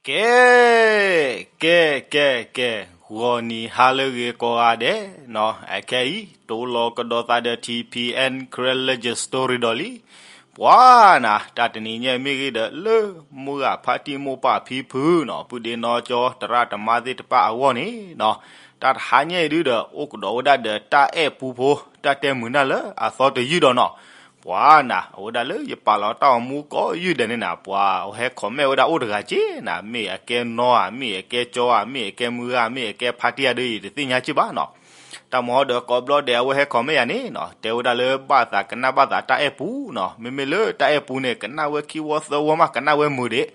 ကဲ, ကဲ, ကဲ, ကဲ, ဂီၤနံၤဟါလၢအဂ့ၤကိးဂၤဒဲးနီၤ, အခဲအံၤ တိလီၤကဒီးသးဒီး ထံၣ်ဖံးအဲၣ် Karen Legend Story ဒီးလံ. ပှၤနၤ တၢ်တနံၤညါအံၤမ့ၢ်ဂ့ၤဒီး လၢမိၢ်ဂၤဖါတံၢ်မိၢ်ပၢ်ဖံဖုနီၤ, ပုၢ်ဒ့နီၢ်ကၠီ သရၣ်သမါသ့ၣ်တဖၣ်အဂီၢ်န့ၣ်နီၤ, တၢ်တဟါညါအံၤဒုဒီး အိၣ်ကဒီးဝဲဒၣ်ဒီးတၢ်အဲၣ်ပူဖိ တၢ်တဲမုာ်နၢ်လၢအသီတယုၢ်ဒီးနီၤ. ပှၤနၤ အဝဲဒၣ်လၢယပာ်လီၤတၢ်ဂီၤမူကိးယုၢ်ဒဲးန့ၣ်နၤ, ပှၤအဝဲဟဲ comment ဝဲဒၣ်အိၣ်တဂၤက့နၤ, မ့ၢ်အကဲနီၢ်ဧါ, မ့ၢ်အကဲကၠီဧါ, မ့ၢ်အကဲမုၢ်ဂၤ, မ့ၢ်အကဲဖါတံၢ်ဧါဒီး ယတသ့ၣ်ညါက့ဘၣ်နီၤ. တၢ်မၤဟီဒီးကိးဘျီဒဲး အဝဲဟဲ comment ယၤန့ၣ်နီၤ, တဲဝဲဒၣ်လၢဘၣ်သးကနၣ်ဘၣ်သး တၢ်အဲၣ်ပူနီၤ, မ့မ့ၢ်လၢတၢ်အဲၣ်ပူန့ၣ် ကနၣ်ဝဲခံဝီသၢဝီမး ကနၣ်ဝဲမုာ်ဒံး.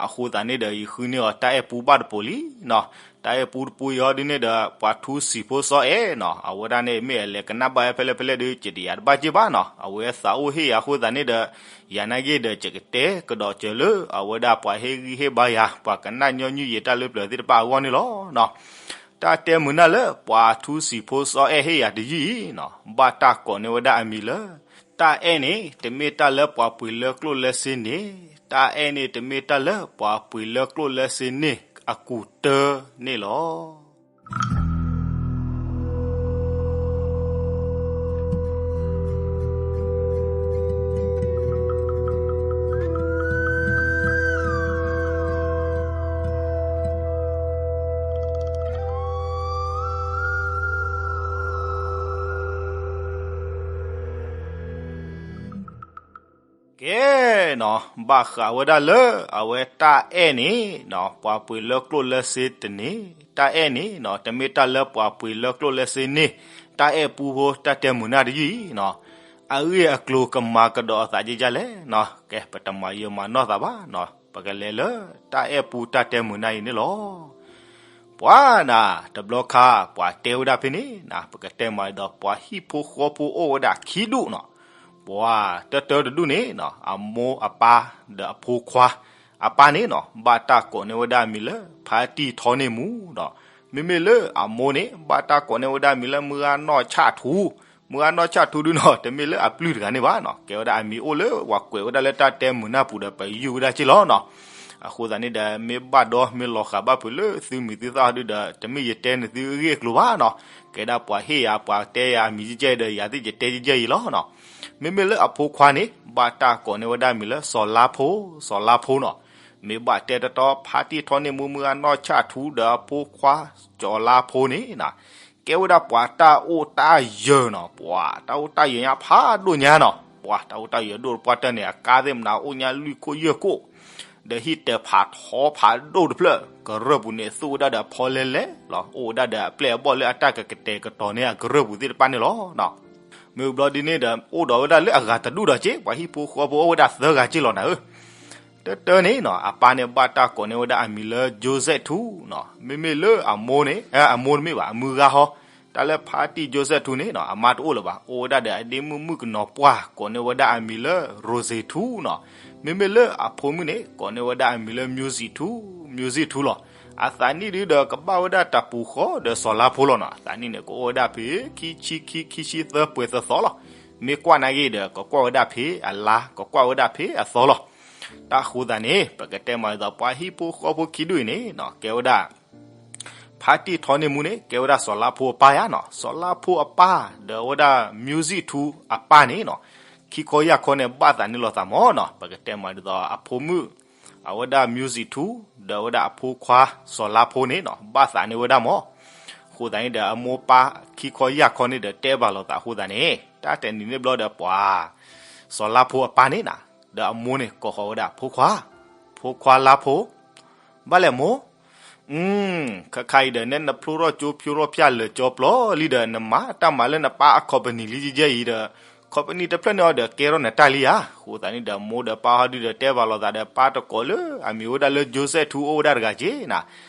အဃိသတးန့ၣ်ဒီး ယဃုန့ၢ်အီၤတၢ်အဲၣ်ပူဘၣ်တပိၤလံနီၤ. တၢ်အဲၣ်ပူတပူအံၤဟီဒုန့ၣ်ဒီး ပှၤထူစံာ်ဖိစီၤအဲၣ်နီၤ, အဝဲဒၣ်န့ၣ် မ့ၢ်အလဲၤကနၣ်ဘၣ်ဝဲဖဲလဲၣ်ဖဲလဲၣ်ဒီး ယတယၤတဘၣ်က့ဘၣ်နီၤ. အဝဲသးအိၣ်ဟ့ၣ်ယၤအဃိသတးန့ၣ်ဒီး ယၤနာ်က့ဒီး ယကတဲကဒီးစၢၤလၢ အဝဲဒၣ်ပှၤဟ့ၣ်ဂံၢ်ဟ့ၣ်ဘါယၤ ပှၤကနၣ်ညီနုၢ်ယတၢ်လၢပျၢၤသ့ၣ်တဖၣ်အဂီၢ်န့ၣ်လီၤနီၤ. တၢ်တဲမုာ်နၢ်လၢ ပှၤထူစံာ်ဖိစီၤအဲၣ်ဟ့ၣ်ယၤတယုၢ်အံၤနီၤ, ဘၣ်တၢ်ကိးန့ၢ်ဝဲဒၣ်အမံၤလၢ တၢ်အဲၣ်န့ၣ် တမ့ၢ်တၢ်လၢပှၤပှ့ၤလၢကျိၣ်လၢစ့န့ၣ်, တၢ်အဲၣ်န့ၣ် တမ့ၢ်တၢ်လၢပှၤပှ့ၤလၢကျိၣ်လၢစ့န့ၣ် အကူးတၢန့ၣ်လီၤ. ကဲနီၤ, ဘၣ်ဃးဝဲဒၣ်လၢ အဝဲတၢ်အဲၣ်န့ၣ်နီၤ, ပှၤပှ့ၤလၢကျိၣ်လၢစ့တန့ၢ်, တၢ်အဲၣ်န့ၣ်နီၤ, တမ့ၢ်တၢ်လၢပှၤပှ့ၤလၢကျိၣ်လၢစ့န့ၢ်, တၢ်အဲၣ်ပူဖိ တၢ်တဲမုာ်နၢ်တယုၢ်အံၤနီၤ, အဂ့ၢ်အကျိၤကမၤကဒီးအသးဒ်လဲၣ်နီၤ. ကဲ ပတမၤယံာ်မၤနီၢ်သးဘၣ်နီၤ, ပကလဲၤလၢ တၢ်အဲၣ်ပူတၢ်တဲမုာ်နၢ်အံၤန့ၣ်လီၤ. ပှၤနၤ တဘျီခါ ပှၤတဲဝဲဒၣ်ဖဲန့ၣ်နၤ, ပကတဲမၤဒီး ပှၤဟံၣ်ဖိဃီဖိအိၣ်ဝဲဒၣ်ခံဒူၣ်နီၤ. ပှၤတၢတၢတဒူၣ်န့ၣ်နီၤ, အမိၢ်အပၢ်ဒီးအဖိခွါ, အပၢ်န့ၣ်နီၤ, ဘၣ်တၢ်ကိးန့ၢ်ဝဲဒၣ်အမံၤလၢ ဖါတံၢ်ထီန့ၢ်မူနီၤ. မ့မ့ၢ်လၢအမိၢ်န့ၣ် ဘၣ်တၢ်ကိးန့ၢ်ဝဲဒၣ်အမံၤလၢ မုၢ်ဂၤနီၢ်ဆၣ်ထူ, မုၢ်ဂၤနီၢ်ဆၣ်ထူဒုနီၤ, တမ့ၢ်လၢအပျုၢ်တဂၤန့ၣ်ဘၣ်နီၤ, ကဲဝဲဒၣ်အမံၤအိၣ်လၢပှၤကွဲးဝဲဒၣ်လၢတၢ်တဲမုာ်နၢ်ပူၤဒီး ပယူၢ်ဝဲဒၣ်က့လီၤနီၤ. အဃိသတးန့ၣ်ဒီး မ့ၢ်ဘၣ်ဒီးမ့ၢ်လီၤဃာ်ဘၣ်ဖုးလၢသုမံၤသုသၣ်ဟီဒုဒီး တမ့ၢ်ယတဲနသုအဂ့ၢ်အကျိၤဘၣ်နီၤ, ကဲဒၣ်ပှၤဟ့ၣ်ယၤ ပှၤတဲယၤအမံၤကဲကဲအံၤဒီး ယၤသ့ၣ်ယတဲကဲကဲအံၤလီၤနီၤ. မ့မ့ၢ်လၢအဖိခွါန့ၣ် ဘၣ်တၢ်ကိးန့ၢ်ဝဲဒၣ်အမံၤလၢ စီၤလါဖိ, စီၤလါဖိနီၤ. မ့ၢ်ဘၣ်တဲတီတီ ဖါတံၢ်ထီန့ၢ်မူ မုၢ်ဂၤနီၢ်ဆၣ်ထူဒီးအဖိခွါ စီၤလါဖိန့ၣ်နီၤ, ကဲဝဲဒၣ်ပှၤတၢ်အိၣ်တၢ်ယၢၤနီၤ, ပှၤတၢ်အိၣ်တၢ်ယၢၤညါဖးဒိၣ်ညါနီၤ, ပှၤတၢ်အိၣ်တၢ်ယၢၤဒိၣ်တပှၢ်တၢၢ်န့ၣ် အကါသ့ၣ်မနုၤအိၣ်ညါလွံၢ်ခိၣ်ယဲၢ်ခိၣ်, ဒီးဟံၣ်တၢၤဖးထီဖးဒိၣ်တဖျၢၣ်, ကရၢၢ်ပူၤန့ၣ် သူၣ်ဝဲဒၣ်ဒီးဖီလဲလဲလီၤ, အိၣ်ဝဲဒၣ်ဒီးအပျဲၢ်အဘီၣ်လၢအတၢ်ကကတဲာ်ကတီၤန့ၢ်အကရၢၢ်ပူၤသ့ၣ်တဖၣ်န့ၣ်လီၤနီၤ. မ့ၢ်ဘျီဒ်န့ၣ်ဒီး အိၣ်ဒီးဝဲဒၣ်လၢအဂၤတဒူၣ်ဒီးက့, ပှၤဟံၣ်ဖိဃီဖိအိၣ်ဝဲဒၣ်သၢဂၤက့လီၤနၤဧၢ. တၢတၢန့ၣ်နီၤ, အပၢ်န့ၣ်ဘၣ်တၢ်ကိးန့ၢ်ဝဲဒၣ်အမံၤလၢ ကၠိစဲၣ်ထူနီၤ, မ့မ့ၢ်လၢအမိၢ်န့ၣ်, အမိၢ်တမ့ၢ်ဘၣ်, အမုၢ်ဂၤဟီ, တၢ်လၢဖါတံၢ်ကၠိစဲၣ်ထူန့ၣ်နီၤ, အမါတအိၣ်လၢၤဘၣ်, အိၣ်ဝဲဒၣ်ဒီးအဒ့မုၣ်မုၣ်ကနီၤပှၢ် ကိးန့ၢ်ဝဲဒၣ်အမံၤလၢ ရိစ့ၤထူနီၤ, မ့မ့ၢ်လၢအဖိမုၣ်န့ၣ် ကိးန့ၢ်ဝဲဒၣ်အမံၤလၢ music ထူ, music ထူလီၤ. အသးနံၣ်ဒုဒီးကဘၣ်ဝဲဒၣ်တၢ်ပူၤဃီဒီးစီၤလါဖိလီၤနီၤ, အသးနံၣ်န့ၣ် ကအိၣ်ဝဲဒၣ်ဖဲ ခံဆံခံ ခံဆံသၢပှဲၤသီသီလီၤ. မ့ၢ်ကွၢ်နာ်က့ဒီး ကကွၢ်ဝဲဒၣ်ဖဲအလါ, ကကွၢ်ဝဲဒၣ်ဖဲအသီလီၤ. တၢ်ဃိသတးန့ၣ် ပကတဲမၤဒ်သိး ပှၤဟံၣ်ဖိဃီဖိခံဒူၣ်အံၤန့ၣ်နီၤ, ကဲဝဲဒၣ် ဖါတံၢ်ထီန့ၢ်မူန့ၣ် ကဲဝဲဒၣ်စီၤလါဖိအပၢ်ယါနီၤ, စီၤလါဖိအပၢ် ဒီးအဝဲဒၣ် music ထူအပၢ်န့ၣ်နီၤ, ခံခီယၢ်ခီန့ၣ် ဘၣ်သးန့ၢ်လိာ်သးမၢ်နီၤ, ပကတဲမၤဒ်သိး အဖိမုၣ် အဝဲဒၣ် music ထူ ဒီးအဝဲဒၣ်အဖိခွါ စီၤလါဖိန့ၣ်နီၤ, ဘၣ်သးန့ၢ်ဝဲဒၣ်မၢ်. အဃိသတးန့ၣ်ဒီး အမိၢ်ပၢ်ခံခီယၢ်ခီန့ၣ်ဒီး တဲဘၣ်လိာ်သးအဃိသတးန့ၣ် တၢ်တနံၤန့ၣ်ဘျီဒီးပှၤ စီၤလါဖိအပၢ်န့ၣ်နီၤ, ဒီးအမိၢ်န့ၣ် ကိးဃီၤဝဲဒၣ် ဖိခွါ, ဖိခွါလါဖိ, ဘၣ်လဲၣ်မိၢ်, ခါခါအံၤဒီး နဲနဖျိထီၣ်ကၠိဖျိထီၣ်ဖၠၣ် လၢာ်ကၠီပျီလံဒီး နမၤတၢ်မၤလၢနပၢ်အ company လံကဲကဲအံၤဒီး company တဖျၢၣ်န့ၣ်အီၤဒီး ကဲထီၣ်နတၢ်လံဧါ. အဃိသတးန့ၣ်ဒီး မိၢ်ဒီးပၢ်ဟီဒုဒီး တဲဘၣ်လိာ်သးဒီး ပၢ်တကိးလၢအမံၤဝဲဒၣ်လၢ ကၠိစဲၣ်ထူ အိၣ်ဝဲဒၣ်တဂၤက့နီၤ,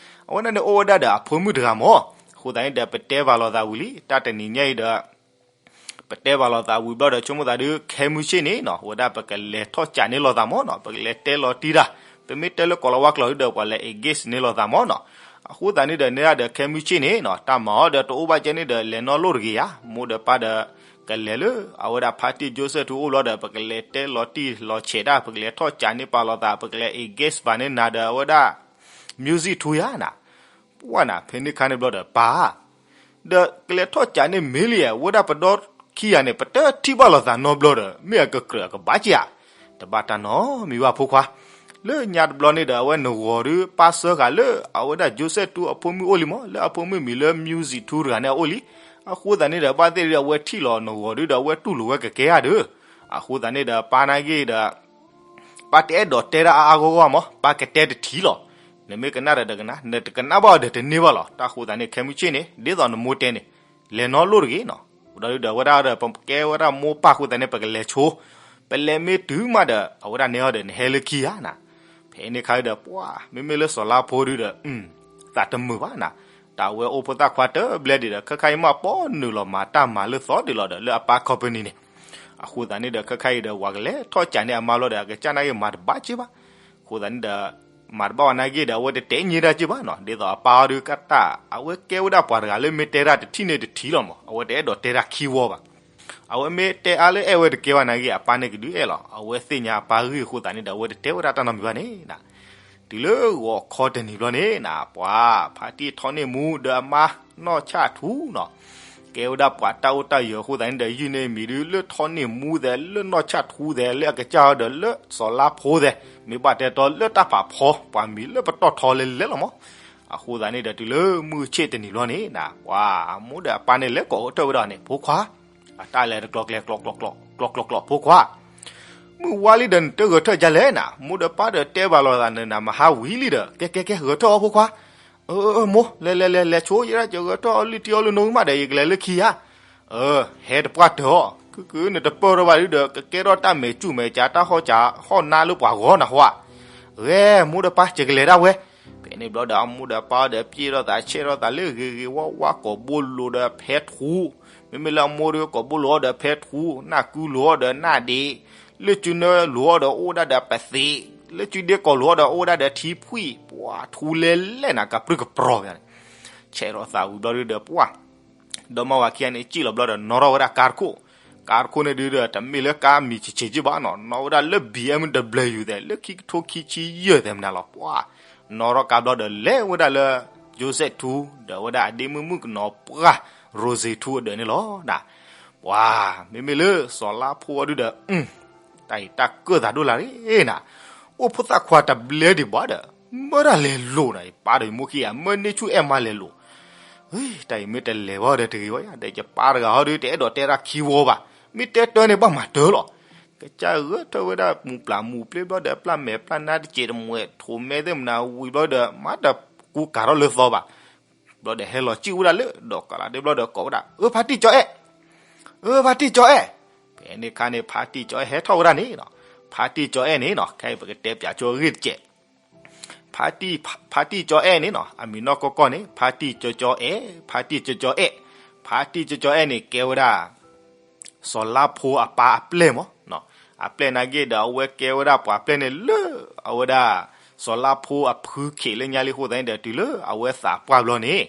အဝဲဒၣ်န့ၣ်အိၣ်ဝဲဒၣ်ဒီးအဖိမုၣ်တဂၤမၢ်. အဃိသတးန့ၣ်ဒီး ပတဲဘၣ်လိာ်သးဝံၤလံ တၢ်တနံၤညါအံၤဒီး ပတဲဘၣ်လိာ်သးဝံၤဘျီဒီး ဆိကမိၣ်သးဒုး ခဲမုၢ်ဆ့ၣ်န့ၣ်နီၤ, ဝဲဒၣ်ပကလဲၤထီၣ်ကးန့ၢ်လိာ်သးမၢ်နီၤ, ပကလဲၤတဲလီၤတံၢ်တၢ်, ပမ့ၢ်တဲလၢကိးလီၤဝါကျိာ်ဒုဒီး ပှၤလဲၤ engage န့ၢ်လိာ်သးမၢ်နီၤ. အဃိသတးန့ၣ်ဒီး နဲဒၣ်ဒီးခဲမုၢ်ဆ့ၣ်န့ၣ်နီၤ, တၢ်မၤအီၤဒီးတအိၣ်ဘၣ်ကဲန့ၣ်ဒီး လဲၤနီၣ်လိၣ်တဂ့ၤဧါ, မိၢ်ဒီးပၢ်ဒီး ကလဲၤလၢ အဝဲဒၣ်ဖါတံၢ်ကၠိစဲၣ်ထူအိၣ်ဘျီဒီး ပကလဲၤတဲလီၤတံၢ်လီၤဆဲးတၢ်, ပကလဲၤထီၣ်ကးန့ၢ်ပာ်လိာ်သး, ပကလဲၤ engage ပာ်န့ၢ်နၤဒီး အဝဲဒၣ် music ထူယၤနၤ, ပှၢ်နၤ ဖဲန့ၣ်ခါန့ၣ်ဘျီဒီးပၢ် ဒီးကလဲၤထီၣ်ကးန့ၢ်မ့ၢ်လံယဲ ဝဲဒၣ်ပဒီခံဂၤန့ၣ် ပတထံၣ်ဘၣ်လိာ်သးနီတဘျီဒီး မ့ၢ်အကကြၢးအကဘၣ်က့ၤဧါ, တဘၣ်တၢ်နီတမံၤဘၣ်ဖိခွါ, လၢညါတဘျီန့ၣ်ဒီး အဝဲနဂီၤဒုးပၢ်စၢဃာ်လၢ အဝဲဒၣ် Joseph ထူအဖိမုၣ်အိၣ်လံမး လၢအဖိမုၣ်မံၤလၢ music ထူတဂၤန့ၣ်အအိၣ်လံ, အဃိသတးန့ၣ်ဒီး ဘၣ်သ့ၣ်ဒီးအဝဲထံၣ်လီၤနဂီၤဒုးဒီး အဝဲတူၢ်လိာ်ဝဲကကဲဧါဒီး, အဃိသတးန့ၣ်ဒီး ပၢ်နာ်က့ဒီး ပၢ်တအဲၣ်ဒိးတဲတၢ်အါအါဂီၢ်ဂီၢ်မး ပၢ်ကတဲတထံၣ်လီၤ, နမ့ၢ်ကနၣ်ဒီးတကနၣ် နတကနၣ်ဘၣ်အီၤဒီးတန့ၢ်ဘၣ်လီၤ, တၢ်ဃိသတးန့ၣ် ခဲမုၢ်ဆ့ၣ်န့ၣ် ဒ်သိးနမိၢ်တဲန့ၣ် လဲၤနီလိၣ်တဂ့ၤနီၤ, ဒီးဒီးဝဲဒၣ်ဒီး ပကဲဝဲဒၣ်မိၢ်ပၢ်ဃိသတးန့ၣ် ပကလဲၤဆိ ပလဲၤမ့ၢ်တုၤမးဒီး အဝဲဒၣ်နဲအီၤဒီး နဟဲလၢခံဧါနၤ, ဖဲန့ၣ်ခါဒီး ပှၢ် မ့မ့ၢ်လၢစီၤလါဖိဒုးဒီး သးတမုာ်ဘၣ်နၤ, တၢ်ဝဲအိၣ်ဖိသၣ်ခွါတဘျဲဒံးဒီး ခဲခါအံၤမးပီနုာ်လီၤမၤတၢ်မၤလၢသီဒံးလီၤဒီး လၢအပၢ် company န့ၣ်, အဃိသတးန့ၣ်ဒီး ခဲခါအံၤဒီး ဝၤကလဲၤထီၣ်ကးန့ၢ်အမါဘျီဒီး အကစၢ်နာ်က့မၤတဘၣ်က့ၤဘၣ်, အဃိသတးန့ၣ်ဒီး မၤတဘၣ်ဝဲနာ်က့ဒီး အဝဲတတဲညံဒၣ်က့ၤဘၣ်နီၤ, ဒ်သိးအပၢ်အီၤဒုးကတၢ် အဝဲကဲဝဲဒၣ်ပှၤတဂၤလၢမ့ၢ်တဲတၢ်တထံၣ်န့ၣ်တထံၣ်လီၤမး, အဝဲတအဲၣ်ဒိးတဲတၢ်ခံဝီဘၣ်, အဝဲမ့ၢ်တဲအါလၢအဲၣ်ဝဲတကဲဘၣ်နာ်က့ အပၢ်န့ၣ်ကဒုးအဲၣ်လီၤ, အဝဲသ့ၣ်ညါအပၢ်ဂ့ၢ်အဃိသတးန့ၣ်ဒီး အဝဲတတဲဝဲဒၣ်တၢ်နီတမံၤဘၣ်န့ၣ်နၤ, တုၤလၢဂီၤခီတနံၤဘျီန့ၣ်နၤ ပှၤ ဖါတံၢ်ထီၣ်န့ၢ်မူဒီးအမါနီၢ်ဆၣ်ထူနီၤ, ကဲဝဲဒၣ်ပှၤတၢ်အိၣ်တၢ်ယၢၤအဃိသတးန့ၣ်ဒီး ယုၢ်န့ၢ်မံၤဒုး လၢထီၣ်န့ၢ်မူသဲး လၢနီၢ်ဆၣ်ထူသဲး လၢအကစၢ်အီၤဒီး လၢစီၤလါဖိသဲး မ့ၢ်ဘၣ်တဲတီလၢတၢ်ဖးဖီ ပှၤမံၤလၢပတီၢ်ထီလဲၤလဲၤလီၤမး, အဃိသတးန့ၣ်ဒီး တုၤလၢမုၢ်ဆ့ၣ်တနံၤဘျီန့ၣ်နၤ ပှၤအမိၢ်ဒီးအပၢ်န့ၣ် လဲၤကိးကတၢၢ်ဝဲဒၣ်န့ၣ် ဖိခွါ အတၢ်လဲၤတကျိၤကျဲၤ ကျိၤကျိၤကျိၤ ကျိၤကျိၤကျိၤ ဖိခွါ မုၢ်ဝါလံဒီး နတဂဲၤထၢၣ်ဒ်လဲၣ်နၤ, မိၢ်ဒီးပၢ်ဒီးတဲဘၣ်လိာ်သးနၤ မဟါဝံၤလံဒီး ကဲကဲကဲ ဂဲၤထၢၣ်အီၤဖိခွါ, အၢ မိၢ် လဲၤလဲၤလဲၤလဲၤဆိ ယဲဒၣ်ကဂဲၤထၢၣ်အီၤလံတံၢ်အီၤလံနိမးဒီး ယကလဲၤလၢခံဧါ, အၢ ဟဲတပှၢ်တၢၢ်အီၤ ခုခု နတပၢၢ်ထီၣ်ဘၣ်ဒုဒီး ကကဲထီၣ်တၢ်မဲာ်ကူၣ်မဲာ်ကး တၢ်ဟီၣ်ကးဟီၣ်နါလၢပှၤဂီၢ်နၤဟီဧါ, ဂဲၤ မိၢ်ဒီးပၢ် ယကလဲၤဒၣ်ဝဲ, ဖဲန့ၣ်ဘျီဒီး အမိၢ်ဒီးပၢ်ဒီး ပျဲၢ်ထီၣ်သးဆဲးထီၣ်သးလၢဂ့ၤဂ့ၤဝါဝါ ကိးဘိလိာ်ဒီးဖဲထူ, မ့မ့ၢ်လၢအမိၢ်ဒီး ကိးဘိလိာ်အီၤဒီးဖဲထူ, နၢ်ကူလိာ်အီၤဒီးနၢ်ဒ့း, လၢကုနၢလိာ်အီၤဒီးအိၣ်ဝဲဒၣ်ဒီးပသ့း, လၢကုဒ့ကီၢ်လိာ်အီၤဒီးအိၣ်ဝဲဒၣ်ဒီးထံဖှံၣ်, ပှၤထူလဲၤလဲၤနၤ ကပြုၢ်ကပြီၤဖဲန့ၣ်, ဆဲးထီၣ်သးဝံၤဘျီဒုဒီး ပှၢ် ဒီမါဝၤခံဂၤန့ၣ် စံၣ်လီၤဘျီဒီး နီၣ်ထီၣ်ဝဲဒၣ်ကါတခိၣ်, ကါတခိၣ်န့ၣ်ဒုဒီး တမ့ၢ်လၢကါမံၤဆံးဆံးက့ဘၣ်နီၤ, နီၣ်ဝဲဒၣ်လၢ BMW သဲး လၢခံကထိခံဆံယဲၢ်သဲးမနုၤလီၤ, ပှၢ် နီၣ်ထီၣ်ကါဘျီဒီး လဲၤဝဲဒၣ်လၢ ယိၤစဲးထူ ဒီးဝဲဒၣ်အဒ့မုၣ်မုၣ်ကနီၤပှၢ် ရိၤစ့းထူအဒၢးန့ၣ်လီၤနၤ, ပှၢ် မ့မ့ၢ်လၢစီၤလါဖိအီၤဒုဒီး တၢ်အံၤတၢ်ကၢၣ်သးဒိၣ်လၢ်ရ့နၤ, အိၣ်ဖိသၣ်ခွါတဘျဲဒံးဘၣ်ဒီး မၢဒၣ်လဲၤလိာ်နၤ, ယပၢ်ဒီးယမိၢ်ခံဂၤ မၢန့ၢ်ဆူၣ်အဲၣ်မါလဲၤလိာ်, တၢ်အံၤမ့ၢ်တလဲၤဘၣ်ဒီးတဂ့ၤဝဲယၤ, ဒီးယပၢ်တဂၤဟီဒု တအဲၣ်ဒိးတဲတၢ်ခံဝီဘၣ်, မ့ၢ်တဲတၢ်န့ၣ် ဘၣ်မၤတၢ်လီၤ, ကစၢ်ဂဲၤထၢၣ်ဝဲဒၣ်မူးပျၢ်မူးပျ့ၤဘျီဒီး ပျၢ်မဲာ်ပျၢ်နါတစဲးတမှဲး ထိးမဲသ့ၣ်မနၤဝံၤဘျီဒီး မၤတကူကၤထီၣ်လၢသီဘၣ်, ဘျီဒီးဟဲလီၤစံၣ်ဝဲဒၣ်လၢဒီးကလးဒ့ဘျီဒီး ကိးဝဲဒၣ် အၢ ဖါတံၢ်ကၠီအဲၣ်, အၢ ဖါတံၢ်ကၠီအဲၣ်, ဖဲန့ၣ်ခါန့ၣ် ဖါတံၢ်ကၠီအဲၣ်ဟဲထီၣ်ဝဲဒၣ်န့ၣ်နီၤ, ဖါတံၢ်ကၠီအဲၣ်န့ၣ်နီၤ ခဲအံၤပကတဲပၠးကၠိအဂ့ၢ်တစဲး, ဖါတံၢ် ဖါတံၢ်ကၠီအဲၣ်န့ၣ်နီၤ အမံၤနီၢ်ကီၢ်ကီၢ်န့ၣ် ဖါတံၢ်ကၠီကၠီအဲၣ်, ဖါတံၢ်ကၠီကၠီအဲၣ်, ဖါတံၢ်ကၠီကၠီအဲၣ်န့ၣ် ကဲဝဲဒၣ် စီၤလါဖိအပၢ်အပျဲၢ်မး, အပျဲၢ်နာ်က့ဒီး အဝဲကဲဝဲဒၣ်ပှၤပျဲၢ်န့ၣ်လၢ အဝဲဒၣ် စီၤလါဖိအဖုခ့လၢညါလံအဃိသတးန့ၣ်ဒီး တုၤလၢအဝဲသးပှၢ်ဘျီန့ၣ်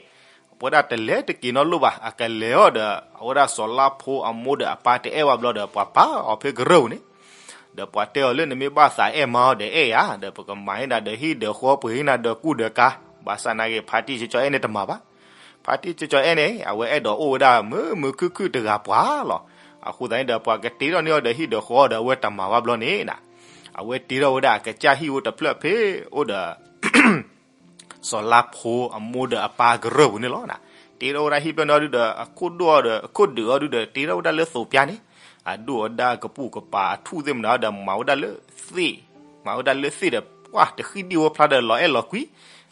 အဝဲဒၣ်တလဲၤတက့ၤနီတလိၣ်ဘၣ်, အကလဲၤအီၤဒီး အဝဲဒၣ်စီၤလါဖိအမိၢ်ဒီးအပၢ်တအဲၣ်ဝဲဘျီဒီး ပှၤပာ်အီၤဖဲကရၢၢ်ပူၤန့ၣ်, ဒီးပှၤတဲအီၤလၢ နမ့ၢ်ဘၣ်သးအဲၣ်မါအီၤဒီးအဲၣ်ယၤ, ဒီးပကမၤဟ့ၣ်နၤဒီးဟံၣ်ဒီးဃီ ပှ့ၤဟ့ၣ်နၤဒီးကူဒီးကၤ, ဘၣ်ဆၣ်နာ်က့ ဖါတံၢ်ကၠီကၠီအဲၣ်န့ၣ်တမၤဘၣ်, ဖါတံၢ်ကၠီကၠီအဲၣ်န့ၣ် အဝဲအဲၣ်ဒိးအိၣ်ဝဲဒၣ်မုာ်မုာ်ခုၣ်ခုၣ်တဂၤပှၤလီၤ, အဃိသတးန့ၣ်ဒီး ပှၤကတ့ထီၣ်န့ၢ်အီၤဒီးဟံၣ်ဒီးဃီဒီး အဝဲတမၤဘၣ်ဘျီန့ၣ် အဝဲတ့ထီၣ်ဝဲဒၣ်အကစၢ်ဟံၣ်အိၣ်တဖျၢၣ်ဖဲအိၣ်ဒီး စီၤလါဖိအမိၢ်ဒီးအပၢ်ကရၢၢ်ပူၤန့ၣ်လီၤ. တ့ထီၣ်ဝဲဒၣ်ဟံၣ်ဖျၢၣ်န့ၣ်အီၤဒုဒီး အခိၣ်ဒိၣ်အီၤဒီး အခိၣ်ဒုးအီၤဒုဒီး တ့ထီၣ်ဝဲဒၣ်လၢသိးပျၢ်န့ၣ်, အဒိၣ်အဒါကပူၤကပၤ အထူၣ်သ့ၣ်မနၤဒီး မၤဝဲဒၣ်လၢသ့ၣ်, မၤဝဲဒၣ်လၢသ့ၣ်ဒီး ပှၢ်တဃံၣ်ဒံၣ်ဝဲဖျါဒီး လီၤအဲၣ်လီၤကွံ,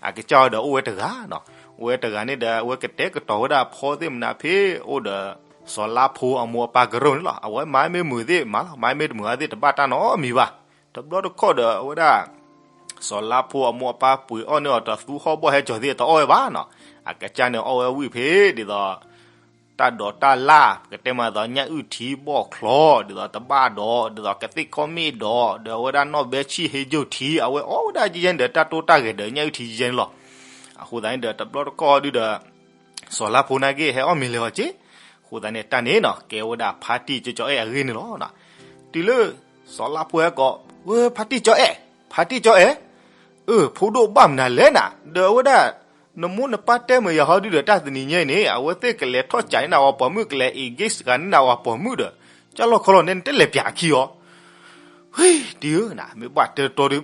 အကစၢ်အီၤဒီးအိၣ်ဝဲတဂၤနီၤ, အိၣ်ဝဲတဂၤန့ၣ်ဒီး အဝဲကတဲာ်ကတီၤဝဲဒၣ်အဖီသ့ၣ်မနၤဖဲ အိၣ်ဒီး စီၤလါဖိအမိၢ်အပၢ်ကရၢၢ်န့ၣ်လီၤ. အဝဲမၤမ့ၢ်မုာ်သ့ၣ်မၤလီၤ, မၤမ့ၢ်တမုာ်အသ့ၣ် တဘၣ်တၢ်နီတမံၤဘၣ်. တဘျီတခီၣ်ဒီး အဝဲဒၣ် စီၤလါဖိအမိၢ်အပၢ်ပှ့ၤအီၣ်န့ၢ်အီၤတသူဟီၣ်ဘီၣ်ဟဲကၠီၤသ့ၣ် တအီၣ်ဝဲဘၣ်နီၤ, အကစၢ်န့ၣ်အီၣ်ဝဲဝံၣ်ဖဲ ဒ်သိး တၢ်ဒိးတၢ်လၢ် ပကတဲမးဒ်သိး ညၣ်အုၣ်ထံဘီၣ်ချီ, ဒ်သိးတဘၣ်ဒီး ဒ်သိးကသ့ၣ်ခီၣ်မ့ၣ်ဒီး ဒီးအဝဲဒၣ်နီၣ်ဘဲဆံၣ်ဟ့ယိၣ်ထံ အဝဲအီၣ်ဝဲဒၣ်ယဲၢ်န့ၣ်ဒီး တၢ်တိၢ်တၢ်ဂဲၤဒီးညၣ်အုၣ်ထံယဲၢ်န့ၣ်လီၤ. အဃိသတးန့ၣ်ဒီး တဘျီတခီၣ်ဒုဒီး စီၤလါဖိနာ်က့ဟဲအီၣ်မ့ၤလဲၤအီၤက့, အဃိသတးန့ၣ် တၢ်န့ၣ်နီၤ ကဲဝဲဒၣ်ဖါတံၢ်ကၠီကၠီအဲၣ်အဂ့ၢ်န့ၣ်လီၤ. တုၤလၢ စီၤလါဖိဟဲကိး, ဝဲ ဖါတံၢ်ကၠီအဲၣ်, ဖါတံၢ်ကၠီအဲၣ်, အၢ ဖိဒိၣ်ဘၣ်မနုၤလဲၣ်နၤ, ဒီးအဝဲဒၣ် နမိၢ်နပၢ်တဲမုာ်ယၤဟီဒုဒီး တၢ်တနံၤညါအံၤန့ၣ် အဝဲသ့ၣ်ကလဲၤထီၣ်ကးန့ၢ်နၤပှၤပိာ်မုၣ် ကလဲၤ engage ဂၤန့ၢ်နၤပှၤပိာ်မုၣ်ဒီး ကၢ်လီၢ်ခီလီၢ်န့ၣ် နတလဲၤပၠးအခံအီၤ ဝံၤ တံၤဧၢနၤ, မ့ၢ်ဘၣ်တဲတတီဒု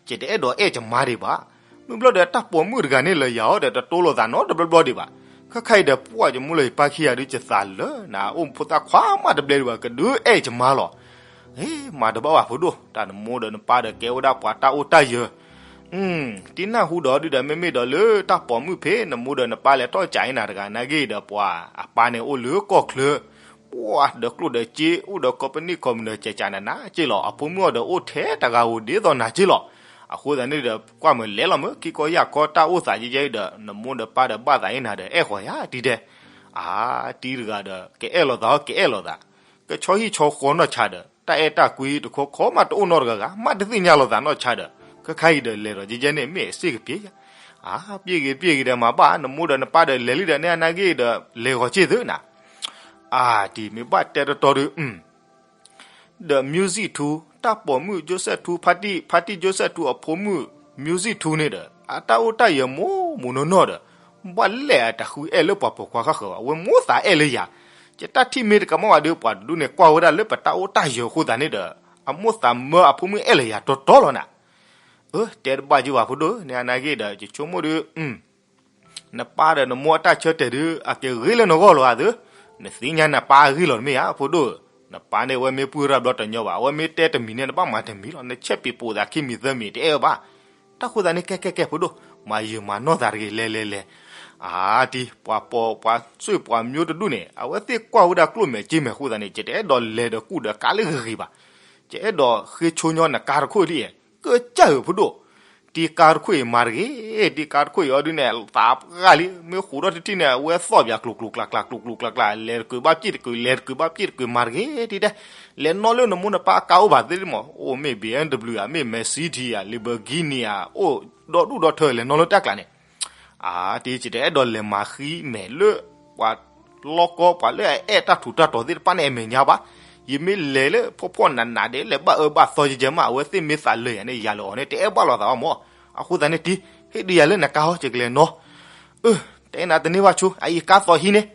ယတအဲၣ်ဒိးအဲၣ်ယမါဒံးဘၣ်. မုၢ်ဘျီဒီးတၢ်ပိာ်မုၣ်တဂၤန့ၣ်လၢယၤအီၤဒီး တတိလိာ်သးနီတဘျီဘျီဒံးဘၣ်. ခဲခါအံၤဒီး ပှၢ်ယမိၢ်လၢယပၢ်ခံဂၤဒု ယသးလၢနၤ အိၣ်ဖိသၣ်ခွါမးတဘျဲဒံးဘၣ် ကဒုးအဲၣ်ယမါလီၤ. ဟ့ မၤတဘၣ်ဘၣ်ဖိဒိၣ်, တၢ်နမိၢ်ဒီးနပၢ်ဒီးကဲဝဲဒၣ်ပှၤတၢ်အိၣ်တၢ်ယၢၤ တံနၢ်ဟူဒီးဒုဒီး မ့မ့ၢ်ဒီးလၢတၢ်ပိာ်မုၣ်ဖဲ နမိၢ်ဒီးနပၢ်လဲၤထီၣ်ကးန့ၢ်နၤတဂၤနာ်က့ဒီး ပှၤအပၢ်န့ၣ်အိၣ်လၢကီၢ်ချၢ ပှၤဒီးကျိၣ်ဒီးစ့ အိၣ်ဒီး company ခီမနၢၤ ကဲးကးနးနးက့လီၤ. အဖိမုၣ်အီၤဒီးအိၣ်ထဲတဂၤဧိၤဒ်သိးနၤက့လီၤ. အဃိသတးန့ၣ်ဒီး ကွၢ်မုာ်လဲၤလီၤမုာ် ခံကီၢ်ယၢ်ကီၢ် တၢ်အိၣ်သးယဲယဲဒီး နမိၢ်ဒီးပၢ်ဒီးဘၣ်သးအ့ၣ်နၤဒီး အဲၣ်ဃီၤယၤတံၤဒဲး အါ တံၤတဂၤဒီး ကအဲၣ်လိာ်သး ကအဲၣ်လိာ်သး ကဆီဟံၣ်ဆီဃီနီၢ်ဆါဒီး တၢ်အဲၣ်တၢ်ကွံတခီခီမးတအိၣ်နီတဂၤဂၤ မးတသ့ၣ်ညါလိာ်သးနီၢ်ဆါဒီး ခဲခါအံၤဒီးလဲၤဒီးယဲယဲန့ၣ် မ့ၢ်စ့ၢ်ကပျ့ၤယၤ အါ ပျ့ၤဂ့ၤပျ့ၤဂ့ၤဒီးမၤဘၣ် နမိၢ်ဒီးနပၢ်ဒီးလဲၤလံဒီးန့ၣ်အနာ်က့ဒီး လဲၤဂီၤစ့ၢ်သုနၤ အါ တံၤမ့ၢ်ဘၣ်တဲတတီဒု ဒီး music ထူ တၢ်ပိာ်မုၣ် Joseph ထူ ဖါတံၢ် ဖါတံၢ် Joseph ထူအဖိမုၣ် music ထူန့ၣ်ဒီး အတၢ်အိၣ်တၢ်ယၢၤမိၢ်မိၢ်နီၢ်နီၢ်ဒီး ဘၣ်လဲၣ်အတၢ်ဃုအဲၣ်လၢပှၤပိာ်ခွါဃၣ်ဃၢၤဘၣ် အဝဲမိၢ်သးအဲၣ်လၢယၤ ယတၢ်ထံၣ်မ့ၢ်တကမၣ်ဘၣ်ဒီး ပှၤတဒူၣ်န့ၣ်ကွၢ်ဝဲဒၣ်လၢပတၢ်အိၣ်တၢ်ယၢၤအဃိသတးန့ၣ်ဒီး အမိၢ်သးမၢအဖိမုၣ်အဲၣ်လၢယၤတီတီလီၤနၤ အၢ တဲတဘၣ်ယုၢ်ဘၣ်ဖိဒိၣ် န့ၣ်အနာ်က့ဒီး ယဆိကမိၣ်ဒီး နပၢ်ဒီးနမိၢ်အတၢ်ဆၢတဲာ်ဒုး အကဂ့ၤလၢနဂီၢ်လီၤဧါသု, နသ့ၣ်ညါနပၢ်အဂ့ၢ်လီၤတမ့ၢ်ဧါ ဖိဒိၣ်ဧၢ, နပၢ်န့ၣ်အဝဲမ့ၢ်ပှၢ်ရၣ်ဘျီတညီဘၣ်, အဝဲမ့ၢ်တဲတမံၤန့ၣ် နဘၣ်မၤတမံၤလီၤ, နဆဲးပံၤပိာ်သးခံမံၤသၢမံၤ တအဲၣ်ဝဲဘၣ်. တၢ်ဃိသတးန့ၣ် ကဲကဲကဲ ဖိဒိၣ်, မၤယုာ်မၤနီၢ်သးတဂ့ၤ လဲၤလဲၤလဲၤ. အါ တံၤ ပှၤပိာ်ပှၤစွံၣ်ပှၤမျိုးတဒူၣ်န့ၣ် အဝဲသ့ၣ်ကွၢ်ဝဲဒၣ်ကျိၣ်မဲာ်စ့မဲာ်အဃိသတးန့ၣ် ယတအဲၣ်ဒိးလဲၤဒီးကူၣ်ဒီးကါလၢဂ့ၤဂ့ၤဘၣ်. ယအဲၣ်ဒိးဃ့ဆိညီနကါတခိၣ်လံ, ကစၢ်ဧၢ ဖိဒိၣ်, တံၤကါတခိၣ်အံၤမၤတဂ့ၤ, တံၤကါတခိၣ်အံၤအီၤဒုးန့ၣ် သးပှၢ်လံ, မ့ၢ်ဃိးထီၣ်တထံၣ်န့ၣ် အဝဲသီၣ်ပၠးကျိၤကျိၤကျါကျါ ကျိၤကျိၤကျါကျါ လဲၤတကုးဘၣ်ပျ့ၢ်တကုး လဲၤတကုးဘၣ်ပျ့ၢ်တကုး မၤတဂ့ၤ တံၤတဲ, လဲၤနီၣ်လၢနမိၢ်နပၢ်အကါအိၣ်ဘၣ်သ့ၣ်မး, အိၣ်မ့ၢ် ဘီၣ်အၣ်ဒဘျုး ဧါ, မ့ၢ် Mercedes ဧါ, Lamborghini ဧါ, အိၣ်ဒီဒူၣ်ဒီထၢ လဲၤနီၣ်လၢတၢ်ကျါန့ၣ် အါ တံၤ ယတအဲၣ်ဒိးလဲၤမၤဃံမဲာ်လၢ ပှၤလီၢ်ကီ ပှၤလၢအအဲၣ်တၢ်ထူးတၢ်တီၤသ့ၣ်တဖၣ်န့ၣ်အမဲာ်ညါဘၣ်. ယမ့ၢ်လဲၤလၢဖှီၣ်ဖှီၣ်နးနးဒဲး လဲၤဘၣ်အၢဘၣ်သီယဲယဲမး အဝဲသ့ၣ်မ့ၢ်သးလၢာ်ယၤန့ၣ် ယၤလၢအီၤန့ၣ် တအဲၣ်ဘၣ်လိာ်သးဘၣ်မး. အဃိသတးန့ၣ် တံၤ ဟ့ၣ်ဒုးယၤလၢနကါဟီ ယကလဲၤနီၣ်. အၢ တဲနၤတန့ၢ်ဘၣ်ဆိ အအံၤကါသီဟံးန့ၣ်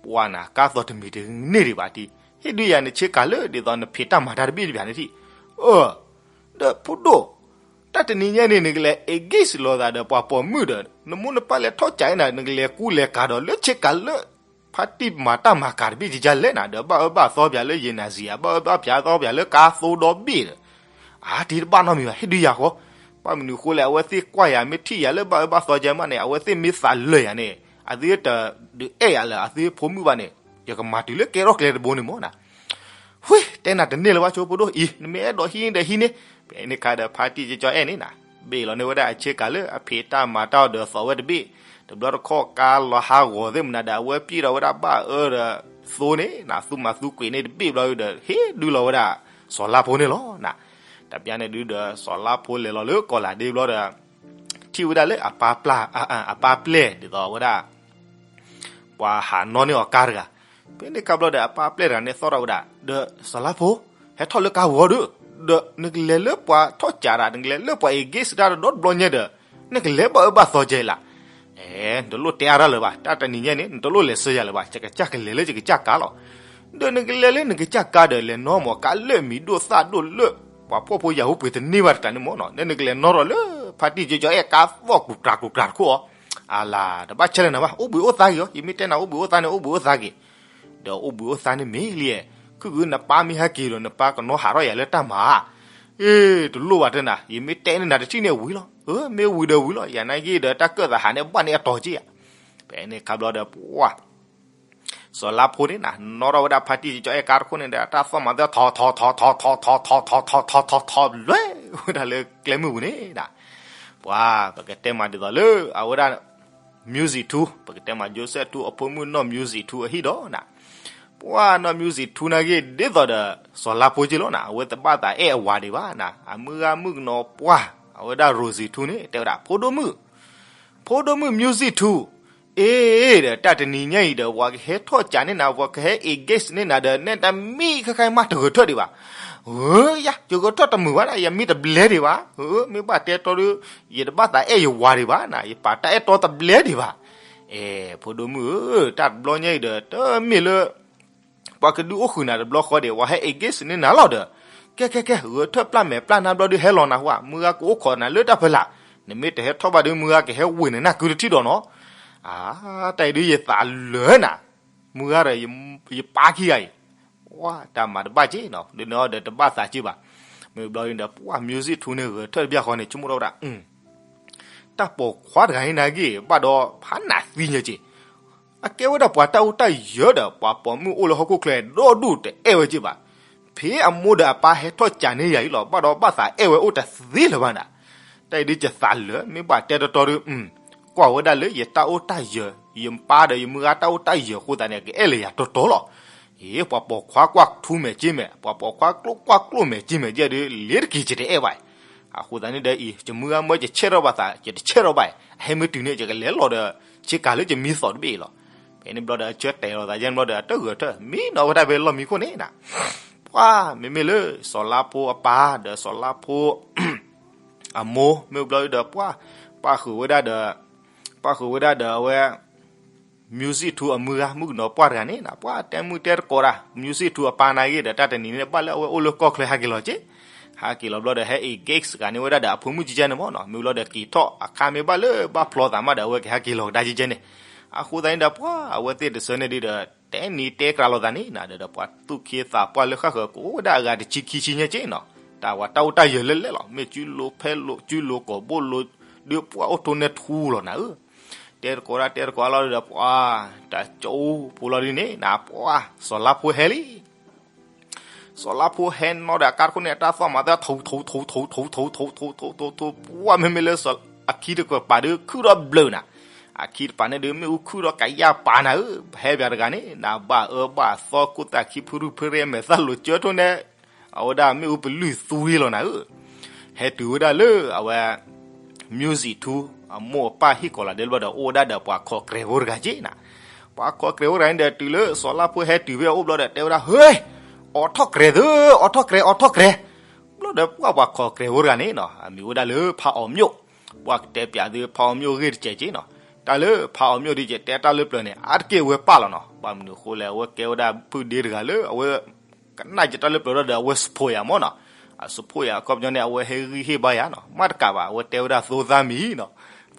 ပှၤနၤ ကါသီတမံၤတန့ၢ်ဒံးဘၣ် တံၤ, ဟ့ၣ်ဒုးယၤနဆ့ကၤလၢ ဒ်သိးနဖံးတၢ်မၤတၢ်တဘ့ၣ်တဘၣ်န့ၣ်ထံၣ်. အၢ ဒီးဖိဒိၣ်, တၢ်တနံၤညါန့ၣ် နကလဲၤ engage လိာ်သးဒီးပှၤပိာ်မုၣ်ဒီး နမိၢ်နပၢ်လဲၤထီၣ်ကးနၤ နကလဲၤကူလဲၤကၤဒီးလၢဆ့ကၤလၢ ဖါတံၢ်မၤတၢ်မၤကၤတဘ့ၣ်ကကလဲၣ်နၤ ဒီးဘၣ်အၢဘၣ်သီပၠးလၢယဲနၤစံးဧါ ဘၣ်အၢဘၣ်ပၠးသီပၠးလၢကါသိဒီဘ့ၣ်ဒီး အါ တံၤတဘၣ်နီတမံၤဘၣ် ဟ့ၣ်ဒုးယၤဃီ. ဘၣ်မနုၤဃိလဲၣ် အဝဲသ့ၣ်ကွၢ်ယၤ မ့ၢ်ထံၣ်ယၤလၢဘၣ်အၢဘၣ်သီယဲမးန့ၣ် အဝဲသ့ၣ်မ့ၢ်သးလၢာ်ယၤန့ၣ် အသုတဒုးအဲၣ်ယၤလၢအသုဖိမုၣ်ဘၣ်န့ၣ် ယကမၤတုၤလၢကဲထီၣ်ကျဲတဘိန့ၣ်မးနၤ. ဝ့ၢ် တဲနၤတန့ၢ်လၢၤဘၣ်ဆိ ဖိဒိၣ်အံၤ နမ့ၢ်အဲၣ်ဒိးဟံးဒီးဟံးန့ၣ်. ဖဲန့ၣ်ခါဒီး ဖါတံၢ်ကကီအဲၣ်န့ၣ်နၤ ဘ့ၣ်လီၤန့ၢ်ဝဲဒၣ်အဆ့ကၤလၢအဖံးတၢ်မၤတၢ်အီၤဒီးသီဝဲတဘ့ၣ်, တဘျီတခီၣ် ကါလီၤဟးဂီၤသ့ၣ်မနုၤဒီး အဝဲပျ့ၤဒီးဝဲဒၣ်ဘၣ်အၢဒီးသိန့ၣ်နၤ သူမၤသူကွံာ်န့ၣ်တဘ့ၣ်ဘျီဒီး ဟ့ၣ်ဒုးလီၤဝဲဒၣ် စီၤလါဖိန့ၣ်လီၤနၤ. တဘျီန့ၣ်ဒုးဒီး စီၤလါဖိလဲၤလီၤလၢကီၢ်လၤဒ့ဘျီဒီး ထံၣ်ဝဲဒၣ်လၢအပၢ်ပျဲၢ် အပၢ်ပျဲၢ်ဒ်သိးဝဲဒၣ် ပှၤဟးနီၣ်န့ၢ်အီၤကါတဂၤ. ဖဲန့ၣ်ခါဘျီဒီး အပၢ်ပျဲၢ်တဂၤန့ၣ်သီၣ်ထီၣ်ဝဲဒၣ် ဒီးစီၤလါဖိ ဟဲထီၣ်လၢကါပူၤအီၤဒီး ဒီးနကလဲၤလၢပှၤထီၣ်ကးတၢ် နကလဲၤလၢပှၤ engage တၢ်ဒီးဒီတဘျီညါဒီး နကလဲၤဘၣ်အၢဘၣ်သီကဲလး. အဲ နတလိၣ်တဲအါတၢ်လၢၤဘၣ် တၢ်တနံၤညါန့ၣ် နတလိၣ်လဲၤစၢၤယၤလၢၤဘၣ် ယကစၢ်ကလဲၤလၢယကစၢ်ကါလီၤ. ဒီးနကလဲၤလၢနကစၢ်ကါဒီး လဲၤနီၣ်မးကါလၢမံၤဒိၣ်သၣ်ဒိၣ်လၢ ပှၤဖှီၣ်ဖိယာ်ဖိပှ့ၤတန့ၢ်ဘၣ်တကးန့ၣ်မးနီၤ နနကလဲၤနီၣ်ထီၣ်လၢ ဖါတံၢ်ကကီအဲၣ်ကါသီၣ်ကျူးကျါကျူးကျါတခိၣ်အီၤ အလၤ တဘၣ်ဆဲးလၢနၤဘၣ် အိၣ်ဘှံးအိၣ်သါက့ၤအီၤ ယမ့ၢ်တဲနၤအိၣ်ဘှံးအိၣ်သါန့ၣ် အိၣ်ဘှံးအိၣ်သါက့ၤ ဒီးအိၣ်ဘှံးအိၣ်သါန့ၣ်မ့ၢ်လံ, ခုၣ်ခုၣ်နပၢ်မ့ၢ်ဟဲက့ၤဒီး နပၢ်ကနီၣ်ဟးထီၣ်ယၤလၢတၢ်မၤဧါ, အ့ တလိၣ်ဘၣ်တဲနၤ ယမ့ၢ်တဲန့ၢ်နၤတထံၣ်န့ၣ်ဝံၤလီၤ, အၢ မ့ၢ်ဝံၤဒီးဝံၤလီၤ, ယၤနာ်က့ဒီးတၢ်ကၢၣ်သးဟးန့ၣ် ဘၣ်န့ၢ်အတီၤက့ဧါ. ဖဲန့ၣ်ခါဘျီဒီး ပှၤ စီၤလါဖိန့ၣ်နၤ နီၣ်ထီၣ်ဝဲဒၣ်ဖါတံၢ်ကကီအဲၣ်ကါတခိၣ်န့ၣ်ဒီး တၢ်သီၣ်မၤသီၣ် ထီထီထီထီထီထီထီထီထီထီထီထီထီ လွဲဝဲဒၣ်လၢကျဲမုၢ်ပူၤန့ၣ်နၤ ပှၤ ပကတဲမးဒ်သိးလၢ အဝဲဒၣ် music ထူ, ပကတဲမး Joseph ထူအဖိမုၣ်နီၢ် music ထူအဟံၣ်ဒီးနၤ, ပှၤနီၢ် music ထူနာ်က့ ဒ်သိးဒီး စီၤလါဖိက့လီၤနၤ, အဝဲတဘၣ်သးအဲၣ်အဝၤဒံးဘၣ်နၤ, အမုၢ်ဂၤမုၣ်ကနီၤပှၢ်, အဝဲဒၣ် Rosie ထူန့ၣ် တဲဝဲဒၣ် ဖိဒိၣ်မုၣ်, ဖိဒိၣ်မုၣ် music ထူ, အ့ ဒီးတၢ်တနံၤညါအံၤဒီး ပှၤကဟဲထီၣ်ကးန့ၢ်နၤ ပှၤကဟဲ engage န့ၢ်နၤဒီး နဲတမံခါခါမးတဂဲၤထၢၣ်ဒံးဘၣ်. ဧၢ ယၤ ယဂဲၤထၢၣ်တမုာ်ဘၣ်ဒၣ် ယမံတဘျဲဒံးဘၣ်. ဧၢ မ့ၢ်ဘၣ်တဲတီဒီး ယတဘၣ်သးအဲၣ်ယဝၤဒံးဘၣ်နၤ ယပာ်တၢ်အဲၣ်တီတဘျဲဒံးဘၣ်. အဲ ဖိဒိၣ်မုၣ်ဧၢ တၢ်တဘျီညါအံၤဒီး တမ့ၢ်လၢ ပှၤကဒုးအိၣ်ဃုာ်နၤတဘျီဃီဒီး ပှၤဟဲ engage န့ၢ်နၤလီၤဒီး ကဲကဲကဲ ဂဲၤထၢၣ်ပျၢ်မဲာ်ပျၢ်နါဘျီဒုးဟဲလီၤနၤဟူဧါ မုၢ်ဂၤကအိၣ်ခိးနၤလၢတၢ်ဖီလာ် နမ့ၢ်တဟဲထီၣ်ဘၣ်ဒီး မုၢ်ဂၤကဟဲဝ့ၢ်နနၢ်ကုတထံၣ်ဒီးနီၤ. အါ တၢ်အံၤဒုးယသးလၢနၤ မုၢ်ဂၤဒီး ယပာ်ခံဂၤအံၤ ဝါ တၢ်မၤတဘၣ်က့နီၤ ဒ်န့ၣ်ဒီးတဘၣ်သးက့ဘၣ်. မ့ၢ်ဘျီဒုးဒီး ပှၤ music ထူန့ၣ်ဂဲၤထၢၣ်တဘျီဃီန့ၣ် ဆိကမိၣ်ထီၣ်ဝဲဒၣ် တၢ်ပိာ်ခွါတဂၤန့ၣ်နာ်က့ ဘၣ်ဒီးဖးနးသံညါက့ အကဲဝဲဒၣ်ပှၤတၢ်အိၣ်တၢ်ယၢၤဒီး ပှၤပိာ်မုၣ်အိၣ်လၢဟီၣ်ခိၣ်ချၢဒီဒူၣ်တအဲၣ်ဝဲက့ဘၣ်. ဖဲအမိၢ်ဒီးအပၢ်ဟဲထီၣ်ကးန့ၢ်ယၤအံၤလီၤ ဘၣ်ဒီးဘၣ်သးအဲၣ်ဝဲအိၣ်တသ့လၢၤဘၣ်နၤ. တၢ်အံၤဒုးယသးလၢ မ့ၢ်ဘၣ်တဲတီတီဒီး ကွၢ်ဝဲဒၣ်လၢယတၢ်အိၣ်တၢ်ယၢၤ ယပၢ်ဒီးယမုၢ်ဂၤတၢ်အိၣ်တၢ်ယၢၤအဃိသတးန့ၣ် ကအဲၣ်လၢယၤတီတီလီၤ. အ့ ပှၤပိာ်ခွါကွၢ်ထူမဲာ်က့မဲာ် ပှၤပိာ်ခွါကျိၣ်ကွၢ်ကျိၣ်မဲာ်က့မဲာ်ကဲဒီး လ့ၤတက့ၤကတအဲၣ်ဘၣ်. အဃိသတးန့ၣ်ဒီးအံၤ ယမုၢ်ဂၤမၢယဆဲးထီၣ်ဘၣ်သး ယတဆဲးထီၣ်ဘၣ် အဟဲမ့ၢ်တုၤန့ၣ် ယကလဲၤလီၤဒီး ဆ့ကၤလၢယမံသီၣ်တဘ့ၣ်အံၤလီၤ. ဖဲန့ၣ်ဘျီဒီး အဆၢတဲာ်လီၤသးယဲၢ်ဘျီဒီး အတဂဲၤထၢၣ် မံနီၤဝဲဒၣ်ဖဲလီၢ်မံခိၣ်န့ၣ်နၤ. ပှၤ မ့မ့ၢ်လၢ စီၤလါဖိအပၢ်ဒီးစီၤလါဖိ အမိၢ် မ့ၢ်ဘျီဒုးဒီး ပှၤ ပာ်ဃုာ်ဝဲဒၣ်ဒီး ပာ်ဃုာ်ဝဲဒၣ်ဒီးအဝဲ music ထူအမုၢ်ဂၤ မုၣ်ကနီၤပှၢ်တဂၤန့ၣ်နၤ ပှၤတဲမုၢ်တဲတကိးတၢ် music ထူအပၢ်နာ်က့ဒီး တၢ်တနံၤန့ၣ် ဘၣ်လၢအဝဲအိၣ်လၢကီၢ်ချၢဟဲက့ၤလီၤက့ ဟဲက့ၤလီၤဘျီဒီး ဟဲ engage ကးန့ၢ်ဝဲဒၣ်ဒီးအဖိမုၣ်ကဲကဲန့ၣ်မ့ၢ်နီၤ မ့ၢ်ဘျီဒီးက့ၤထီၣ်အခါမ့ၢ်ဘၣ်လၢဘၣ်ဖျီသးမးဒီး အဝဲကဟဲက့ၤလီၤကဒါကဲကဲန့ၣ်. အဃိသတးန့ၣ်ဒီး ပှၤ အဝဲသ့ၣ်တဆၢန့ၣ်ဒုးဒီး တဲနံၤတဲကြးလိာ်သးန့ၣ်နၤဒီး ပှၤသူၣ်က့သးပှၢ်လၢဃၣ်ဃၢၤကိးဝဲဒၣ်အဂၤတဆံခံဆံညါက့နီၤ တၢ်ဝဲတၢ်အိၣ်တၢ်ယၢၤလၢလဲၣ်လီၤ မ့ၢ်စုလိၤဖဲလိၤ စုလိၤကိာ်ဘိလိၤ ဒုးပှၤအိၣ်ထူန့ၢ်ထူလီၤနၤဧၢ တဲတကိးဒၣ်တဲတကိးလီၤဒီး ပှၤ တၢ်ကၠိဖိလီၤဒုးန့ၣ်နၤ ပှၤ စီၤလါဖိဟဲလံ စီၤလါဖိဟဲနီၤဒီးအကါတခိၣ်န့ၣ် အတၢ်သီၣ်မၤသး ထိး ထိး ထိး ထိး ထိး ထိး ထိး ထိး ထိး ထိး ပှၤ မ့မ့ၢ်လၢ အခံတကပၤဒုးခုၣ်ဒီးဘျၢၣ်နၤ အခံတပၤန့ၣ်ဒုး မ့ၣ်အူခုၣ်ဒီးကယၢ်ပာ်နၤဧၢ ဟဲပၠးတဂၤန့ၣ် နဘၣ်အၢဘၣ်သီ ခိၣ်သၣ်ခံဖုရူၢ်ဖုရဲ မဲာ်သၣ်လိၤကၢထိၣ်န့ၣ် အဝဲဒၣ်မ့ၣ်အူပလုၢ်သူလီၤနၤဧၢ ဟဲတုၤဝဲဒၣ်လၢအဝဲ music ထူ အမိၢ်အပၢ်ဟံၣ်ကီၤလီၤဒဲးဘျီဒီး အိၣ်ဝဲဒၣ်ဒီးပှၤခိးကြဲးဖိတဂၤက့နၤ ပှၤခိးကြဲးဖိတဂၤန့ၣ်ဒီး တုၤလၢစီၤလါဖိဟဲတုၤဖဲအအိၣ်ဘျီဒီး တဲဝဲဒၣ် ဟ့ အိးထီၣ်ကြဲးသု အိးထီၣ်ကြဲး အိးထီၣ်ကြဲး ဘျီဒီးပှၤခိးကြဲးဖိတဂၤန့ၣ်နီၤ အမံၤဝဲဒၣ်လၢဖးအီၤမျိၣ် ပှၤကတဲပၠးသုဖးအီၤမျိၣ်ဂ့ၢ်တစဲးက့နီၤ တၢ်လၢဖးအီၤမျိၣ်ဒ်ယတဲတၢ်လၢပျၢၤန့ၣ် အါတက့ၢ်ဝဲပၢ်လီၤနီၤ ဘၣ်မနုၤအဃိလဲၣ် အဝဲကဲဝဲဒၣ်ဖုဒ့တဂၤလၢအဝဲ ကနၣ်ယတၢ်လၢပျၢၤဒီး အဝဲ support ယၤမ့ၢ်နီၤ အ support ယၤအခီပညီန့ၣ် အဝဲဟ့ၣ်ဂံၢ်ဟ့ၣ်ဘါယၤနီၤ မ့ၢ်တကးဘၣ် အဝဲတဲဝဲဒၣ်သိသးမံၤနီၤ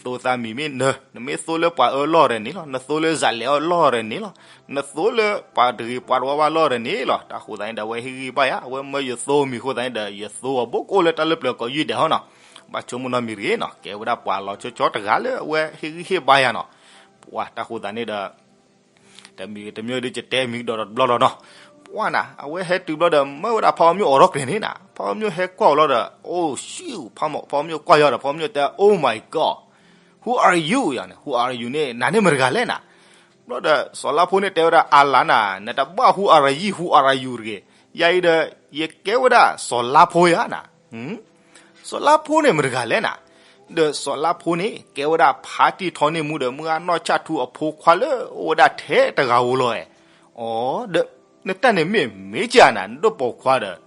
သိသးမံၤမ့ၢ်နၢၤ နမ့ၢ်သိလၢပှၤအၢလီၢ်ရၤန့ၣ်လီၤ နသိလၢစးလဲၤအီၣ်လီၢ်ရၤန့ၣ်လီၤ နသိလၢပှၤတဂ့ၤပှၤတဝါဘၣ်လီၢ်ရၤန့ၣ်လီၤ တၢ်ဃိသတးန့ၣ်ဒီး အဝဲဟ့ၣ်ဂံၢ်ဟ့ၣ်ဘါယၤ အဝဲမၢယသိမံၤအဃိသတးန့ၣ်ဒီး ယသိအီၤဘိကအိၣ်လၢတၢ်လၢပျၢၤကိးယုၢ်ဒဲးဟီနီၤ ဘၣ်ဆိကမိၣ်နီတမံၤတဂ့ၤနီၤ ကဲဝဲဒၣ်ပှၤလီၤဆီဆီတဂၤလၢအဝဲဟ့ၣ်ဂံၢ်ဟ့ၣ်ဘါယၤနီၤ ပှၤတၢ်ဃိသတးန့ၣ်ဒီး တမံၤတမံၤဒ်ယတဲမံၤကဒီးတဘျီလီၤနီၤ ပှၤနၤ အဝဲဟဲတုၤဘျီဒီး မၢဝဲဒၣ်ဖးအီၤမျိၣ်အိးထီၣ်ကြဲးန့ၣ်နၤ ဖးအီၤမျိၣ်ဟဲကွၢ်အီၤလီၤဒီး အိၣ် ရှံ ဖးအီၤမျိၣ်ကွၢ်ယၤဒီး ဖးအီၤမျိၣ်တဲ Oh my God, who are you ယၤန့ၣ် Who are you န့ၣ် နၤန့ၣ်မတၤတဂၤလဲၣ်နၤ ဘျီဒီး စီၤလါဖိန့ၣ်တဲဝဲဒၣ် အါလါနၤ နတဘၣ် Who are you, Who are you တဂ့ၤ ယၤအံၤဒီး ယကဲဝဲဒၣ်စီၤလါဖိယၤနၤ စီၤလါဖိန့ၣ်မတၤတဂၤလဲၣ်နၤ ဒီးစီၤလါဖိန့ၣ် ကဲဝဲဒၣ်ဖါတံၢ်ထီန့ၢ်မူဒီး မုၢ်ဂၤနီၢ်ဆၣ်ထူအဖိခွါလၢအိၣ်ဝဲဒၣ်ထဲတဂၤဧိၤလီၤအဲၣ် အိ ဒီး နတၢ်န့ၣ်မ့ၢ်မ့ၢ်ကနၤ နဒိၣ်ပိာ်ခွါဒီး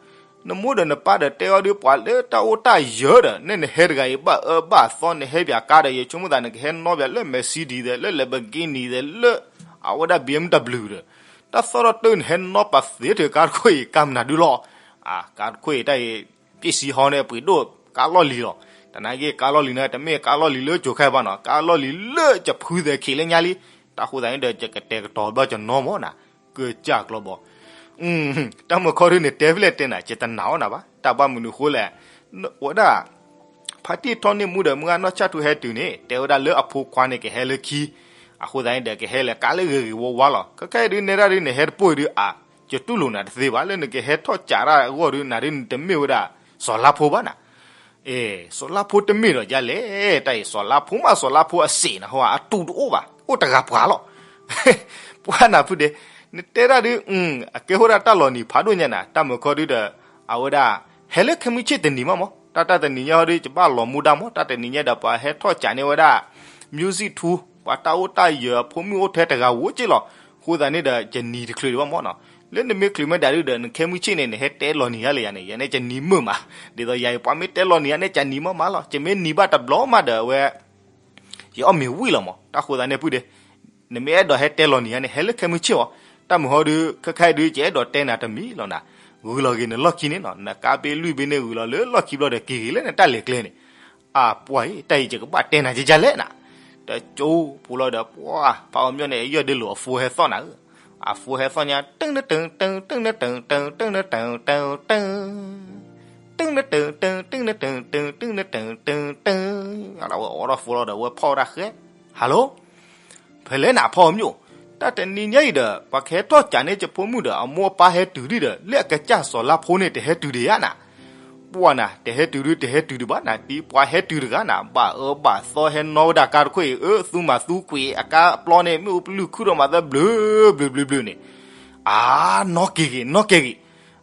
နမိၢ်ဒီးနပၢ်ဒီးတဲအီၤဒုးပှၤလၢတၢ်အိၣ်တၢ်ယၢၤဒီး နဲနဟဲတဂၤအံၤဘၣ်အၢဘၣ်သီ နဟဲပၠးကါဒီး ယဆိကမိၣ်သးနကဟဲနီၣ်ပၠးလၢ Mercedes ဒီး လၢ Lamborghini ဒီး လၢ အဝဲဒၣ် BMW ဒီး တၢ်သီၣ်ထီၣ်တၢ်နဟဲနီၣ်ပၠးသ့ထဲကါတခိၣ်အံၤ ကါမနုၤဒုလီၤ အကါတခိၣ်အံၤတၢ်အံၤ ပ့ၣ်စံဟီန့ၣ် ပှ့ၤဒိၣ်ကါလီၢ်လံၤလီၤ တနာ်က့ကါလီၢ်လံၤန့ၣ် တမ့ၢ်ကါလီၢ်လံၤလၢကၠိၤခဲဘၣ်နီၤ ကါလီၢ်လံၤလၢကဖုသဲးခံးလၢညါလံ တၢ်ဃိသတးန့ၣ်ဒီး ယကတဲာ်ကတီၤဘျီကနီၢ်မးနၤ ကစၢ်ကျီဘီ တၢ်မုၢ်ခီဒုန့ၣ် တဲဖဲလဲၣ်တဲနၤ ယတနာ်အီၤနၤဘၣ် တၢ်ဘၣ်မနုၤဃိလဲၣ် ဝဲဒၣ် ဖါတံၢ်ထီန့ၢ်မူဒီး မုၢ်ဂၤနီၢ်ဆၣ်ထူဟဲတုၤန့ၣ် တဲဝဲဒၣ်လၢအဖိခွါန့ၣ်ကဟဲလၢခံ အဃိသတးန့ၣ်ဒီး ကဟဲလၢကါလၢဂ့ၤဂ့ၤဝါဝါလီၤ ခဲခဲအံၤဒုးနဲဒၣ်ဒုးနဟဲတပိၢ်အံၤဒုး အ ယတူၢ်လိာ်နၤတသ့ဘၣ် လၢနကဟဲထီၣ်ကးတၢ်အဂီၢ်ဒုး နၤဒုးနတမ့ၢ်ဝဲဒၣ် စီၤလါဖိဘၣ်နၤ အ့ စီၤလါဖိတမ့ၢ်ဒီးဒ်လဲၣ် တၢ်အံၤ စီၤလါဖိမး စီၤလါဖိအစ့ၣ်နၤဟီ အတူးတအိၣ်ဘၣ် အိၣ်တဂၤပှၤလီၤ ပှၤနၤဖုဒဲး နတဲဒၣ်ဒုး အကဲဝဲဒၣ်တၢ်လီၤနံၤဖးဒိၣ်ညါနၤ တၢ်မုၢ်ခီဒုဒီး အဝဲဒၣ် ဟဲလၢခဲမုၢ်ဆ့ၣ်တနံၤမးမး တၢ်တၢ်တနံၤညါဟီဒုး ယဘၣ်လီၤမူဒါမး တၢ်တနံၤညါဒီးပှၤဟဲထီၣ်ကးန့ၢ်ဝဲဒၣ် music ထူ ပှၤတၢ်အိၣ်တၢ်ယၢၤအဖိမုၣ်အိၣ်ထဲတဂၤဝဲက့လီၤ. အဃိသတးန့ၣ်ဒီး ယနံၤတချုးဒံးဘၣ်မၢ်နီၤ. လၢနမ့ၢ်ချုးမ့ၢ်ဒၣ်ဒုဒီး နခဲမုၢ်ဆ့ၣ်န့ၣ် နဟဲတဲလီၤနံၤဧါလၢယၤန့ၣ်, ယၤန့ၣ်ယနံၤမုာ်မး. ဒ်သိးယၤအံၤ ပှၤမ့ၢ်တဲလီၤနံၤဧါန့ၣ် ယနံၤမးမးလီၤ. ယမ့ၢ်နံၤဘၣ်တဘျီမးဒီးအဝဲ ယအီၣ်မ့ၤဝံၣ်လီၤမး. တၢ်ဃိသတးန့ၣ် ပုၢ်ဒ့, နမ့ၢ်အဲၣ်ဒိးဟဲတဲလီၤနံၤဧါန့ၣ် ဟဲလၢခဲမုၢ်ဆ့ၣ်အီၤ. တၢ်မုာ်ဟီဒု ခဲခါအံၤဒု ယအဲၣ်ဒိးတဲနၤတမံၤလီၤနၤ. ဂုာ်လီၤဂ့ၤနလီၢ်ခံန့ၣ်နီၤ, နကါဘ့လွံၢ်ဘ့န့ၣ် ဂုာ်လီၤလၢလီၢ်ခံဘျီဒီး က့ၤဂ့ၤလၢနတၢ်လဲၤကျဲန့ၣ်. အပှၤအံၤ တၢ်အံၤယကဘၣ်တဲနၤကကလဲၣ်နၤ. တကၠိဖိလီၤဒီး ပှၤဖးအီၤမၠိၣ်န့ၣ် အယီၢ်ဒ့လိာ်အဖိဟဲသီၣ်နၤဧၢ. အဖိဟဲသီၣ်ညါ တုၤနတုၤတုၤ တုၤနတုၤတုၤ တုၤနတုၤတုၤ တုၤ တုၤနတုၤတုၤ တုၤနတုၤတုၤ တုၤနတုၤတုၤ တုၤ တုၤ တုၤ အဝဲအိးထီၣ်ဖိလီၤဒီး အဝဲဖီၣ်ဝဲဒၣ်ဃဲ, Hello, ဖဲလဲၣ်နၤဖီအီၤမၠိၣ်, တၢ်တနံၤညါအံၤဒီး ပှၤကဟဲထီၣ်ကးန့ၢ်ယဖိမုၣ်ဒီး အမိၢ်အပၢ်ဟဲတုၤဒံးဒီး လၢအကစၢ်စီၤလါဖိန့ၣ် တဟဲတုၤဒံးဧါနၤ. ပှၢ်နၤ တဟဲတုၤဒု တဟဲတုၤဒံးဘၣ်နၤ, တံၤပှၤဟဲတုၤတဂၤနၤ, ဘၣ်အၢဘၣ်သီဟဲနီၣ်ဝဲဒၣ်ကါတခိၣ်အံၤ အၢ သူမၤသူကွံာ်အကါအပျီန့ၣ် မ့ၣ်အူပလုၢ်ခုၣ်ဒီးမၤသၢဘျုးဘျုးဘျုးဘျုးန့ၣ်, အါ နီၣ်က့ၤဂ့ၤ နီၣ်က့ၤဂ့ၤ,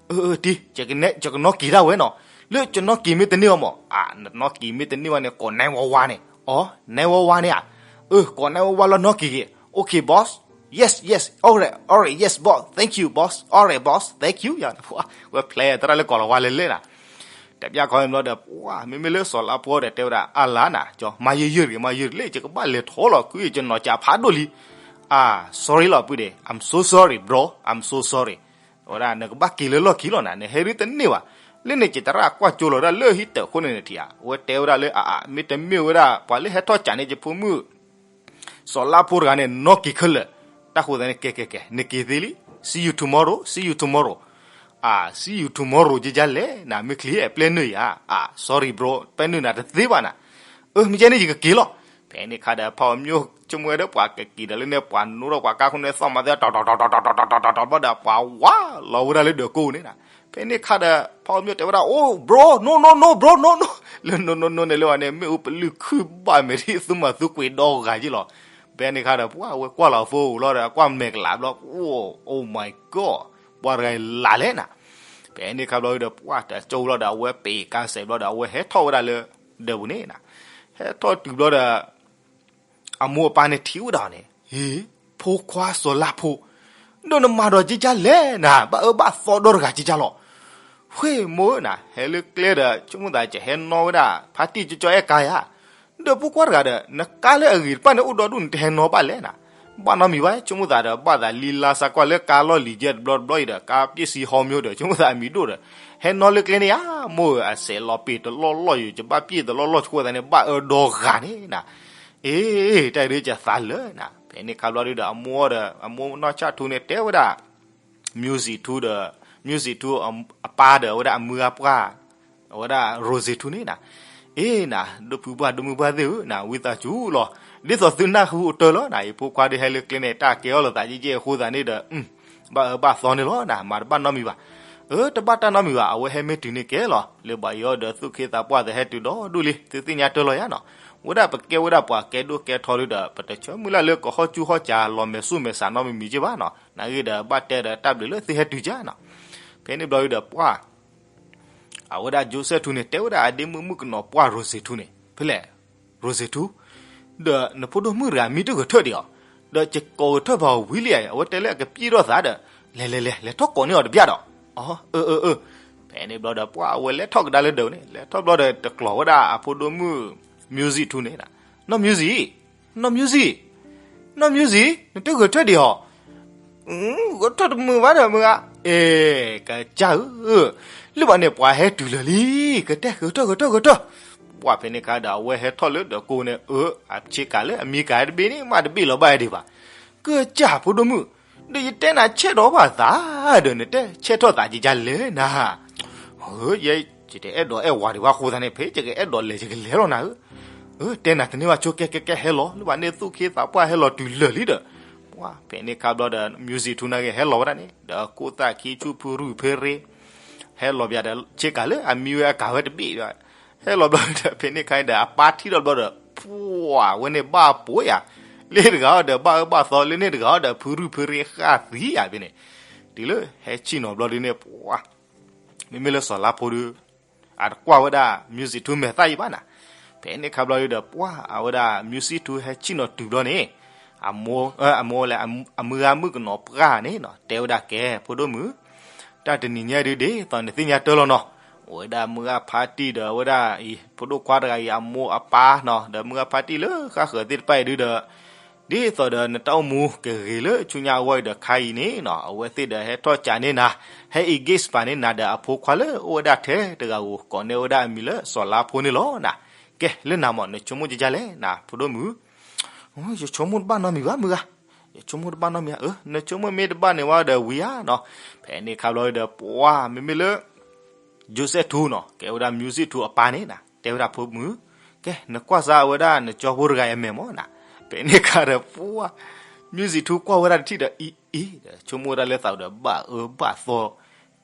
အၢ တံၤ ယကနီၣ်က့ၤဒၣ်ဝဲနီၤ, လၢကနီၣ်က့ၤမ့ၢ်တန့ၢ်ဘၣ်မၢ်, အါ နနီၣ်က့ၤမ့ၢ်တန့ၢ်ဘၣ်န့ၣ် ကိး nine one one န့ၣ်, အီ nine one one န့ၣ်ဧါ, အၢ ကိး nine one one လီၤ နီၣ်က့ၤဂ့ၤ, Okay boss, yes yes, alright alright, yes boss, thank you boss, alright boss, thank you, ဝဲဖျဲးသရၣ်လၢကိးလီၤဝါလဲၤလဲၣ်နၤ, တပျၢ်ခီဘျီဒီး ပှၢ် မ့မ့ၢ်လၢစီၤလါဖိဒီးတဲဝဲဒၣ် အါလါနၤ ကၠီ မၤယံာ်ယံာ်တဂ့ၤ မၤယံာ်တဂ့ၤ ယကဘၣ်လဲၤထီၣ်လီၤ ခုအံၤယနီၢ်ကးဖးဒိၣ်လံ, အါ sorry လီၤ ပုၢ်ဒ့, I'm so sorry bro, I'm so sorry, ဝဲဒၣ် နကဘၣ်က့ၤလၢလီၢ်ခံလီၤနၤ နဟဲဒုတန့ၢ်ဘၣ်, လၢန့ၣ်ကတရၣ်ကွၢ်ကၠိလီၤဒၣ်လၢဟံၣ်တၢးခိၣ်န့ၣ်နထံၣ်ဧါ, အဝဲတဲဝဲဒၣ်လၢ အါအါ မ့တမ့ၢ်ဝဲဒၣ် ပှၤလၢဟဲထီၣ်ကးန့ၢ်ယဖိမုၣ် စီၤလါဖိတဂၤန့ၣ် နီၣ်က့ၤခဲလၢာ်, တၢ်ဃိသတးန့ၣ် ကဲကဲကဲ နက့ၤသ့လံ, see you tomorrow, see you tomorrow, အါ see you tomorrow ကကလဲၣ်နၤ မ့ၢ်ချံအဲၣ်ပျဲနုာ်ဧါ, အါ sorry bro ပျဲနုာ်နၤတသ့ဘၣ်နၤ, အၢ မ့ၢ်ကဲန့ၣ်ယကက့ၤလီၤ, ဖဲန့ၣ်ခါဒီး ဖးအီၤမၠိၣ် ဆိကမိၣ်ဝဲဒီးပှၤကက့ၤဒီးလၢန့ၣ် ပှၤနိၣ်ထီၣ်ပှၤကါခိၣ်န့ၣ် သီၣ်မၤသ့ တီၤတီၤတီၤတီၤတီၤတီၤတီၤတီၤတီၤဘျီဒီး ပှၤဝါလီၤဝဲဒၣ်လၢဒၢးကိးန့ၣ်နၤ, ဖဲန့ၣ်ခါဒီး ဖးအီၤမၠိၣ်တဲဝဲဒၣ် oh bro, no no no bro, no no, လၢ no no no န့ၣ်လၢအန့ၣ် မ့ၣ်အူပလုၢ်ခုၣ်ဘၣ်မဲာ်ဒ် သူမၤသူကွံာ်ဒီဂၤက့လီၤ, ဖဲန့ၣ်ခါဒီး ပှၢ်ဝဲကွၢ်လီၤအဖိလီၤဒီး အကွၢ်မဲာ်ကလးဘျီ အိၣ် oh my god, ပှၤတဂၤအံၤလၢ်လဲၣ်နၤ, ဖဲန့ၣ်ခါဘျီဒီး ပှၢ်တကၠိလီၤဒီး အဝဲပ့ၤကါစဲးဘျီဒီး အဝဲဟဲထီၣ်ဝဲဒၣ်လၢဒၢးပူၤန့ၣ်နၤ, ဟဲထီၣ်တုၤဘျီဒီး အမိၢ်အပၢ်န့ၣ်ထံၣ်ဝဲဒၣ်န့ၣ်, ဟ့ၣ်, ဖိခွါစီၤလါဖိ, ဒီးနမၤဒီးကကလဲၣ်နၤ ဘၣ်အၢဘၣ်သီဒီတဂၤကကလီၤ, ဝ့ၢ်မိၢ်ဧၢနၤ ဟဲလၢကျဲဒီး ဆိကမိၣ်သးကဟဲနီၣ်ဝဲဒၣ် ဖါတံၢ်ကၠီကၠီအဲၣ်ကါယၤ, ဒီးဖိခွါတဂၤဒီး နကါလၢအဂ့ၤတဖၣ်န့ၣ် အိၣ်ဒီဒူၣ်န့ၣ် တဟဲနီၣ်ဘၣ်လဲၣ်နၤ, ဘၣ်နီတမံၤဘၣ် ဆိကမိၣ်သးဒီး ဘၣ်သးလံလါစးကွၢ်လၢကါလီၢ်လံၤကဲတဘျီတဘျီအံၤဒီး ကါပျ့ၢ်စံဟီမၠိဒီး ဆိကမိၣ်သးအမံၤဒိၣ်ဒီး ဟဲနီၣ်လၢကျဲန့ၣ်ဧါ, မိၢ်ဧၢ အစဲးလီၤပ့ၤတလီၢ်လီၢ်ယိာ် ယဘၣ်ပျ့ၢ်တလီၢ်လီၢ်ဆိကမိၣ်သးန့ၣ် ဘၣ်အၢဒီဂၤန့ၣ်နၤ, အ့ တၢ်အံၤဒုးကသးလၢနၤ, ဖဲန့ၣ်ခါဘျီဒုဒီး အမိၢ်ဒီး အမိၢ်နီၢ်ဆၣ်ထူန့ၣ် တဲဝဲဒၣ် music ထူဒီး music ထူအပၢ်ဒီး အဝဲဒၣ်အမုၢ်အပှၢ် အဝဲဒၣ် Rose ထူန့ၣ်နၤ, အ့နၤ ဒိၣ်ဖုပှၢ်ဒိၣ်မုၢ်ပှၢ်သ့ၣ်ဧၢနၤ ဝံသးစူၤလီၤ, ဒ်သိးသုနၢ်ဟူအတၢၢ်လီၤနၤ, ယဖိခွါဒုးဟဲလၢကျဲန့ၣ် တၢ်ကဲအီၣ်လိာ်သးကဲကဲအဃိသတးန့ၣ်ဒီး ဘၣ်အၢဘၣ်သီန့ၣ်လီၤနၤ, မၤတဘၣ်နီတမံၤဘၣ်, အၢ တဘၣ်တၢ်နီတမံၤဘၣ်, အဝဲဟဲမ့ၢ်တုၤန့ၣ်ကဲလီၤ, လၢဘၣ်ယိၣ်ဒီးသူၣ်က့သးပှၢ်သးဟဲတုၤဒီဒူၣ်လံ, သုသ့ၣ်ညါတၢၢ်လီၤယါနီၤ, ဝဲဒၣ်ပကဲဝဲဒၣ်ပှၤကဲဒိၣ်ကဲထီဒုဒီး ပတဆၢမုၢ်လၢ်လၢကဟီၣ်ဆူၣ်ဟီၣ်စးလီၤမဲာ်ဆူၣ်မဲာ်ဆးနီတမံၤမံၤက့ဘၣ်နီၤ, နာ်ဂ့ၤဒီးဘၣ်တဲဒီးတၢ်ဘျုးလၢသုဟဲတုၤကါနီၤ, ဖဲန့ၣ်ဘျီဒုဒီးပှၢ် အဝဲဒၣ် Joseph ထူန့ၣ် တဲဝဲဒၣ်အဒ့မုၣ်မုၣ်ကနီၤပှၢ် Rose ထူန့ၣ် ဖဲလဲၣ် Rose ထူ, ဒီးနဖိဒိၣ်မုၣ်တဂၤမံတဂဲၤထၢၣ်ဒံးအီၤ, ဒီးယကိးဂဲၤထၢၣ်ဘၣ်အီၤဝံၤလံဧါ, အဝဲတဲလၢအကပျ့ၢ်ထီၣ်သးဒီး, လဲၤလဲၤလဲၤ လဲၤထီၣ်ကိးန့ၢ်အီၤတဘျီဒီး, အီ အၢ အၢ အၢ, ဖဲန့ၣ်ဘျီဒီးပှၢ်အဝဲလဲၤထီၣ်ကဒါလၢဒၢးန့ၣ်, လဲၤထီၣ်ဘျီဒီးတကျိၤဝဲဒၣ်အဖိဒိၣ်မုၣ် Music ထူန့ၣ်, နီၢ် Music, နီၢ် Music, နီၢ် Music နတဂဲၤထၢၣ်ဒံးအီၤ ဂဲၤထၢၣ်တမုာ်ဘၣ်ဒီးမုာ်ဧါ, အဲ ကစၢ်ဧၢ, လၢဘၣ်န့ၣ်ပှၤဟဲတုၤလၢာ်လံ, ကတဲ ဂဲၤထၢၣ် ဂဲၤထၢၣ် ဂဲၤထၢၣ်, ပှၢ်ဖဲန့ၣ်ခါဒီးအဝဲဟဲထီၣ်လၢဒၢးကိးန့ၣ်, အၢ အဆ့ကၤလၢအမံၤကၤတဘ့ၣ်န့ၣ် မ့ၢ်တဘ့ၣ်လီၤဘၣ်ဒံးဘၣ်, ကစၢ်ဖိဒိၣ်မုၣ်, ဒီးယတဲနၤဆဲးထီၣ်ဘၣ်သးဒီး နတဲဆဲးထီၣ်သးယကလဲၣ်နၤ, ယဲ ယတအဲၣ်ဒိးအဲၣ်ဝၤဒံးဘၣ်အဃိသတးန့ၣ် ဖဲယကအဲၣ်ဒိးလဲၤယကလဲၤလီၤနၤဧၢ, တဲနၤတန့ၢ်ဘၣ်ဆိကဲကဲကဲဟဲလီၤ, လၢဘၣ်န့ၣ်သူၣ်က့သးပှၢ်ဟဲလီၤတုၤလၢာ်လံဒီး, ပှၢ်ဖဲန့ၣ်ခါဘျီဒီး Music ထူန့ၣ်က့ၤဟဲလီၤဝဲဒၣ်န့ၣ် ဒီးကိၢ်သၣ်ခံဆူဖုရူၢ်ဖဲရ့ ဟဲလီၤဘၣ်ဒီး ဆ့ကၤလၢအမံၤဝဲအကၤဝဲတဘ့ၣ်ဒီး, ဟဲလီၤဘျီဒီး ဖဲန့ၣ်ခါဒီး အပၢ်ထံၣ်ထီၣ်ဘျီဒီး ပှၢ်ဝဲန့ၣ်ဘၣ်ပိာ်ယၤ, လၢတဂၤအီၤဒီးဘၣ်အၢဘၣ်သီ လၢန့ၣ်တဂၤအီၤဒီး ဖုရူၢ်ဖဲရ့ဃၣ်သံယၤဖဲန့ၣ်, တုၤလၢဟဲဆ့ၣ်နီၤဘျီဒုန့ၣ် ပှၢ် မ့မ့ၢ်လၢစီၤလါဖိဒီး အတကွၢ်ဝဲဒၣ် Music ထူမဲာ်သၣ်အံၤဘၣ်နၤ, ဖဲန့ၣ်ခါဘျီဒုဒီး ပှၢ်အဝဲဒၣ် music ထူဟဲဆံၣ်နီၤတုၤဘျီန့ၣ်, အမိၢ်, အမိၢ်လဲၣ်, အမုၢ်ဂၤမုၣ်ကနီၤပှၢ်န့ၣ်နီၤ တဲဝဲဒၣ်ကဲ ဖိဒိၣ်မုၣ်, တၢ်တနံၤညါဒု ဒ်သိးနသ့ၣ်ညါတၢ်လီၤနီၤ, အိၣ်ဝဲဒၣ်မုၢ်ဂၤဖါတံၢ်ဒီး အဝဲဒၣ်အံၤ ဖိဒိၣ်ခွါတဂၤအံၤ အမိၢ်အပၢ်နီၤ ဒီးမုၢ်ဂၤဖါတံၢ်လၢဃၣ်ဃၢၤသ့ၣ်တဖၣ်အံၤဒုဒီး ဒ်သိးဒီးနတၢ်အိၣ်မူကဂ့ၤလၢဆူညါအဂီၢ်အံၤဒီး ခါအံၤန့ၣ်နီၤ အဝဲသ့ၣ်ဒီးဟဲထီၣ်ကးန့ၢ်နၤ, ဟဲ engage ပာ်န့ၢ်နၤဒီးအဖိခွါလၢအိၣ်ဝဲဒၣ်ထဲတဂၤဧိၤ ကိးန့ၢ်ဝဲဒၣ်အမံၤလၢစီၤလါဖိန့ၣ်လီၤနၤ. ကဲ လၢနၤမး နဆိကမိၣ်ကကလဲၣ်နၤ ဖိဒိၣ်မုၣ်. ယဆိကမိၣ်တဘၣ်နီတမံၤဘၣ် မုၢ်ဂၤ, ယဆိကမိၣ်တဘၣ်နီတမံၤဧါ, နဆိကမိၣ်မ့ၢ်တဘၣ်န့ၣ်ဝဲဒီးဝံၤဧါနီၤ. ဖဲန့ၣ်ခါဘျီဒုဒီး ပှၢ်မ့မ့ၢ်လၢ ယိၤစဲးထူနီၤ ကဲဝဲဒၣ် music ထူအပၢ်န့ၣ်နၤ တဲဝဲဒၣ် ဖိမုၣ်, ကဲ နကွၢ်စၢ်အဝဲဒၣ်နကၠီဖိတဂၤအမဲာ်မးနၤ. ဖဲန့ၣ်ခါဒီး ပှၢ် music ထူကွၢ်ဝဲဒၣ်တထံၣ်ဒီး အံၤအံၤ ဒီးဆိကမိၣ်ဝဲဒၣ်လၢသးဒီး ဘၣ်အၢဘၣ်သီ,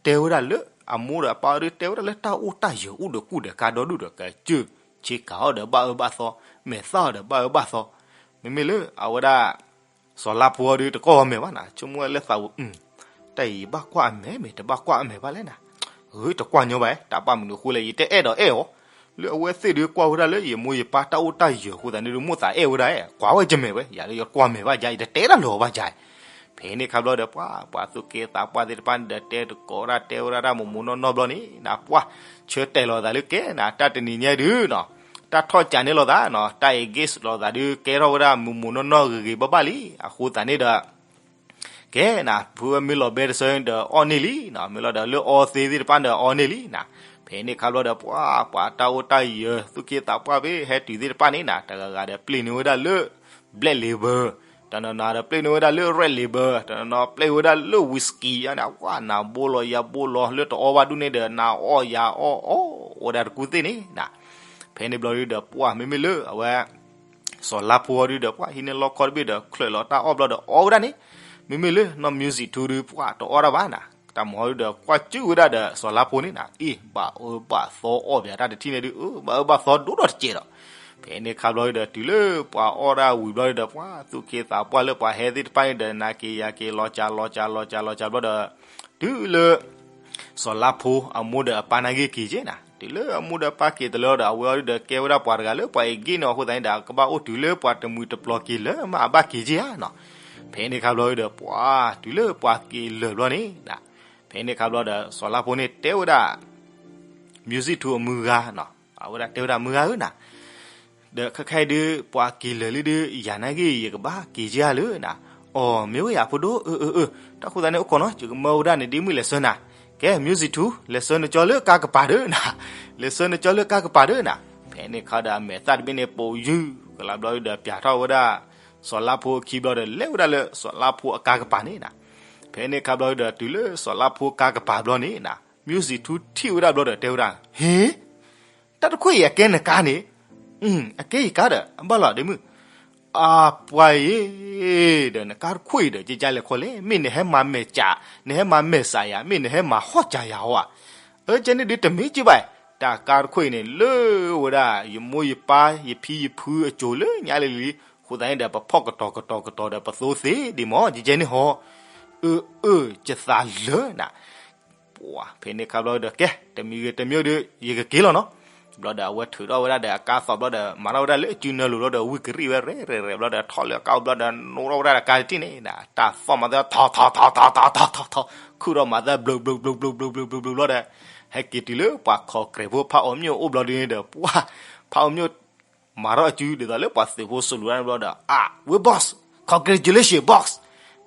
တဲဝဲဒၣ်လၢ အမိၢ်ဒီးအပၢ်ဒု တဲဝဲဒၣ်လၢတၢ်အိၣ်တၢ်ယၢၤ အိၣ်ဒီးကူၣ်ဒီးကၤ ဒီဒူၣ်ဒီးကစၢၢ် ဆ့ကၤအီၤဒီးဘၣ်အၢဘၣ်သီ, မဲာ်သၣ်အီၤဒီးဘၣ်အၢဘၣ်သီ, မ့မ့ၢ်လၢအဝဲဒၣ် စီၤလါဖိအီၤဒု တကွၢ်ဝဲအမဲာ်ဘၣ်နၤ, ဆိကမိၣ်ဝဲလၢသးဝံၤ တၢ်အံၤဘၣ်ကွၢ်အမဲာ် မ့ၢ်တဘၣ်ကွၢ်အမဲာ်ဘၣ်လဲၣ်နၤ. ဧၢ တကွၢ်ညီဘၣ်, တၢ်ဘၣ်မနုၤအဃိလဲၣ် ယတအဲၣ်ဒိးအဲၣ်အီၤ, လၢအဝဲသ့ၣ်ဒုကွၢ်ဝဲဒၣ်လၢယမိၢ်ယပၢ်တၢ်အိၣ်တၢ်ယၢၤအဃိသတးန့ၣ်ဒု မိၣ်သးအဲၣ်ဝဲဒၣ်, ကွၢ်ဝဲယမဲာ်ဝဲ ယၤလၢယကွၢ်မဲာ်ဘၣ်ယါ ယတတဲတၢ်လၢၤဘၣ်ယါ. ဖဲန့ၣ်ခါဘျီဒီး ပှၢ် ပှၤသူၣ်က့သးပှၢ်သ့ၣ်တဖၣ်န့ၣ်ဒီး တဲတကိးဒၣ် တဲဝဲဒၣ်တၢ်မိၢ်မိၢ်နီၢ်နီၢ်ဘျီန့ၣ်နၤ ပှၢ် ဆၢတဲာ်လီၤသးလၢကဲနၤ တၢ်တနံၤညါဒုနီၤ တၢ်ထီၣ်ကးန့ၢ်လိာ်သးနီၤ တၢ် engage လိာ်သးဒု ကဲထီၣ်ဝဲဒၣ်မိၢ်မိၢ်နီၢ်နီၢ်ဂ့ၤဂ့ၤဘၣ်ဘၣ်လံ. အဃိသတးန့ၣ်ဒီး ကဲနၤ ဖုဝဲမ့ၢ်လီၤဘဲတဆၢဒီးအီၣ်န့ၢ်လံနီၤ, မ့ၢ်လီၤဒီးလၢအီသ့ၣ်တဖၣ်ဒီးအီန့ၢ်လံနၤ. ဖဲန့ၣ်ခါဘျီဒီး ပှၤ ပှၤတၢ်အိၣ်တၢ်ယၢၤ သူၣ်က့သးပှၢ်ဖဲ ဟဲတုၤသ့ၣ်တဖၣ်န့ၣ်နၤ တဂၤဂၤဒီးပျ့ၤန့ၢ်ဝဲဒၣ်လၢ Black Label, တနီၤနီၤဒီးပျ့ၤန့ၢ်ဝဲဒၣ်လၢ Red Label, တနီၤနီၤပျ့ၤဝဲဒၣ်လၢ whisky ယါန့ၣ် အဝဲနၤဘိလီၤယၤဘိလီၤ လၢတအီဘၣ်ဒူၣ်န့ၣ်ဒီး နၤအီၣ်ယၤအီၣ်အီၣ်ဝဲဒၣ်တကူၣ်သ့ၣ်န့ၣ်နၤ. ဖဲန့ၣ်ဘျီဒုဒီး ပှၤ မ့မ့ၢ်လၢအဝဲ စီၤလါဖိအီၤဒုဒီး ပှၤဟံးန့ၢ်လီခီတဘ့ၣ်ဒီး ချၢးလီၤတၢ်အီၣ်ဘျီဒီးအီဝဲဒၣ်န့ၣ်, မ့မ့ၢ်လၢနီၢ် music ထူဒု ပှၤတအီတၢ်ဘၣ်နၤ. တၢ်မၤအီၤဒုဒီး ကွၢ်စုၣ်ဝဲဒၣ်ဒီးစီၤလါဖိန့ၣ်နၤ အ့ၣ် ဘၣ်အၢဘၣ်သီအီၣ်ပၠးတၢ်တထံၣ်န့ၣ်ဒု အၢ ဘၣ်အၢဘၣ်သီဒိၣ်ဒီးတစဲးဒီး. ဖဲန့ၣ်ခါဘျီဒုဒီး တုၤလၢပှၤအီၣ်ဒၣ်ဝံၤဘျီဒုဒီး ပှၤ သူၣ်က့သးပှၢ်လၢပှၤဟဲသ့ၣ်တဖၣ်န့ၣ်ဒီး နၤက့ၤယၤက့ၤ လီၤစှၤလီၤစှၤလီၤစှၤလီၤစှၤဘျီဒီး တုၤလၢ စီၤလါဖိအမိၢ်ဒီးအပၢ်နာ်က့ၤက့ၤက့ၤနၤ, တုၤလၢအမိၢ်ဒီးအပၢ်က့ၤတလၢဒီး အဝဲအီၤဒုဒီးကဲဝဲဒၣ်ပှၤတဂၤလၢပှၤ engage န့ၣ်အဃိသတးန့ၣ်ဒီး ကဘၣ်အိၣ်တုၤလၢပှၤတမှံၤတပျီၤက့ၤလၢမးအဘၣ်က့ၤက့ၤဧါနီၤ. ဖဲန့ၣ်ခါဘျီဒုဒီး ပှၤ တုၤလၢပှၤက့ၤလၢာ်ဘျီန့ၣ်နၤ, ဖဲန့ၣ်ခါဘျီဒီး စီၤလါဖိန့ၣ်တဲဝဲဒၣ် music ထူအမုၢ်ဂၤနီၤ, အဝဲဒၣ်တဲဝဲဒၣ်မုၢ်ဂၤဧၢနၤ ဒီးခဲခါအံၤဒု ပှၤက့ၤလၢာ်လံဒု ယၤနာ်က့ၤ ယကဘၣ်က့ၤက့ၤဧါလၢနၤ. အီၤ မ့ၢ်ဝဲယၤဖိဒိၣ် အၢ အၢ အၢ တၢ်ဃိသတးန့ၣ် အိၣ်ခိးနီၤ ယကမၢဝဲဒၣ်န့ၣ် ဒ်မုၢ်လဲၤဆှၢနၤ. ကဲ music ထူ လဲၤဆှၢနကၠီလၢကါကပၤဒုနၤ, လဲၤဆှၢနကၠီလၢကါကပၤဒုနၤ. ဖဲန့ၣ်ခါဒီးအမဲာ်သၣ်တဘ့ၣ်န့ၣ် ပိာ်ယုၢ်ကလးဘျီဒုဒီး ပၠးထီၣ်ဝဲဒၣ် စီၤလါဖိအခံဘျီဒီး လဲၤဝဲဒၣ်လၢစီၤလါဖိအကါကပၤန့ၣ်နၤ. ဖဲန့ၣ်ခါဘျီဒုဒီး တုၤလၢစီၤလါဖိကါကပၤဘျီန့ၣ်နၤ, music ထူထံၣ်ဝဲဒၣ်ဘျီဒီး တဲဝဲဒၣ် ဟ့ တၢ်တခွံၣ်အံၤအကဲနကါန့ၣ်, အကဲယကါဒီး အဘၣ်လီၤဒ်မုၢ်, အပှၤအံၤ ဒီးနကါတခွံၣ်အံၤဒီး ကကလဲၤခီလဲၣ်, မ့ၢ်နဟဲမၤမဲာ်ကး, နဟဲမၤမဲာ်ဆှးယၤ, မ့ၢ်နဟဲမၤဟီၣ်ကးယၤဧါ. အၢ ကဲန့ၣ်ဒုတမ့ၢ်က့ဘၣ်, တၢ်ကါတခွံၣ်အံၤန့ၣ် လၢဝဲဒၣ် ယမိၢ်ယပၢ် ယဖံယဖုအစိၤလၢညါလံလံ, အဃိသတးန့ၣ်ဒီး ပဖီၣ်ကတီၤကတီၤကတီၤဒီး ပသိသ့ဒံးမး ကကဲန့ၣ်ဟီ, အၢ အၢ ကသးလၢနၤ ပှၤ ဖဲန့ၣ်ခါဘျီဒီး ကဲ တမံၤဂ့ၤတမံၤဒု ယကက့ၤလီၤနီၤ. ဘျီဒီး အဝဲထုးထီၣ်ဝဲဒၣ်ဒီးအကါသီဘျီဒီး မၤထီၣ်ဝဲဒၣ်လၢအစုနၢလိၤဘျီဒီး ဝံကရံၣ်ဝဲ ရဲၣ်ရဲၣ်ရဲၣ်ဘျီဒီး ထီၣ်လၢအကါအိၣ်ဘျီဒီး နိထီၣ်ဝဲဒၣ်ဒီးကါတထံၣ်န့ၣ် တၢ်သီၣ်မၤသၢ ထီၣ်ထီၣ်ထီၣ်ထီၣ်ထီၣ်ထီၣ်ထီၣ် ခုၣ်ထီၣ်မၤသၢ ဘျုးဘျုးဘျုးဘျုးဘျုးဘျုးဘျုးဘျီဒီး ဟဲက့ၤတုၤလၢပှၤ ခီးကြဲးဖိ ဖးအီၣ်မျိၣ်အိၣ်ဘျီဒုန့ၣ်ဒီး ပှၤ ဖးအီၣ်မျိၣ် မၤထီၣ်အစုဒ်သိးလၢပှၤသုးဖိစိာ်လူၤတၢ်န့ၣ်ဘျီဒီး အါ ဝ့ boss, congratulation boss,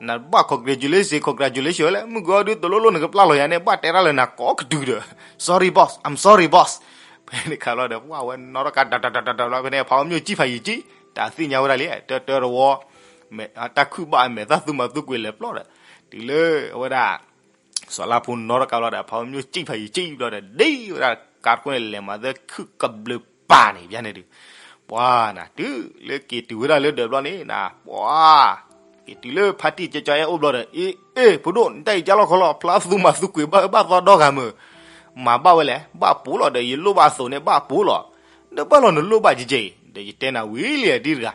နဘၣ် congratulation congratulation ဝဲလဲၣ်, မုၢ်ကီဒုတလိၣ်လိၣ်နကပျၢ်လီၤယၤန့ၣ် ဘၣ်တဲတၢ်လၢနၤကိးကတုၤဒီး sorry boss, I'm sorry boss. ဖဲန့ၣ်ခါဘျီဒီး ပှၤဝဲနီၣ်ထီၣ်ကါတၢတၢတၢတၢတၢဘျီ ဖဲန့ၣ် ဖးအီၣ်မျိၣ်စံၣ်ဖးယံာ်စံၣ် တၢ်သ့ၣ်ညါဝဲဒၣ်လံ တၢတၢတဝီ တၢ်ခုၣ်ဘၣ်အမဲာ်သၣ်သူမၤသူကွံာ်လဲၤပျီဒီး တုၤလၢအဝဲဒၣ် စီၤလါဖိနီၣ်ထီၣ်ကါဘျီဒီး ဖးအီၣ်မျိၣ်စံၣ်ဖးယံာ်စံၣ်ဘျီဒီး ဒ်ဝဲဒၣ်ကါတခိၣ်န့ၣ် လဲၤမၤသၢခုၣ်ကဘျုးပာ်န့ၣ် ဘၣ်န့ၣ်ဒုး ပှၤနၤ တုၤလၢက့ၤတုၤဝဲဒၣ်လၢဒၢးဘျီန့ၣ်နၤ ပှၤ က့ၤတုၤလၢဖါတံၢ်ကၠီကၠီအဲၣ်အိၣ်ဘျီဒီး အ့ အ့ ဖိဒိၣ် နတၢ်အံၤကၢ်လီၢ်ခီလီၤ ဖျါသူမၤသူကွံာ်ဘၣ်အၢဘၣ်သီဒီဂၤမုၢ် မၤဘၣ်ဝဲလဲၣ် ဘၣ်ပိာ်လီၤဒီး ယလိၣ်ဘၣ်အသိးန့ၣ် ဘၣ်ပိာ်လီၤ ဒီးဘၣ်လီၤနလိၣ်ဘၣ်ကကဲအံၤ ဒီးယတဲနၤဝံၤလံဒ်တဂၤ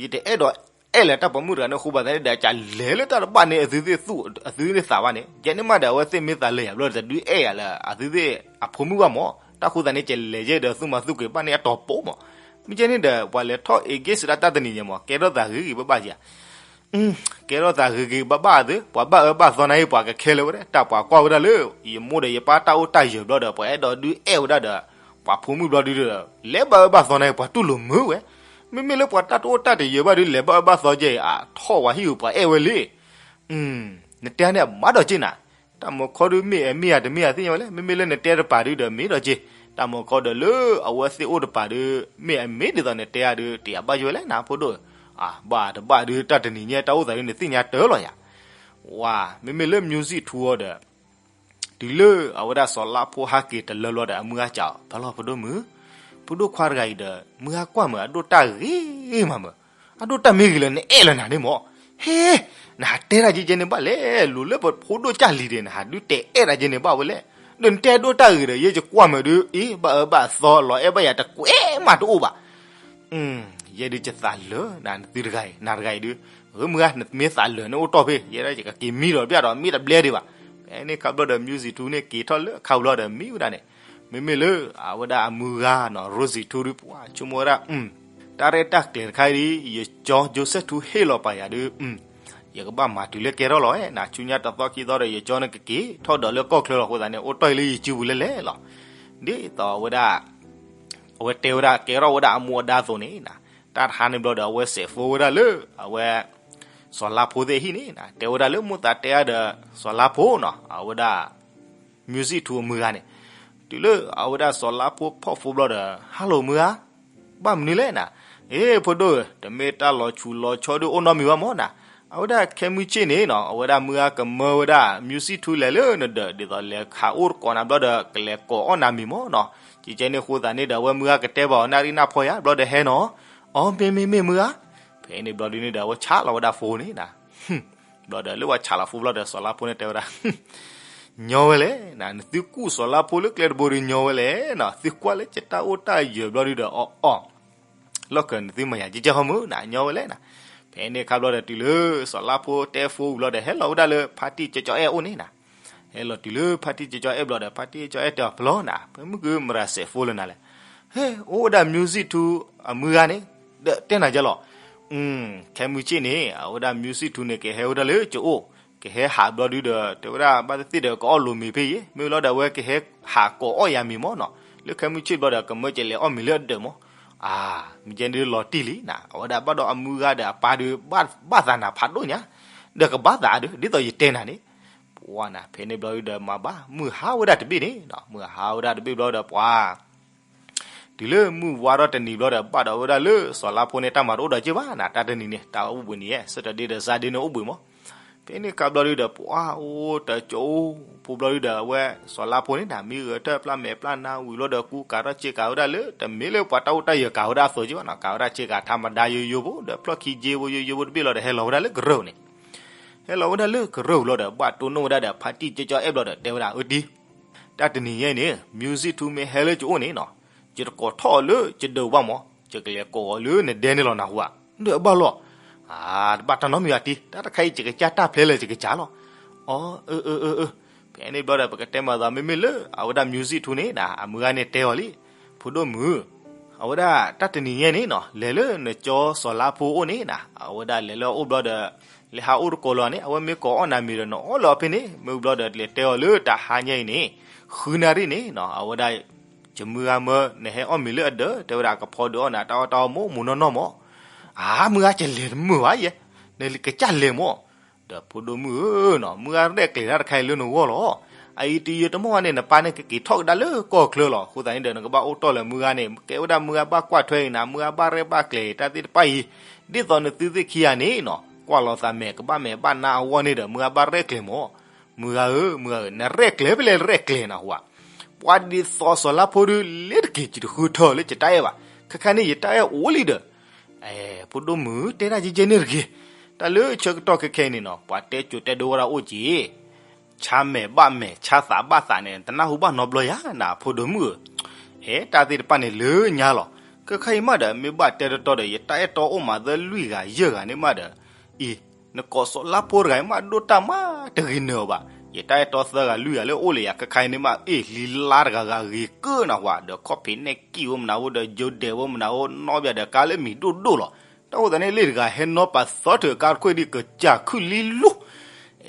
ယတအဲၣ်ဒိး အဲၣ်လၢတၢ်ပိာ်မုၣ်တဂၤန့ၣ်အဃိဘၣ်သတးန့ၣ်ဒီး ကလဲၤလၢတၢ်တဘၣ်န့ၣ် အသုသ့ၣ်သူၣ် အသုသ့ၣ်သးဘၣ်န့ၣ် ယဲန့ၣ်မးဒီး အဝဲသ့ၣ်မ့ၢ်သးလၢယၤဘျီဒီး တဒုးအဲၣ်ယၤလၢအသုသ့ၣ်အဖိမုၣ်ဘၣ်မး တၢ်ဃိသတးန့ၣ် ကလဲၤယဲဒီးသူၣ်မၤသူကွံာ်ဘၣ်န့ၣ်အတီၤပိာ်မး မ့ၢ်ကဲန့ၣ်ဒီး ပှၤလဲၤထီၣ် against ဒၣ်တၢ်တနံၤညါမး ကဲထီၣ်သးဂ့ၤဂ့ၤဘၣ်ဘၣ်ဧါ. ကဲထီၣ်သးဂ့ၤဂ့ၤဘၣ်ဘၣ်သု, ပှၤဘၣ်အၢဘၣ်သီနၤအံၤ ပှၤကခဲလၢာ်ဝဲဒၣ် တၢ်ပှၤကွၢ်ဝဲဒၣ်လၢ ယမိၢ်ဒီးယပၢ်တၢ်အိၣ်တၢ်ယၢၤဘျီဒီး ပှၤအဲၣ်ဒိးဒုးအဲၣ်ဝဲဒၣ်ဒီး ပှၤဖိမုၣ်ဘျီဒုဒီး လဲၤဘၣ်အၢဘၣ်သီနၤအံၤ ပှၤတူၢ်လိာ်မုာ်ဝဲ. မ့မ့ၢ်လၢပှၤတၢ်တအိၣ်တၢ်တယၢၤဘၣ်ဒု လဲၤဘၣ်အၢဘၣ်သီကဲအံၤ အထီၣ်ဝဲဟံၣ်ဧိၤ ပှၤအဲၣ်ဝဲလံ. နတဲန့ၣ်အဘၣ်ဒီးက့နၤ, တၢ်မီၤခီဒု မ့ၢ်အမ့ၢ်ဧါတမ့ၢ်ဧါသ့ၣ်ညါဝဲလဲၣ်. မ့မ့ၢ်လၢနတဲတပၤဒုဒီး မ့ၢ်ဒီးက့, တၢ်မီၤခီဒီးလၢအဝဲသ့ၣ်အိၣ်တပၤဒု မ့ၢ်အမ့ၢ်ဒ်သိးနတဲဧါဒု တယာ်ဘၣ်ယိဝဲလဲၣ်နဖိဒိၣ်ဧၢ. ဘၣ်တဘၣ်ဒု တၢ်တနံၤညါတၢ်အိၣ်သးဒု နသ့ၣ်ညါတၢ်လီၤယၤ. ဝါ, မ့မ့ၢ်လၢ music ထူအီၤဒီး တုၤလၢအဝဲဒၣ်စီၤလါဖိဟးက့ၤတလၢဘျီဒီး အမုၢ်ဂၤစံးအီၤ ဖဲလီၤဖိဒိၣ်မုၣ်, ဖိဒိၣ်ခွါတဂၤအံၤဒီး မုၢ်ဂၤကွၢ်မုာ် အဒိၣ်တၢ်ဂ့ၤမးမုာ်, အဒိၣ်တၢ်မ့ၢ်ဂ့ၤလၢနအဲၣ်လၢနၤန့ၣ်မး, ဟဲ, နဟးတဲတၢ်ကဲကဲန့ၣ်ဘၣ်လဲၣ်, လူၤလၢပဖိဒိၣ်ကၢ်လံၤဒဲး နဟးဒုးတဲအဲၣ်တၢ်ကဲန့ၣ်ဘၣ်ဝဲလဲၣ်. ဒီးနတဲဒိၣ်တၢ်ဂ့ၤဒီး ယဲယကွၢ်မုာ်ဒု အ့ၣ် ဘၣ်အၢဘၣ်သီ လီၤအဲၣ်ဘၣ်ယၤတကွဲးမးတအိၣ်ဘၣ်. ယဲဒုးယသးလၢာ် နသုတဂၤအံၤ နၤတဂၤအံၤဒု, မုၢ်ဂၤ နမ့ၢ်သးလၢာ်န့ၣ်အိၣ်တီၢ်ဖဲ ယဲဒၣ်ယကက့ၤမံဒီးတဘျီဒီး မ့ၢ်တဘျဲဒံးဘၣ်. ဖဲန့ၣ်ခါဘျီဒီး music ထူန့ၣ်က့ၤထီၣ်လၢအခါဘျီဒီး မံဝဲဒၣ်န့ၣ်, မ့မ့ၢ်လၢ အဝဲဒၣ်အမုၢ်ဂၤနီၤ Rosie ထူဒု ပှၤဆိကမိၣ်ဝဲဒၣ် တၢ်ရဲၣ်တၢ်ကျဲၤတခါအံၤ ယကၠီ Joseph ထူဟ့ၣ်လီၤပာ်ယၤဒု ယကဘၣ်မၤတုၤလၢကဲထီၣ်လီၤဝဲနၤ, ဆူညါတသီခံသီဒီး ယကၠီန့ၣ်ကက့ၤထီၣ်ဒီးလၢကီၢ်ချၢလီၤ. အဃိသတးန့ၣ် အိၣ်တီၢ်အံၤလၢယစုပူၤလဲၣ်လဲၣ်လီၤ. ဒ်သိးအဝဲဒၣ် အဝဲတဲဝဲဒၣ် ကဲထီၣ်ဝဲဒၣ်အမူအဒါအသိးန့ၣ်နၤ, တၢ်တဟါန့ၣ်ဘျီဒီး အဝဲစဲး phone ဝဲဒၣ်လၢ အဝဲ စီၤလါဖိသ့ၣ်အဟံၣ်န့ၣ်နၤ, တဲဝဲဒၣ်လၢမိၢ်သးတဲအါဒီး စီၤလါဖိနီၤ အဝဲဒၣ် music ထူအမုၢ်ဂၤန့ၣ်, တုၤလၢအဝဲဒၣ်စီၤလါဖိဖီၣ် phone ဘျီဒီး hello မုၢ်ဂၤ, ဘၣ်မနုၤလဲၣ်နၤ, အ့ ဖိဒိၣ်ဧၢ, တမ့ၢ်တၢ်လီၤဆူးလီၤဆီဒုအိၣ်နီတမံၤဘၣ်မးနၤ, အဝဲဒၣ်ခဲမုၢ်ဆ့ၣ်န့ၣ်နီၤ အဝဲဒၣ်မုၢ်ဂၤကမၢဝဲဒၣ် music ထူလဲၤလၢနဒၢး ဒ်သိးလဲၤဟးအိၣ်တကိးနၤဘျီဒီး ကလဲၤကိးအီၣ်နၤမ့ၤမးနီၤ, ကကဲန့ၣ်အဃိသတးန့ၣ်ဒီး အဝဲမုၢ်ဂၤကတဲဘၣ်အီၤနၣ်ရံၣ်နၢ်ဖီယၤ ဘျီဒီးဟဲနီၤ, အီ မ့ၢ်မ့ၢ်မ့ၢ်မုၢ်ဂၤ, ဖဲန့ၣ်ဘျီဒုန့ၣ်ဒီး အဝဲဆးလီၤဝဲဒၣ် phone န့ၣ်နၤ ဘျီဒီးလၢပှၤဆးလီၤ phone ဘျီဒီး စီၤလါဖိန့ၣ်တဲဝဲဒၣ်, ညီဝဲလဲၣ်နၤ, နသုကူၣ်စီၤလါဖိလၢကျဲတဘိဒီး ညီဝဲလဲၣ်နၤ, သုကွၢ်လၢယတၢ်အိၣ်တၢ်ယၢၤဘျီဒုဒီး အီၣ်အီၣ် လီၢ်ခၢးနသုမၤယၤကကဲဟီမုၢ်နၤ, ညီဝဲလဲၣ်နၤ. ဖဲန့ၣ်ခါဘျီဒီး တုၤလၢစီၤလါဖိတဲ phone ဘျီဒီး ဟဲလီၤဝဲဒၣ်လၢ ဖါတံၢ်ကၠီကၠီအဲၣ်အိၣ်န့ၣ်နၤ, ဟဲလီၤတုၤလၢဖါတံၢ်ကၠီကၠီအဲၣ်ဘျီဒီး ဖါတံၢ်ကၠီကၠီအဲၣ်တဲအီၤ ဖဲလီၤနၤ, ဖဲမုၢ်ကမရၤစဲး phone လၢနၤလဲၣ်, ဟဲ အိၣ်ဝဲဒၣ် music ထူအမုၢ်ဂၤန့ၣ်, ဒီးတဲနၤကလီၤ ခဲမုၢ်ဆ့ၣ်န့ၣ် အဝဲဒၣ် music ထူန့ၣ် ကဟဲဝဲဒၣ်လၢကအိၣ်, ကဟဲဟးဘျီဒုဒီး တဲဝဲဒၣ်ဘၣ်သ့ၣ်သ့ၣ်ဒီး ကအီၣ်လိၤမ့ၤဖဲအံၤ, မ့ၢ်လီၤဒီး အဝဲကဟဲဟးကိးအီၣ်ယၤမ့ၤမးနီၤ, လၢခဲမုၢ်ဆ့ၣ်ဘျီဒီး ကမၢကလဲၤအီၣ်မ့ၤလၢအဒၢးမး, အါ, မ့ၢ်ကဲန့ၣ်လီၤတံၢ်လံနၤ, အဝဲဒၣ်ဘၣ်ဒီးအမုၢ်ဂၤဒီးအပၢ်ဒုး ဘၣ်သးနၤဖးဒိၣ်ညါ, ဒီးကဘၣ်သးအဒုး ဒ်သိးယတဲနၤန့ၣ်, ပှၤနၤ ဖဲန့ၣ်ဘျီဒုဒီး မၤဘၣ် မုၢ်ဟါဝဲဒၣ်တဘ့ၣ်န့ၣ်, မုၢ်ဟါဝဲဒၣ်တဘ့ၣ်ဘျီဒီးပှၤ တုၤလၢမုၢ်ဝါထီၣ်တနံၤဘျီဒီး ဘၣ်ဒီးဝဲဒၣ်လၢစီၤလါဖိန့ၣ် တၢ်မၤတအိၣ်ဒီးက့ဘၣ်နၤ, တၢ်တနံၤန့ၣ် တၢ်အိၣ်ဘှံးနံၤဧါ, Saturday ဒီး Sunday န့ၣ်အိၣ်ဘှံးမး, ဖဲန့ၣ်ခါဘျီဒုဒီး ပှၤအိၣ်တကၠိဖိဘျီဒုဒီး အဝဲစီၤလါဖိန့ၣ်နၤ မံဂဲၤထၢၣ်ပျၢ်မဲာ်ပျၢ်နါဝံၤဘျီဒီး ကူကၤထီၣ်ဆ့ကၤဝဲဒၣ်လၢ တမ့ၢ်လၢပှၤတၢ်အိၣ်တၢ်ယၢၤကၤဝဲဒၣ်အသိးက့ဘၣ်နၤ, ကၤဝဲဒၣ်ဆ့ကၤ ထါမဒါ ယိယိဖိ ဒီးဖျီၣ်ခံက့ဖိ ယိယိဖိတဘ့ၣ်လီၤဒီး ဟဲလီၤဝဲဒၣ်လၢကရၢၢ်န့ၣ် ဟဲလီၤဝဲဒၣ်လၢကရၢၢ်ဘျီဒီး ဘၣ်တိၢ်နီၣ်ဝဲဒၣ်ဒီး ဖါတံၢ်ကၠီကၠီအဲၣ်ဘျီဒီး တဲဝဲဒၣ် အၢတံၢ်, တၢ်တနံၤညါအံၤန့ၣ် music ထူမ့ၢ်ဟဲလၢကအိၣ်န့ၣ်နီၤ, ယတကိးထီၣ်အီၤလၢယဒၢးဘၣ်မး, ယကလဲၤကိးအီၤလၢနဒဲန့ၣ်လီၤနၢ်ဟူဧါ, ဒီးအဘၣ်လီၤ, အါ, တဘၣ်တၢ်နီတမံၤဘၣ်တံၢ်, တၢ်တခါအံၤယကစၢ်တၢ်ဖျဲလၢာ်ယကစၢ်လီၤ, အီ, အၢ, အၢ, အၢ, အၢ, ဖဲန့ၣ်ဘျီဒီး ပကတဲမၤသး မ့မ့ၢ်လၢအဝဲဒၣ် music ထူန့ၣ်နၤ အမုၢ်ဂၤန့ၣ်တဲအီၤလံ, ဖိဒိၣ်မုၣ် အဝဲဒၣ်တၢ်တနံၤညါန့ၣ်နီၤ လဲၤလၢနကၠီစီၤလါဖိအိၣ်န့ၣ်နၤ, အဝဲဒၣ်လဲၤလၢအအိၣ်ဘျီဒီး လဲၤဟးအိၣ်တကိးလီၤန့ၣ် အဝဲမ့ၢ်ကိးအီၣ်နၤမ့ၤဒီး နအီၣ်လၢအီၤဖဲန့ၣ်, မ့ၢ်ဘျီဒီး လဲၤတဲအီၤလၢတဟါညါအံၤန့ၣ် ဃုနၣ်ရံၣ်န့ၣ်နီၤ အဝဲဒၣ် ယမုၢ်ဂၤမၢ နဟဲအီၣ်မ့ၤလၢအဒၢး တဲဝဲဒၣ် ကဖီဒုးအီၣ်နၤ တၢ်အီၣ်တၢ်အီမိၢ်မိၢ်နီၢ်နီၢ်မး, အါ မုၢ်ဂၤကလဲၤတမုာ်ဘၣ်ယဲ, နကစၢ်လဲၤမး ဒီးဖိဒိၣ်မုၣ်ဧၢနီၤ မုၢ်ဂၤရဲၣ်ကျဲၤတၢ်တခါအံၤလၢနဂီၢ်လီၤ. အအံၤတုၤယတမီၢ်ဘၣ်န့ၣ် နပၢ်န့ၣ်ကက့ၤထီၣ်ကဒါလၢကီၢ်ချၢလီၤ. အဃိသတးန့ၣ်ဒီး နကဘၣ်အိၣ်တီၢ်လၢမုၢ်ဂၤန့ၣ် ကဲဝဲဒၣ်မုၢ်ဂၤဘၣ်ကွၢ်ထွဲအံၤနၤ မုၢ်ဂၤဘၣ်ရဲၣ်ဘၣ်ကျဲၤတၢ်သ့ၣ်တဖၣ်အံၤ, ဒ်သိးနသုသ့ၣ်ခံဂၤန့ၣ်နီၤ ကွၢ်လိာ်သးမဲာ်ကဘၣ်မဲာ်ဘၣ်နါအဂီၢ်န့ၣ်ဒီး မုၢ်ဂၤဘၣ်ရဲၣ်ကျဲၤမး. မုၢ်ဂၤဧၢ မုၢ်ဂၤဧၢ နရဲၣ်ကျဲၤဖဲလဲၣ်ရဲၣ်ကျဲၤနၢ်ဟူဧါ. ပှၤဒ်သိးစီၤလါဖိဒုး လ့တက့ၤ ယတဃုထၢလၢယတၢ်အဲၣ်ဘၣ်. ခဲခါန့ၣ် ယတၢ်အဲၣ်အိၣ်လံဒီး အဲ ဖိဒိၣ်မုၣ် တဲဒၣ်ကဲကဲန့ၣ်တဂ့ၤ. တၢ်လၢဆၢကတီၢ်ခဲခဲအံၤန့ၣ်နီၤ ပှၤတဲကိးတဲဒိဝဲဒၣ်အိၣ်က့ၤ, ဆါမဲာ်ဘၣ်မဲာ် ဆါသးဘၣ်သးန့ၣ် တနၢ်ဟူဘၣ်နီတဘျီယၤနၤ ဖိဒိၣ်မုၣ်ဧၢ. ဟဲ တၢ်သ့ၣ်တဖၣ်န့ၣ်လၢညါလီၤ. ခဲခါအံၤမးဒီး မ့ၢ်ဘၣ်တဲတတီဒီး ယတၢ်အဲၣ်တီအိၣ်မးသၢလွံၢ်ဂၤယဲၢ်ဂၤန့ၣ်မးဒီး, အံၤ နကိးစီၤလါဖိတဂၤအံၤမး ဒိၣ်တၢ်မးတဂ့ၤနၢၤအီၤဘၣ်. ယတၢ်အဲၣ်တီသၢဂၤလွံၢ်ဂၤလၢအိၣ်လၢယၤခဲခါအံၤန့ၣ်မး အ့ၣ်လံလါတဂၤဂၤဂ့ၤကၢၢ်နၢ်ဟူဧါ, ဒီးခီၣ်ဖံးနဲၣ်ကံၣ်ဖိမနုၤဖိဒီး ယိၤဒဲးဖိမနုၤဖိ နီၣ်ဘၣ်ဒီးကါလၢမံၤဒိၣ်ဒိၣ်လီၤ. တၢ်အိၣ်သးန့ၣ်လ့ၣ်တဂၤ ဟဲနီၣ်ပာ်သီထုးကါတခိၣ်ဒ်ကစၢ်ခုၣ်လံလိၤ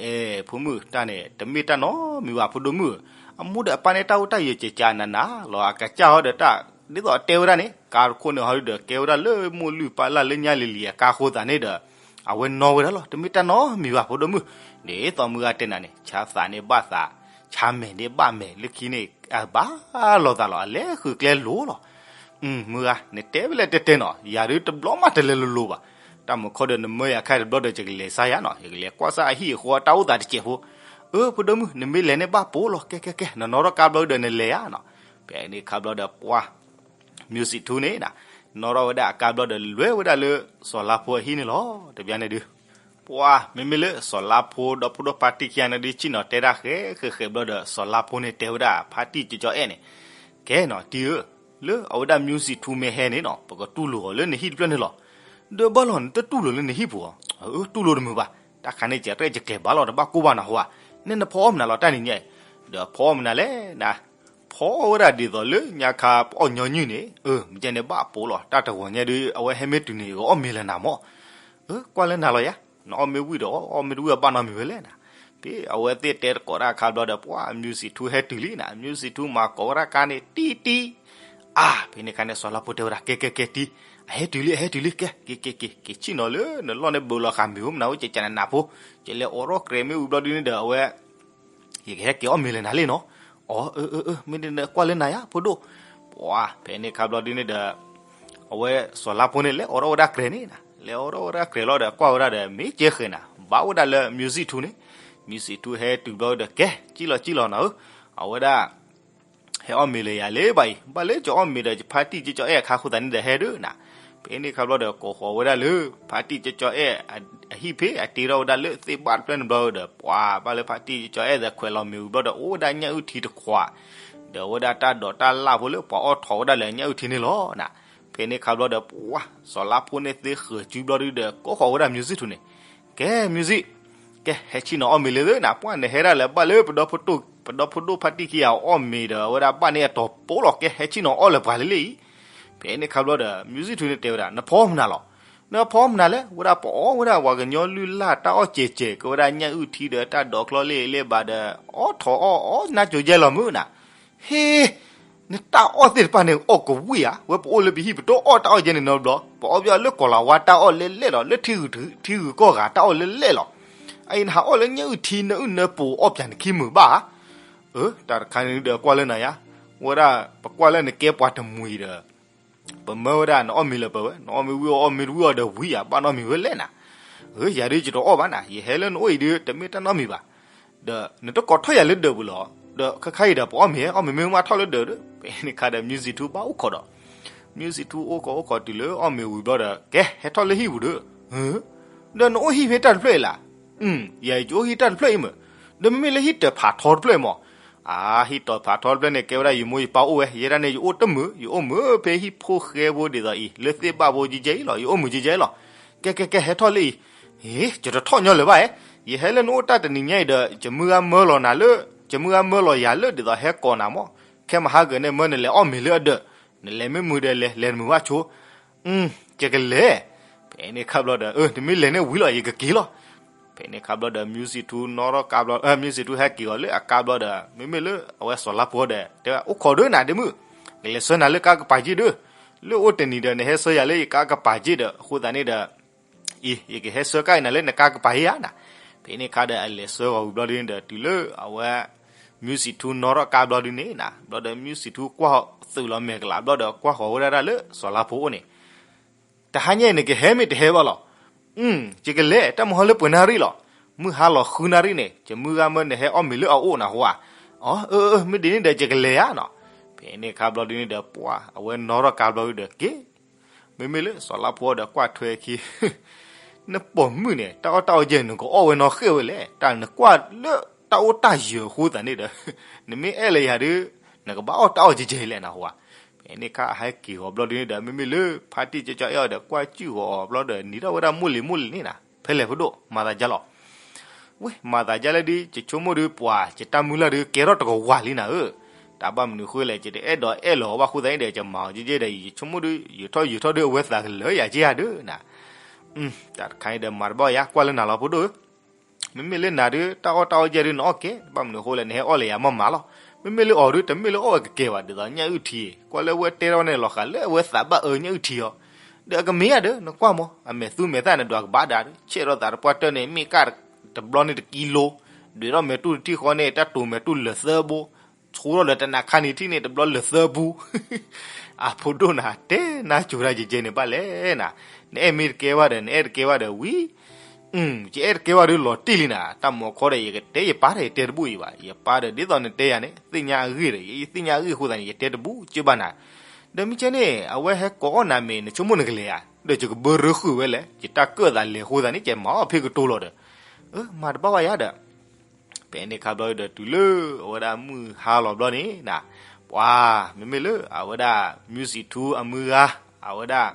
အဲ ဖိမုၣ်တၢ်န့ၣ် တမ့ၢ်တၢ်နီတမံၤဘၣ်ဖိဒိၣ်မုၣ်ဧၢ, အမိၢ်ဒီးအပၢ်န့ၣ် တၢ်အိၣ်တၢ်ယၢၤကကးနးနးလီၤ. အကစၢ်ဟီဒီးတၢ် ဒ်သိးအတဲဝဲဒၣ်န့ၣ် ကါတခိၣ်န့ၣ်ဟီဒီး ကဲဝဲဒၣ်လၢမိၢ်လုၢ်ပၢ်လၢ်လၢညါလံၤလံၤအကါအဃိသတးန့ၣ်ဒီး အဝဲနီၣ်ဝဲဒၣ်လီၤ. တမ့ၢ်တၢ်နီတမံၤဘၣ်ဖိဒိၣ်မုၣ်, ဒ်သိးမုၢ်ဂၤတဲနၤန့ၣ် ဆါသးန့ၣ်ဘၣ်သး, ဆါမဲာ်န့ၣ်ဘၣ်မဲာ်, လၢခံန့ၣ် အဘၣ်လိာ်သးလီၤ, အလဲၤဃုာ်ကျဲလိၤလီၤ. မုၢ်ဂၤ နတဲဝဲလဲၣ်တဲတဲနီၤ, ယၤဒုးတဘျီမးတလဲၤလိၤလိၤဘၣ်. တၢ်မုၢ်ခီဒီးနမၢယၤခါတဘျီဒီး ယကလဲၤစါယၤနီၤ, ယကလဲၤကွၢ်စၢ်အဟံၣ်အဃီတၢ်အိၣ်သးတစဲးဖိ. အၢ ဖိဒိၣ်မုၣ် နမ့ၢ်လဲၤန့ၣ်ဘၣ်ပိာ်လီၤ, ကဲကဲကဲ နနီၣ်ထီၣ်ကါဘျီဒီးနလဲၤယၤနီၤ. ဖဲန့ၣ်ခါဘျီဒီးပှၢ် music ထူန့ၣ် နီၣ်ထီၣ်ဝဲဒၣ်အကါဘျီဒီးလဲၤဝဲဒၣ်လၢစီၤလါဖိအဟံၣ်န့ၣ်လီၤ. တဘျီန့ၣ်ဒုး ပှၢ် မ့မ့ၢ်လၢစီၤလါဖိဒီဖိဒိၣ်ဖါတံၢ်ခံဂၤန့ၣ်ဒုး ဆ့ၣ်နီၤတဲဒၣ်ဃဲဃဲဃဲဘျီဒီး စီၤလါဖိန့ၣ်တဲဝဲဒၣ်ဖါတံၢ်ကၠီကၠီအဲၣ်န့ၣ်, ကဲနီၤ တံၢ်ဧၢ, လၢအဝဲဒၣ် music ထူမ့ၢ်ဟဲန့ၣ်နီၤ ပကတူၢ်လိာ်အီၤလၢနဟံၣ်တဖျၢၣ်န့ၣ်လီၤ. ဒီးဘၣ်လီၤနတတူၢ်လိာ်လၢနဟံၣ်ပူၤဧါ. အၢ တူၢ်လိာ်တမုာ်ဘၣ်, တၢ်ခါန့ၣ် ကရဲၣ်ကကျဲၤဘၣ်လီၤ တဘၣ်ကိၢ်ဘၣ်နၢ်ဟူဧါ. န့ၣ်နဖီအီၣ်မနုၤလီၤတၢ်နံၤညါအံၤ, ဒီးဖီအီၣ်မနုၤလဲၣ်နၤ, ဖီအီၣ်ဝဲဒၣ်ဒ်သိးလၢညါခါပအီၣ်ညီနုၢ်န့ၣ်, အၢ မ့ၢ်ကဲန့ၣ်ဘၣ်ပိာ်လီၤ တၢ်တဂီၤညါဒုး အဝဲဟဲမ့ၢ်တုၤန့ၣ် ကအီၣ်မ့ၤလၢနၤမၢ်. အၢ ကွၢ်လၢနၤလီၤယၤ, နအီၣ်မ့ၢ်ဝံၣ်ဒီးအီၣ်, အီၣ်မ့ၢ်တဝံၣ်ဘၣ်နီတမံၤဝဲလဲၣ်နၤ. ဖဲအဝဲသ့ၣ်တဲတကိးတၢ်အခါဘျီဒီး ပှၢ် music ထူဟဲတုၤလံနၤ, music ထူမၤကိးဝဲဒၣ်ကါန့ၣ် တံၢ်တံၢ် အါ ဖဲန့ၣ်ခါန့ၣ် စီၤလါဖိတဲဝဲဒၣ် ကဲကဲကဲတံၢ်, အဟဲတုၤလံ အဟဲတုၤလံ ကဲ က့ၤက့ၤက့ၤ က့ၤဆ့ၣ်နီၤလၢနလီၢ်န့ၣ် ဘုးလီၤဃာ်မ့ၤဧိၤမနုၤဧိၤ ကကနးနးဖိ, ကလဲၤအိးထီၣ်ကြဲးမ့ၣ်အူဘျီဒုန့ၣ်ဒီး အဝဲ ယကဟဲက့ၤအီၣ်မ့ၤလၢနၤလံနီၤ. အီ အၢ အၢ အၢ မ့ၢ်ဒ်န့ၣ်ကွၢ်လၢနၤယၤ ဖိဒိၣ်. ပှၢ် ဖဲန့ၣ်ခါဘျီဒုန့ၣ်ဒီး အဝဲစီၤလါဖိန့ၣ် လဲၤအိးထီၣ်ဝဲဒၣ်ကြဲးန့ၣ်နၤ, လဲၤအိးထီၣ်ဝဲဒၣ်ကြဲးလီၤဒီး ကွၢ်ဝဲဒၣ်ဒီး မ့ၢ်ကဲဃဲၤနၤ ဘၣ်ဝဲဒၣ်လၢ music ထူန့ၣ်, music ထူဟဲတုၤဘျီဒီး ကဲ ကံၣ်လီၤကံၣ်လီၤနၤဧၢ, အဝဲဒၣ် ဟဲအီၣ်မ့ၤလၢယၤလၢၤဘၣ်အံၤ, ဘၣ်လၢကအီၣ်မ့ၤဒီး ယဖါတံၢ်ကၠီကၠီအဲၣ်အခါဃိသတးန့ၣ်ဒီးဟဲဒုးနၤ. ဖဲန့ၣ်ခါဘျီဒီး ကိးဃီၤဝဲဒၣ်လၢ ဖါတံၢ်ကၠီကၠီအဲၣ်အဟံၣ်ဖဲအတ့ထီၣ်ဝဲဒၣ်လၢသ့ၣ်ဘၣ်တဖျၢၣ်န့ၣ်ဘျီဒီး ပှၤဘၣ်လၢဖါတံၢ်ကၠီကၠီအဲၣ်ဒီးခွဲးလီၤမ့ၤဝံၤဘျီဒီး အိၣ်ဝဲဒၣ်ညၣ်အုၣ်ထံတခွး, ဒီးဝဲဒၣ်တၢ်ဒိးတၢ်လၣ်ဖိလၢပှၤအီၣ်ထိးဝဲဒၣ်လၢညၣ်အုၣ်ထံန့ၣ်လီၤနၤ. ဖဲန့ၣ်ခါဘျီဒီး ပှၤ စီၤလါဖိန့ၣ်သ့ဃၢၤစုဘျီဒုဒီး ကိးဃီၤဝဲဒၣ် music ထူန့ၣ်, ကဲ music, ကဲ ဟဲဆ့ၣ်နီၤအီၣ်မ့ၤလၢသ့နၤ, ပှၤနဟဲဒၣ်လၢဘၣ်လၢ ပဒီဖိဒိၣ်ဖါတံၢ်ခံဂၤအီၣ်မ့ၤဒီး အဝဲဒၣ်ဘၣ်န့ၢ်အတီၤပိလီၤ, ကဲ ဟဲဆ့ၣ်နီၤအီၣ်လၢပှၤလၢလ့ၣ်အံၤ. ဖဲန့ၣ်ခါဘျီဒီး music ထူန့ၣ်တဲဝဲဒၣ် နဖီမနုၤလီၤ, နဖီမနုၤလဲၣ်, ဝဲဒၣ်ပအီၣ်ဝဲဒၣ်ပှၤကညီလုၢ်လၢ်တၢ်အီၣ်စဲးစဲး ကဝဲဒၣ်ညၣ်အုၣ်ထံဒီးတၢ်ဒိးချီလ့ၣ်လ့ၣ်ဘၣ်ဒီး အီၣ်ထိးအီၣ်အီၣ်နါကိၤယဲလီၤမုၢ်နၤ. ဟ့ နတၢ်အီၣ်သ့ၣ်တဖၣ်န့ၣ် အီၣ်ကဝံၣ်ဧါ, ဝဲပအိၣ်လၢပဟံၣ်ပတအီၣ်တၢ်အီၣ်ယဲန့ၣ်နီတဘျီ, ပအီၣ်ဘၣ်လၢကီၤလၤဝါတၢ်အီၣ်လဲၣ်လဲၣ်လီၤ, လၢထံဂုၤထံဂုၤကီၢ်ဂၤတၢ်အီၣ်လဲၣ်လဲၣ်လီၤ. အအံၤနဟးအီၣ်လၢညၣ်အုၣ်ထံနအုၣ်နပူၤအီၣ်ပၠးနခံမုာ်ဘၣ်ဧါ. အၢ တၢ်တခါန့ၣ်ဒီးကွၢ်လၢနၤယါ, ဝဲဒၣ်ပကွၢ်လၢနကဲပှၤတမှံၤဒီး ပမၢဝဲဒၣ်နအီၣ်မ့ၤလၢပဝဲ, နအီၣ်မ့ၤဝံၤအီၣ်မ့ၤတဝံၤအီၤဒီးဝံၤဧါ, ဘၣ်နီတမံၤဝဲလဲၣ်နၤ. အၢ ယၤဒုးယတအီၣ်ဘၣ်နၤ, ယဟဲလၢနအိၣ်အံၤဒုး တမ့ၢ်တၢ်နီတမံၤဘၣ်. ဒီးနတကိးထီၣ်ယၤလၢဒၢးပူၤလီၤ. ဒီးခဲခါအံၤဒီးပအီၣ်မ့ၤ, အီၣ်မ့ၤမ့ၢ်မးထီၣ်လၢဒၢးဒီး ဖဲန့ၣ်ခါဒီး music ထူဘၣ်အိၣ်ခိးဒီး music ထူအိၣ်ခိးအိၣ်ခိးတုၤလၢအီၣ်မ့ၤဝံၤဘျီဒီး ကဲ ဟဲထီၣ်လၢဟံၣ်ပူၤဒီး, ဒီးနအိၣ်ဟံၣ်ဖဲတၢ်တဖျၢၣ်အံၤလၢ်. ယၤအံၤယအိၣ်ဟံၣ်တၢ်တဖျၢၣ်အံၤမ့ၢ်, ဒီးမ့မ့ၢ်လၢဟံၣ်တၢ်ဖးထီတဖျၢၣ်အံၤမ့ၢ်. အါ ဟံၣ်တၢ်ဖးထီတဖျၢၣ်န့ၣ် ကဲဝဲဒၣ်ယမိၢ်ယပၢ်အိၣ်ဝဲ, ယဲဒၣ်န့ၣ် ယအိၣ်တမုာ်, ယအိၣ်မုာ်ဖဲဟံၣ်ဖိဃဲဖိဒ်သိးအံၤ လၢသ့ၣ်ဘၣ်ဖိယဲယဲအံၤလီၤ, ယအိၣ်မုာ်ယဲယဲလီၤ. ကဲကဲကဲ ဟဲထီၣ်လၢအံၤ, ဟ့ ယတထီၣ်ညီလၢၤဘၣ်ဧဲ, ယဟဲလၢနအိၣ်တၢ်တနံၤညါအံၤဒီး ယမုၢ်ဂၤမၢလီၤနၤလၢ, ယမုၢ်ဂၤမၢလီၤယၤလၢဒ်သိးဟဲကိးနၤမ့ၢ်, ခဲမဟါဂၤန့ၣ်မၢနလဲၤအီၣ်မ့ၤလၢအဒၢး, နလဲၤမ့ၢ်မုာ်ဒီးလဲၤ, လဲၤတမုာ်ဘၣ်ဆိ ယကလဲၤ. ဖဲန့ၣ်ခါဘျီဒီး အၢ တမ့ၢ်လဲၤန့ၣ်ဝံၤလီၤ ယကက့ၤလီၤ. ဖဲန့ၣ်ခါဘျီဒီး music ထူနီၣ်ထီၣ်ကါဘျီ, အၢ music ထူဟဲက့ၤအီၤလၢအကါဘျီဒီး မ့မ့ၢ်လၢအဝဲစီၤလါဖိဒီး တဲဝဲ အိၣ်ခိးဒီးနၤဒ့မုၣ်, ကလဲၤဆှၢနၤလၢကါကပၤက့ၢ်ဒီး, လၢအိၣ်တနံၤဒီး နဟဲဆှၢယၤလၢယကါကပၤက့ၢ်ဒီး အဃိသတးန့ၣ်ဒီး အံၤ ယကဟဲဆှၢကါအံၤနၤလၢနကါကပၤဧါနၤ. ဖဲန့ၣ်ခါဒီး အလဲၤဆှၢဂီၤဝံၤဘျီဒုန့ၣ်ဒီး တုၤလၢအဝဲ music ထူနီၣ်ထီၣ်ကါဘျီဒုန့ၣ်နၤ, ဘျီဒီး music ထူကွၢ်သုးလီၤမဲာ်ကလးဘျီဒီး ကွၢ်ဃီၤဝဲဒၣ်လၢစီၤလါဖိအအိၣ်န့ၣ်, တဟါညါအံၤနကဟဲမ့ၢ်တဟဲဘၣ်လီၤ. ယကလဲၤ တၢ်မဟါလၢပှဲၤနၣ်ရံၣ်လီၤ. မုၢ်ဟါလီၤဃုနၣ်ရံၣ်န့ၣ် ယမုၢ်ဂၤမၢနဟဲအီၣ်မ့ၤလၢအအိၣ်နၤဟူဧါ. အၢ အၢ အၢ မ့ၢ်ဒ်န့ၣ်ဒီး ယကလဲၤဧါနီၤ. ဖဲန့ၣ်ခါဘျီဒုန့ၣ်ဒီး ပှၤ အဝဲနီၣ်ထီၣ်ကါဘျီဒုဒီးက့ၤ မ့မ့ၢ်လၢစီၤလါဖိဒီးကွၢ်ထွဲခံ, နပိာ်မုၣ်န့ၣ် တၢ်အီၣ်တၢ်အီယဲၢ် နကအီၣ်ဝဲနီၣ်ဃဲၣ်ဝဲလဲၣ်, တၢ်နကွၢ်လၢတၢ်အိၣ်တၢ်ယၢၤအဃိသတးန့ၣ်ဒီး နမ့ၢ်အဲၣ်လၢယၤဒုး နကဘၣ်အီၣ်တၢ်အီၣ်ယဲၢ်ယဲၢ်လဲၣ်နဟူဧါ. ဖဲန့ၣ်ခါအဟဲက့ၤဂီၤဘျီဒုန့ၣ်ဒီး မ့မ့ၢ်လၢဖါတံၢ်ကၠီကၠီအဲၣ်အီၤဒီး ကွၢ်စုၣ်ဂီၤအီၤဘျီဒီး နံၤထီၣ်ဝဲဒၣ်မိၢ်လံၤမိၢ်လံၤန့ၣ်နၤ, ဖဲလဲၣ်ဖိဒိၣ် မၤသးယါလီၤ. ဝ့ၢ် မၤသးဒ်လဲၣ်ဒုး ယဆိကမိၣ်ဒုး ပှၤယတၢ်မုၢ်လၢ်ဒုး ကဲထီၣ်တကဝၤလံနၤဧၢ. တၢ်ဘၣ်မနုၤဃိလဲၣ် ယတအဲၣ်ဒိးအဲၣ်လီၤဘၣ်အဃိသတးန့ၣ်ဒီး ယမၤအီၤကဲကဲဒီး ယဆိကမိၣ်ဒုး ယထီၣ်ယထီၣ်ဒုး အဝဲသးကလၢာ်ယၤကဲဧါဒုးနၤ. တၢ်တခါအံၤဒီး မၤတဘၣ်ယၤ ကွၢ်လၢနၤလီၤ ဖိဒိၣ်ဧၢ. မ့မ့ၢ်လၢနၤဒုး တၢ်အီၣ်တၢ်အီကဲဒုး နအီၣ်ကဲ, ဘၣ်မနုၤဃိလဲၣ် နဟဲအီၣ်လၢယၤမ့ၢ်မးလီၤ. မ့မ့ၢ်လၢအီၤဒုး တမ့ၢ်လၢအီၣ်ဝဲကကဲဘၣ် ဒ်သိးညၣ်အုၣ်ထံ, ကွၢ်လၢဝဲတဲထီၣ်န့ၣ် လီၤဃးလၢအဝဲသးဘၣ်အၢညၣ်အုၣ်ထံအီၤ, ဒီးအကမ့ၢ်ဧါဒီး နကွၢ်မး အမဲာ်သူမဲာ်သၣ်နဒွးကဘၣ်ဒၣ်ဒီး ဆဲးထီၣ်သးတပှၢ်တၢၢ်န့ၣ် မ့ၢ်ကၢ်တဘျီန့ၣ်တကံလိ, ဒွဲၣ်ထီၣ်မဲာ်တူၢ်တထံၣ်ဃီန့ၣ် တၢ်တိၤမဲာ်တူၢ်လၢာ်သၢဘိ, ဆူထီၣ်လၢတနၤခါနံၤထံၣ်န့ၣ် တဘျီလၢာ်သၢပူ အဖိဒိၣ်နၤ တဲနၤစူၤတၢ်ကဲကဲန့ၣ်ဘၣ်လဲၣ်နၤ, နအဲၣ်မ့ၢ်တကဲဘၣ်ဒီး နအဲၣ်တကဲဘၣ်ဒီးဝံၤ ယအဲၣ်တကဲဘၣ်ဒီးလီၤတံၢ်လံနၤ, တၢ်မူခီဒီး ယကတဲယပၢ်ဒီး ယတဲတဘူၣ်အံၤဘၣ်, ယပၢ်ဒီး ဒ်သိးနတဲယၤန့ၣ် သ့ၣ်ညါအဂ့ၢ်ဒီး ယသ့ၣ်ညါအဂ့ၢ်အဃိသတးန့ၣ် ယတဲတဘူၣ်က့ဘၣ်နၤ, ဒီးမ့ၢ်ကဲန့ၣ် အဝဲဟဲကိးအီၣ်နၤမ့ၢ် နဆိကမိၣ်နကလဲၤဧါ, ဒီးယကဘၢရၢဃုာ်ဝဲလဲၣ်, ယတၢ်ကၢၣ်သးလဲၤအဃိသတးန့ၣ် ယမၤအီၣ်ဖဲကတိၤလီၤဒီး, မၤတဘၣ်ဘၣ်ယၤဒီး ဖဲန့ၣ်ခါဘျီဒီး တုၤလၢအဝဲဒၣ်မုၢ်ဟါလီၤဘျီန့ၣ်နၤ, ပှၤ မ့မ့ၢ်လၢအဝဲဒၣ် music two အမုၢ်ဂၤ, အဝဲဒၣ်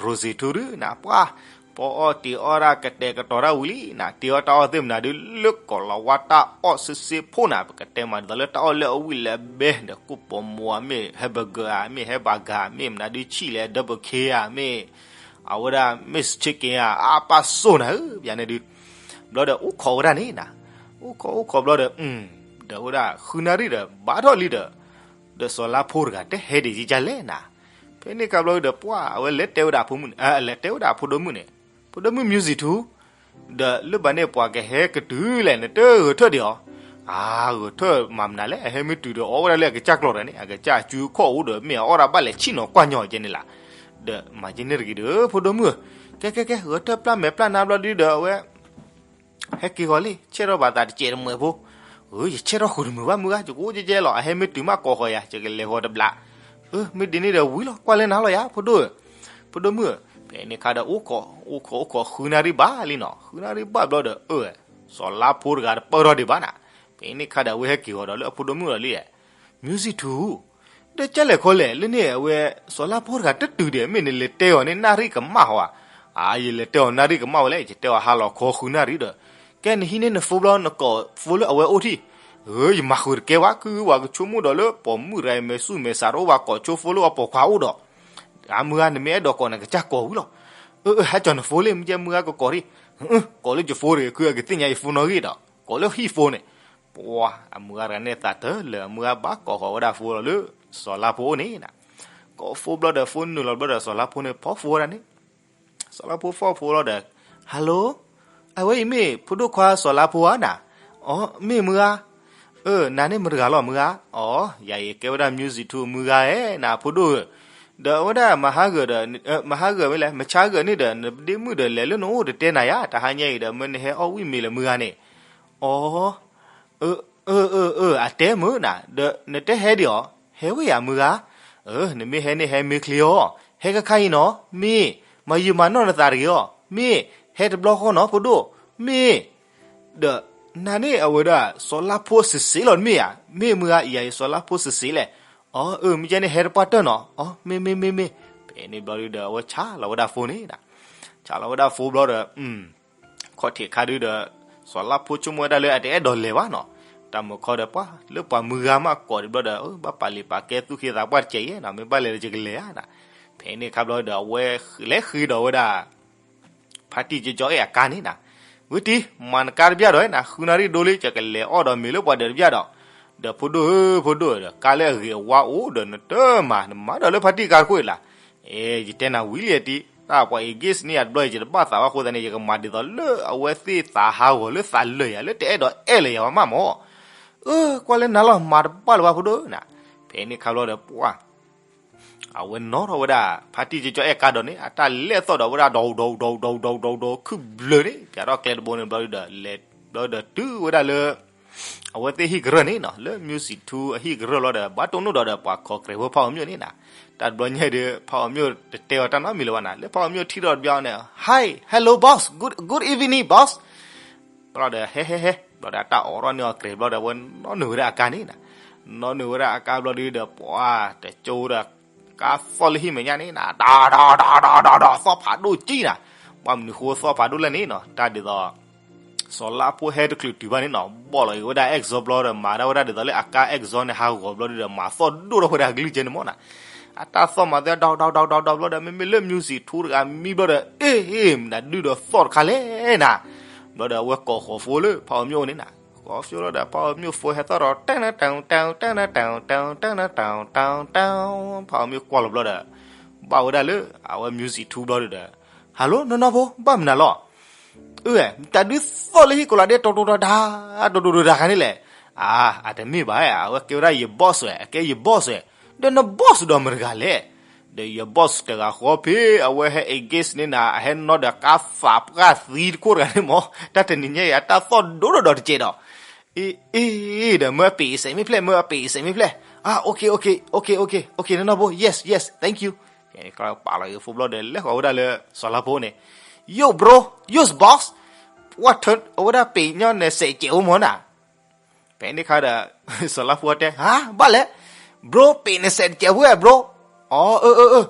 Rosie two ဒုးနၤ ပှၤ ပအီၣ်တ့ၤအီၣ်ဒၣ်ကတဲာ်ကတီၤတၢ်ဝံၤလံနၤ, တ့ၤအီၣ်တၢ်အီၣ်သ့ၣ်မနုၤဒုး လၢကိးလီၤဝါတၢ်အီၣ်စ့စ့ဖိနၤ, ပကတဲမးဒ်သိးလၢတၢ်အီၣ်လၢအဝံၣ်လၢအဘဲ ဒီးကိၣ်ပိာ်မိၤဧါ, မ့ၢ် hamburger ဧါ, မ့ၢ် hamburger မ့ၢ်မနုၤဒုး ဆံၣ်လဲၣ် double K ဧါ, မ့ၢ် အဝဲဒၣ် mix chicken ဧါ, အါပၢ်စိၣ်နၤဧၢ, ပယၤန့ၣ်ဒုး ဘျီဒီး အိၣ်ခိးဝဲဒၣ်န့ၣ်နၤ, အိၣ်ခိးအိၣ်ခိးဘျီဒီး ဒီးဝဲဒၣ်ဃုနၣ်ရံၣ်ဒီး ဘၣ်ထီၣ်လံဒီး, ဒီးစီၤလါဖိတဂၤတဟဲဒံးကလဲၣ်နၤ, ဖဲန့ၣ်ခါဘျီဒီး ပှၤ အဝဲလဲၤတဲဝဲဒၣ်အဖိမုၣ်န့ၣ်, လဲၤတဲဝဲဒၣ်အဖိဒိၣ်မုၣ်န့ၣ်, ဖိဒိၣ်မုၣ် music two ဒီးလၢဘၣ်န့ၣ် ပှၤကဟဲကတုၤလဲၣ် နတဂဲၤထၢၣ်ဒံးအီၤ, အါ ဂဲၤထၢၣ်မၤမနုၤလဲၣ်, အဟဲမ့ၢ်တုၤဒီး အီၣ်ဝဲဒၣ်လၢအကစၢ်ကျီၢ်တဂၤန့ၣ် အကစၢ်အစုအခီၣ်အိၣ်ဒီး မ့ၢ်အအီၣ်ဒၣ်ဘၣ်လဲၤဆံၣ်နီၤကွၢ်ညီကဲန့ၣ်လီၤ, ဒီးမၤကဲန့ၣ်တဂ့ၤဒီး ဖိဒိၣ်မုၣ်ဧၢ, ကဲကဲကဲ ဂဲၤထၢၣ်ပျၢ်မဲာ်ပျၢ်နါဘျီဒုးဒီး အဝဲ ဟဲက့ၤဂီၤလံ ဆဲးထီၣ်ဘၣ်သးတစဲးတမှဲးဖိ, ယဆဲးထီၣ်ဃုာ်တမုာ်ဘၣ်မုၢ်ဂၤ ယကအိၣ်ကဲကဲလီၤ အဟဲမ့ၢ်တုၤမးကိးဃီၤယၤ ယကလဲၤဂီၤတဘျီ, မ့ၢ်ဒ်န့ၣ်ဒီးဝံၤလီၤ ကွၢ်လၢနၤလီၤယၤ ဖိဒိၣ်ဧၢ, ဖိဒိၣ်မုၣ်ဧၢ, ဖဲန့ၣ်ခါဒီး အိၣ်ခိး အိၣ်ခိး အိၣ်ခိး ဃုနၣ်ရံၣ်ဘၣ်လံနီၤ ဃုနၣ်ရံၣ်ဘၣ်ဘျီဒီး အၢ စီၤလါဖိတဂၤတပၢၢ်ထီၣ်ဒံးဘၣ်နၤ, ဖဲန့ၣ်ခါဒီး အဝဲဟဲက့ၤဂီၤဒီးလၢအဖိဒိၣ်မုၣ်လီၤလံ music two ဒီးကလဲၣ်ခီလဲၣ် လၢန့ၣ်အဝဲ စီၤလါဖိတဂၤတတုၤဒီး မ့ၢ်နလဲၤတဲအီၤန့ၣ် နၣ်ရံၣ်ကမၣ်ဟီဧါ, အါ ယလဲၤတဲအီၤနၣ်ရံၣ်ကမၣ်ဝဲလဲၣ် ယတဲအီၤဟါလီၤခီဃုနၣ်ရံၣ်ဒီး, ကဲနဟံးန့ၢ်နဖိဘျီ နကိးဖိလၢအဝဲအိၣ်ထံၣ်, ဧၢ ယမၤဃုာ်တကဲဝဲ ကုဝဲကဆိကမိၣ်ဒီးလၢပိာ်မုၣ်တဂၤအံၤ မဲာ်ဆူၣ်မဲာ်ဆါတအိၣ်ဘၣ် ကိးဆိဖိလၢအပိာ်ခွါအိၣ်ဒီး, အမုၢ်ဂၤ နမ့ၢ်အဲၣ်ဒိးကိးနကစၢ်ကိးဝံၤလီၤ, အၢ အၢ ဟဲကၠီၤနဖိလံ မ့ၢ်ကဲမုၢ်ဂၤကကိးထံၣ်, ကိးလၢယဖိတဂ့ၤ ကုအကသ့ၣ်ညါယဖိနီၣ်ဂံၢ်ဒီး ကိးလၢဟံၣ်ဖိန့ၣ်, ပှၤ အမုၢ်ဂၤတဂၤန့ၣ်သးတလၢာ် အမုၢ်ဂၤဘၣ်ကိးဃီၤဝဲဒၣ်ဖိလီၤလၢ စီၤလါဖိအိၣ်န့ၣ်နၤ, ကိးဖိဘျီဒီး ဖိနုာ်လီၤဘျီဒီး စီၤလါဖိန့ၣ် ဖီၣ်ဖိဝဲဒၣ်န့ၣ်, စီၤလါဖိဖီၣ်ဖိလီၤဒီး, hello, အဝဲအံၤမ့ၢ်ဖိဒိၣ်ခွါစီၤလါဖိဧါနၤ, အီ မ့ၢ်မုၢ်ဂၤ, အၢ နၤန့ၣ်မတၤတဂၤလီၤမုၢ်ဂၤ, အီ ယၤအံၤကဲဝဲဒၣ် music two မုၢ်ဂၤဧါ နၤဖိဒိၣ်ဧၢ, ဒီးအဝဲဒၣ်မဟါဂၢၢ်ဒီး, မဟါဂၢၢ်မ့ၢ်လဲၣ် မဆါဂၢၢ်န့ၣ်ဒီး နဒ့မုၣ်ဒီးလဲၤလၢနအိၣ်တတဲနၤယါ တဟါညါအံၤဒီး မ့ၢ်နဟဲအီၣ်ဝံၣ်မ့ၤလၢမုၢ်ဂၤန့ၣ်, အီ အၢ အၢ အၢ အတဲမုာ်နၤ, ဒီးနတဟဲဒံးအီၤ, ဟဲဝဲယၤမုၢ်ဂၤ, အၢ နမ့ၢ်ဟဲန့ၣ်ဟဲမ့ၢ်ချ့အီၤ, ဟဲကခါအံၤနီၤ, မ့ၢ်, မၤယုာ်မၤနီၢ်နသးတဂ့ၤအီၤ, မ့ၢ်, ဟဲတဘျီဃီနီၤ ဖိဒိၣ်, မ့ၢ်, ဒီးနၤန့ၣ်အဝဲဒၣ် စီၤလါဖိစ့ၢ်စ့ၢ်လီၤမ့ၢ်ဧါ, မ့ၢ်မုၢ်ဂၤ ယၤအံၤစီၤလါဖိစ့ၢ်စ့ၢ်လဲၣ်, အီ အၢ မ့ၢ်ကဲန့ၣ်ဟဲတပှၢ်တၢၢ်နီၤ, အီ မ့ၢ် မ့ၢ် မ့ၢ် မ့ၢ်, ဖဲန့ၣ်ဘျီဒုဒီး အဝဲဆါလီၤဝဲဒၣ်ဖိန့ၣ်, ဆါလီၤဝဲဒၣ်ဖိဘျီဒီး ခီၣ်ထံးခါဒုဒီး စီၤလါဖိဆိကမိၣ်ဝဲဒၣ်လၢအတအဲၣ်ဒိးလဲၤဘၣ်နီၤ, တၢ်မုာ်ခီဒီးပှၤ လၢပှၤမုၢ်ဂၤမးကိးဒံးဘျီဒီး ဘၣ်ပာ်လံာ်ပာ်ကဲသူၣ်က့သးပှၢ်တစဲးယဲနီၤ, မ့ၢ်ဘၣ်လဲၤဒီးယကလဲၤဧါနၤ, ဖဲန့ၣ်ခါဘျီဒီး အဝဲလဲၤဃ့ဒီးဝဲဒၣ် ဖါတံၢ်ကၠီအဲၣ်အကါန့ၣ်နၤ, ဝံၤတံၤ မၤနကါတပျၢ်ဒီးနၤ ဃုနၣ်ရံၣ်ဒိလံ ယကလဲၤအီၣ်ဒီးမ့ၤလၢပှၤဒၢးတပျၢ်ဒီး, ဒီးဖိဒိၣ်ဧၢ ဖိဒိၣ်ဧၢဒီး ကါလၢအဂ့ၤအဝါအိၣ်ဒီးနတမၤ နမၤဒီးလၢဖါတံၢ်ကါတခိၣ်အံၤလၢ်, အဲ ယတဲနၤဝံၤလံတံၤ တၢ်ပှၤ engage န့ၢ်ယၤတဘျီအံၤ ယတဘၣ်သးဘၣ်အဃိသတးန့ၣ် ယကမၤဒ်သိးလၢအဝဲသ့ၣ်သးဟးဂီၤလၢသးလၢာ်ယၤ လၢတအဲၣ်ဒိးအဲၣ်လၢၤယၤဘၣ်မးမး, အၢ ကွၢ်လၢနၤလီၤ မၤတဘၣ်လၢၤဘၣ်ဖိဒိၣ်နၤ, ဖဲန့ၣ်ခါဘျီဒီးပှၤ အဝဲနီၣ်ထီၣ်ဝဲဒၣ် ဖါတံၢ်ကၠီအဲၣ်ကါဒီးန့ၣ် အတၢ်လဲၤသီၣ်ဒီးဝဲဒၣ် ဒီး ဒီး ဒီး ဒီး ဒီး ဒီး ခုၣ်ဘျၢန့ၣ် ပၠးထီၣ်ကျဲတဘိန့ၣ်ဘျီဒီး လဲၤဘျီဒီးတုၤဝဲဒၣ်လၢ အဝဲသ့ၣ်ဟံၣ်ကရၢၢ်န့ၣ်နီၤ လၢ music two အဟံၣ်ကရၢၢ်လီၤဒီး ဘၣ်တိၢ်နီၣ်ဒီးဒီးပှၤခိးကြဲးဖိဖးအီၤမျိၣ်န့ၣ်နၤ, တၢ်တဘျီညါဒီး ဖးအီၤမျိၣ် တတဲအီၤတၢ်နီတမံၤလၢၤဘၣ်နၤ လၢဖးအီၤမျိၣ်ထံၣ်ထီၣ်တဘျီန့ၣ် Hi, hello boss, good, good evening boss ဘျီဒီး ဟဲ ဟဲ ဟဲ ဘျီဒီးတၢ်အိးထီၣ်န့ၢ်အီၤကြဲးဘျီဒီး အဝဲနီၣ်နုာ်ဝဲဒၣ်အကါန့ၣ်နၤ, နီၣ်နုာ်ဝဲဒၣ်အကါဘျီဒီး ပှၤတကၠိဒီး ကါသီၣ်လၢဟံၣ်မဲာ်ညါန့ၣ်နၤ ဒီး ဒီး ဒီး ဒီး ဒီး ဒီး သီၣ်ဖးဒိၣ်ကံနၤ, ဘၣ်မနုၤဃိသီၣ်ဖးဒိၣ်လဲၣ်န့ၣ်နီၤ တၢ်ဒ်သိး စီၤလါဖိဟဲတချုးတုၤဘၣ်န့ၣ်နီၤ ဘီၣ်လီၤအံၤဝဲဒၣ် exhaust ဘျီဒီး မၤဒၣ်ဝဲဒၣ်ဒ်သိးလၢအကါ exhaust န့ၣ် ဟးဂီၤဘျီဒီး မၤသီၣ်ဒိၣ်ထီၣ်ဝဲဒၣ်အကလုၢ်ကဲန့ၣ်မၢ်နီၤ. အတၢ်သီၣ်မၤသီၣ် ဒီးဒီးဒီးဒီးဘျီဒီး မ့မ့ၢ်လၢ music ထူတဂၤမံဘျီဒီး အ့ၣ် မနုၤဒုၣ်ဒီးသီၣ်တခါလဲၣ်နၤ. ဘျီဒီးအဝဲကိးဃီၤဖိလၢဖးအီမၠိၣ်န့ၣ်နၤ, ကိးဃီၤဖိလီၤဒီး ဖးအီမၠိၣ်ဖိဟဲသီၣ်ဒီး တၢ်နတၢ်တၢ်တၢ်နတၢ်တၢ်တၢ်တၢ်တၢ်, ဖးအီမၠိၣ်ကွၢ်လီၤဘျီဒီး ဘၣ်ဝဲဒၣ်လၢ အဝဲ music ထူဘျီဒီး Hello နီၢ်နီၢ်ဖိ ဘၣ်မနုၤလီၤ. အၢ တၢ်ဒုးသီၣ်လၢဟံၣ်ကိးလးဒ့ တီတီတီဒါ တီတီတီဒါခါန့ၣ်လဲၣ်. အါ အတမ့ၢ်ဘၣ်ဧါ, အဝဲကဲဝဲဒၣ်ယ boss ဝဲ, အကဲယ boss ဝဲ, ဒီးန boss ဒီးမတၤတဂၤလဲၣ်. ဒီးယ boss တဂၤဃီဖဲ အဝဲဟဲ engage န့ၣ်နၤ အဟဲနီၣ်ဒီးကါဖးပှၢ်သံတခိၣ်တဂၤန့ၣ်မၢ်, တၢ်တနံၤညါအံၤ အတၢ်သီၣ်ဒိၣ်ဒိၣ်ဒီးတကဲးဒီး အ့ အ့ ဒီးမ့ၢ်အပ့ၤစဲးမ့ၢ်ဖျဲၣ်, မ့ၢ်အပ့ၤစဲးမ့ၢ်ဖျဲၣ်, အါ okay okay okay okay okay နီၢ်နီၢ်ဖိ yes yes thank you. ဖဲန့ၣ်ခါပာ်လီၤက့ၤဖိဘျီဒီး လဲၤဃီၤဝဲဒၣ်လၢ စီၤလါဖိန့ၣ်, Yo bro, yo boss, ပှၤထၢအဝဲဒၣ်ပ့ၤညီနုၢ်စဲးကဲးဖိမၢ်နၤ. ဖဲန့ၣ်ခါဒီး စီၤလါဖိတဲ ဟါ ဘၣ်လဲၣ်, bro ပ့ၤနစဲးတကဲးဖိဝဲ bro. အီ အၢ အၢ အၢ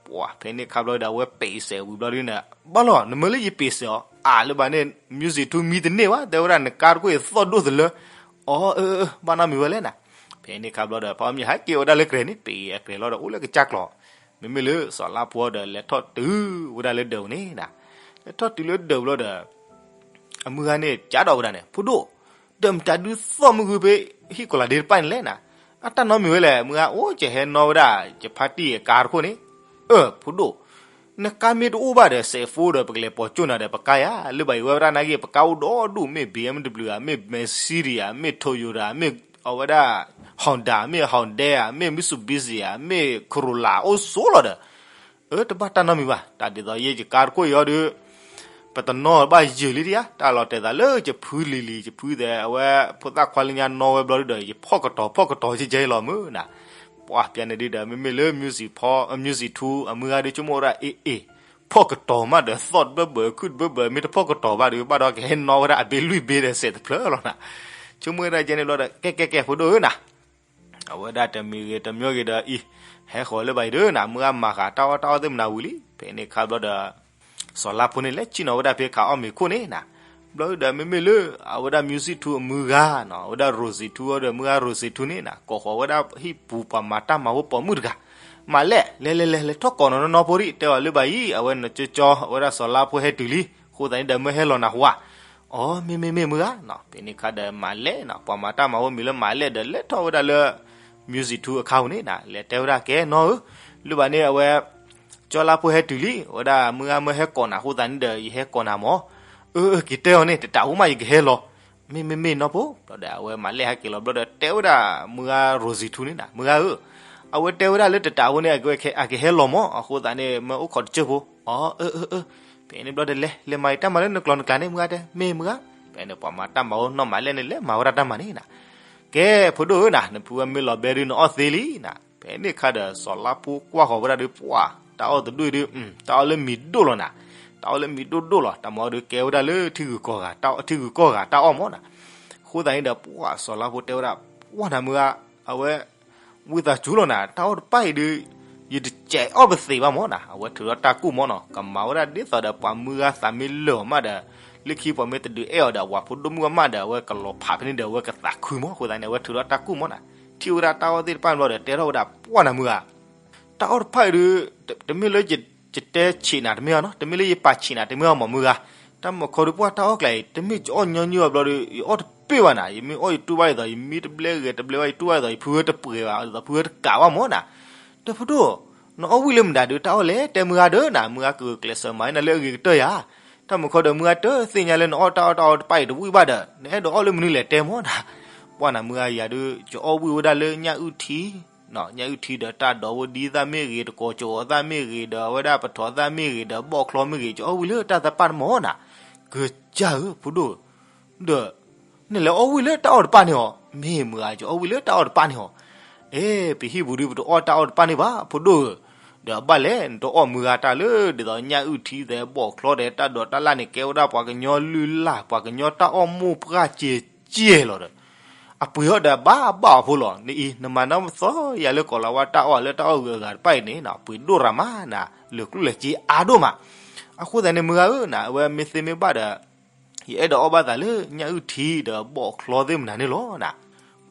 ပှၤဖဲန့ၣ်ခါဘျီဒီး အဝဲပ့ၤစဲးဝံၤဘျီဒုန့ၣ်, ဘၣ်လီၤ နမၢလၢယပ့ၤစဲးအီၤ အါလၢဘၣ်န့ၣ် music ထူမံတန့ၢ်ဘၣ် တဲဝဲဒၣ်နကါတခိၣ်အံၤသီၣ်ဒိၣ်သလၢ. အီ အၢ အၢ အၢ ဘၣ်နီတမံၤဝဲလဲၣ်နၤ. ဖဲန့ၣ်ခါဘျီဒီး ဖးအီမၠိၣ်ဟဲက့ၤဝဲဒၣ်လၢကြဲးန့ၣ် ပ့ၤအကြဲးလီၤဒီး အိၣ်လၢကစၢ်ကျီၤ, မ့မ့ၢ်လၢစီၤလါဖိဒီး လဲၤထီၣ်တုၤဝဲဒၣ်လၢဒၢးန့ၣ်နၤ. လဲၤထီၣ်တုၤလၢဒၢးဘျီဒီး အမုၢ်ဂၤန့ၣ် ကးဒီးဝဲဒၣ်န့ၣ် ဖိဒိၣ်, ဒီးမတၤဒုးသီၣ်မုၢ်ဂုၢ်ဖဲ ဟံၣ်ကိးလးဒ့တဖၣ်န့ၣ်လဲၣ်နၤ. အတၢ်နီတမံၤဝဲလဲၣ် မုၢ်ဂၤအိၣ် ကဟဲနီၣ်ဝဲဒၣ် ယဖါတံၢ်အကါတခိၣ်န့ၣ်. အၢ ဖိဒိၣ်, နကါမ့ၢ်တအိၣ်ဘၣ်ဒီး စဲးဖိဒီး ပကလဲၤပိာ်ကၠိၣ်နၤဒီး ပကါယၤ လၢဘၣ်အံၤဝဲဒၣ်နာ်က့ ပကါအိၣ်ဒီဒူၣ် မ့ၢ် BMW ဧါ, မ့ၢ် Mercedes ဧါ, မ့ၢ် Toyota မ့ၢ်အဝဲဒၣ် Honda မ့ၢ် Hyundai ဧါ, မ့ၢ် Mitsubishi ဧါ, မ့ၢ် Corolla အိၣ်ဆိးလီၤဒီး အၢ တဘၣ်တၢ်နီတမံၤဘၣ်, တၢ်ဒ်သိးယဲယကါတခိၣ်အံၤအီၤဒီး ပတနီၣ်ဘၣ်ယုာ်လံတယါ, တၢ်လီၤတဲာ်သးလၢယဖုလံၤလံၤ ယဖုသဲး အဝဲဖိသၣ်ခွါလၢညါနီၣ်ဝဲဘျီဒုဒီး ယဖီၣ်ကတီၤဖီၣ်ကတီၤကဲကဲလီၤမုၢ်နၤ. ပှၤပျဲန့ၣ်ဒုဒီး မ့မ့ၢ်လၢ music ထူ အမုၢ်ဂၤဒု ဆိကမိၣ်ဝဲဒၣ် အ့ၣ် အ့ၣ် ဖီၣ်ကတီၤမးဒီး သီၣ်တဘၢဘၢ ခုၣ်တဘၢဘၢ မ့ၢ်တဖီၣ်ကတီၤဘၣ်ဒီး ဘၣ်ဒီးကဟဲနီၣ်ဝဲဒၣ်အဘ့ၣ်လွံၢ်ဘ့ၣ်ဒီး စဲးတဖျၢၣ်လီၤနၤ. ဆိကမိၣ်ဝဲဒၣ်ကဲန့ၣ်ဘျီဒီး ကဲကဲကဲ ဖိဒိၣ်ဧၢနၤ အဝဲဒၣ်တမံၤဂ့ၤတမံၤဂ့ၤဒီးအံၤ, ဟဲဃီၤလၢဘၣ်အံၤဒုနၤ မုၢ်ဂၤမၤဃာ်တၢ်အီၣ်တၢ်အီသ့ၣ်မနၤဝံၤလံ. ဖဲန့ၣ်ခါဘျီဒီး စီၤလါဖိန့ၣ် လဲၤဆ့ၣ်နီၤဝဲဒၣ်ဖဲခးအီၣ်မ့ၤခိၣ်န့ၣ်နၤ, ဘျီဒီးမ့မ့ၢ်လၢ အဝဲဒၣ် music ထူအမုၢ်ဂၤနီၤ အဝဲဒၣ် Rosie ထူအီၤဒီး မုၢ်ဂၤ Rosie ထူန့ၣ်နၤ ကိးဃီၤဝဲဒၣ်ဟံၣ်ပူၤပှၤမၤတၢ်မၤဖိပိာ်မုၣ်တဂၤ, မၤလဲၣ် လဲၤလဲၤလဲၤလဲၤထီၣ်ကိးနီၤနီၤနီၤဖိဒံး တဲအီၤလၢဘၣ်အံၤ အဝဲနကၠီကၠီ အဝဲဒၣ်စီၤလါဖိဟဲတုၤလံ, အဃိသတးန့ၣ်ဒီးမၢဟဲလီၤနၤဟူဧါ. အိ မ့ၢ်မ့ၢ်မ့ၢ်မုၢ်ဂၤနီၤ, ဖဲန့ၣ်ခါဒီးမၤလဲၣ်နီၤ ပှၤမၤတၢ်မၤဖိမံၤလၢမၤလဲၣ်ဒီး လဲၤထီၣ်ဝဲဒၣ်လၢ music ထူအခါပူၤန့ၣ်နၤ လဲၤတဲဝဲဒၣ်ကဲနီၤဧၢ, လၢဘၣ်န့ၣ်အဝဲ ကၠီလါဖိဟဲတုၤလံ အဝဲဒၣ်မုၢ်ဂၤမၢဟဲကိးနၤအဃိသတးန့ၣ်ဒီး ယဟဲကိးနၤမၢ်. အၢ အၢ က့ၤတဲအီၤန့ၣ် တတးဖိမး ယကဟဲလီၤ. မ့ၢ်မ့ၢ်မ့ၢ်နီၤဖိ, ဘျီဒီးအဝဲမၤလဲၣ်ဟဲက့ၤလီၤဘျီဒီး တဲဝဲဒၣ်မုၢ်ဂၤ Rosie ထူန့ၣ်နၤ မုၢ်ဂၤဧၢ, အဝဲတဲဝဲဒၣ်လၢတတးဖိန့ၣ် အကဟဲလီၤမၢ် အဃိသတးန့ၣ် မၢအိၣ်ခိးတစၢၢ်ဖိ. အိ အၢ အၢ အၢ, ဖဲန့ၣ်ဘျီဒီးလဲၤ လဲၤမၤယတၢ်မၤလၢနကျိၤနကျဲန့ၣ် မုၢ်ဂၤတဲ မ့ၢ်မုၢ်ဂၤ, ဖဲန့ၣ်ပှၤမၤတၢ်မၤဖိနီၢ်မၤလဲၣ်န့ၣ် လဲၤမၤဝဲဒၣ်တၢ်မၤန့ၣ်နၤ. ကဲ ဖိဒိၣ်ဧၢနၤ နဖုဝဲမ့ၢ်လီၤဘဲဒုးနအီၣ်သ့လံနၤ. ဖဲန့ၣ်ခါဒီး စီၤလါဖိကွၢ်ဃီၤဝဲဒၣ်ဒီး ပှၢ် တၢ်အီၣ်တဒူၣ်အံၤဒီး တၢ်အီၣ်လၢမံၤဒိၣ်လီၤနၤ, တၢ်အီၣ်လၢမံၤဒိၣ်ဒိၣ်လီၤ တၢ်မၤအီၤဒီးကဲဝဲဒၣ်လၢထံဂုၤကီၢ်ဂၤ ထံဂုၤကီၢ်ဂၤတၢ်အီၣ်မၢ်နၤ. အဃိသတးန့ၣ်ဒီး ပှၢ် စီၤလါဖိတဲဝဲဒၣ် ပှၢ်နၤမုၢ်ဂၤ, အဝဲ ဝံသးစူၤလီၤနၤ တၢ်အီၣ်တဖၣ်အံၤဒီး ယတစဲးအီၣ်ပသ့ဘၣ်မၢ်နၤ. အဝဲထုးထီၣ်တၢ်ကူၣ်မၢ်နီၤ ကမၤဝဲဒၣ်ဒ်သိးဒီးပှၤမုၢ်ဂၤသးမ့ၢ်လၢာ်အီၤမးဒီး လၢခံပှၤမ့ၢ်တဒုးအဲၣ်အီၤဒီး အဝၤဖိဒိၣ်မုၣ်ကမၣ်ဒီး အဝဲကလီၤဖးဖဲန့ၣ်ဒီး အဝဲကသးခုမၢ်. အဃိသတးန့ၣ် အဝဲထုးထီၣ်တၢ်ကူၣ်မၢ်နၤ, ထံၣ်ဝဲဒၣ်တၢ်အီၣ်သ့ၣ်တဖၣ်န့ၣ်ဘျီဒီး တဲထီၣ်ဝဲဒၣ် ပှၢ်နၤမုၢ်ဂၤ တၢ်အီၣ်တဖၣ်အံၤဒီး တမ့ၢ်လၢယတဲဆံးနၤတမ့ၢ်အီၤနီၤ, တမ့ၢ်လၢယပာ်ဆံးနၤတမ့ၢ်အီၤမၢ်မုၢ်ဂၤ, တၢ်မၤခီဒီးပှၢ်တၢ်အီၣ်ကျဲအံၤ တမ့ၢ်ကအီၣ်ညီနုၢ်အီၤဘျီဒီး ယအီၣ်တပ့ၢ်ဘၣ်နၤ, ယမ့ၢ်အီၣ်ယတူၢ်ဘၣ်ဒ်သိး ယမံတဘျဲဂဲၤတဘျဲဘၣ် ယတူၢ်ဘၣ်ဒ်သိး ယဖုဝဲတပှဲၤဘၣ် ဒ်သိးဖုဝဲတကးဘၣ်မၢ်နၤ. ဒီးဖိဒိၣ် နအီၣ်ဝံၣ်လၢမတၤဒုး တၢ်အီၣ်လဲၣ် တဲမုၢ်ဂၤဒီးနၤ, မုၢ်ဂၤကဂုာ်ကျဲးစၢးမၤနၤလၢအဂ့ၤကတၢၢ်ယၤ, တၢ်မၤခီဒီးမုၢ်ဂၤတသ့ၣ်ညါလၢနအီၣ်တၢ်အီၣ်တၢ်အီတဖၣ်အံၤတဝံၣ်ဘၣ်ဒီး နအဲၣ်ဒိးအီၣ်လၢမနုၤလဲၣ်တဲမၢ်နၤ. ပှၢ်နၤမုၢ်ဂၤယၤဒုး ယအီၣ်ဝံၣ်ဝဲဒၣ်လၢညၣ်အုၣ်ထံ ညၣ်အုၣ်ထံဒီးတၢ်ဒိးဝဲဒံသၣ်မ့ၢ်ဂ့ၤ တကိးကၠိအီၤသၣ်မ့ၢ်ဂ့ၤဒီး အဝဲဒၣ်ပထီၣ်သၣ်မ့ၢ်ဂ့ၤဒီး ဘီၣ်ချီမ့ၢ်ဂ့ၤ ယအီၣ်ဝံၣ်လၢတၢ်သပၢ်တမၢ်နၤ. ကစၢ်ဧၢ ဖိဒိၣ်ဧၢ, ဒီး နလဲၤအီၣ်ဝံၣ်လၢတၢ်အီၣ်တဖၣ်န့ၣ်အီၤ, မ့ၢ်မုၢ်ဂၤ ယအီၣ်ဝံၣ်လၢတၢ်အီၣ်တဖၣ်န့ၣ်အီၤ. အဲ ပဟံၣ်ပူၤဒုး ပတအီၣ်တၢ်အီၣ်တဖၣ်န့ၣ်ဘၣ် ဖိဒိၣ်ဧၢ, ဒီးအဘၣ်လဲၣ် နတအီၣ်မုၢ်ဂၤတၢ်လၢ ဒ်သိးညၣ်အုၣ်ထံသဲး ဘီၣ်ချီဒီး တၢ်ဒိးတၢ်လၣ်န့ၣ် ကဲဝဲဒၣ်ပှၤကညီလုၢ်လၢ် ပှၤကညီတၢ်အီၣ်မိၢ်ပှၢ်ကဲကဲလီၤဒီး အပှ့ၤအီၤဒီးဘၣ်ဘၣ်အီၤဖိလီၤ. နအံၤ နမၤနီၢ်မသီယၤလၢကီးလၤဝါတၢ်အီၣ်လၢတၢ်အီၣ်ဂုၤအဂၤတဖၣ်အံၤန့ၣ် ပှ့ၤဒိၣ်ရၤမးနၤ, လၢာ်ကျိၣ်လၢာ်စ့အါဒိၣ်မး. အဃိသတးန့ၣ် မုၢ်ဂၤဧၢနၤ အဝဲမ့ၢ်သ့မ့ၢ်ဘၣ်ဒီး ယအဲၣ်ဒိးအီၣ်ဘၣ်သးလၢညၣ်အုၣ်ထံဒီးဘီၣ်ချီသ့ၣ်မနုၤန့ၣ်လီၤနၤ.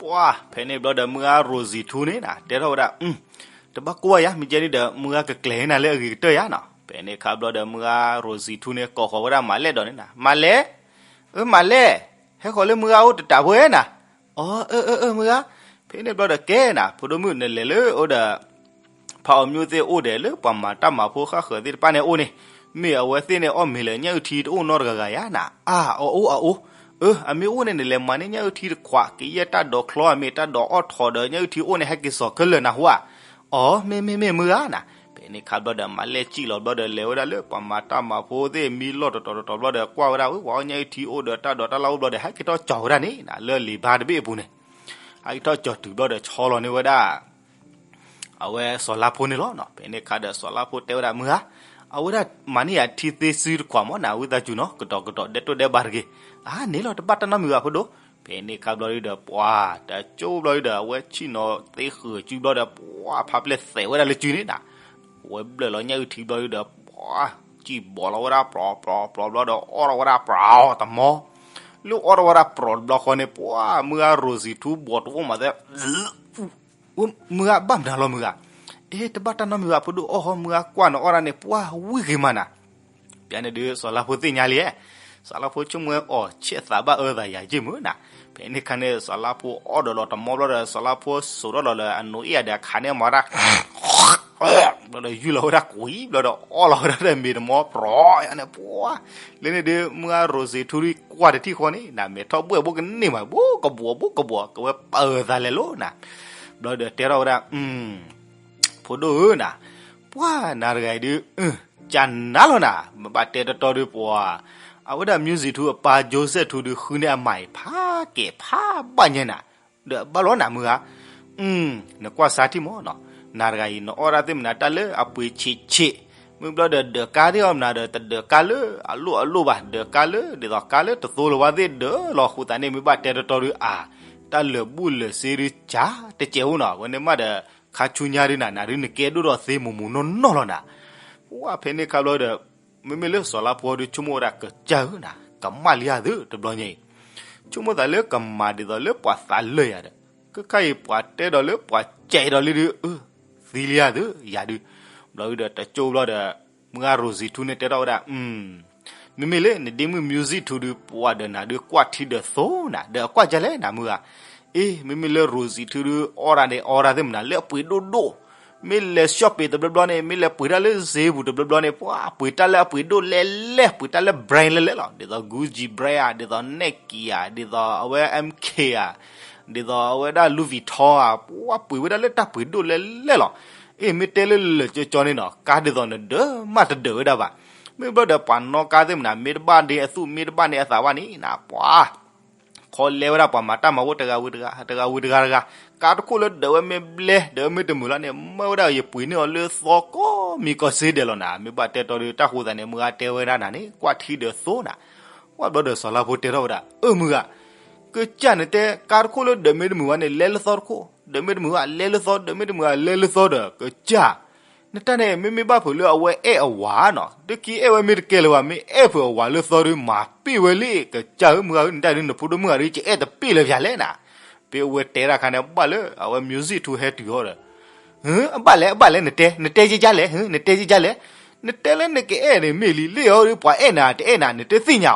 ပှၢ်ဖဲန့ၣ်ဘျီဒီး မုၢ်ဂၤရိၤစံထူန့ၣ်နၤ တဲထီၣ်ဝဲဒၣ်, တဘၣ်ကိၢ်ဘၣ်ယၤ မ့ၢ်ကဲန့ၣ်ဒီး မုၢ်ဂၤကကျဲၤနၤလၢအဂ့ၤကတၢၢ်ယၤနၤ. ဖဲန့ၣ်ခါဘျီဒီး မုၢ်ဂၤရိၤစံထူန့ၣ် ကိးဃီၤဝဲဒၣ်မၤလဲၣ်ဒီးန့ၣ်နၤ, မၤလဲၣ်, အၢ မၤလဲၣ်, ဟဲဃီၤလၢမုၢ်ဂၤအိၣ်တတးဖိဧဲနၤ. အီ အၢ အၢ အၢ မုၢ်ဂၤ. ဖဲန့ၣ်ဘျီဒီးကဲနၤ ဖိဒိၣ်မုၣ် နလဲၤလၢအိၣ်ဒီး ဖးအီၣ်မၠိၣ်သ့ၣ်အိၣ်ဒီး လၢပှၤမၤတၢ်မၤဖိဃၣ်ဃၢၤသ့ၣ်တဖၣ်န့ၣ်အိၣ်န့ၣ်, မ့ၢ်အဝဲသ့ၣ်န့ၣ်အီၣ်မ့ၤလၢညၣ်အုၣ်ထံတအိၣ်နီတဂၤဂၤယၤနၤ. အါ အအိၣ် အအိၣ်. အၢ အမ့ၢ်အိၣ်န့ၣ် နလဲၤမၤန့ၢ်ညၣ်အုၣ်ထံတခွး ကယဲၢ်တၢ်ဒိးချီ အမ့ၢ်တၢ်ဒိးအီၣ်ထီၣ်ဒီးညၣ်အုၣ်ထံအိၣ်န့ၣ် ဟဲက့ၤစိာ်ခဲလၢာ်နၢ်ဟူဧါ. အီ မ့ၢ်မ့ၢ်မ့ၢ်မုၢ်ဂၤနၤ. ဖဲန့ၣ်ခါဘျီဒီး မၤလဲၣ်စံၣ်လီၤဘျီဒီး လဲၤဝဲဒၣ်လၢပှၤမၤတၢ်မၤဖိသ့ၣ်မံလီၢ်တတီၤတတီၤဘျီဒီး ကွၢ်ဝဲဒၣ် အၢ ပှၤအီၣ်ညၣ်အုၣ်ထံအိၣ်ဒီးတၢ်ဒိးတၢ်လၢ်အိၣ်ဘျီဒီး ဟဲက့ၤထီၣ်ကၠီၤဝဲဒၣ်န့ၣ်နၤ လၢလံာ်ဘါတဘ့ၣ်အပူၤန့ၣ် ဟဲက့ၤထီၣ်ကၠီၤတုၤဘျီဒီး ဆီလီၤန့ၢ်ဝဲဒၣ် အဝဲစီၤလါဖိန့ၣ်လီၤ. ဖဲန့ၣ်ခါဒီး စီၤလါဖိတဲဝဲဒၣ် မုၢ်ဂၤ, အဝဲဒၣ်မၤန့ၢ်ယၤထံသ့စုတခွးမးနၤ ဝံသးစူၤနီၤ ကတီၤကတီၤ ဒဲးတိၢ်ဒဲးဘးတဂ့ၤ. အါန့ၣ်လီၤ တဘၣ်တၢ်နီတမံၤဘၣ်ဖိဒိၣ်. ဖဲန့ၣ်ခါဘျီဒီး ပှၤတကၠိဘျီဒီး အဝဲဆ့ၣ်နီၤသ့ဃုာ်စုဘျီဒီး ပှၤဖးပျဲၢ်သဲးဝဲဒၣ်လၢစုန့ၣ်နၤ ဝဲဘျၢၣ်လီၤညၣ်အုၣ်ထံဘျီဒီး ပှၤစံၣ်ဘီးလီၤဝဲဒၣ်ပြီၤပြီၤပြီၤဘျီဒီး အီၣ်ထီၣ်ဝဲဒၣ်ပြီၤတမီၤ. လၢအီၣ်ထီၣ်ဝဲဒၣ်ပြီၤတဘျီဃီန့ၣ် ပှၤမုၢ်ဂၤရိၤစံထူ ဘီၤတအိၣ်မးသဲ မုၢ်ဂၤဘၣ်မနုၤလီၤမုၢ်ဂၤ. အ့ တဘၣ်တၢ်နီတမံၤဘၣ်ဖိဒိၣ် အီၣ်ဟီမုၢ်ဂၤကွၢ်နအီၣ်ဒၣ်န့ၣ် ပှၤဝံၣ်ဂ့ၤမးနၤ. ပျဲန့ၣ်ဒုး စီၤလါဖိသ့ၣ်ညါလံဧါ. စီၤလါဖိဆိကမိၣ်အီၤ ဆဲးသးဘၣ်အၢသးယၤယ့ၢ်မုၢ်နၤ. ဖဲန့ၣ်ခါန့ၣ် စီၤလါဖိအီၣ်ဒီးလီၤတမီၤဘျီဒီး စီၤလါဖိစိာ်ထီၣ်လီၤလၢအနိးအ့ၣ်ယၤဒီးအခါန့ၣ်မၤဒၣ် ဘျီဒီးယူၢ်လီၤဝဲဒၣ်ကွံာ်ဘျီဒီး အီၣ်လီၤဝဲဒၣ်ဒီးမ့ၤတမီၤပြီၤန့ၣ် ပှၤ လၢန့ၣ်ဒုး မုၢ်ဂၤရိၤစံထူကွၢ်တထံၣ်ဃီန့ၣ်နၤ မဲာ်ထီၣ်ဘှဲၣ်ဘိကန့ၢ်မး ဘိကဘှီးဘိကဘှီး ကဝဲပၢၤသးလဲၤလိၤနၤ. ဘျီဒီးတဲထီၣ်ဝဲဒၣ် ဖိဒိၣ်ဧၢနၤ, ပှၤနၤတဂၤအံၤဒုး ကနၤလီၤနၤ မ့ၢ်ဘၣ်တဲတီတီဒုးပှၤ အဝဲဒၣ် music ထူအပၢ် Joseph ထူဒုး ဃုန့ၢ်အမၤအံၤ ဖးကဲဖးဘၣ်ညါနၤ, ဒီးဘၣ်လီၤနၤမုၢ်ဂၤ. နကွၢ်စါထံၣ်မးနီၤ, နၤတဂၤအံၤ နအီၣ်ဒၣ်သ့ၣ်မနၤတၢ်လၢအပှ့ၤဆံးဆံး, မ့ၢ်ဘျီဒီးဒၢးကါသ့ၣ်အီၤမနၤဒီး တဒၢးကါလၢအလိၣ်အလိၣ်ဘၣ်, ဒၢးကါလၢ ဒ်သိးကါလၢတသိလၢၤဝဲသ့ၣ်ဒၢးလီၤအဃိသတးန့ၣ် မ့ၢ်ဘၣ်တဲတီတီဒုးအါ, တၢ်လၢာ်ဘူၣ်လၢာ်စ့ဒုးကၢ်တကဲးအိၣ်နီၤ, ဝဲန့ၣ်မးဒီး ခါဆူညါဒုးနၤ နၤဒုးနကဲဒိၣ်ထီၣ်သ့မိၢ်မိၢ်နီၢ်နီၢ်လီၤနၤ. ပှၤဖဲန့ၣ်ခါဘျီဒီး မ့မ့ၢ်လၢစီၤလါဖိဒုးဆိကမိၣ်ဝဲဒၣ် ကစၢ်ဧၢနၤ ကမၣ်လံဧါသုတဘျီညါအံၤ, ဆိကမိၣ်သးလၢကမၤဒ်သိးလၢပှၤသးလၢာ်ယၤဒီး ခဲခါအံၤပှၤတဲဒီးလၢပှၤစဲးဒီးလံဒုး အၢ သံလံဧါသုယၤဒုး, ဘျီဒုးဒီးတကၠိဘျီဒီး မုၢ်ဂၤရိၤစံထူန့ၣ်တဲထီၣ်ဝဲဒၣ် မ့မ့ၢ်လၢနဒ့မုၣ် music ထူဒုး ပှၤဒီးနၤဒုးကွၢ်ထံဒီးသိနၤ ဒီးအကွၢ်ကလဲၣ်နၤမုၢ်ဂၤ. အ့ မ့မ့ၢ်လၢရိၤစံထူဒုး အီၣ်ဒၣ်န့ၣ် အီၣ်ဒၣ်သ့ၣ်မနၤလၢအပှ့ၤဒိၣ်ဒိၣ်, မ့ၢ်လဲၤ shopping တဘျီဘျီန့ၣ် မ့ၢ်လဲၤပှ့ၤတၢ်လၢစ့ပူၤတဘျီဘျီန့ၣ် ပှၤပှ့ၤတၢ်လၢအပှ့ၤဒိၣ်လဲၣ်လဲၣ် ပှ့ၤတၢ်လၢ brand လဲၣ်လဲၣ်လီၤ, ဒ်သိး Gucci brand ဧါ, ဒ်သိး Nike ဧါ, ဒ်သိးအဝဲ MK ဧါ, ဒ်သိးအဝဲဒၣ် Louis Vuitton ဧါ, ပှၤပှ့ၤဝဲဒၣ်လၢတၢ်ပှ့ၤဒိၣ်လဲၣ်လဲၣ်လီၤ. အ့ မ့ၢ်တဲလၢလၢာ်ကၠီကၠီန့ၣ်နီၤ ကါဒ်သိးနဒၢးမးတဒၢးဝဲဒၣ်ဘၣ်. မ့ၢ်ဘျီဒီးပှၤနီၣ်ကါသ့ၣ်မနၤ မ့ၢ်တဘၣ်ဒ့အသူၣ် မ့ၢ်တဘၣ်န့ၢ်အသးဘၣ်န့ၣ်နၤ ပှၤ ခီလဲဝဲဒၣ်ပှၤမၤတၢ်မၤဝဲတဂၤဝံၤတဂၤ တဂၤဝံၤတဂၤတဂၤ, ကါတခိၣ်လၢဒၢးဝဲမ့ၢ်ဘျဲ ဒၢးဝဲမ့ၢ်တမုာ်လီၤန့ၣ် မၢဝဲဒၣ်ယပှ့ၤန့ၢ်အီၤလၢသီကိးမံၤကိးစ့ဒဲးလီၤနၤ. မ့ၢ်ဘၣ်တဲတီဒုးတၢ်ဃိသးန့ၣ် မုၢ်ဂၤတဲဝဲဒၣ်နၤန့ၣ် ကွၢ်ထံဒီးသိနၤ. ပှၤဘျီဒီးစီၤလါဖိတဲထီၣ်ဝဲဒၣ် အၢမုၢ်ဂၤ, ကစၢ်နတဲကါတခိၣ်လၢဒၢးမ့ၢ်တမုာ်ဘၣ်န့ၣ် လဲလၢသီတခိၣ်, ဒၢးမ့ၢ်တမုာ်ဘၣ်လဲလၢသီ, ဒၢးမ့ၢ်တမုာ်ဘၣ်လဲလၢသီဒီး ကစၢ် နတၢ်န့ၣ် မ့မ့ၢ်ဘၣ်ဖုးလၢအဝဲအဲၣ်အဝၤနီၤ, တက့ၢ်အဲၣ်ဝဲမ့ၢ်တကဲလၢၤဘၣ်, မ့ၢ်အဲၣ်ဖုးအဝၤလၢသီဒုး မၤပ့ၢ်ဝဲလံ, ကစၢ်ဧၢ မုၢ်ဂၤဧၢ နတၢ်ဒုး နဖိဒိၣ်မုၣ်ဂၤဒုး ကအဲၣ်တပ့ၢ်လၢၤဖျါလဲၣ်နၤ. ဖဲအဝဲတဲဒၣ်ခါန့ၣ် ဘၣ်လၢအဝဲ music ထူဟဲတုၤအီၤဒီး အဘၣ်လဲၣ် အဘၣ်လဲၣ် နတဲ နတဲယကလဲၣ်, နတဲယကလဲၣ်, နတဲလၢနကအဲၣ်န့ၣ်မ့ၢ်လံ, လၢအီၤဒုး ပှၤအဲၣ်နၤ တအဲၣ်နၤ နတသ့ၣ်ညါ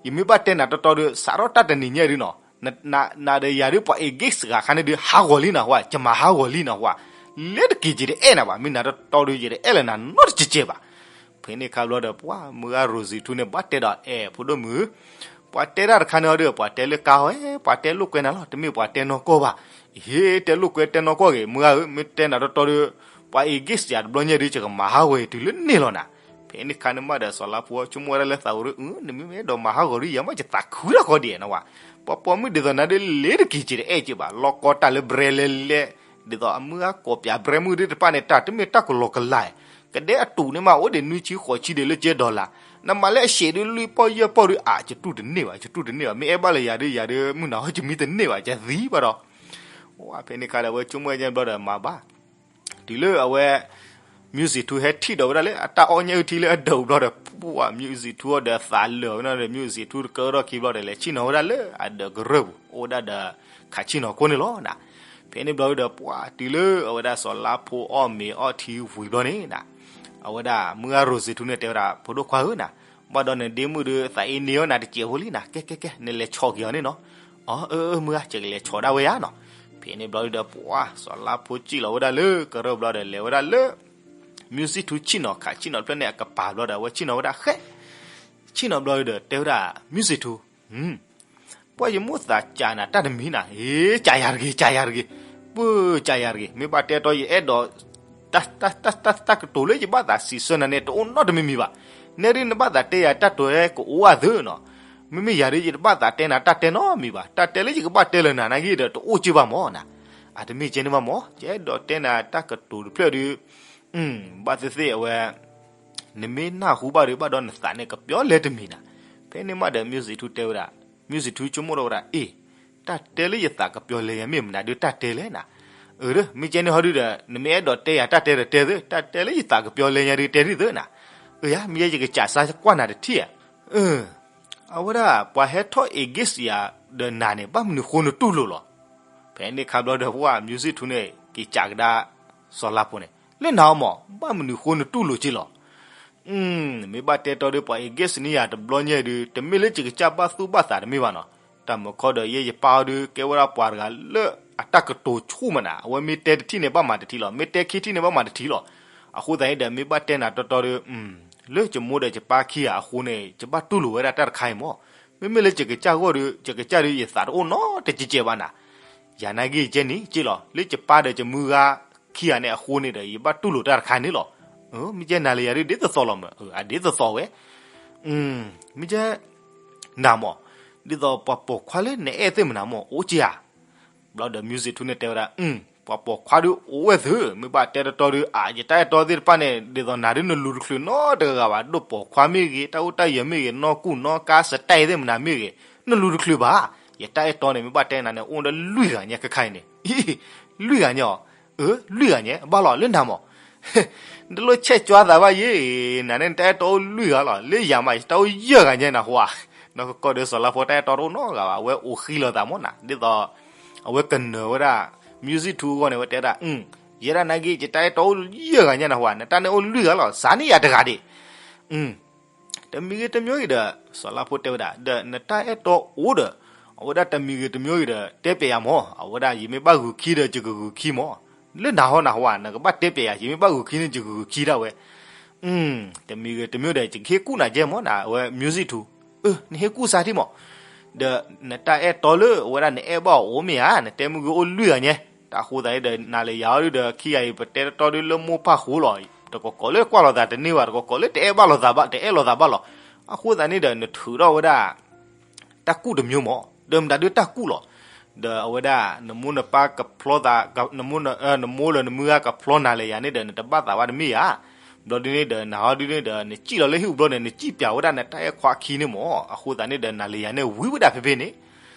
အီၤ, ယမ့ၢ်ဘၣ်တဲနၤတီတီဒုး စးထီၣ်တၢ်တနံၤညါဒုးနီၤ နဒီးယၤဒုး ပှၤ engage စှၤခါန့ၣ်ဒုး ဟးဂီၤလံနၤဟူဧါ, ယမၤဟးဂီၤလံနၤဟူဧါ, လဲၤတက့ၤယတအဲၣ်နၤဘၣ်, မ့ၢ်နၤတီတီဒုး ယတအဲၣ်လၢနၤနီတစဲးစဲးဘၣ်. ဖဲန့ၣ်ခါဘျီဒီး ပှၤမုၢ်ဂၤ Rosie ထူန့ၣ် ဘၣ်တဲဒီး အဲၣ် ဖိဒိၣ်မုၣ်, ပှၤတဲတၢ်တခါန့ၣ်အီၤဒီး ပှၤတဲလၢကါဟီ, ပှၤတဲလိာ်ကွဲနၤလီၤ, တမ့ၢ်ပှၤတဲနီၢ်ကီၢ်ဘၣ်. ဟ့ၣ် တဲလိာ်ကွဲတဲနီၢ်ကီၢ်ဂ့ၤ, မုၢ်ဂၤဧၢ, မ့ၢ်တဲနၤတီတီဒီး ပှၤ engage ယၤတဘျီညါဒုး ယကမၤဟးဂီၤတုၤလၢန့ၣ်လီၤနၤ. ဖဲန့ၣ်ခါန့ၣ်မးဒီး စီၤလါဖိ ဆိကမိၣ်ဝဲဒၣ်လၢသးဝဲဒုး နမ့ၢ်မ့ၢ်အဲၣ်ဒိးမၤဟးဂီၤဒုး ယၤမ့ၢ်ယသးခုတၢ်ဃီဒ်နီၤဝဲ, ပှၤပိာ်မုၣ်ဒ်သိးနၤဒုး လဲၤတက့ၤက့ၤတအဲၣ်က့ၤဘၣ်, လီၢ်ကီတၢ်လၢ brand လဲလဲ, ဒ်သိးအမုၢ်ဂၤကိးပၠး brand မုၣ်ဒုးတဖၣ်န့ၣ် တၢ်တမ့ၢ်တၢ်ကလီကလၤ, ကဒဲအတူးန့ၣ်မး အိၣ်ဒံးနွံဆံဃိးဆံဒံးလၢကဲ dollar, နမၤလၢအရှဲးဒုး လွံၢ်ပီၢ်ယဲၢ်ပီၢ်ဒုး အါ ယတူၢ်တန့ၢ်ဘၣ်, ယတူၢ်တန့ၢ်ဘၣ်, မ့ၢ်အဲၣ်ဘၣ်လၢယၤဒုး ယၤဒုး မုၢ်နၤဟီၣ် ယမံတန့ၢ်ဘၣ်, ယသံဘၣ်ဒီး ဝဲဖဲန့ၣ်ခါဒီး အဝဲဆိကမိၣ်ညါဘျီဒီးမၤဘၣ်, တုၤလၢအဝဲ music ထူဟဲထံၣ်ဒီးဝဲဒၣ်လၢအတၢ်အီၣ်ညၣ်အုၣ်ထံလၢအဒၢးပူၤဘျီဒီး ပှၤ music ထူအီၤဒီးသးလၢာ်ဝဲနီၤဒီး music ထူတကၢထီၣ်ခံဘျီဒီး လဲၤဆ့ၣ်နီၤဝဲဒၣ်လၢအဒၢးကရၢၢ်ပူၤ အိၣ်ဝဲဒၣ်ဒီး ခးဆ့ၣ်နီၤခိၣ်န့ၣ်လီၤနၤ. ဖဲန့ၣ်ဘျီဒီး ပှၤတုၤလၢအဝဲဒၣ်စီၤလါဖိအီၣ်မ့ၤအီထံဝံၤဘျီန့ၣ်နၤ, အဝဲဒၣ်မုၢ်ဂၤ Rosie ထူန့ၣ်တဲဝဲဒၣ် ဖိဒိၣ်ခွါဧၢနၤ, ဘၣ်ဒီးနဒ့မုၣ်ဒီး သးအ့န့အီၤနၤတစဲးဖိလံနၤ, ကဲကဲကဲ နလဲၤဆီၣ်က့ၤအီၤန့ၣ်နီၤ. အၢ အၢ မုၢ်ဂၤ ယကလဲၤဆီၣ်ဒၣ်ဝဲယၤနီၤ. ဖဲန့ၣ်ဘျီဒီး ပှၤ စီၤလါဖိစံၣ်လီၤဝဲဒၣ်လၢကရၢၢ်ဘျီဒီး လဲၤဝဲဒၣ်လၢ music ထူဆ့ၣ်နီၤ ခးဆ့ၣ်နီၤတဖျၢၣ်န့ၣ်အကပၤဘျီဒီး အဝဲဆ့ၣ်နီၤဝဲဒၣ်ဃဲ, ဆ့ၣ်နီၤဘျီဒီး တဲဝဲဒၣ် music ထူ ပှၤ ယမိၣ်သးကးနၤတၢ်တမံၤနၤ, ဟ့ ကးယၤတဂ့ၤ ကးယၤတဂ့ၤ, ပှၤ ကးယၤတဂ့ၤ, မ့ၢ်ဘၣ်တဲတီယအဲၣ်ဒိး တၢ်ကတိၤလၢယဘၣ်သးစံးဆၢနၤန့ၣ် တအိၣ်နီတမံၤမံၤဘၣ်. နဲဒ်နဘၣ်သးတဲယၤတၢ်တိၤဟဲကအိၣ်အသၢနီၤ. မ့မ့ၢ်ယၤဒ်ယတဘၣ်သးတဲနၤတၢ်တဲနီတမံၤဘၣ်, တၢ်တဲလၢယကဘၣ်တဲလၢနၤနာ်က့ဒီး တအိၣ်က့ဘၣ်မၢ်နၤ. အတမ့ၢ်ကဲန့ၣ်ဘၣ်မၢ်, ယအဲၣ်ဒိးတဲနၤတၢ်ကတိၤတဖျၢၣ်ဒီး ဘၣ်သ့ၣ်သ့ၣ်အဝဲ နမ့ၢ်နၢ်ဟူဘၣ်ဒီး ဘၣ်ဒီးနသးန့ၣ်ကပျီလဲတမံၤနၤ. ဖဲန့ၣ်မးဒီး music ထူတဲဝဲဒၣ်, music ထူဆိကမိၣ်ထီၣ်ဝဲဒၣ် အ့ၣ်, တၢ်တဲလၢယသးကပျီလဲယၤမ့ၢ်မနုၤဒုးတၢ်တဲလဲၣ်နၤ. အၢ မ့ၢ်ကဲန့ၣ်ဟီဒုဒီး နမ့ၢ်အဲၣ်ဒိးတဲယၤတၢ်တဲဒီးတဲသ့, တၢ်တဲလၢယသးကပျီလဲညါဒုးတဲဒ်သိးနၤ. အၢ ယၤ မ့ၢ်ယဲယကစးစါကွၢ်နၤတထံၣ်ဧါ. အၢ အဝဲဒၣ်ပှၤဟဲထီၣ် engage ယၤဒီးနၤန့ၣ် ဘၣ်မနုၤဃိနတူၢ်လိာ်လီၤ. ဖဲန့ၣ်ခါဘျီဒီး ပှၤ music ထူန့ၣ် က့ၤကးကဒါ စီၤလါဖိန့ၣ် လၢနၤအီၤမၢ် ဘၣ်မနုၤဃိနတူၢ်လိာ်က့လီၤ. မ့ၢ်ဘၣ်တဲတီဒီး ပှၤ engage န့ၢ်ယၤတဘျီညါဒီး တမ့ၢ်လၢယကစၢ်ဘၣ်သူၣ်ဘၣ်သးတမ့ၢ်ဘၣ်နီၤ. တၢ်မုၢ်ခီဒီး ယဲယပၢ်အီၤဒုး ကဲဝဲဒၣ်ပှၤတဂၤလၢအတၢ်ကတိၤဆူၣ်မးနၤ, အဝဲမ့ၢ်တဲတထံၣ်န့ၣ် ဘၣ်မၤတထံၣ်လီၤ, မ့ၢ်တဲခံထံၣ်န့ၣ် ဘၣ်မၤတထံၣ်လီၤ. အဃိသတးန့ၣ်ဒီး မ့ၢ်ဘၣ်တဲနၤတီတီဒီး လၢယမိၢ်ဒီးယပၢ်ခံဂၤအဃိန့ၣ် ယဘၣ်တူၢ်လိာ်ဝဲဒၣ်တၢ်တခါအံၤမၢ်. မ့မ့ၢ်လၢယကစၢ်ဂီၢ်ဒီး ယကစၢ်ဒီး ယသးတအိၣ်နီတကဲးကဲးဘၣ်နၤ. ယၤနာ်က့ယကဲန့ၣ်က့လီၤ, လၢယပၢ်ဒီးယမုၢ်ဂၤခံဂၤန့ၣ်အဃိန့ၣ်ဒီး ယဘၣ်တူၢ်လိာ်တၢ်တခါန့ၣ်လီၤ. မ့ၢ်ကဲနၤလၢယၤဒုး ဒ်သိးသိးလီၤမၢ်, အဒ်သိးသိးဝဲ မ့ၢ်ကဲ နၤမၢ်, ဒ်သိးပှၤပိာ်ခွါလၢနအဲၣ်သ့ၣ်မနၤမၢ် အိၣ်က့ဧါ. ဘျီဒီး music ထူန့ၣ်တဲဝဲဒၣ် ပှၤပိာ်ခွါဒုးအိၣ်ဝဲသ့, မ့ၢ်ဘၣ်တဲတတီဒုး အါ ယတၢ်အဲၣ်တီသ့ၣ်တဖၣ်န့ၣ် ဒ်သိးနၤဒုးနလူၤတချုးနီတဂၤဘၣ်, ဒိၣ်ပိာ်ခွါမ့ၢ်ဂ့ၤ, တၢ်အိၣ်တၢ်ယၢၤမ့ၢ်ဂ့ၤ, နီၢ်ကူၣ်နီၢ်ကါ စတဲသ့ၣ်မနၤမ့ၢ်ဂ့ၤ, နလူၤတချုးဘၣ်. ယတၢ်အဲၣ်တီန့ၣ် မ့ၢ်ဘၣ်တဲနၤန့ၣ် အိၣ်ဒီးလွံၢ်ဂၤညါခဲခါအံၤန့ၣ်, လွံၢ်ဂၤညါအီၤ, အၢ လွံၢ်ဂၤညါ ဘၣ်လီၤလၢနၤမၢ်. နတလိၣ်ဆဲးကွၢ်သးဘၣ်ယဲ, နၤန့ၣ်နတၢ်အဲၣ်တီအိၣ်လွံၢ်ဂၤလီၤ, လၢယၤမး ယတၢ်အိၣ်ယဲၢ်ဂၤညါနဟူဧါ. နီၢ်ကီၢ်ဒီးစီၤလါဖိတၢ်အဲၣ်တီတအိၣ်နီတဂၤဘၣ်, အဝဲအိၣ်ဃံလိာ်သးမၢ်နၤ, ဒ်သိး အဝဲကနၢၤဝဲဒၣ် music ထူအဂီၢ်န့ၣ် အဝဲတဲဒၣ် ယဲဒၣ်နာ်က့ ယတၢ်အဲၣ်တီအိၣ်ယဲၢ်ဂၤညါနဟူဧါ, နတၢ်န့ၣ်အိၣ်လွံၢ်ဂၤလီၤ, စးန့ၢ်ယၤတဂၤဒံး. တမံၤဂ့ၤတမံၤဂ့ၤဒီး စီၤလါဖိတဲဝဲဒၣ် ဒီးနတၢ်အဲၣ်တီအိၣ်ဒီး အဝဲဒၣ်တမံၤဂ့ၤတမံၤဂ့ၤဒီး တဲပျဲယၤမၢ်, အဝဲဒၣ်ယမ့ၢ်ဘၣ်ဂုာ်ခံဒီးယကဂုာ်ခံမၢ်. လၢနၤဟီနဟူဧါ, နကဘၣ်တဲပျဲယၤ, ယမ့ၢ်ဘၣ်ဂုာ်ခံန့ၣ် ယကဂုာ်ခံဒၣ်ဝဲ. တမံၤဂ့ၤတမံၤဒီး ယကဟ့ၣ်ကူၣ်နၤကဲမၢ်နၤ, အဝဲ music ထူ, အၢ နဟ့ၣ်ကူၣ်စါထံမၢ်. ဒီးနတၢ်အဲၣ်တီလၢအဝဲဒၣ်နအဲၣ်ဘၣ်အီၤအိၣ်မ့ၢ်ဧါ, နတဲမုၢ်ဂ့ၤအိၣ်လွံၢ်ဂၤညါ, တၢ်အဃိသတးန့ၣ်ဒီး နၤလၢယၤအီၤဒုဒီး ခံဂၤအံၤ ပတဲတတီဒုလၢမိၢ်ပၢ်ဃိလီၤ, တကိးကိးလၢကွၢ်လိာ်သးတန့ၢ်ဘၣ်, တကိးကိးလၢတအဲၣ်ဘၣ်လိာ်သးဘၣ်, တအဲၣ်လိာ်သးဘၣ်လီၤ. အဃိသတးန့ၣ်ဒီး နထုးထီၣ်ဝဲဒၣ် တၢ်ကူၣ်တမျိုးမၢ်, ဒီးမတၤဒုတၢ်ကူၣ်လီၤ. ဒီးအဝဲဒၣ် နမိၢ်နပၢ်ကဖျီသး, နမိၢ်လၢနမုၢ်ဂၤကဖျီနၤလၢယၤန့ၣ်ဒီး နတဘၣ်သးဘၣ်တမ့ၢ်ဧါ. ဘျီဒုန့ၣ်ဒီး နၤဟီဒုန့ၣ်ဒီး နစံၣ်လီၤလၢဟံၣ်ပူၤဘျီန့ၣ် နစံၣ်ပျဲဝဲဒၣ်နတၢ်အဲၣ်ခွါခံန့ၣ်မၢ်. အဃိသတးန့ၣ်ဒီး နၤလၢယၤန့ၣ်ဝံၤဝဲဒၣ်ဖဲဖဲန့ၣ်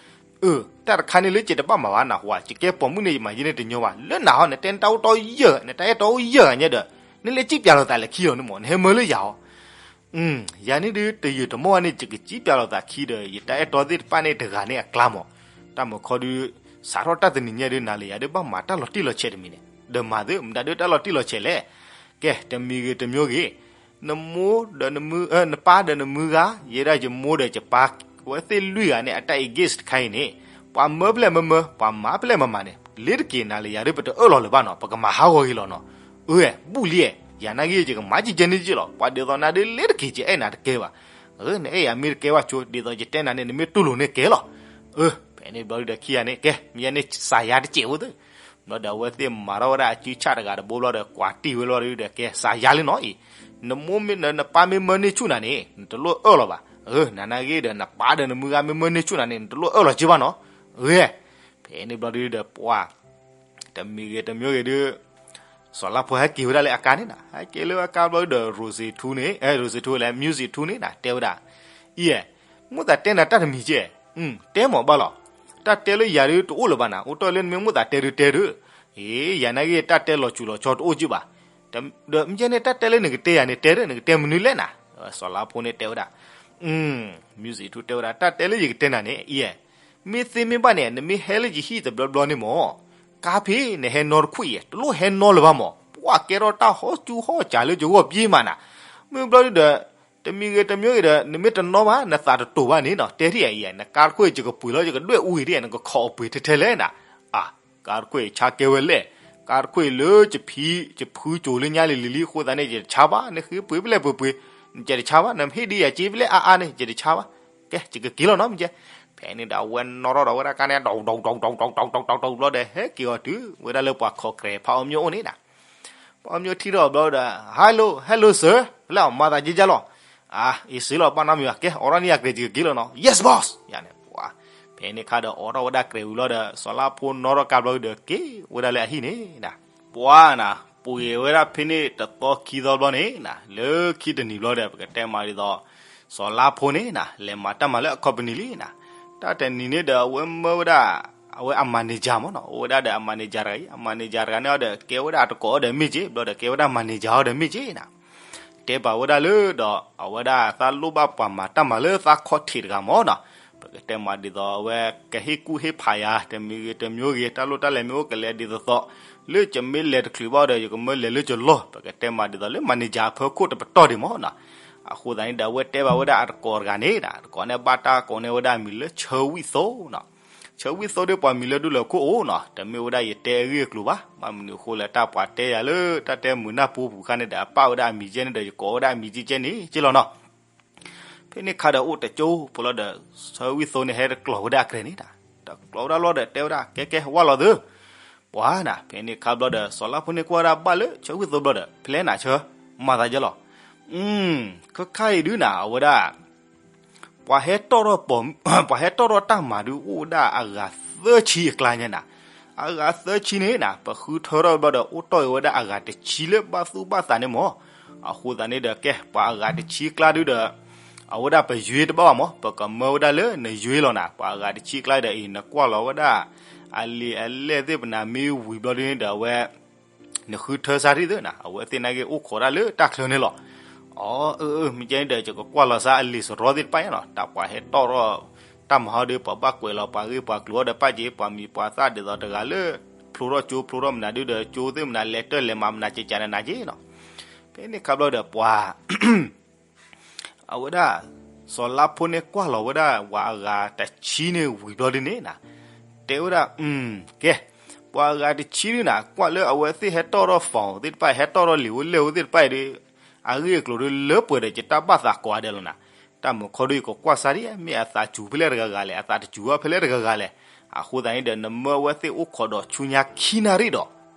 အၢ တၢ်တခါန့ၣ်လၢယတဘၣ်မၤဘၣ်နဟူဧါ, ယကဲပိာ်မုၣ်န့ၣ် ယမၤယဲန့ၣ်တညီဘၣ်. လၢနၤဟီ နတဲနတၢ်အိၣ်တီယဲၢ်, နတၢ်အဲၣ်တီအိၣ်ယဲၢ်ဂၤညါဒီး နလဲၤစံၣ်ပျဲလိာ်သးလၢခံလီၤန့ၣ်မၢ်, နဟဲမၢလၢယၤဟီ. ယၤန့ၣ်ဒုးတယုၢ်တမီၢ်ဘၣ်န့ၣ် ယကစံၣ်ပျဲလိာ်သးခံဒီး ယတၢ်အဲၣ်တီသ့ၣ်တဖၣ်န့ၣ်တဂၤန့ၣ်အကျါမၢ်. တၢ်မုၢ်ခီဒုး စးထီၣ်တၢ်တနံၤညါဒုး နၤလၢယၤဒုး ဘၣ်မၤတၢ်လီၤတံၢ်လီၤဆဲးတမံၤန့ၣ်, ဒီးမၤသ့ မတၤဒုးတၢ်လီၤတံၢ်လီၤဆဲးလဲၣ်. ကဲ တမံၤဂ့ၤတမံၤဂ့ၤ နမိၢ်ဒီးနမုၢ်, နပၢ်ဒီးနမုၢ်ဂၤ, ယဲဒၣ်ယမိၢ်ဒီးယပၢ်, အဝဲသ့ၣ်လွံၢ်ဂၤန့ၣ် အတၢ် engage တခါအံၤန့ၣ် ပှၤမၢပျဲၢ်မၢမၢ, ပှၤမၤပျဲၢ်မၤမၤန့ၣ် လ့ၤတက့ၤ နၤလၢယၤဒုး ပတအၢၣ်လီၤလၢၤဘၣ်နီၤ, ပကမၤဟးဂီၤဂ့ၤလီၤနီၤ. အၢ ဘူၣ်လံ, ယၤနာ်က့ ယကမၤကဲကဲန့ၣ်က့လီၤ. ပှၤဒ်သိးနၤဒုး လ့ၤတက့ၤ ယအဲၣ်နၤတကဲဘၣ်. အၢ နအဲၣ်ယၤမ့ၢ်တကဲဘၣ်ဆိ, ဒ်သိးယတဲနၤန့ၣ် နမ့ၢ်တူၢ်လိာ်န့ၣ်ကဲလီၤ. အၢ ဖဲန့ၣ်ဘျီဒုးဒီးခံဂၤန့ၣ် ကဲ မ့ၢ်ယၤန့ၣ် စးယၤတစဲးဖိသ့ ဘျီဒီးအဝဲသ့ၣ်မၤထီၣ်ဝဲဒၣ်အစုဆၣ်တဂၤတဘိဘျီဒီး ကွၢ်တံၢ်ဝဲလီၤဒုးဒီး ကဲ စးယၤလံနီၤအံၤ, နမိၢ်မ့ၢ်နပၢ်မ့ၢ်မၢန့ၢ်ဆူၣ်နၤန့ၣ် နတလိၣ်အၢၣ်လီၤဘၣ်. အၢ နၤနာ်က့ဒီး နပၢ်ဒီးနမုၢ်ဂၤမ့ၢ်မၢန့ၢ်ဆူၣ်နၤန့ၣ် နတလိၣ်အၢၣ်လီၤက့ဘၣ်နီၤ. အၢ ဖဲန့ၣ်ဘျီဒုးဒီး ပှၤ တမံၤဂ့ၤတမံၤဂ့ၤဒုး စီၤလါဖိဟဲက့ၤဝဲဒၣ်လၢအကါန့ၣ်နၤ, ဟဲက့ၤလၢအကါဘျီဒုးဒီး Rosie ထူန့ၣ်, အဲ Rosie ထူလဲၣ် Music ထူန့ၣ်နၤ တဲဝဲဒၣ်, အံၤ မိၣ်သးတဲနၤတၢ်တမံၤကဲ, တဲမၤဘၣ်လီၤ, တၢ်တဲလၢယၤဒုးတအိၣ်လၢၤဘၣ်နၤ, အိၣ်တ့ၢ်လၢနမ့ၢ်မိၣ်သးတဲဒုးတဲဒုး, အံၤ ယၤနာ်က့ တၢ်တဲလီၤစူၤလီၤဆီတအိၣ်က့ဘၣ်. ဒီးမ့ၢ်ကဲန့ၣ် တၢ်တဲလၢနကတဲယၤန့ၣ် တဲဒီး နကတဲမနုၤလဲၣ်နၤ. စီၤလါဖိန့ၣ်တဲဝဲဒၣ်, မံစံးထူတဲဝဲဒၣ် တၢ်တဲလၢယကတဲနၤန့ၣ် အံၤ, မ့ၢ်သ့မ့ၢ်ဘၣ်န့ၣ် နမ့ၢ်ဟဲလၢယဟံၣ်တဘျီဘျီန့ၣ်မၢ်, ကါဖဲနဟဲနီတခွံၣ်အံၤ တလိၣ်ဟဲနီလၢၤဘၣ်မၢ်, ပှၤကဲထီၣ်တၢ်ဟီၣ်စူၣ်ဟီၣ်စးလၢယဂီၢ်ပှ့ၤမးနၤ. မ့ၢ်ဘျီဒုဒီး တမံၤဂ့ၤတမံၤဂ့ၤဒီး နမ့ၢ်တနီၣ်ဘၣ် နသးတတိာ်ဘၣ်န့ၣ်နီၤ, တဲထံၣ်ယၤအံၤ, နကါတခွံၣ်ယကပှ့ၤလီၤ ယကဒွဲၣ်အူအံၤဒ် နကခိးအပှ့ၤထဲထဲလဲၣ်နၤ. အါ, ကါတခွံၣ်ဆါကဲဝဲလဲၣ်, ကါတခွံၣ်လၢယဖံ ယဖုကၠိၤလၢညါလံၤလံၤလံ အဃိသတးန့ၣ် ယတဆါဘၣ်, နဃ့ပှ့ၤဖဲလဲၣ်ပှ့ၤပှ့ၤ, ယတဆါဘၣ်, နမ့ၢ်ဟ့ၣ်ဒံးယၤက့ဖဲလဲၣ်အါအါန့ၣ် ယတဆါဘၣ်, ကဲ ယကက့ၤလီၤနီၤ မ့ၢ်ကဲ. ဖဲန့ၣ်ဒီးအဝဲနီၣ်ထီၣ်ဒီးဝဲဒၣ်ကါန့ၣ် ဒိးဒိးဒိးဒိးဒိးဒိးဒိးဒိးဘျီဒီး ဟဲက့ၤအီၤတုၤဝဲဒၣ်လၢပှၤခိးကြဲးဖးအီၣ်မျိၣ်အိၣ်န့ၣ်နၤ. ပှၤအီၣ်မျိၣ်ထံၣ်ထီၣ်ဘျီဒီး hello hello sir လၢအမၤသးယဲယဲလီၤ. အါ, အ့စ့လီၤ ဘၣ်နီတမံၤဘၣ်, ကဲ အိးထီၣ်န့ၢ်ယၤကြဲး ယကက့ၤလီၤနီၤ, yes boss ယၤန့ၣ်. ပှၤ, ဖဲန့ၣ်ခါဒီးအိးထီၣ်ဝဲဒၣ်ကြဲးဝံၤလီၤဒီး စီၤလါဖိနီၣ်ထီၣ်ကါဘျီဒီးက့ၤဝဲဒၣ်လၢအဟံၣ်န့ၣ်နၤ. ပှၤနၤ, ပှ့ၤဝဲဒၣ်ဖဲန့ၣ်တသီခံသီဘျီန့ၣ်နၤ, လၢခံတနံၤဘျီဒီး ပကတဲမးဒ်သိး စီၤလါဖိန့ၣ်နၤ လဲၤမၤတၢ်မၤလၢအ company လံနၤ. တၢ်တနံၤန့ၣ်ဒီးအဝဲမၢဝဲဒၣ် အဝဲအ manager မၢ်နီၤ, အိၣ်ဝဲဒၣ်ဒီးအ manager တဂၤအံၤ, အ manager တဂၤန့ၣ်အီၤဒီး ကဲဝဲဒၣ်အတကိးအီၤဒီးမ့ၢ်က့ၤ, ဘျီဒီးကဲဝဲဒၣ် manager အီၤဒီးမ့ၢ်က့ၤနၤ. တဲပာ်ဝဲဒၣ်လၢဒီး အဝဲဒၣ်သးလိၣ်ဘၣ်ပှၤမၤတၢ်မၤလၢသးခီၣ်ထံးတဂၤမၢ်နီၤ. ပကတဲမးဒ်သိးအဝဲကဟ့ၣ်ကူၣ်ဟ့ၣ်ဖးယၤ တမံၤဂ့ၤတမံၤဂ့ၤ တၢ်လိၣ်တၢ်လဲၤမ့ၢ်အိၣ်ကလဲၤဒ်သိးသိး, လၢယမ့ၢ်လဲၤတချုးဘၣ်ဒီး ယကမၢလဲၤလၢယလီၢ်, ပကတဲမးဒ်သိးလၢ manager အဖၢခိၣ်တပတီၢ်ဒံးမၢ်နီၤ. အဃိသတးန့ၣ်ဒီး အဝဲတဲဘၣ်ဝဲဒၣ်အတကိးတဂၤန့ၣ်, အတကိးန့ၣ်ဘၣ်တၢ်ကိးန့ၢ်ဝဲဒၣ်အမံၤလၢ ဆၢဝံၣ်သိနီၤ. ဆၢဝံၣ်သိဒ်ပှၤမံၤလၢဒူလၢာ်ခိၣ်အိၣ်နီၤ, တမ့ၢ်ဝဲဒၣ်ယတဲအဂ့ၢ်အကျိၤဘၣ်, ဘၣ်မနုၤအဃိလဲၣ် တၢ်ပှၤတဲယၤလၢတၢ်တဲမုာ်နၢ်ပူၤပူၤခါန့ၣ်ဒီး အပာ်ဝဲဒၣ်အမံၤကဲန့ၣ်ဒီး ယကိးဝဲဒၣ်အမံၤကဲန့ၣ်ကဲလီၤနီၤ. ဖဲန့ၣ်ခါဒီးအိၣ်တကၠိဖိလီၤဒီး ဆၢဝံၣ်သိန့ၣ်ဟဲတကျိးဝဲဒၣ်အကြဲးန့ၣ်, တကျိးဝဲဒၣ်လီၤဒီးတဲဝဲဒၣ် ကဲကဲ ဝၢ်လီၤသု ပှၤနၤ. ဖဲန့ၣ်ခါဘျီဒီး စီၤလါဖိန့ၣ်ကွၢ်ဝဲဒၣ်ဘၣ်လၢဆၢဝံၣ်သိဘျီဒီး ဖဲလဲၣ်နၤဆၢ, မၤသးယဲလီၤ. ခါခါအံၤဒုနၤ အဝဲဒၣ် ပှၤဟဲတီၣ်ထီၣ်ပှၤ, ပှၤဟဲတီၣ်ထီၣ်တၢ်မၤဒုအိၣ်ဝဲဒၣ်အဂၤသၢဆံအကျါညါနၤ. အဂၤသၢဆံန့ၣ်နၤ ပဃုထၢထီၣ်ဘျီဒီး အိၣ်တီၢ်အီၤဝဲဒၣ်အဂၤတဆံလၢဘၣ်သူၣ်ဘၣ်သးန့ၣ်မၢ်. အဃိသတးန့ၣ်ဒီး ကဲ ပှၤအဂၤတဆံအကျါဒုဒီး အဝဲဒၣ်ပယွ့တဘၣ်ဘၣ်မၢ်, ပကမၢဝဲဒၣ်လၢနယွ့လီၤနၤ. ပှၤအဂၤတဆံအကျါဒီးအံၤ နကွၢ်လီၤဝဲဒၣ် အလံာ်အလဲၢ်သ့ၣ်ပနၤမ့ၢ်ဝံၤဘျီဒုန့ၣ်ဒီး အဝဲ နဃုထၢစၢ်ထံၣ်သ့ၣ်နၤ အဝဲသ့ၣ်နာ်က့အိၣ်ခိးဒၣ်လၢတၢ်ချၢန့ၣ်လီၤ. အၢ အၢ မ့ၢ်ကဲန့ၣ်ဒီး ယကကွၢ်လီၤစၢ်အလံာ်စရီသ့ၣ်တဖၣ်ညါနီၤ. တၢ်ပှၤဟဲတီၣ်ထီၣ်တၢ်မၤဟီဒီး ပှၤဘၣ်ကွဲးလီၤပှၤဂ့ၢ်ပှၤကျိၤအီၤဒီး ပာ်က့ၤ ပှၤမံၤပှၤသၣ်ဒ်သိးတဂၤလၢ ဖျိထီၣ်ကၠိဖျိထီၣ်မနုၤဒုဒီး ကၠိသ့ၣ်မနုၤလဲၤတၢၢ်လဲၤမၤမနုၤကကနနၤက့နီၤ. ဖဲန့ၣ်ခါဘျီဒီးပှၤ အဝဲဒၣ် စီၤလါဖိန့ၣ်ကွၢ်လီၤဝဲဒၣ်ပှၤအဂၤတဆံန့ၣ်ဝံၤဘျီဒုန့ၣ်နၤ, တဲဝဲဒၣ် ကဲ ပှၤအဂၤတဆံဒုနၤ ကွၢ်လၢအဝဲသ့ၣ်ဟဲတီၣ်ထီၣ် phone သ့ၣ်တဖၣ် ဟဲတီၣ်ထီၣ်လံာ်ဝဲလဲၢ်ဝဲသ့ၣ်တဖၣ်အံၤဒု အဂ့ၢ်အကျိၤဒုလၢပှဲၤဒီးယတၢ်ဘၣ်သးကိးဂၤဒဲးလီၤနၤ. တၢ်မုာ်ခီဒုယကကွၢ်စၢ်ဒ် မ့ၢ်အသးစူၤဖဲလဲၣ်တဂၤဂၤလဲၣ် အသးတစူၤဝဲဖဲလဲၣ်တဂၤဂၤလဲၣ်. အဃိသတးန့ၣ်ဒီး နမၢအဝဲသ့ၣ်အိၣ်ခိးဒီးဆူညါခံနၣ်ရံၣ်ဒီး,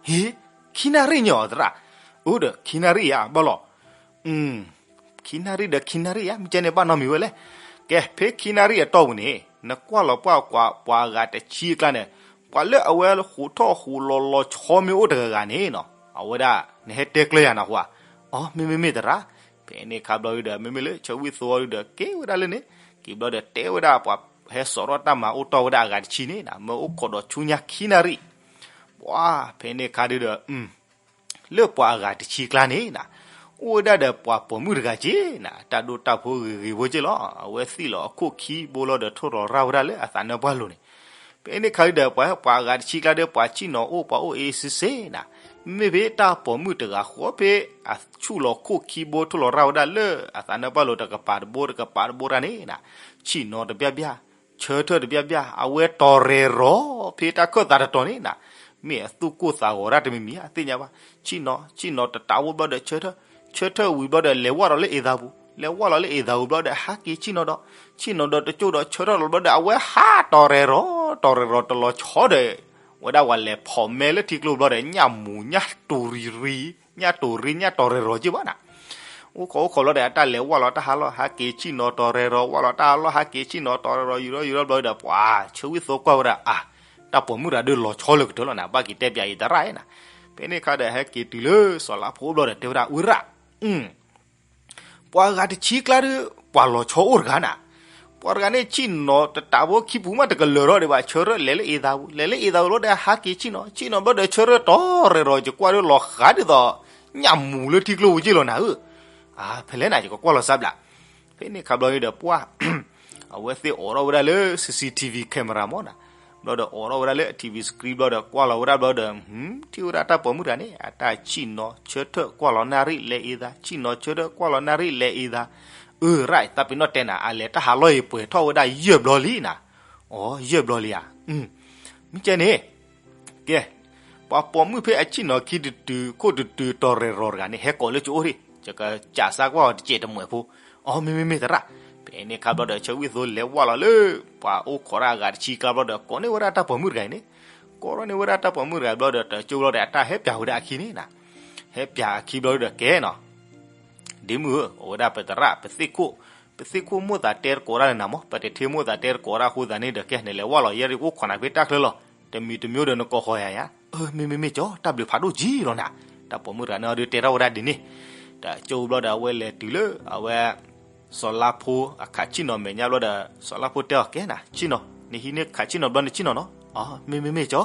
ဟ့, ခံနၣ်ရံၣ်ညီအသရၣ်, အိၣ်ဒီးခံနၣ်ရံၣ်ဧါ ဘၣ်လီၤ ခံနၣ်ရံၣ်ဒီးခံနၣ်ရံၣ်ဧါ မ့ၢ်ကဲန့ၣ်ဘၣ်နီတမံၤဝဲလဲၣ်. ကဲ ဖဲခံနၣ်ရံၣ်အတီၢ်ပူၤန့ၣ် နကွၢ်လီၤပှၢ်ကွၢ် ပှၤအဂၤတဆံအကျါန့ၣ် ပှၤလၢအဝဲဟူးထီၣ်ဟူးလီၤလီၤဆီမ့ၢ်အိၣ်တဂၤဂၤန့ၣ်နီၤ အဝဲဒၣ် နဟဲတဲကျၢၤယၤနၢ်ဟူဧါ. အီ မ့မ့ၢ်မ့ၢ်သရၣ်. ဖဲန့ၣ်ခါဘျီဒုဒီး မ့မ့ၢ်လၢဆၢဝံၣ်သိအီၤဒုဒီး ကဲဝဲဒၣ်လၢန့ၣ် က့ၤဘျီဒီးတဲဝဲဒၣ်ပှၤဟဲစိာ်ထီၣ်တၢ်မၤအိၣ်တီၢ်ဝဲဒၣ်အဂၤတဆံန့ၣ်နၤ မၢအိၣ်ခိးဒီးဆူညါခံနၣ်ရံၣ် ပှၤ ဖဲန့ၣ်ခါဒုဒီး လၢပှၤအဂၤတဆံအကျါန့ၣ်နၤ အိၣ်ဝဲဒၣ်ဒီးပှၤပိာ်မုၣ်တဂၤက့နၤ တၢ်ဒိၣ်တၢ်ဖိဂ့ၤဂ့ၤဖိက့လီၤ. အဝဲသ့ၣ်လီၤအခိၣ်ခံဘိလီၤဒီးထိၣ်လီၤရၣ်ဝဲဒၣ်လၢအသးနၢ်ပှၢ်လိၤန့ၣ်. ဖဲန့ၣ်ခါဒုဒီး ပှၤ ပှၤအဂၤတဆံအကျါဒီး ပှၤဆ့ၣ်နီၤအိၣ်ပှၤအိၣ်အ့စ့စ့နၤ မ့မ့ၢ်ဖဲတၢ်ပိာ်မုၣ်တဂၤဃီဖဲ အဆူၣ်လီၤခိၣ်ခံဘိထိၣ်လီၤရၣ်ဝဲဒၣ်လၢအသးနၢ်ပှၢ်လိၤတကပၤတဘိတကပၤတဘိတၢ်န့ၣ်နၤ ဆ့ၣ်နီၤတဘျၣ်ဘျၣ် ဆၢထၢၣ်တဘျၣ်ဘျၣ် အဝဲတီၤရဲၣ်ရီၤဖဲတၢ်ခၢၣ်သးတတီၤန့ၣ်နၤ မ့ၢ်အသူၣ်ကိၢ်သးဂီၤတၢ်တမံၤမံၤ အသ့ၣ်ညါဘၣ်. ဆ့ၣ်နီၤ ဆ့ၣ်နီၤတတးဝိဘျီဒီးဆၢထၢၣ် ဆၢထၢၣ်ဝံၤဘျီဒီးလဲၤဝၢ်လီၤလၢအ့ၣ်သးပူၤ လဲၤဝၢ်လီၤလၢအ့ၣ်သးပူၤဘျီဒီး ဟးက့ၤဆ့ၣ်နီၤဒီး ဆ့ၣ်နီၤဒီးတကၠိၣ်ဒီးဆၢထၢၣ်လီၤဘျီဒီး အဝဲဟးတီၤရဲၣ်ရီၤ တီၤရဲၣ်ရီၤတလီၤဆီဒီး ဝဲဒၣ်ဝဲလဲၤဖီးမဲလၢထံကျိဘျီဒီး ညၣ်မူၤညၣ်တူၤရံၤရံၤ ညၣ်တူၤရံၤညၣ်တီၤရဲၣ်ရီၤက့ဘၣ်နၤ အိၣ်ခိးအိၣ်ခိးလီၤဒီး အတၢ်လဲၤဝၢ်လီၤတၢ်ဟးလီၤ ဟးက့ၤဆ့ၣ်နီၤတီၤရဲၣ်ရီၤ ဝၢ်လီၤတၢ်ဟးလီၤ ဟးက့ၤဆ့ၣ်နီၤတီၤရဲၣ်ရီၤ ယူၤရီယူၤရီဘျီဒီး ပှၤဆၢဝံၣ်သိကွၢ်ဝဲဒၣ် အါ တၢ်ပိာ်မုၣ်တဂၤဒီးလီၤဆီလၢကတၢၢ်လီၤနၤ ဘၣ်က့ၤတဲပၠးအံၤသရၣ်နၤ. ဖဲန့ၣ်ခါဒီး ဟဲက့ၤတုၤလၢစီၤလါဖိဘျီဒီး တဲဝဲဒၣ် ဝဲရၣ် ပှၤအဂၤတဆံကျါဒီး ပှၤလီၤဆီအိၣ်တဂၤနၤ ပှၤတဂၤန့ၣ် ဆ့ၣ်နီၤတတးဖိခံပူၤမးတကလၢၤထီၣ်ဒံးဘၣ် ဆၢထၢၣ်လဲၤလၢအ့ၣ်သးပူၤ လဲၤလၢအ့ၣ်သးပူၤလီၤဒီး ဟးက့ၤဆ့ၣ်နီၤ ဆ့ၣ်နီၤဘျီဒီး ဆၢထၢၣ်တီၤရဲၣ်ရီၤ ယကွၢ်ဒီးလီၤဃးဒ်သိး ညၣ်မူၤလၢထံကျိပူၤက့ၢ်လီၤနၤဧၢ, အဖဲလဲၣ်နၤ ယကကွၢ်လီၤစၢ်ဘျး, ဖဲန့ၣ်ခါဘျီန့ၣ်ဒီးပှၢ် အဝဲသ့ၣ်အိးထီၣ်ဝဲဒၣ်လၢ CCTV camera မ့ၢ်နၤ, ဘျီဒီးအိးထီၣ်ဝဲဒၣ်လၢ TV screen ဘျီဒီးကွၢ်လီၤဝဲဒၣ်ဘျီဒီး ထံၣ်ဝဲဒၣ်တၢ်ပိာ်မုၣ်တဂၤန့ၣ် အတၢ်ဆံၣ်နီၤဆၢထၢၣ်ကွၢ်လီၤနၣ်ရံၣ်လဲအံသး ဆံၣ်နီၤဆၢထၢၣ်ကွၢ်လီၤနၣ်ရံၣ်လဲအံသး, အၢ right သးပ့ၤနီၣ်တဲနၤ အလဲၤတၢ်ဟးလီၢ်အံၤပှဲၤထီၣ်ဝဲဒၣ်ယဲၢ်ဘျီလံနၤ, အိ ယဲၢ်ဘျီလံဧါ, မ့ၢ်ကဲန့ၣ် ကဲ, ပှၤပိာ်မုၣ်ဖဲအဆံၣ်နီၤခံတတုၤခိၣ်တတုၤတီၤရဲၣ်ရီၤတဂၤန့ၣ် ဟဲကိးလၢကအိၣ်ဒံး ယကစးကွၢ်အီၤတစဲးတမှဲးဖိ, အိ မ့မ့မ့ၢ်သရၣ်, ဖဲန့ၣ်ခါဘျီဒီး ဆၢဝံၣ်သိလဲၤဝၢ်လီၤလၢ ပှၤအိၣ်ခိးတၢ်အဂၤတဆံကျါဘျီဒီး ကိးန့ၢ်ဝဲဒၣ်တၢ်ပိာ်မုၣ်တဂၤအံၤန့ၣ်, ကိးထီၣ်န့ၢ်ဝဲဒၣ်တၢ်ပိာ်မုၣ်တဂၤဘျီဒီး တကၠိဘျီဒီး အတၢ်ဟဲပၠးဝဲဒၣ်အခံန့ၣ်နၤ, ဟဲပၠးအခံဘျီဒီးကဲနီၤ ဒ့မုၣ်ဧၢ, အိၣ်ဝဲဒၣ်ပသရၣ် ပသ့ၣ်ခိၣ်, ပသ့ၣ်ခိၣ်မိၣ်သးတဲတကိးတၢ်လၢနၤမး, ပတထ့မိၣ်သးတဲတကိးတၢ်အဃိသတးန့ၣ်ဒီး ကဲနလဲၤဝၢ်လီၤ ယဲဒၣ်အိၣ်ခိးနၤဖဲတၢ်ချၢလီၤ, တမံၤတမံၤဒီးနကိးဃီၤယၤယၤ, မ့မ့မ့ၢ်ကၠီ တၢ်ဘျုးဖးဒိၣ်ကံလီၤနၤ, တၢ်ပိာ်မုၣ်တဂၤန့ၣ်အီၤဒုးတဲထီၣ်ဝဲဒၣ်ဒ်န့ၣ်, တကၠိဘျီဒီးအဝဲလဲၤတုၤလၢ အဝဲ စီၤလါဖိအခးဆံၣ်နီၤမဲာ်ညါဘျီဒီး စီၤလါဖိတဲအီၤကဲနၤ ဆံၣ်နီၤ, နဟံးန့ၢ်ခးဆံၣ်နီၤဘျီန့ၣ်ဆံၣ်နီၤနီၤ, မ့မ့မ့ၢ်ကၠီ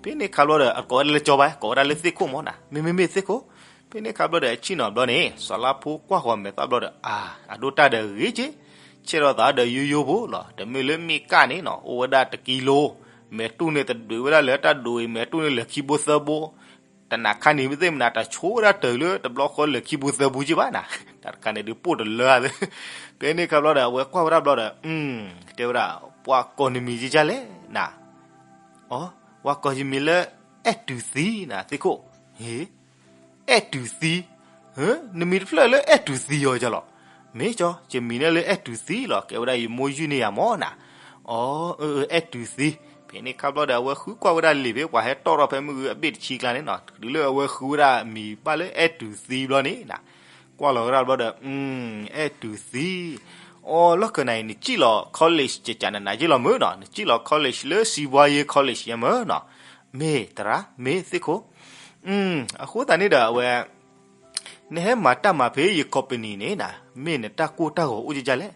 ဖဲန့ၣ်ခါဘျီဒီး အကိးဝဲဒၣ်လၢကၠီဘၣ် ကိးဝဲဒၣ်လၢသ့ၣ်ခိၣ်မ့ၢ်နၤ, မ့မ့မ့ၢ်သ့ၣ်ခိၣ်, ဖဲန့ၣ်ခါဘျီဒီး အဆံၣ်နီၤဘျီန့ၣ် စီၤလါဖိကွၢ်ဃီၤမဲာ်သၣ်ဘျီဒီး အါ အဒိၣ်တၢ်ဒီးဂ့ၤက့, ဆဲးထီၣ်သးဒီးယိယိဖိလီၤ, တမ့ၢ်လၢမ့ၢ်ကၣ်န့ၣ်နီၤ အိၣ်ဝဲဒၣ်တကံလိ, မဲာ်တူၢ်န့ၣ်တဒုးဝဲဒၣ်လၢတၢ်ဒိးအံၤ မဲာ်တူၢ်န့ၣ်လၢခံဘိသၢဘိ, တနၤခါန့ၣ်မ့ၢ်သ့ၣ်မနၤ တဆိဝဲဒၣ်တၢ်လၢတဘျီဃီလၢခံဘိသၢဘိက့ဘၣ်နၤ, တၢ်တခါန့ၣ်ဒုးပိၢ်တလၢ, ဖဲန့ၣ်ခါဘျီဒီး အဝဲကွၢ်ဝဲဒၣ်ဘျီဒီး တဲဝဲဒၣ် ပှၤကိးနမံၤကကလဲၣ်နၤ, အိ ပှၤကိးယမံၤလၢ အဲၣ်တူၤသံနၤ သ့ၣ်ခိၣ်, ဟ့ အဲၣ်တူၤသံ, နမံၤတဖျၢၣ်လၢအဲၣ်တူၤသံအီၤကလီၤ, မ့ၢ်ကၠီ ယမံၤန့ၣ်လၢအဲၣ်တူၤသံလီၤ, ကဲဝဲဒၣ်ယမိၢ်ယုၢ်န့ၢ်ယၤမ့ၢ်နၤ, အိ အဲၣ်တူၤသံ, ဖဲန့ၣ်ခါဘျီဒီး အဝဲဃုကွၢ်ဝဲဒၣ်လံာ်ဖဲပှၤဟဲတီၣ်ထီၣ်ဖဲမုၢ်ဂုၤအဘ့ၣ်တဆံကျါန့ၣ်နီၤ, တုၤလၢအဝဲဃုဝဲဒၣ်မံၤဘၣ်လၢအဲၣ်တူၤသံဘျီန့ၣ်နၤ, ကွၢ်လီၤဝဲဒၣ်ဘျီဒီး အဲၣ်တူၤသံ, အိ လီၢ်ခၢၣ်နၤအံၤ နစံၣ်လီၤ college ကကနနၤက့လီၤမ့ၢ်နီၤ, နစံၣ်လီၤ college လၢ စံးဘှါယ့ college ယဲမ့ၢ်နီၤ, မ့ၢ်သရၣ် မ့ၢ်သ့ၣ်ခိၣ်, အဃိသတးန့ၣ်ဒီးအဝဲ နဟဲမၤတၢ်မၤဖဲယ company န့ၣ်နၤ, မ့ၢ်နတၢ်ကိၢ်တၢ်ဂီၤအိၣ်ကကလဲၣ်,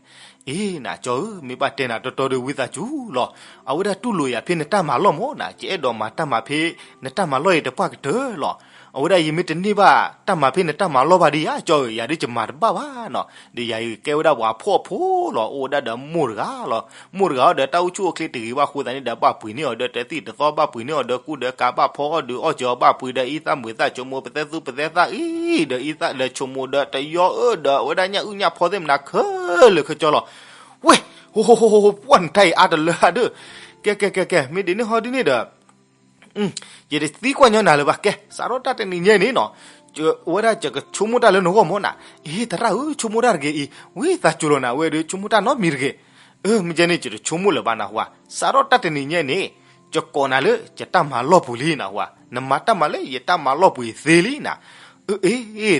အ့ နကၠီဧၢ, မ့ၢ်ဘၣ်တဲနၤတီတီဒီးဝံသးစူၤလီၤ, အဝဲဒၣ်တူၢ်လိာ်ယၤဖဲနတၢ်မၤလီၢ်မ့ၢ်နၤ, ယအဲၣ်ဒိးမၤတၢ်မၤဖဲ နတၢ်မၤလီၢ်အံၤတပှၢ်ကတၢၢ်လီၤ, အဝဲဒၣ်ယမ့ၢ်တန့ၢ်ဘၣ်တၢ်မၤဖဲနတၢ်မၤလီၢ်ဘၣ်ဒီးယၤ ကၠီဧၢ, ယၤဒုးယမၤတဘၣ်ဘၣ်နီၤ, ဒီးယၤအံၤကဲဝဲဒၣ်ပှၤဖှီၣ်ဖိလီၤ, အိၣ်ဝဲဒၣ်ဒီးမိၢ်တဂၤလီၤ, မိၢ်တဂၤအီၤဒီးတၢ်အိၣ်ဆူၣ်အိၣ်ချ့တဂ့ၤဘၣ်အဃိသတးန့ၣ်ဒီး ဘၣ်ပှ့ၤန့ၢ်အီၤဒီးတသံၣ်တသီ, ဘၣ်ပှ့ၤန့ၢ်အီၤဒီးကူဒီးကၤ, ဘၣ်ဖီအီၣ်ဒုးအီၣ်စၢၤအီၤ, ဘၣ်ပှ့ၤဒီးအံသၣ်မုာ်သၣ် ဆိကမိၣ်ပသဲသူပသဲသၣ်အံၤဒီးအံသၣ်ဒီးဆိကမိၣ်ဒီးတယီအၢဒီး အဝဲဒၣ်ညၣ်အုၣ်ညၣ်ဖီသ့ၣ်မနၤခဲလၢာ်ခဲဆ့လီၤ, ဝ့ၢ်, ဟိဟိဟိဟိ, ပှၢ်နတၢ်အံၤအါတလၢအဒၢး, ကဲကဲကဲကဲ, မ့ၢ်ဒ်န့ၣ်ဟီဒ်န့ၣ်ဒီး ယတသံကွၢ်ညီနၤလၢၤဘၣ်, ကဲ စးထီၣ်တၢ်တနံၤညါအံၤန့ၣ်နီၤ, အဝဲဒၣ်ယကဆိကမိၣ်တၢ်လၢနဂီၢ်မ့ၢ်နၤ, အ့ သရၣ်ဧၢ, ဆိကမိၣ်တၢ်တဂ့ၤအံၤ, ဝံသးစူၤလီၤနၤ, အဝဲဒုးဆိကမိၣ်တၢ်နီတမံၤတဂ့ၤ, အၢ မ့ၢ်ကဲန့ၣ် ယတဆိကမိၣ်လၢၤဘၣ်နဟူဧါ, စးထီၣ်တၢ်တနံၤညါအံၤန့ၣ် ယကိးနၤလၢယတၢ်မၤလီၢ်ပူၤလံနဟူဧါ, နမၤတၢ်မၤလၢယတၢ်မၤလီၢ်ပူၤအံၤသ့လံနၤ, အ့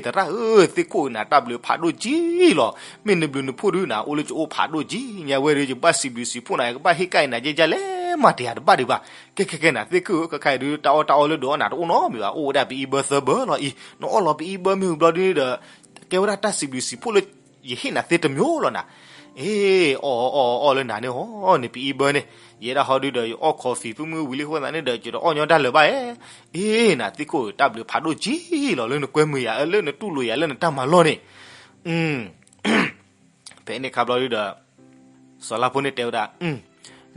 သရၣ်ဧၢ, သ့ၣ်ခိၣ်နၤ တၢ်ဘျုးဖးဒိၣ်ကံလီၤ, မ့ၢ်နဘျုးနဖှိၣ်ဒုနၤ အိၣ်လၢယအိၣ်ဖးဒိၣ်ကံ, ညါဝဲဒုး ယဘၣ်စံးဘျုးစံးဖှိၣ်နၤ, ယကဘၣ်ဟ့ၣ်ကၣ်အံၤနၤယဲယဲလဲၣ် မၤတယၤတဘၣ်ဒံးဘၣ်, ကဲကဲကဲနၤ သ့ၣ်ခိၣ်ဧၢ, ခဲခါအံၤဒုး တၢ်အီၣ်တၢ်အီလၢဒုးအီၣ်နၤတအိၣ်နီတမံၤဘၣ်, အိၣ်ဝဲဒၣ်ပအံဘၢသၢဘၢလီၤအံၤ, နအီၣ်လီၤပအံဘၢမ့ၢ်ဝံၤဘျီဒုန့ၣ်ဒီး ကဲဝဲဒၣ်တၢ်စံးဘျုးစံးဖှိၣ်လၢ ယဟ့ၣ်နၤသ့တမျိုးလီၤနၤ, အ့ အီၣ်အီၣ်အီၣ်လၢနၤန့ၣ်ဟီ, နပအံဘၢန့ၣ်, ယဲဒၣ်ဟီဒုဒီး ယအီၣ် coffee ဖုမုၢ်ဝံၤလံအဃိသတးန့ၣ်ဒီး ယတအီၣ်ညီတၢ်လၢၤဘၣ်ဧါ, အ့ နၤသ့ၣ်ခိၣ်ဧၢ, တၢ်ဘျုးဖးဒိၣ်ကံလီၤ လၢနကွဲမုာ်ယၤ လၢနတူၢ်လိာ်ယၤလၢနတၢ်မၤလီၢ်န့ၣ်, ဖဲန့ၣ်ခါဘျီဒုဒီး စီၤလါဖိန့ၣ်တဲဝဲဒၣ်,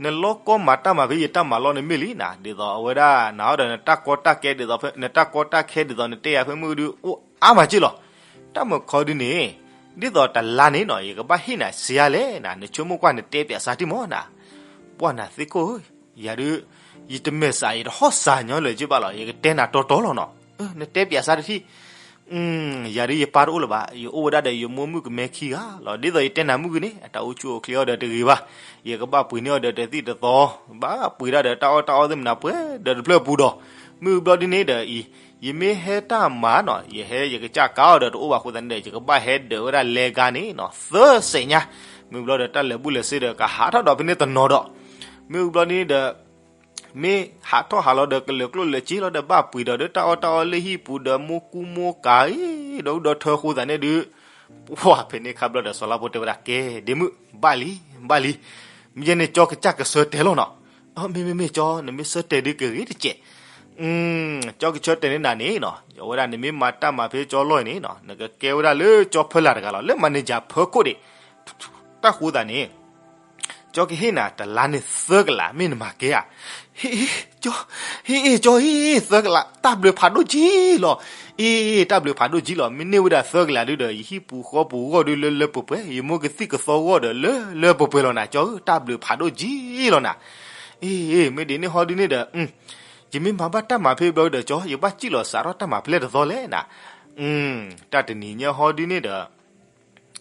နလီၢ်ကီမၤတၢ်မၤဖဲယတၢ်မၤလီၢ်န့ၣ်မ့ၢ်လံနၤ, ဒ်သိးအဝဲဒၣ်နၤအီၤဒီး နတၢ်ကီတၢ်ခဲဒ်သိး နတၢ်ကီတၢ်ခဲဒ်သိးနတဲယၤဖဲမုၢ်ဒု အိၣ်အါမးက့ၢ်လီၤ, တၢ်မုာ်ခီဒုန့ၣ်, ဒ်သိးတလါန့ၣ်နီၤ ယကဘၣ်ဟ့ၣ်နၤစ့ဧါလဲၣ်နၤ, နဆိကမိၣ်ကွၢ်နတဲပၠးစၢ်တံၢ်မးနၤ, ပှၢ်နၤသ့ၣ်ခိၣ်ဧၢ, ယၤဒုး ယတမဲာ်စး ယတဟီၣ်စးညီလၢၤက့ၢ်ဘၣ်လီၤ, ယကတဲနၤတီတီလီၤနီၤ, နတဲပၠးစၢ်တထံၣ် ယၤဒုးယပၢ်တအိၣ်လၢၤဘၣ်, ယအိၣ်ဝဲဒၣ်ဒီးယမိၢ်မုၣ်ကမဲခံဂၤလီၤ, ဒ်သိးယတဲနၤမုၢ်ဂ့ၤန့ၣ် အတၢ်အိၣ်ဆူၣ်အိၣ်ချ့အီၤဒီးတဂ့ၤဘၣ်, ယကဘၣ်ပှ့ၤန့ၢ်အီၤဒီးတသံၣ်တသီ, ဘၣ်ပှ့ၤဒၣ်ဒီးတၢ်အီၣ်တၢ်အီသ့ၣ်မနၤပှဲၤဒီးတဖျၢၣ်ပူၤဒီး, မုၢ်ဘျီဒ်န့ၣ်ဒီးအံၤ, ယမ့ၢ်ဟဲတၢ်မၤနီၤ ယဟဲယကစၢ်ကါအီၤဒီးတအိၣ်ဘၣ်အဃိသတးန့ၣ်ဒီး ယကဘၣ်ဟဲဒၢးဝဲဒၣ်လဲၤဂၤန့ၣ်နီၤ သၢစဲးညါ, မုၢ်ဘျီဒီးတၢ်လဲၤဘူၣ်လဲၤစ့ဒီးကဟးထီၣ်ဒီးဖဲန့ၣ်တနီၤဒီး, မုၢ်ဘျီဒ်န့ၣ်ဒီး မ့ၢ်ဟးထီၣ်ဟးလီၤဒီးကလဲၤကျိၣ်လဲၤစ့လီၤဒီး ဘၣ်ပှ့ၤဒီးဒီးတၢ်အီၣ်တၢ်အီလၢဟံၣ်ပူၤဒီးမိၢ်ကူမိၢ်ကၤအံၤ ဒီးအူဒီးထၢအဃိသတးန့ၣ်ဒုး, ပှၢ်ဖဲန့ၣ်ခါဘျီဒီးစီၤလါဖိတဲဝဲဒၣ် ကဲ ဒ့မုၣ် ဘၣ်လံ ဘၣ်လံ, မ့ၢ်ယဲန့ၣ်ကၠီကစၢ်ကဆၢတဲာ်လီၤနီၤ, မ့မ့မ့ၢ်ကၠီ နမ့ၢ်ဆၢတဲာ်ဒုးကဂ့ၤတစဲး, ကၠီကဆၢတဲာ်န့ၢ်နၤန့ၣ်နီၤ, အဝဲဒၣ်နမ့ၢ်မၤတၢ်မၤဖဲကၠီလီၢ်အံၤန့ၣ်နီၤ နကကဲဝဲဒၣ်လၢကၠီဖၢလာ်တဂၤလီၤ လၢ manager ဖၢခိၣ်ဒံး. တၢ်ဃိသးန့ၣ် ကၠီကဟ့ၣ်နၤတလါန့ၣ်သၢကလး မ့ၢ်နမၤကဲဧါ. ဟ့ၣ် ကၠီ, ဟ့ၣ် ကၠီဟ့ၣ် သၢကလး တၢ်ဘျုးဖးဒိၣ်ကံလီၤ. အ့ တၢ်ဘျုးဖးဒိၣ်ကံလီၤ မ့ၢ်န့ၢ်ဝဲဒၣ်သၢကလးဒုဒီး ယဟံၣ်ပူၤဃီပူၤဂီၢ်ဒုလၢလၢပှဲၤပှဲၤ ယမိၢ်ကသံၣ်ကသီဂီၢ်ဒီးလၢလၢပှဲၤပှဲၤလီၤနၤ ကၠီဧၢ တၢ်ဘျုးဖးဒိၣ်ကံလီၤနၤ. အ့ မ့ၢ်ဒ်န့ၣ်ဟီဒုန့ၣ်ဒီး ယမ့ၢ်မၤဘၣ်တၢ်မၤဖဲဘျီဒီး ကၠီ ယဘၣ်စံၣ်လီၤစးထီၣ်တၢ်မၤဖဲလဲၣ်တသီလဲၣ်နၤ. တၢ်တနံၤညါဟီဒုန့ၣ်ဒီး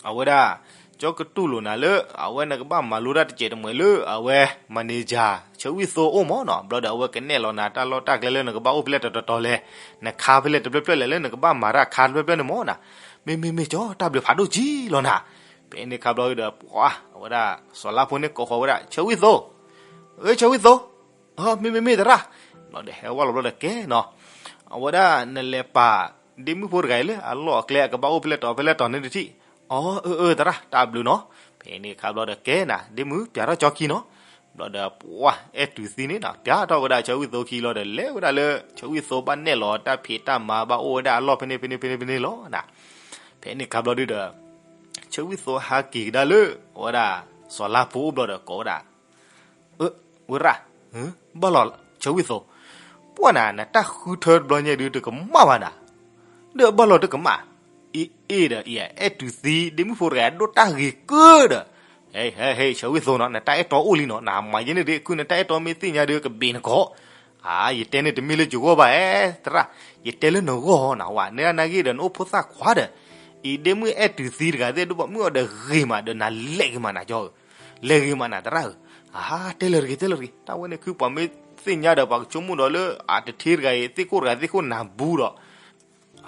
အဝဲဒၣ် ကၠီကတူၢ်လိာ်နၤလၢ အဝဲနကဘၣ်မၤလိတၢ်တစဲးတမှဲးလၢ အဝဲ manager ဆၢဝံၣ်သိအိၣ်မၢ်နီၤ. ဘျီဒီးအဝဲကနဲၣ်လီၤနၤတၢ်လီၢ်တၢ်ကျဲလၢနကဘၣ်အိၣ်ဖဲလဲၣ်တတီၤတီၤလဲၣ်, နခါဖဲလဲၣ်တဖျၢၣ်ဖျၢၣ်လဲၣ် လၢနကဘၣ်မၤတၢ်ခါတဖျၢၣ်ဖျၢၣ်န့ၣ်မၢ်နၤ. မ့မ့မ့ၢ်ကၠီ တၢ်ဘျုးဖးဒိၣ်ကံလီၤနၤ. ဖဲန့ၣ်ခါဘျီဒီး ပှၤ အဝဲဒၣ် စီၤလါဖိန့ၣ်ကိးဃီၤဝဲဒၣ် ဆၢဝံၣ်သိ, အၢ ဆၢဝံၣ်သိ, မ့မ့မ့ၢ်သရၣ်. ဘျီဒီးဟဲဝဲလီၤဘျီဒီးကဲနီၤ, အဝဲဒၣ်နလဲၤပာ် ဒ့မုၣ်ဖိတဂၤအံၤလၢအလီၢ်အကျဲအကဘၣ်အိၣ်ဖဲလဲၣ်တီၤဖဲလဲၣ်တီၤန့ၣ်တထံၣ်. အီ အၢ အၢ သရၣ် တၢ်ဘျုးနီၤ. ဖဲန့ၣ်ခါဘျီဒီးကဲနၤ ဒ့မုၣ် ပျးထီၣ်ကၠီခံနီၤ. ဘျီဒီးပှၤ အဲၣ်တူၤသံန့ၣ်နီၤ ပျးထီၣ်ဝဲဒၣ်ဆၢဝံၣ်သိခံလီၤဒီး လဲၤဝဲဒၣ်လၢ ဆၢဝံၣ်သိဘၣ်နဲၣ်လီၤတၢ်ဖံးတၢ်မၤဘၣ်အိၣ်ဝဲဒၣ်အလီၢ်ဖဲန့ၣ်ဖဲန့ၣ်ဖဲန့ၣ်ဖဲန့ၣ်လီၤနၤ. ဖဲန့ၣ်ခါဘျီဒုဒီး ဆၢဝံၣ်သိဟးက့ၤကဒါလၢ အဝဲဒၣ် စီၤလါဖိအိၣ်ဘျီဒီးကိးဝဲဒၣ် အၢ ဝဲရၣ်, ဘၣ်လီၤ ဆၢဝံၣ်သိ, ပှၢ်နၤ နတၢ်ဃုထၢတဘျီညါဒုတကမၣ်ဘၣ်နၤ, ဒီးဘၣ်လီၤတကမၣ်, အ့ၣ်အ့ၣ်ဒီး အ့ၣ် အဲၣ်တူၤသံ ဒ့မုၣ်ဖိတဂၤဒိၣ်တၢ်ဂ့ၤကၢဒီး, ဟဲ ဟဲ ဟဲ ဆၢဝံၣ်သိနီၤ နတၢ်အဲၣ်တီအိၣ်လံနီၤ နမၤယဲန့ၣ်ဒ် ခုနတၢ်အဲၣ်တီမ့ၢ်သ့ၣ်ညါဒုကဘ့ၣ်နကီး, အါ ယတဲန့ၣ်တမ့ၢ်လၢယဂီၢ်ဘၣ်အဲ သရၣ်, ယတဲလၢနဂီၢ်နီၤ ဝဲ နနာ်ဂ့ၤဒီးနအိၣ်ဖိသၣ်ခွါဒီး, အံၤဒ့မုၣ်အဲၣ်တူၤသံတဂၤသ့ၣ်ဒိၣ်ဘၣ်မုၣ်အီၤဒီးဂ့ၤမးဒီးနလဲၤဂ့ၤမးနၤကၠီဧၢ, လဲၤဂ့ၤမးနၤသရၣ်ဧၢ, အါ တဲလၢတဂ့ၤ တဲလၢတဂ့ၤ တၢ်ဝဲန့ၣ်ခုပှၤမ့ၢ်သ့ၣ်ညါဒီးပှၤကဆိကမိၣ်ဒီးလၢ အတထ့တဂၤအံၤ သ့ၣ်ခိၣ်တဂၤသ့ၣ်ခိၣ်နၤဘူးဒီး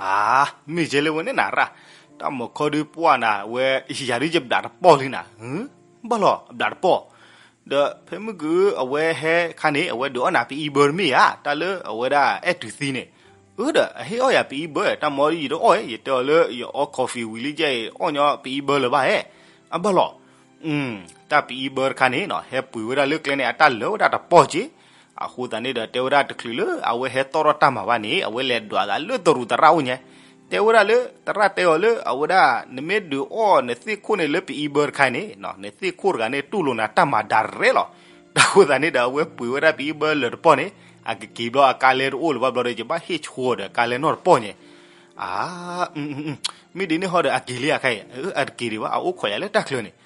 အါ မ့ၢ်ယဲလၢဝဲန့ၣ်နၤရၣ်, တၢ်မီၤခီဒုပှၢ်နၤဝဲ ယၤဒုယဘျးတပီၢ်လံနၤ, ဘၣ်လီၤ အဘျးတပီၢ်, ဒီးဖဲမုၢ်ကအဝဲဟဲခါန့ၣ် အဝဲဒုးအီၣ်နၤပအံဘၢတမ့ၢ်ဧါ တၢ်လၢအဝဲဒၣ်အဲၣ်တူၤသံန့ၣ်, အၢဒီးအဟ့ၣ်အီၣ်ယၤပအံဘၢ တၢ်မီၤယတအီၣ် ယတဲအီၤလၢယအီ coffee ဝံၤလံယဲအံၤ အီၣ်ညီပအံဘၢလၢၤဘၣ်ဧဲ, အဘၣ်လီၤ တၢ်ပအံဘၢတခါန့ၣ်နီၤ ဟဲပှ့ၤဝဲဒၣ်လၢကျဲန့ၣ် အတၢ်လၢာ်ဝဲဒၣ်တပီၢ်က့, အဃိသတးန့ၣ်ဒီးတဲဝဲဒၣ်တချုးလၢအဝဲဟဲတီၣ်ထီၣ်တၢ်မၤဘၣ်န့ၣ် အဝဲလဲၤဒွးသးလၢတရူးသရၣ်အိၣ်ညါ, တဲဝဲဒၣ်လၢ သရၣ်တဲအီၤလၢအဝဲဒၣ် နမ့ၢ်ဒုးအီၣ်နသ့ၣ်ခိၣ်န့ၣ်လၢပအံဘၢတခါန့ၣ် နသ့ၣ်ခိၣ်တဂၤန့ၣ် တူၢ်လိာ်နၤတၢ်မၤဒၣ်ရဲၣ်လီၤ, တၢ်ဃိသတးန့ၣ်ဒီး အဝဲပှ့ၤဝဲဒၣ်ပအံဘၢလၢာ်တပီၢ်န့ၣ် အကက့ၤဘျီအကါလဲတအိၣ်လၢၤဘၣ်ဘျီဒီး ယဘၣ်ဟ့ၣ်ဆိဒီးကါလဲနီၢ်တပီၢ်ညါ, အါ မ့ၢ်ဒ်န့ၣ်ဟီဒီးအက့ၤလံအခါအံၤ, အတက့ၤဒံးဘၣ် အအိၣ်ခိးယၤလၢတၢ်ချၢန့ၣ်,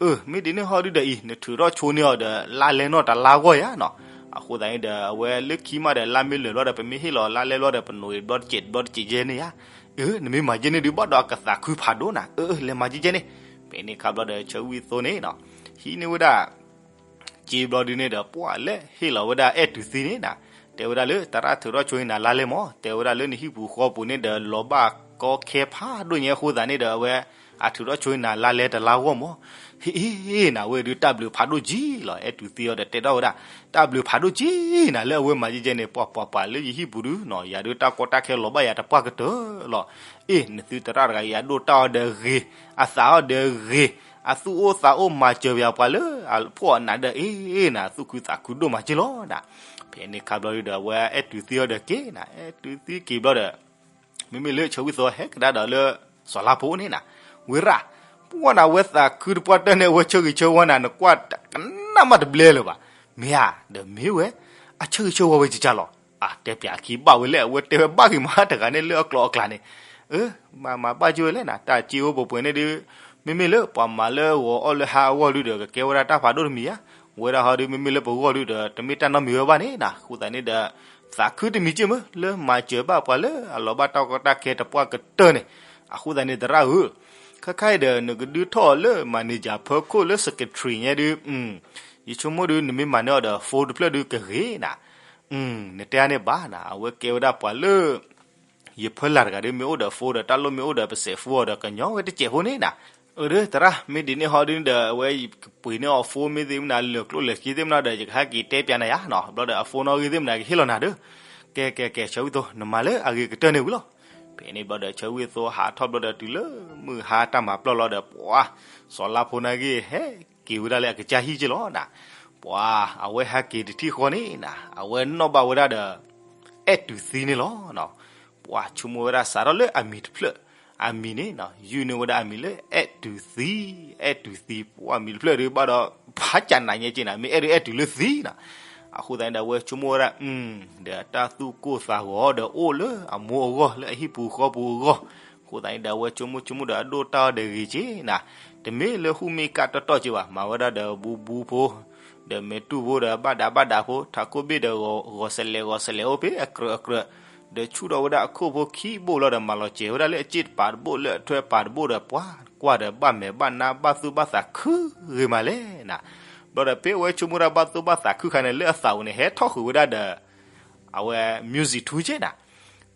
အၢ မ့ၢ်ဒ်န့ၣ်ဟီဒုဒီးအံၤ နထုးထီၣ်ဆိန့ၢ်အီၤဒီး လါလဲနီၢ်တလါဂီၢ်ယၤနီၤ, အဃိသတးန့ၣ်ဒီး အဝဲလၢခံမးဒီး လါမ့ၢ်လၢာ်ဘျီဒီး ပမ့ၢ်ဟ့ၣ်လီၤလါလဲဘျီဒီး ပနိးအံၤဘျီတစဲးဘျီတစဲးယဲန့ၣ်ဧါ, အၢ နမ့ၢ်မၤယဲန့ၣ်ဒုးဘၣ်ဒီးအကသးခုဖးဒိၣ်နၤ, အၢ လဲၤမၤယဲယဲန့ၣ်, ဖဲန့ၣ်ခါဘျီဒီး ဆၢဝံၣ်သိန့ၣ်နီၤ ဟံးန့ၢ်ဝဲဒၣ် က့ဘျီဒုန့ၣ်ဒီး ပှၢ်လဲၤဟ့ၣ်လီၤဝဲဒၣ်အဲၣ်တူၤသံန့ၣ်နၤ, တဲဝဲဒၣ်လၢ သရၣ်ထုးထီၣ်ဆိအံၤနၤလါလဲမး, တဲဝဲဒၣ်လၢနဟံၣ်ပူၤဃီပူၤန့ၣ်ဒီး လီၤဘၣ်ကီခဲဖးဒိၣ်ညါအဃိသတးန့ၣ်ဒီး အဝဲ အထုးထီၣ်ဆိအံၤနၤလါလဲတလါဂီၢ်မး, ဟ့ၣ်အ့ၣ်နၤဝဲဒုးတၢ်ဘျုးဖးဒိၣ်ကံလီၤ, အဲၣ်တူၤသံအီၤဒီးတဲထီၣ်ဝဲဒၣ် တၢ်ဘျုးဖးဒိၣ်ကံနၤလၢအဝဲမၤယဲယဲန့ၣ် ပှၤပှၤပှၤလၢယဟံၣ်ပူၤဒုနီၤ ယၤဒုးတၢ်ကီတၢ်ခဲလီၤဘၣ်ယၤတပှၢ်ကတၢၢ်လီၤ, အ့ၣ် နသုသရၣ်တဂၤအံၤ အဒိၣ်တၢ်အီၤဒီးဂ့ၤ, အသးအီၤဒီးဂ့ၤ, အသူၣ်အိၣ်သးအိၣ်မၤစၢၤပယၤပှၤလၢ အဖှီၣ်အနးဒီး အ့ၣ်နၤ သူၣ်ခုသးခုဒိၣ်မးက့လီၤနၤ, ဖဲန့ၣ်ခါဘျီဒုဒီး အဝဲအဲၣ်တူၤသံအီၤဒီးက့ၤနၤ, အဲၣ်တူၤသံက့ၤဘျီဒီး မ့မ့ၢ်လၢဆၢဝံၣ်သိဟဲကဒါဒီးလၢ စီၤလါဖိန့ၣ်နၤ, ဝဲရၣ်, ပှၢ်နၤဝဲသးခုတပှၢ်တၢၢ်န့ၣ် အဝဲဆၢဂ့ၤဆၢဝါနၤ နကွၢ်ကနၣ်မးတဘျဲလၢၤဘၣ်, မ့ၢ်ဧါ, ဒီးမ့ၢ်ဝဲ, အဆၢဂ့ၤဆၢဝါဝဲကကလီၤ, အတဲပၠးခံဘၣ်ဝဲလဲၣ် အဝဲတဲဝဲဘၣ်ဂ့ၤမးတဂၤန့ၣ်လၢအကျိၤအကျဲန့ၣ်, အၢ မၤမၤဘၣ်က့ဝဲလဲၣ်နၤ တၢ်စ့အိၣ်ပှဲၤပှဲၤန့ၣ်ဒုး, မ့မ့ၢ်လၢပှၤမၤလၢဂီၤအီၣ်လၢဟါအဂီၢ်ဒုဒီး ကကဲဝဲဒၣ်တၢ်ဖးဒိၣ်တမံၤဧါ, ဝဲဒၣ်ဟီဒုး မ့မ့ၢ်လၢပဂီၢ်ဒုဒီး တမ့ၢ်တၢ်နီတမံၤဝဲဘၣ်န့ၣ်နၤ, အဃိသတးန့ၣ်ဒီး သးခုတမံၤက့မ့ၢ် လၢမၤစၢၤဘၣ်ပှၤလၢအလီၤဘၣ်တၢ်ကီတၢ်ခဲတပှၢ်ကတၢၢ်န့ၣ်, အဃိသတးန့ၣ်သရၣ်ဧၢ, ခဲခါအံၤဒီး နကဒုးထီၣ်အီၤလၢ manager ဖၢခိၣ်လၢ secretary ညါဒုး, ယဆိကမိၣ်ဒုး နမ့ၢ်မၤန့ၢ်အီၤဒီး phone တဖျၢၣ်ဒုးကဂ့ၤနၤ, နတဲန့ၣ်ဘၣ်နၤ အဝဲကဲဝဲဒၣ်ပှၤလၢ ယဖၢလာ်တဂၤဒုး မ့ၢ်အိၣ်ဒီး phone ဒီးတၢ်လိၣ်မ့ၢ်အိၣ်ဒီး ပစဲး phone အီၤဒီး ကညီဝဲတစဲးဖိန့ၣ်နၤ, အၢ ဒီးသရၣ် မ့ၢ်ဒ်န့ၣ်ဟီဒုးဒီး အဝဲပှ့ၤန့ၢ်အီၤ phone မ့ၢ်သ့ၣ်မနၤ လၢာ်ကျိၣ်လၢာ်စ့သ့ၣ်မနၤဒီး ယကဟဲက့ၤတဲပၠးနၤယါနီၤ, ဘျီဒီးအ phone နီၣ်ဂံၢ်သ့ၣ်မနၤ ကဟ့ၣ်လီၤနၤဒီး, ကဲကဲကဲ ဆၢဝံၣ်သိ နမၤလၢအဂ့ၤကတၢၢ်န့ၣ်ဝံၤလီၤ. ဖဲန့ၣ်ဘျီဒီး ဆၢဝံၣ်သိဟးထီၣ်ဘျီဒီး တုၤလၢမုၢ်ဟါတၢ်မၤပျီၢ်လီၤဒီး ပှၤ စီၤလါဖိနာ်ဂ့ၢ် ဟဲက့ၤဝဲဒၣ်လၢအကစၢ်ဟံၣ်က့လီၤနၤ, ပှၤ အဝဲဟဲက့ၤတထံၣ်ဃီန့ၣ်နၤ အဝဲနီၣ်ဘၣ်ဝဲဒၣ်ဒီး အဲၣ်တူၤသံန့ၣ်လီၤ. ပှၤဆိကမိၣ်ဝဲဒၣ်စးထီၣ်လၢအမံၤတဖျၢၣ်, အမံၤန့ၣ် ယုၢ်န့ၢ်ဝဲဒၣ်အမံၤလၢအဲၣ်တူၤသံ, အဲၣ်တူၤသံ, ပှၤမံၤတဖျၢၣ်ဒုးဘၣ်ဒီး ဖးကၢ်နးညဲက့နၤ, မ့ၢ်အဲၣ်ဒုးအဲၣ်တူၤလၢသံနၤ. အဃိသတးန့ၣ်ဒီး အဝဲဆိကမိၣ်ဝဲဒၣ် ဒီးတၢ်သူၣ်ကိၢ်သးဂီၤဒီးအိၣ်လၢအမိၢ်အဂီၢ် လၢအဟံၣ်ပူၤဃီပူၤအဂီၢ်. အဃိသတးန့ၣ်ဒီး အဝဲဆိကမိၣ်ဆိကမိၣ်ဒီးအဒိၣ်တၢ်အီၤဒီးဂ့ၤက့နၤ, တမ့ၢ်လၢဟူးမ့ၢ်ကၣ်တီတီက့ဘၣ်, မၤဝဲဒၣ်ဒီးဘူဘူဖိ ဒီးမဲာ်တူၢ်ဖိဒီးဘၣ်ဒးဘၣ်ဒးဖိ, ထးခိၣ်ဘ့ၣ်ဒီးဂီၤစလဲၤဂီၤစလဲၤအိၣ်ဖဲအကြၢးအကြၢး, ဒီးဆူၣ်ထီၣ်ဝဲဒၣ်အခိၣ်ဖိခံဘိၣ်လီၤဒီး မၤလီၤစဲၤဝဲဒၣ်လၢအစ့ၣ်တပၤတဘိၣ်လၢအထွဲပၤတဘိၣ်ဒီး ပှၤကွၢ်ဒီးဘၣ်မဲာ်ဘၣ်နါဘၣ်သူၣ်ဘၣ်သးခုဂ့ၤမးလဲၣ်နၤ. ဘျီဒီးဖဲအဝဲဆိကမိၣ်ဒၣ်ဘၣ်သူၣ်ဘၣ်သးခုခါန့ၣ် လၢအသးပူၤန့ၣ် ဟဲထီၣ်ဃုာ်ဝဲဒၣ်ဒီး အဝဲ music ထူက့နၤ.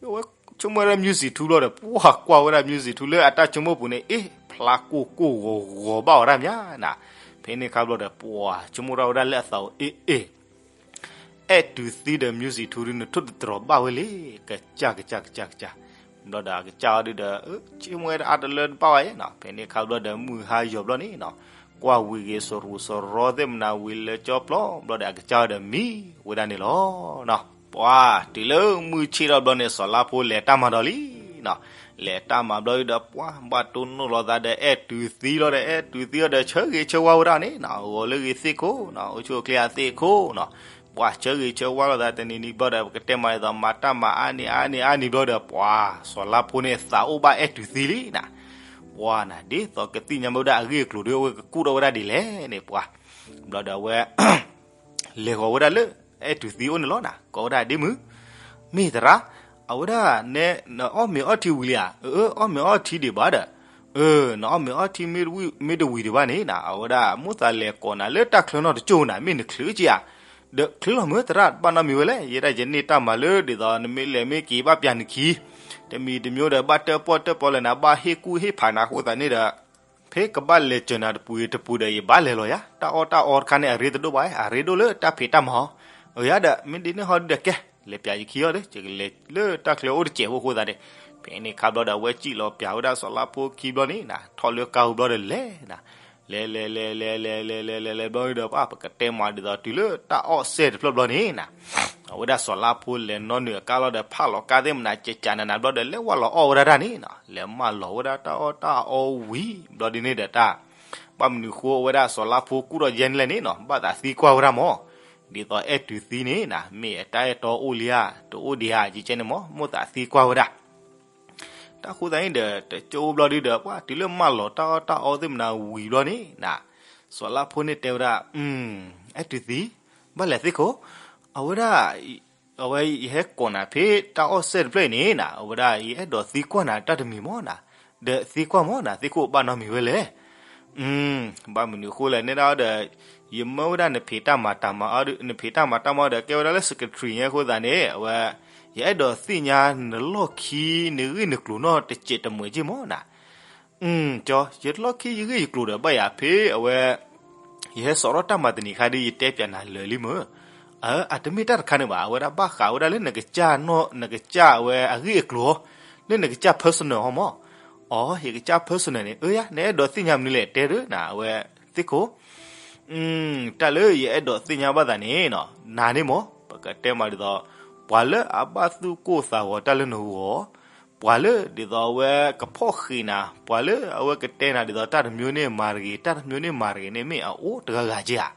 အဝဲဆိကမိၣ်ဝဲဒၣ် music ထူဘျီဒီး ပှၤကွၢ်ဝဲဒၣ် music ထူလၢအတၢ်ဆိကမိၣ်ပူၤန့ၣ် အ့ၣ် ဖျါကိၢ်ကိၢ်ဂီၤဂီၤဘၣ်အီၤတၢ်မးနၤ. ဖဲန့ၣ်ခါဘျီဒီး ပှၤဆိကမိၣ်ထီၣ်ဝဲဒၣ်လၢအသးပူၤ အ့ၣ်အ့ၣ် အဲၣ်တူၤသံဒီး music ထူဒုး နထိၣ်သတြီၤဘၣ်ဝဲလံ, ကစၢ်ကစၢ်ကစၢ်ကစၢ်. ဘျီဒီးအကစၢ်အီၤဒုးဒီး ဆိကမိၣ်ဝဲဒၣ်အါတလၢတဘၣ်ဝဲနီၤ. ဖဲန့ၣ်ခါဘျီဒီး မုၢ်ဟါယီၤဘျီန့ၣ်နီၤ, ကွၢ်ဝံၤဂ့ၤစရူးစရီသ့ၣ်မနၤဝံၤလၢကၠီပျီဘျီဒီး အကစၢ်အီၤဒီးမံဝဲဒၣ်န့ၣ်လီၤနီၤ. ပှၤတုၤလၢမုၢ်ဆ့ၣ်ထီၣ်ဘျီန့ၣ် စီၤလါဖိလဲၤတၢ်မၤဒီးလံနီၤ. လဲၤတၢ်မၤဘျီဒုးဒီး ပှၤဘၣ်တိၢ်နီၣ်လိာ်သးဒီးအဲၣ်တူၤသံလီၤဒီး အဲၣ်တူၤသံအီၤဒီး ဆၢဂ့ၤဆၢဝါဝဲဒၣ်န့ၣ်နီၤ, ဂီၤလၢဂ့ၤသ့ၣ်ခိၣ်နီၤ, အိၣ်ဆူၣ်အိၣ်ချ့အသ့ၣ်ခိၣ်နီၤ. ပှၤဆၢဂ့ၤဆၢဝါလိာ်သးတနံၤနံၤဘျီဒီး ပကတဲမးဒ်သိး မၤတၢ်မၤအါန့ၢ်အါန့ၢ်အါန့ၢ်ဘျီဒီး ပှၤစီၤလါဖိန့ၣ် သးအိၣ်ဘၣ်အဲၣ်တူၤသံလံနီၤ. ပှၤနၤ ဒ်သိးကသ့ၣ်ညါမ့ၢ်ဝဲဒၣ်အဂ့ၢ်အကျိၤဒီး အဝဲကကူၣ်ထီၣ်ဝဲဒၣ်ဒ်လဲၣ်န့ၣ် ပှၤ ဘျီဒီးအဝဲ လဲၤဃီၤဝဲဒၣ်လၢအဲၣ်တူၤသံအအိၣ်န့ၣ်လီၤနီၤ, ကိးဝဲဒၣ်ဒ့မုၣ်, မ့ၢ်သရၣ်, အဝဲဒၣ် နအီၣ်မ့ၤအီထံဝံၤလံဧါ. အၢ အီၣ်မ့ၤအီထံဒံးဘၣ်ဒီး, အၢ နအီၣ်မ့ၤအီထံမ့ၢ်တဝံၤဒံးဘၣ်န့ၣ်နီၤ, အဝဲဒၣ်မိၣ်သးလဲၤကိးနၤလၢတၢ်ချၢနီတကၠိၢ်နၤ, မ့ၢ်နချုးက့ဧါ. ဒီးချုးလီၤမ့ၢ်သရၣ် တဘၣ်နီတမံၤဝဲလဲၣ်, ယဲဒၣ်ယန့ၢ်တၢ်မၤလၢဒ်သိး နမ့ၢ်လဲၤမ့ၢ်က့ၤဘၣ်ပျၢ်နခံ တမံၤတမံၤဒီး ဘၣ်တၢၣ်ပီၣ်တၢၣ်ပီလၢနၤ ဘၣ်ဟ့ၣ်ကူၣ်ဟ့ၣ်ဖးနၤအဃိသတးန့ၣ်ဒီး ဖဲကဘၣ်လဲၤစၢၤနၤတပူၤတပူၤဒီး ယဘၣ်လဲၤလီၤယၤ, တၢ်အီၣ်တၢ်အီတခါန့ၣ် အရ့တဒိၣ်ဘၣ်, အရ့ဒိၣ်လၢတၢ်ဖံးတၢ်မၤအီၤ. အယၤဒီး မ့ၢ်ဒ်န့ၣ်ဟီဒုးဒီးကဲ, လဲၤပျၢ်ယခံအီၤဒီး ယကလဲၤလၢတၢ်ချၢအိၣ်တစဲးဖိအဃိသတးန့ၣ်, ဖဲန့ၣ်ခါဘျီဒီး အဝဲစံၣ်လီၤပျၢ်ဝဲဒၣ်စီၤလါဖိခံဘျီန့ၣ်နီၤ, ထီၣ်လၢကါပူၤဘျီဒီးလဲၤနီၤ, လဲၤလဲၤလဲၤလဲၤလဲၤလဲၤလဲၤလဲၤလဲၤဘျီဒီး ပှၤပကတဲမးဒ်သိး တုၤလၢတၢ်အီၣ်စဲၣ်တဖျၢၣ်ဘျီန့ၣ်နီၤ အဝဲဒၣ်စီၤလါဖိလဲၤနီၣ်နုာ်အကါလီၤဒီး ဖးလီၤကါသ့ၣ်မနၤ ကကးနးနးဘျီဒီး လဲၤဝဲလီၤအီၣ်ဝဲဒၣ်တၢ်န့ၣ်နီၤ, လဲၤမၢလီၤဝဲဒၣ်တၢ်အီၣ်တၢ်အီဝံၤဘျီဒ်န့ၣ်ဒီးတၢ်, ဘၣ်မနုၤဃိအဝဲဒၣ်စီၤလါဖိကူၣ်ထီၣ်ယဲန့ၣ်လဲၣ်န့ၣ်နီၤ, ဘၣ်သးသံကွၢ်ဝဲဒၣ်မး, ဒ်သိးအဲၣ်တူၤသံန့ၣ်နီၤ မ့ၢ်အတၢ်အဲၣ်တီအိၣ်လံဧါ တအိၣ်ဒံးဧါ ကကဲန့ၣ်မး မိၣ်သးသံကွၢ်ဝဲဒၣ် တၢ်ဃိသတးန့ၣ်ဒီး တကၠိဘျီဒုးဒီး ပှၤတုၤလၢမၢလီၤတၢ်အီၣ်တၢ်အီသ့ၣ်မနၤဝံၤဘျီန့ၣ်နီၤ, စီၤလါဖိန့ၣ်တဲဝဲဒၣ်, အဲၣ်တူၤသံ, ဘၣ်လဲၤသ့ၣ်ခိၣ်, အဝဲဒၣ်, အဝဲယဟဲကိးနၤဖဲတၢ်အီၣ်စဲၣ်တဖျၢၣ်အံၤန့ၣ်နီၤ, အဝဲဒၣ်ယအဲၣ်ဒိးသံကွၢ်နၤတၢ်တမံၤမးနီၤ, ဒီးသံကွၢ်မးနီၤ သ့ၣ်ခိၣ်ဘၣ်နီတမံၤဝဲလဲၣ် ဘၣ်မနုၤဃိလဲၣ်န့ၣ်ဒီး ယမၢဝဲဒၣ်နဖံးတၢ်မၤတၢ်မၤအီၤဒီး နဖံးတၢ်မၤတၢ်မၤအီၤဒီး ကဲဝဲဒၣ်လၢ secretary ညါအဃိသတးန့ၣ် အဝဲ ယအဲၣ်ဒိးသ့ၣ်ညါနလီၢ်ခံ နဂ့ၢ်နကျိၤနီၢ်တစဲးတမှဲးက့မးနီၤ. ကၠီ ယလီၢ်ခံယဂ့ၢ်ယကျိၤဒီး ဘၣ်ယၤဖဲအဝဲ ယဟဲစိာ်ထီၣ်တၢ်မၤတနံၤခါဒီး ယတဲပၠးနၤလၢာ်လံမး. အတမ့ၢ်တၢ်တခါန့ၣ်ဘၣ်, အဝဲဒၣ်ဘၣ်ဃးဝဲဒၣ်လၢနကစၢ်နီၢ် နကစၢ်အဝဲအဂ့ၢ်အကျိၤ လၢနကစၢ် personal ဟီမး. အိ ယကစၢ် personal န့ၣ် အၢယၤ နအဲၣ်ဒိးသ့ၣ်ညါမနုၤလဲၣ် တဲဒၣ်နၤ အဝဲသ့ၣ်ခိၣ် တၢ်လၢယအဲၣ်ဒိးသ့ၣ်ညါဘၣ်သးန့ၣ်နီၤ နၤန့ၣ်မး ပကတဲမးဒ်သိး ပှၤလၢအဘၣ်သူၣ်ကိၢ်သးဂီၤတၢ်လၢနဂီၢ်, ပှၤလၢဒ်သိးအဝဲကဖီၣ်ဃံးနၤ, ပှၤလၢအဝဲကတဲနၤဒ်သိး တၢ်တမျိုးန့ၣ်မၤတဂ့ၤ, တၢ်တမျိုးန့ၣ်မၤတဂ့ၤန့ၣ် မ့ၢ်အအိၣ်တဂၤဂၤက့ဧါ.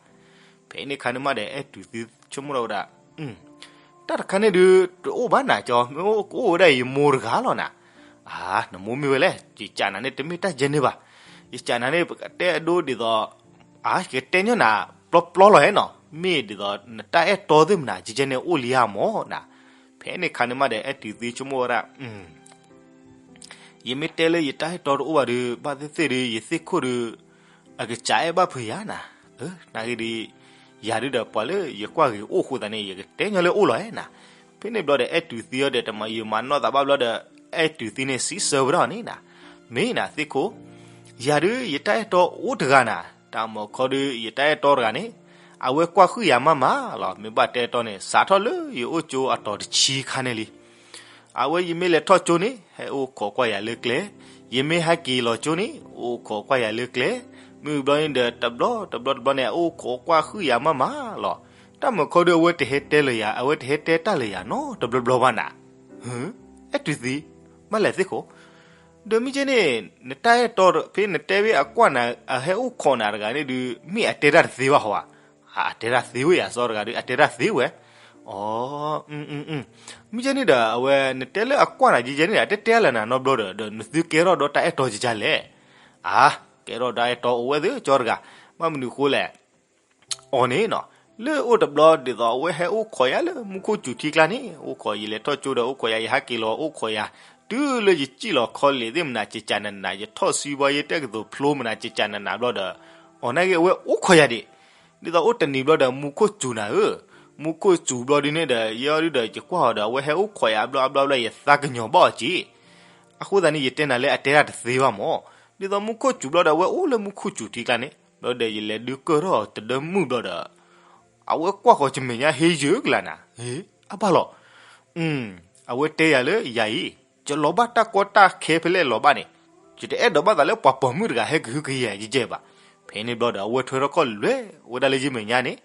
ဖဲန့ၣ်ခါန့ၣ်မးဒီး အဲၣ်တူၤသံဆိကမိၣ်ထီၣ်ဝဲဒၣ် တၢ်တခါန့ၣ်ဒုး တအိၣ်ဘၣ်နၤကၠီ, မ့ၢ်အိၣ်ကအိၣ်ဝဲဒၣ်ယမိၢ်တဂၤလီၤနၤ. အၢ နမိၢ်မ့ၢ်ဝဲလဲၣ်, ယကးနၤန့ၣ် တမ့ၢ်တၢ်ယဲန့ၣ်ဘၣ်. ယကးနၤန့ၣ် ပကတဲအဒိဒ်သိး အၢ ယကတဲညီနၤ ပျီပျီလီၤဟဲနီၤ, မ့ၢ်ဒ်သိး နတၢ်အဲၣ်တီသ့ၣ်မနၤ ယဲန့ၣ်အိၣ်လံဧါမးနၤ. ဖဲန့ၣ်ခါန့ၣ်မးဒီး အဲၣ်တူၤသံဆိကမိၣ်ဝဲဒၣ် ယမ့ၢ်တဲလၢယတၢ်အဲၣ်တီတအိၣ်ဘၣ်ဒီး ဘၣ်သ့ၣ်သ့ၣ်ဒီး ယသ့ၣ်ခိၣ်ဒီး အကစၢ်အဲၣ်ဘၣ်ဖုးယၤနၤ. အၢ နာ်ဂ့ၤဒီး ယၤဒုဒီး ပှၤလၢယကွၢ်ဂ့ၤအိၣ်အဃိသတးန့ၣ် ယကတဲညီလၢအိၣ်လီၤနၤ. ဖဲန့ၣ်ဘျီဒီး အဲၣ်တူၤသံအီၤဒီး တမၤယံာ်မၤနီၢ်သးဘၣ်ဘျီဒီး အဲၣ်တူၤသံန့ၣ် စံးဆၢဝဲဒၣ်အီၤန့ၣ်နၤ, မ့ၢ်နၤသ့ၣ်ခိၣ်, ယၤဒု ယတၢ်အဲၣ်တီအိၣ်တဂၤနၤ, တၢ်မၤခီဒု ယတၢ်အဲၣ်တီတဂၤန့ၣ် အဝဲကွၢ်ဃုာ်ယၤမးမးလီၤ. မ့ၢ်ဘၣ်တဲတီန့ၣ် စးထီၣ်လၢယအိၣ်ကၠိအတီၤတဆံခါန့ၣ်လံ. အဝဲယမ့ၢ်လဲၤထီၣ်ကၠိန့ၣ် ဟဲအိၣ်ခိးကွၢ်ယၤလၢကျဲ, ယမ့ၢ်ဟဲက့ၤလီၤကၠိန့ၣ် အိၣ်ခိးကွၢ်ယၤလၢကျဲ, မုၢ်ဘျီန့ၣ်ဒီး တဘျီတဘျီတဘျီန့ၣ် အအိၣ်ခိးကွၢ်ဃုာ်ယၤမးမးလီၤ. တၢ်မုၢ်ခီဒုး အဝဲတဟဲတဲလၢၤယၤ, အဝဲတဟဲတဲတၢ်လၢၤယၤနီတဘျီဘျီဘၣ်နၤ. အဲၣ်တူၢ်သံ, ဘၣ်လဲၣ်သ့ၣ်ခိၣ်, ဒီးမ့ၢ်ကဲန့ၣ် နတၢ်အဲၣ်တီဖဲနတဲဝဲအကွၢ်နၤ အဟဲအိၣ်ခိးနၤတဂၤန့ၣ်ဒုး မ့ၢ်အတဲတၢ်တသ့ဘၣ်ဟီဧါ. အတဲတၢ်သ့ဝဲယၤ စီၤတဂၤဒုး အတဲတၢ်သ့ဝဲ. အ မ့ၢ်ကဲန့ၣ်ဒီး အဝဲနတဲလၢအကွၢ်နၤကဲကဲန့ၣ် အတဲတဲလၢၤနၤနီတဘျီဒီး ဒီးနသုကဲထီၣ်ဒီးတၢ်အဲၣ်တီကဲကဲလဲၣ်. အ ကဲထီၣ်တၢ်အဲၣ်တီအိၣ်ဝဲသ့ၣ် စီၤတဂၤ, ဘၣ်မနုၤဃိလဲၣ်. အီၤန့ၣ်နီၤ, လၢအိၣ်တဘျီဒ်သိးအဝဲဟဲအိၣ်ခိးယၤလၢမူခိၣ်စူၤထံကျါန့ၣ်, အိၣ်ခိးယလဲၤထီၣ်ကၠိဒီးအိၣ်ခိးယၤ ယဟးက့ၤလီၤအိၣ်ခိးယၤ, တုၤလၢယစံၣ်လီၤခီလ့ၣ်သ့ၣ်မနၤ ကကးနးနး ယထီၣ်စုဘီယတဲကသိးဖျိမနၤ ကကးနးနးဘျီဒီး, အီၤနာ်က့အဝဲအိၣ်ခိးယၤဒံး, ဒ်သိးအိၣ်တနံၤဘျီဒီး မူခိၣ်စူၤနၤဧၢ, မူခိၣ်စူၤဘျီဒုန့ၣ်ဒီး ယဲအီၤဒုဒီး ယကွၢ်အီၤဒီး အဝဲဟဲအိၣ်ခိးယၤအဘျီအဘျီဘျီ ယသးကညီၤဘၣ်အီၤက့ၤ အဃိသတးန့ၣ် ယတဲနၤလၢအတဲတၢ်တသ့ဘၣ်မၢ်, ဒ်သိးမူခိၣ်စူၤဘျီဒီး အဝဲအိၣ်လၢမူခိၣ်စူၤထံကျါန့ၣ်, ဘျီဒီးယလဲၤဒုးကၢၢ်ထီၣ်တဒၢမုၢ်ဘျီဒီး, အဝဲကွၢ်ဃီၤကမဲာ်ညါ ဟ့ယုာ်ကလၤနၤ, အဘၣ်လီၤ, အဝဲတဲယၤလၢယၤအံၤ, ယလီၤဘၣ်တၢ်ကီတၢ်ခဲဖဲလဲၣ်လီၤဘၣ်န့ၣ်, ယတအဲၣ်ဒိးဘၣ်သးလၢပှၤပိာ်မုၣ်တဂၤဟဲကဟုကယာ်ယကဲဘၣ်. ဖဲန့ၣ်ဘျီဒီး အဝဲထွဲထီၣ်ခီၣ်လွဲဝဲဒၣ်လၢယမဲာ်ညါန့ၣ်,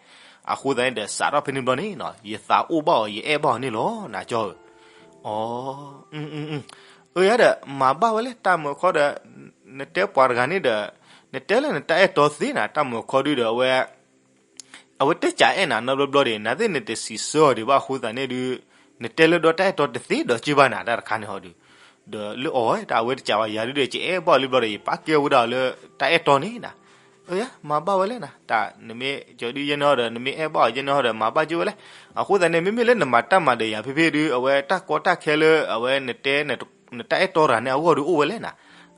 အဃိသတးန့ၣ်ဒီး စးထီၣ်ဖဲန့ၣ်ဘျီန့ၣ်, ယသးအိၣ်ဘၣ်အီၤ ယအဲၣ်ဘၣ်အီၤန့ၣ်လီၤ နကၠီဧၢ. အ အၢယၤဒီး မၤဘၣ်ဝဲလဲၣ် တၢ်မုၢ်ခီဒီး, နတဲပှၤတဂၤန့ၣ်ဒီး, နတဲလၢနတၢ်အဲၣ်တီသ့နၤ တၢ်မုၢ်ခီဒုဒီး အဝဲ, အဝဲတဲကးအဲၣ်နၤနီတဘျီဘျီဒံး နသ့ၣ်နတစံးဆၢအီၤဒံးဘၣ်အဃိသတးန့ၣ်ဒု, နတဲလၢဒီးတၢ်အဲၣ်တီတသ့ဒီးက့ဘၣ်နၤ တၢ်တခါန့ၣ်ဟီဒု, ဒီးလၢအီၤဝဲ တၢ်အဝဲတကးဘၣ်ယၤဒုဒီး ကအဲၣ်ဘၣ်အီၤလံဘျီဒီး ယပာ်ကဲဝဲဒၣ်အီၤလၢတၢ်အဲၣ်တီန့ၣ်နၤ. အၢယၤ မၤဘၣ်ဝဲလဲၣ်နၤ တၢ်နမ့ၢ်ကၠီဒုယဲန့ၣ်ဟီဒီး နမ့ၢ်အဲၣ်ဘၣ်အီၤယဲန့ၣ်ဟီဒီး မၤဘၣ်က့ဝဲလဲၣ်. အဃိသတးန့ၣ် မ့မ့ၢ်လၢနမၤတၢ်မၤဒီးယၤဖဲဖဲဒု အဝဲတၢ်ကီတၢ်ခဲလၢ အဝဲနတဲ နတၢ်အဲၣ်တီတဂၤန့ၣ် အဂီၢ်ဒုအိၣ်ဝဲလဲၣ်နၤ.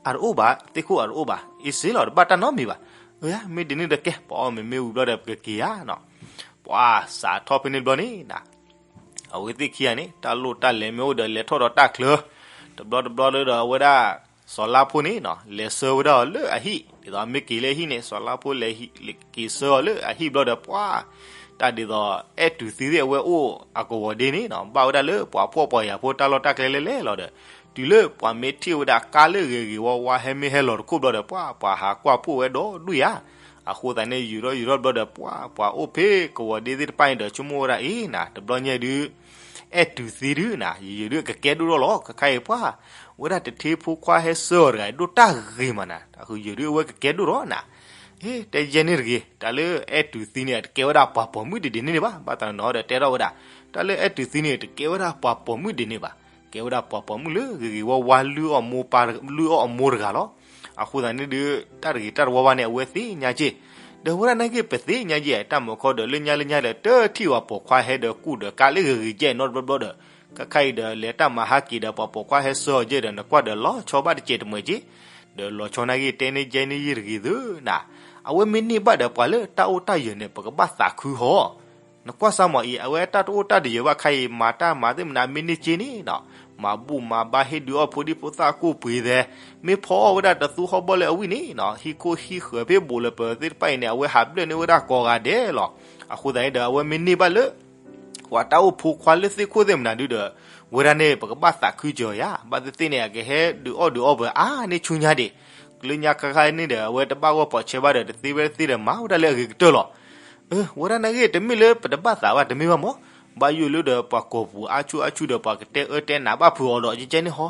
အတအိၣ်ဘၣ် သ့ၣ်ခိၣ်အတအိၣ်ဘၣ် အ့စ့လီၤ တဘၣ်တၢ်နီတမံၤဘၣ်. အၢယၤ မ့ၢ်ဒ်န့ၣ်ဒီးကဲ ပှၤအီၣ်မ့ၤမ့ၢ်ဝံၤဘျီဒီး ပကက့ၤဧါနီၤ. ပှၤစးထီၣ်ဖဲန့ၣ်ဘျီန့ၣ်နၤ အဝဲသ့ၣ်ခံဂၤန့ၣ် တၢ်လိၣ်တၢ်လဲၤမ့ၢ်အိၣ်ဒီး လဲၤထီၣ်ဒီးတၢ်ချၢ, တဘျီတဘျီလၢဒီး အဝဲဒၣ် စီၤလါဖိန့ၣ်နီၤ လဲၤဆှၢဝဲဒၣ်အီၤလၢအဟံၣ်, ဒ်သိးအမ့ၢ်က့ၤလၢအဟံၣ်န့ၣ် စီၤလါဖိလဲၤက့ၤဆှၢအီၤလၢအဟံၣ်ဘျီဒီး ပှၤ တၢ်ဒ်သိး အဲၣ်တူၢ်သံသ့ၣ် အဝဲအိၣ်အကဝီၤဒ့န့ၣ်နီၤ ဘၣ်ဝဲဒၣ်လၢပှၤဖှီၣ်ပှၤယာ်ဖိတၢ်လီၢ်တၢ်ကျဲလဲၣ်လဲၣ်လီၤဒီး, တုၤလၢပှၤမ့ၢ်ထံၣ်ဝဲဒၣ်ကါလၢဂ့ၤဂ့ၤဝါဝါ ဟဲမ့ၢ်ဟဲလီၤတခိၣ်ဘျီဒီး ပှၤ ပှၤဟးကွၢ်ဖှိၣ်ဝဲဒီးဒူၣ်ယၤ. အဃိသတးန့ၣ် ယူၤထီၣ်ယူၤထီၣ်ဘျီဒီး ပှၤ ပှၤအိၣ်ဖဲ ကဝီၤဒ့သ့ၣ်တဖၣ်န့ၣ်ဒီး ဆိကမိၣ်ဝဲဒၣ်အံၤနၤ တဘျီညါဒု အဲၣ်တူၢ်သံဒုနၤ ယယုာ်ဒုကကဲဒိၣ်ထီၣ်လီၤ. ခဲခါအံၤပှၤ ဝဲဒၣ်တထ့ဖိခွါဟဲဆှၢအီၤတဂၤ ဒိၣ်တၢ်ဂ့ၤမးနၤ အဃုယုာ်ဒုအဝဲကကဲဒိၣ်ထီၣ်နၤ. ဟ့ တဲယဲန့ၣ်တဂ့ၤ တၢ်လၢအဲၣ်တူၢ်သံန့ၣ် တကဲဝဲဒၣ်ပှၤပိာ်မုၣ်ဒ်ဒ်န့ၣ်န့ၣ်ဘၣ်. ဘၣ်သးနီၤဒီးတဲထီၣ်ဝဲဒၣ် တၢ်လၢအဲၣ်တူၢ်သံန့ၣ် တကဲဝဲဒၣ်ပှၤပိာ်မုၣ်ဒ်န့ၣ်ဘၣ်. ကဲဝဲဒၣ်ပှၤပိာ်မုၣ်လၢဂ့ၤဂ့ၤဝါဝါ လုၢ်အီၣ်မိၢ်ပၢ် လုၢ်အီၣ်အမိၢ်တဂၤလီၤ. အဃိသတးန့ၣ်ဒု တၢ်တဂ့ၤတၢ်တဝါဘၣ်န့ၣ် အဝဲသ့ၣ်ညါက့ၢ်. ဒီးဝဲဒၣ်နာ်က့ၢ် ပသ့ၣ်ညါက့ၢ် တၢ်မုၢ်ခီဒီးလၢညါလၢညါဒီး တထံၣ်ပှၤပိာ်ခွါဟဲဒီးကူၣ်ဒီးကါလၢဂ့ၤဂ့ၤကဲနီတဘျီဘျီဒီး ခဲခါအံၤဒီး လဲၤတၢ်မၤဟးက့ၤဒီး ပှၤပိာ်ခွါဟဲဆှၢအီၤကဲဒီး နကွၢ်ဒီးလီၤဆီဘၣ်တစဲးတမှဲးက့ၢ်. ဒီးလီၤဆီနာ်က့ၢ်တဲန့ၢ်ကဲန့ၢ်ယဲၢ်တဂ့ၤသုနၤ. အဝဲမ့ၢ်န့ၢ်ဘၣ်ဒီးပှၤလၢတၢ်အိၣ်တၢ်ယၢၤန့ၣ် ပကဘၣ်သးခုဟီ နကွၢ်စၢ်မးအံၤ အဝဲတၢ်တအိၣ်တၢ်တယၢၤဘၣ်ခါအံၤ မၤတၢ်မၤသ့ၣ်မနၤမ့ၢ်န့ၢ်က့ၢ်န့ၣ်နီၤ မၤဘူၣ်မၤဘါဟ့ၣ်ဒုးအီၣ်ဖိဒံဖိသၣ်ကိၢ်ပှ့ၤသဲး မ့ၢ်ဖီအီၣ်ဝဲဒၣ်တသူဟီၣ်ဘီၣ်လၢအဝံၣ်န့ၣ်နီၤ ဟံၣ်ခိၣ်ဟံၣ်ဃၢၤဖဲဘူးလၢပသ့ၣ်တဖၣ်အံၤန့ၣ် အဝဲဟးဘျၢၣ်န့ၢ်ဝဲဒၣ်ကိးဂၤဒဲးလီၤ. အဃိသတးန့ၣ်ဒီး အဝဲမ့ၢ်န့ၢ်ဘၣ်လၢ ပှၤတၢ်အိၣ်ဖိခွါလၢသ့ၣ်ခိၣ်သ့ၣ်မနၤဒုဒီး ဝဲဒၣ်န့ၣ် ပကဘၣ်သးခုစၢၤယၤ ဘၣ်သ့ၣ်သ့ၣ်န့ၣ် အကဟဲဒုးအီၣ်ဒုးအီပှၤအါန့ၢ်ဆူညါဒံး လၢညါခါခါန့ၣ်ဒီး အဝဲတဘၣ်ဂီၢ်ပိာ်ဆဲးဘၣ်ဒီး တသ့ဝဲသ့ဒီး မၤဝဲဒၣ်လၢအဂ့ၤကတၢၢ်လီၤ. အၢ ဝဲဒၣ်နာ်က့ၢ် တမ့ၢ်လၢပတဘၣ်သးဘၣ် တမ့ၢ်ဘၣ်မး, ဘၣ်ယိၣ်လၢဒီးပှၤကိာ်ပူၤအါဆူၣ်အါဆူၣ်ဒီး ပှၤကတဲအၢတဲနးဘၣ်ဖုးအီၤဒီး ကကဲန့ၣ်ဟီ.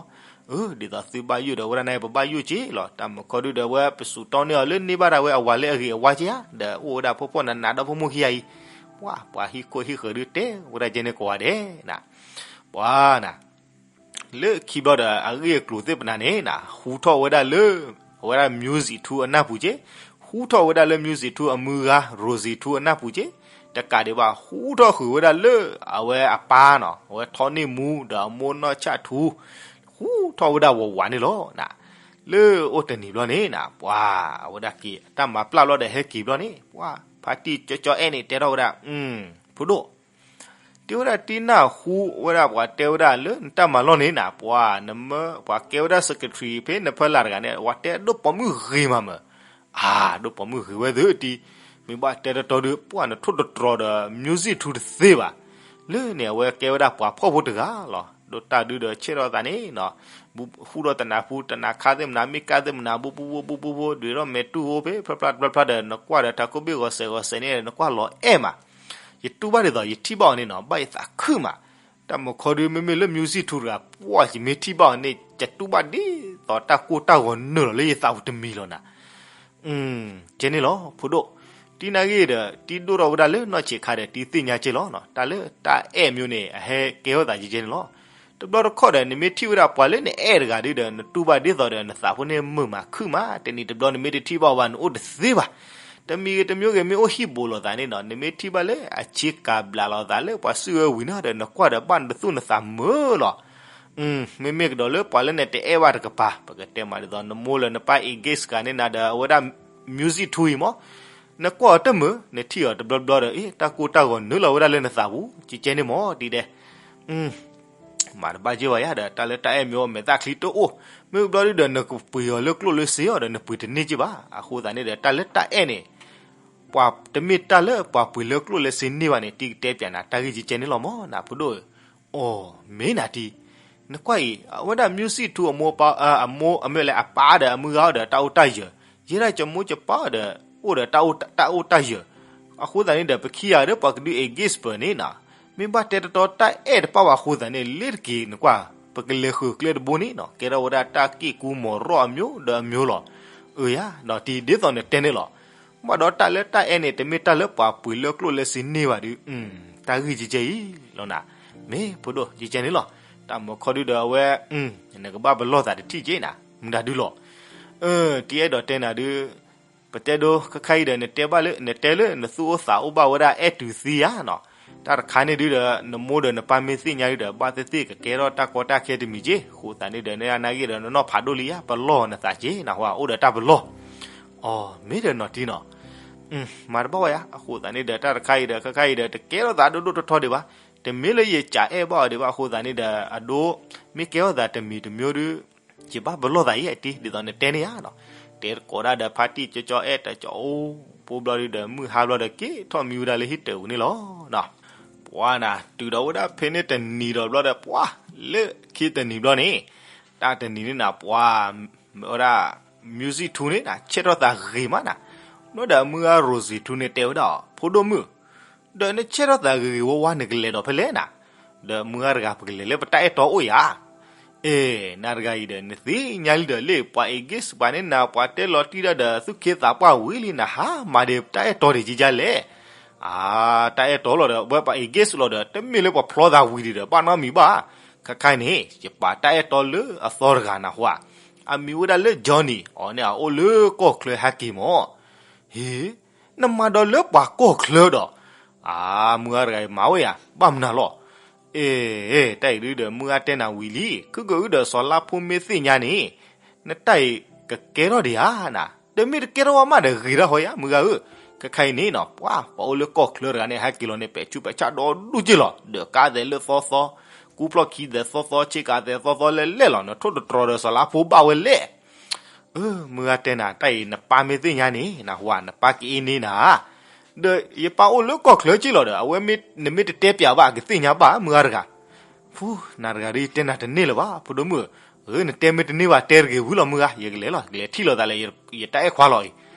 အၢ ဒ်သိးသုဘၣ်ယိၣ်ဒီး ဝဲဒၣ်နာ်က့ၢ် ပဘၣ်ယိၣ်က့ၢ်လီၤ. တၢ်မုၢ်ခီဒုဒီး အဝဲပစူးတီန့ၢ်အီၤလၢန့ၢ်ဘၣ်ဒၣ်ဝဲအဝၤလၢအဂ့ၤအဝါက့ၢ်ဧါ, ဒီးအိၣ်ဝဲဒၣ်ဖှီၣ်ဖှီၣ်နးနးဒီဖိမိၢ်ခံဂၤအံၤ, ပှၤ ပှၤဟံၣ်ခိၣ်ဟံၣ်ဃၢၤဒုတဲ ဝဲဒၣ်ကဲန့ၣ်ကိးဂၤဒဲးနၤ, ပှၤနၤ လၢခံဘျီဒီး အဂ့ၢ်အကျိၤသ့ၣ်ပနၤန့ၣ်နၤ ဟူထီၣ်ဝဲဒၣ်လၢ အဝဲဒၣ် music ထူအနၢ်ပူၤက့ၢ်, ဟူထီၣ်ဝဲဒၣ်လၢ music ထူအမုၢ်ဂၤ Rosie ထူအနၢ်ပူၤက့ၢ်, တကးဒံးဘၣ် ဟူထီၣ်ဃုာ်ဝဲဒၣ်လၢ အဝဲအပၢ်နီၤ အဝဲထီၣ်န့ၢ်မူဒီးအမိၢ်နီၢ်ဆၣ်ထူ, ဟူထီၣ်ဝဲဒၣ်ဝးဝးန့ၣ်လီၤနၤ, လၢအိၣ်တနံၤဘျီန့ၣ်နၤ ပှၤ အဝဲဒၣ်က့ၤ တၢ်မၤပျၢ်လီၤဒီးဟဲက့ၤဘျီန့ၣ် ပှၤ ဖါတံၢ်ကၠီကၠီအဲၣ်န့ၣ် တဲထီၣ်ဝဲဒၣ် ဖိဒိၣ် တဲဝဲဒၣ်တံၢ်နၢ်ဟူဝဲဒၣ်ပှၤတဲဝဲဒၣ်လၢနတၢ်မၤလီၢ်န့ၣ်နၤ ပှၤ နမၢ ပှၤကဲဝဲဒၣ် secretary ဖဲနဖၢလာ်တဂၤန့ၣ် ပှၤတဲဒိၣ်ပိာ်မုၣ်ဂ့ၤမးမၢ်, အၢ ဒိၣ်ပိာ်မုၣ်ဂ့ၤဝဲသုတံၢ်, မ့ၢ်ဘၣ်တဲတတီဒုး ပှၤနထိၣ်တတြီၤဒီး music ထူတသ့ဘၣ်, လၢန့ၣ် အဝဲကဲဝဲဒၣ်ပှၤဖှီၣ်ဖိတဂၤလီၤ. ဒိၣ်တၢ်ဒုဒီးဆဲးထီၣ်သးန့ၣ် ဟူဒီးတနၤဖူ တနၤခါသ့ၣ်မနၤ မ့ၢ်ကၢ်သ့ၣ်မနၤ ဘူဘူဘူဘူဘူဘူ ဒုးထီၣ်မဲာ်တူၢ်အိၣ်ဖဲ ဖျါဖျါဖျါဖျါဒီး နကွၢ်ဒီး ထးခိၣ်ဘ့ၣ်ဂီၤစဲးဂီၤစဲးန့ၣ် နကွၢ်လီၤအဲၣ်မး, ယတူၢ်ဘၣ်ဒ်သိးယထံၣ်ဘၣ်အီၤန့ၣ်နီၤ ဘၣ်ယသးခုမး. တၢ်မုၢ်ခီဒု မ့မ့ၢ်လၢ music ထူတဂၤ ပှၢ်ယမ့ၢ်ထံၣ်ဘၣ်အီၤန့ၣ် ယတူၢ်ဘၣ်ဒ်သိးတၢ်ကိၢ်တၢ်ဂီၤနုာ်လီၤလၢယသးပူၤတမံၤလီၤနၤ. ကဲန့ၣ်လီၤ ဖိဒိၣ်, တံၤနာ်ဂ့ၤဒီး တံၤဒိၣ်ထီၣ်ဝဲဒၣ်လၢနီၢ်ဆံးခါဒီး တံၤသ့ၣ်ညါကဲလီၤနီၤ တၢ်လၢတၢ်အဲၣ်မ့ၢ်န့ၣ် အဟဲကဲထီၣ်သးကဲကဲန့ၣ်လီၤ. တဘျီတခီၣ်ဒီး နမ့ၢ်ထံၣ်ဝဲဒၣ်ပှၤလၢနအဲၣ်တဂၤဒုဒီး နတူၢ်ဘၣ်ဒ်သိးဒီး နသးဖိန့ၣ်မုာ်မးခုၣ်မး တနံၤတဘျီနမ့ၢ်တထံၣ်ဘၣ်ဘၣ် နအိၣ်တသ့ဘၣ်. တမံၤဂ့ၤတမံၤဂ့ၤ မ့ၢ်အိၣ်ဟံၣ်ဘူးလိာ်သးန့ၣ်နီၤ နမ့ၢ်ထံၣ်ဘၣ်လၢအဆ့ကၤဘျးလိာ်သးလၢပှၤစုၣ်ဝဲဝံၤနီၤဒီး နကွၢ်ဒီးဘၣ်နသူၣ်နသးမုာ်လီၤ. မ့မ့ၢ်ကဒီးလၢပှၤလၢနတအဲၣ်ဘၣ်တကပၤ ပကတဲမးဒ်သိး နမိၢ်လၢနပၢ် engage တဂၤန့ၣ်နၤဒီး အဝဲဒၣ် music ထူအံၤမး နကွၢ်အီၤတမုာ် နထံၣ်အီၤတဘျီဘျီဒီး အ့ တၢ်ကိၢ်တၢ်ဂီၤနုာ်လီၤဝဲဒၣ်လၢနသးပူၤ ကဲကဲန့ၣ်မး တံၤဒဲး မၤတဘၣ်က့ၤဘၣ်ယါဒီး တၢ်လၢတၢ်အဲၣ်မ့ၢ်အိၣ်မဲာ်သၣ်ချံတအိၣ်, မ့ၢ်ဘျီဒုဒီး နကပှ့ၤအီၤလၢကျိၣ်လၢစ့အီၤဒီး နပှ့ၤတန့ၢ်က့ၤဘၣ်. အဃိသတးန့ၣ်ဒီး တၢ်လၢတၢ်အဲၣ်န့ၣ် ပှၤတမ့ၢ်တၢ်လၢပှၤပှ့ၤလၢကျိၣ်လၢစ့န့ၢ်ဘၣ်န့ၣ် တံၤကတဲပၠးနၤ တၢ်ဂ့ၢ်ကဲကဲန့ၣ်လီၤမး နဖိဒိၣ်ဧၢ. အိ မ့ၢ်နၤတံၤ, နကွၢ်အံၤ အဝဲဒၣ် music ထူအမိၢ်အပၢ် အမိၢ်အမ့ၢ်လဲၣ် အပၢ်ဒီးအမုၢ်ဂၤအီၤဒီး တၢ်အိၣ်တၢ်ယၢၤ, ယဲဒၣ်ကမိၢ်ကပၢ်အီၤဒီး အိၣ်ဒီးတၢ်အိၣ်တၢ်ယၢၤ. အဃိသတးန့ၣ်ဒီး ပခံဂၤဒီးပှၤကဒုး engage ပၢၤန့ၣ်နီၤ, မ့ၢ်ဘၣ်တဲတတီတၢ်အဲၣ်တပၣ်ဘၣ်အဃိသတးန့ၣ် လ့တက့ၤနကွၢ် ပကလဲၤဃုာ်ကျဲတဘိန့ၣ်နီၤ ကဲထီၣ်ဝဲဒၣ်တၢ်က့ၢ်ကူမီၤရီၣ်အမျိုးဒီးအမျိုးလီၤ. အၢယၤ ဒီးတံၤဒ်သိးနတဲန့ၣ်လီၤ. ဘၣ်ဒီးတၢ်လၢတၢ်အဲၣ်န့ၣ် တမ့ၢ်တၢ်လၢပှၤပှ့ၤလၢကျိၣ်လၢစ့န့ၢ်ဘၣ်ဒုး တၢ်ဂ့ၢ်ကဲကဲအံၤလီၤနၤ. မ့ၢ်ဖိဒိၣ် ကဲကဲန့ၣ်လီၤ. တၢ်မုၢ်ခီဒုဒီးအဝဲ နကဘၣ်ပလီၢ်သးတထံၣ်က့ၤနၤ မုၢ်ဒၣ်ဒုလီၤ. တံၤအဲၣ်ဒိးတဲနၤဒုး ပတဲဒိ ခဲခါအံၤဒီး နတဲဘၣ်လၢ နတဲလၢနသူၣ်အိၣ်သးအိၣ်ဘၣ်ဝဲဒၣ်အဲၣ်တူၤသံယါနီၤ. တၢ်တခါန့ၣ်ဒုဒီး နမိၢ်ဒီးနပၢ်မ့ၢ်သ့ၣ်ညါဒုဒီး ဘၣ်သ့ၣ်သ့ၣ်ကကဲထီၣ်တၢ်ကီတၢ်ခဲတမံၤက့ၤ. အဃိသတးန့ၣ်ဒီး နနာ်ဂ့ၤဒီး နနီၢ်ဖးဒိၣ်လံယါ ပလီၢ်နသးက့ၤနဟူဧါ အိၣ်ဒီးတၢ်ပလီၢ်. အိ မ့ၢ်ဒီးနီၢ်တံၤနီၤ မၤတဘၣ်ဝဲယါ. အဃိသတးန့ၣ်ဒီး တၢ်တခါအံၤဒီး ခဲခါအံၤဒီး တကဲထီၣ်သးဒိၣ်ဒိၣ်ထီထီဒံးဘၣ်. တမ့ၢ်လၢယကးအဲၣ်ဘၣ်အီၤဒံးဘၣ်. အဃိသတးန့ၣ်ဒီး အဒိ မ့ၢ်ကဲထီၣ်သးတမံၤတမျိုးဒု ယဘၣ်ပလီၢ်သးယဲ တံၤ ဒ်သိးနတဲန့ၣ်ဧါနီၤ. တဲတကိးဒၣ်ဒီး ဖါတံၢ်ကၠီကၠီအဲၣ်တကၠီအိၣ် ဖိဘျီဒုဒီး မုၢ်ဟါဘျီဒီး က့ၤထီၣ်မံဝဲဒၣ်လၢဟံၣ်တၢၤပူၤန့ၣ်လီၤ. ပှၤနၤ တုၤဒီးဝဲဒၣ်ဖဲန့ၣ်တနံၤဒီးဘျီဒီး ပှၤ လၢခံတနံၤဘျီန့ၣ် တၢ်တနံၤန့ၣ်နၤ ပှၤ မ့ၢ်ဝဲဒၣ် music ထူန့ၣ်နၤ ဆဲးထီၣ်သးဂ့ၤမးနၤ. ဘျီဒီးအမုၢ်ဂၤ Rosie ထူန့ၣ်တဲဝဲဒၣ်အီၤ ဖိဒိၣ်မုၣ် ဒီးနဆဲးထီၣ်သးဂ့ၤဂ့ၤဝါဝါ နကလဲၤဒီးဖဲလဲၣ်နၤ. ဒီးမုၢ်ဂၤတဂၤ ပကလဲၤလၢပတၢ်အဲၣ်တီအိၣ်ယါ. အ့ နၤတဂၤအံၤဒီး နသ့ၣ်ညါလံဒီး လၢပှၤ engage ပှၤန့ၣ်နၤ ပှၤတဲလီၤတံၢ်ဒၣ်ဒီး သူၣ်ခ့သးပှၢ်ဝံၤလံ နဟါမၤဒံးပတၢ်အဲၣ်တီဒံးကကလဲၣ်. အါ တၢ်အဲၣ်တီလီၤဒီး ဝဲပှၤ engage လီၤဒီး တမ့ၢ်လၢပှၤဖျီသးဝံၤဒံးဒီး ဘၣ်နီတမံၤဘၣ်. ခဲခါအံၤန့ၣ် ယပာ်တၢ်အဲၣ်တီလၢအသီတဂၤနဟူဧါ. အမံၤဝဲဒၣ်လၢ Johnny အီၤန့ၣ် အအိၣ်လၢကီၢ်ချၢဟဲက့ၤမး. ဟ့ နမၤဒီးလၢပှၤကီၢ်ချၢဒီး အါ မုၢ်ဂၤတဂၤအံၤမၤဝဲယါ ဘၣ်မနုၤလီၤ. အ့ တၢ်အံၤဒုဒီး မုၢ်ဂၤတဲနၤဝံၤလံ ခုကအုဒီးစီၤလါဖိမ့ၢ်သ့ၣ်ညါန့ၣ် နတၢ်အံၤကကဲထီၣ်ဒံးဧါနၤ. တမ့ၢ်တကဲထီၣ်ဝဲမးဒီးဂ့ၤဒၣ်ဟီယါ မုၢ်ဂၤဧၢ. ခဲခါအံၤန့ၣ်နီၤ ပှၤ ပှၤအိၣ်လၢကီၢ်ချၢတဂၤန့ၣ် ဟဲက့ၤလီၤန့ၣ် ပဲာ်ဆူးပဲာ်ဆါဒီဒူၣ်က့ၢ်လီၤ. ဒီးကါသဲးလၢသီသီ, ကူဖျီၣ်ခံသဲးသီသီ, ဆ့ကၤသဲးသီသီလဲၣ်လဲၣ်လီၤ. နထိၣ်တတြီၤဒီးစီၤလါဖိဘၣ်ဝဲလဲၣ်. အၢ မုၢ်ဂၤတဲနၤ တၢ်အံၤနပၢ်မ့ၢ်သ့ၣ်ညါန့ၣ် နဟူဧါ နပၢ်ကအ့န့ၢ်နၤ. ဒီးယပၢ်အိၣ်လၢကီၢ်ချၢက့ၢ်လီၤဒီး အဝဲမ့ၢ် နမ့ၢ်တတဲပၠးဘၣ် အကသ့ၣ်ညါဘၣ် မုၢ်ဂၤတဂၤ. ဖူ နၤတဂၤဒ်ယတဲနၤတန့ၢ်လၢၤဘၣ် ဖိဒိၣ်မုၣ်. အၢ နတဲမ့ၢ်တန့ၢ်ဘၣ် တဲတဂ့ၤဝံၤလီၤ မုၢ်ဂၤ ယကလဲၤလီၤ ယကလဲၤထံၣ်လိာ်သးလၢ ယတၢ်အဲၣ်ခွါလီၤအံၤ.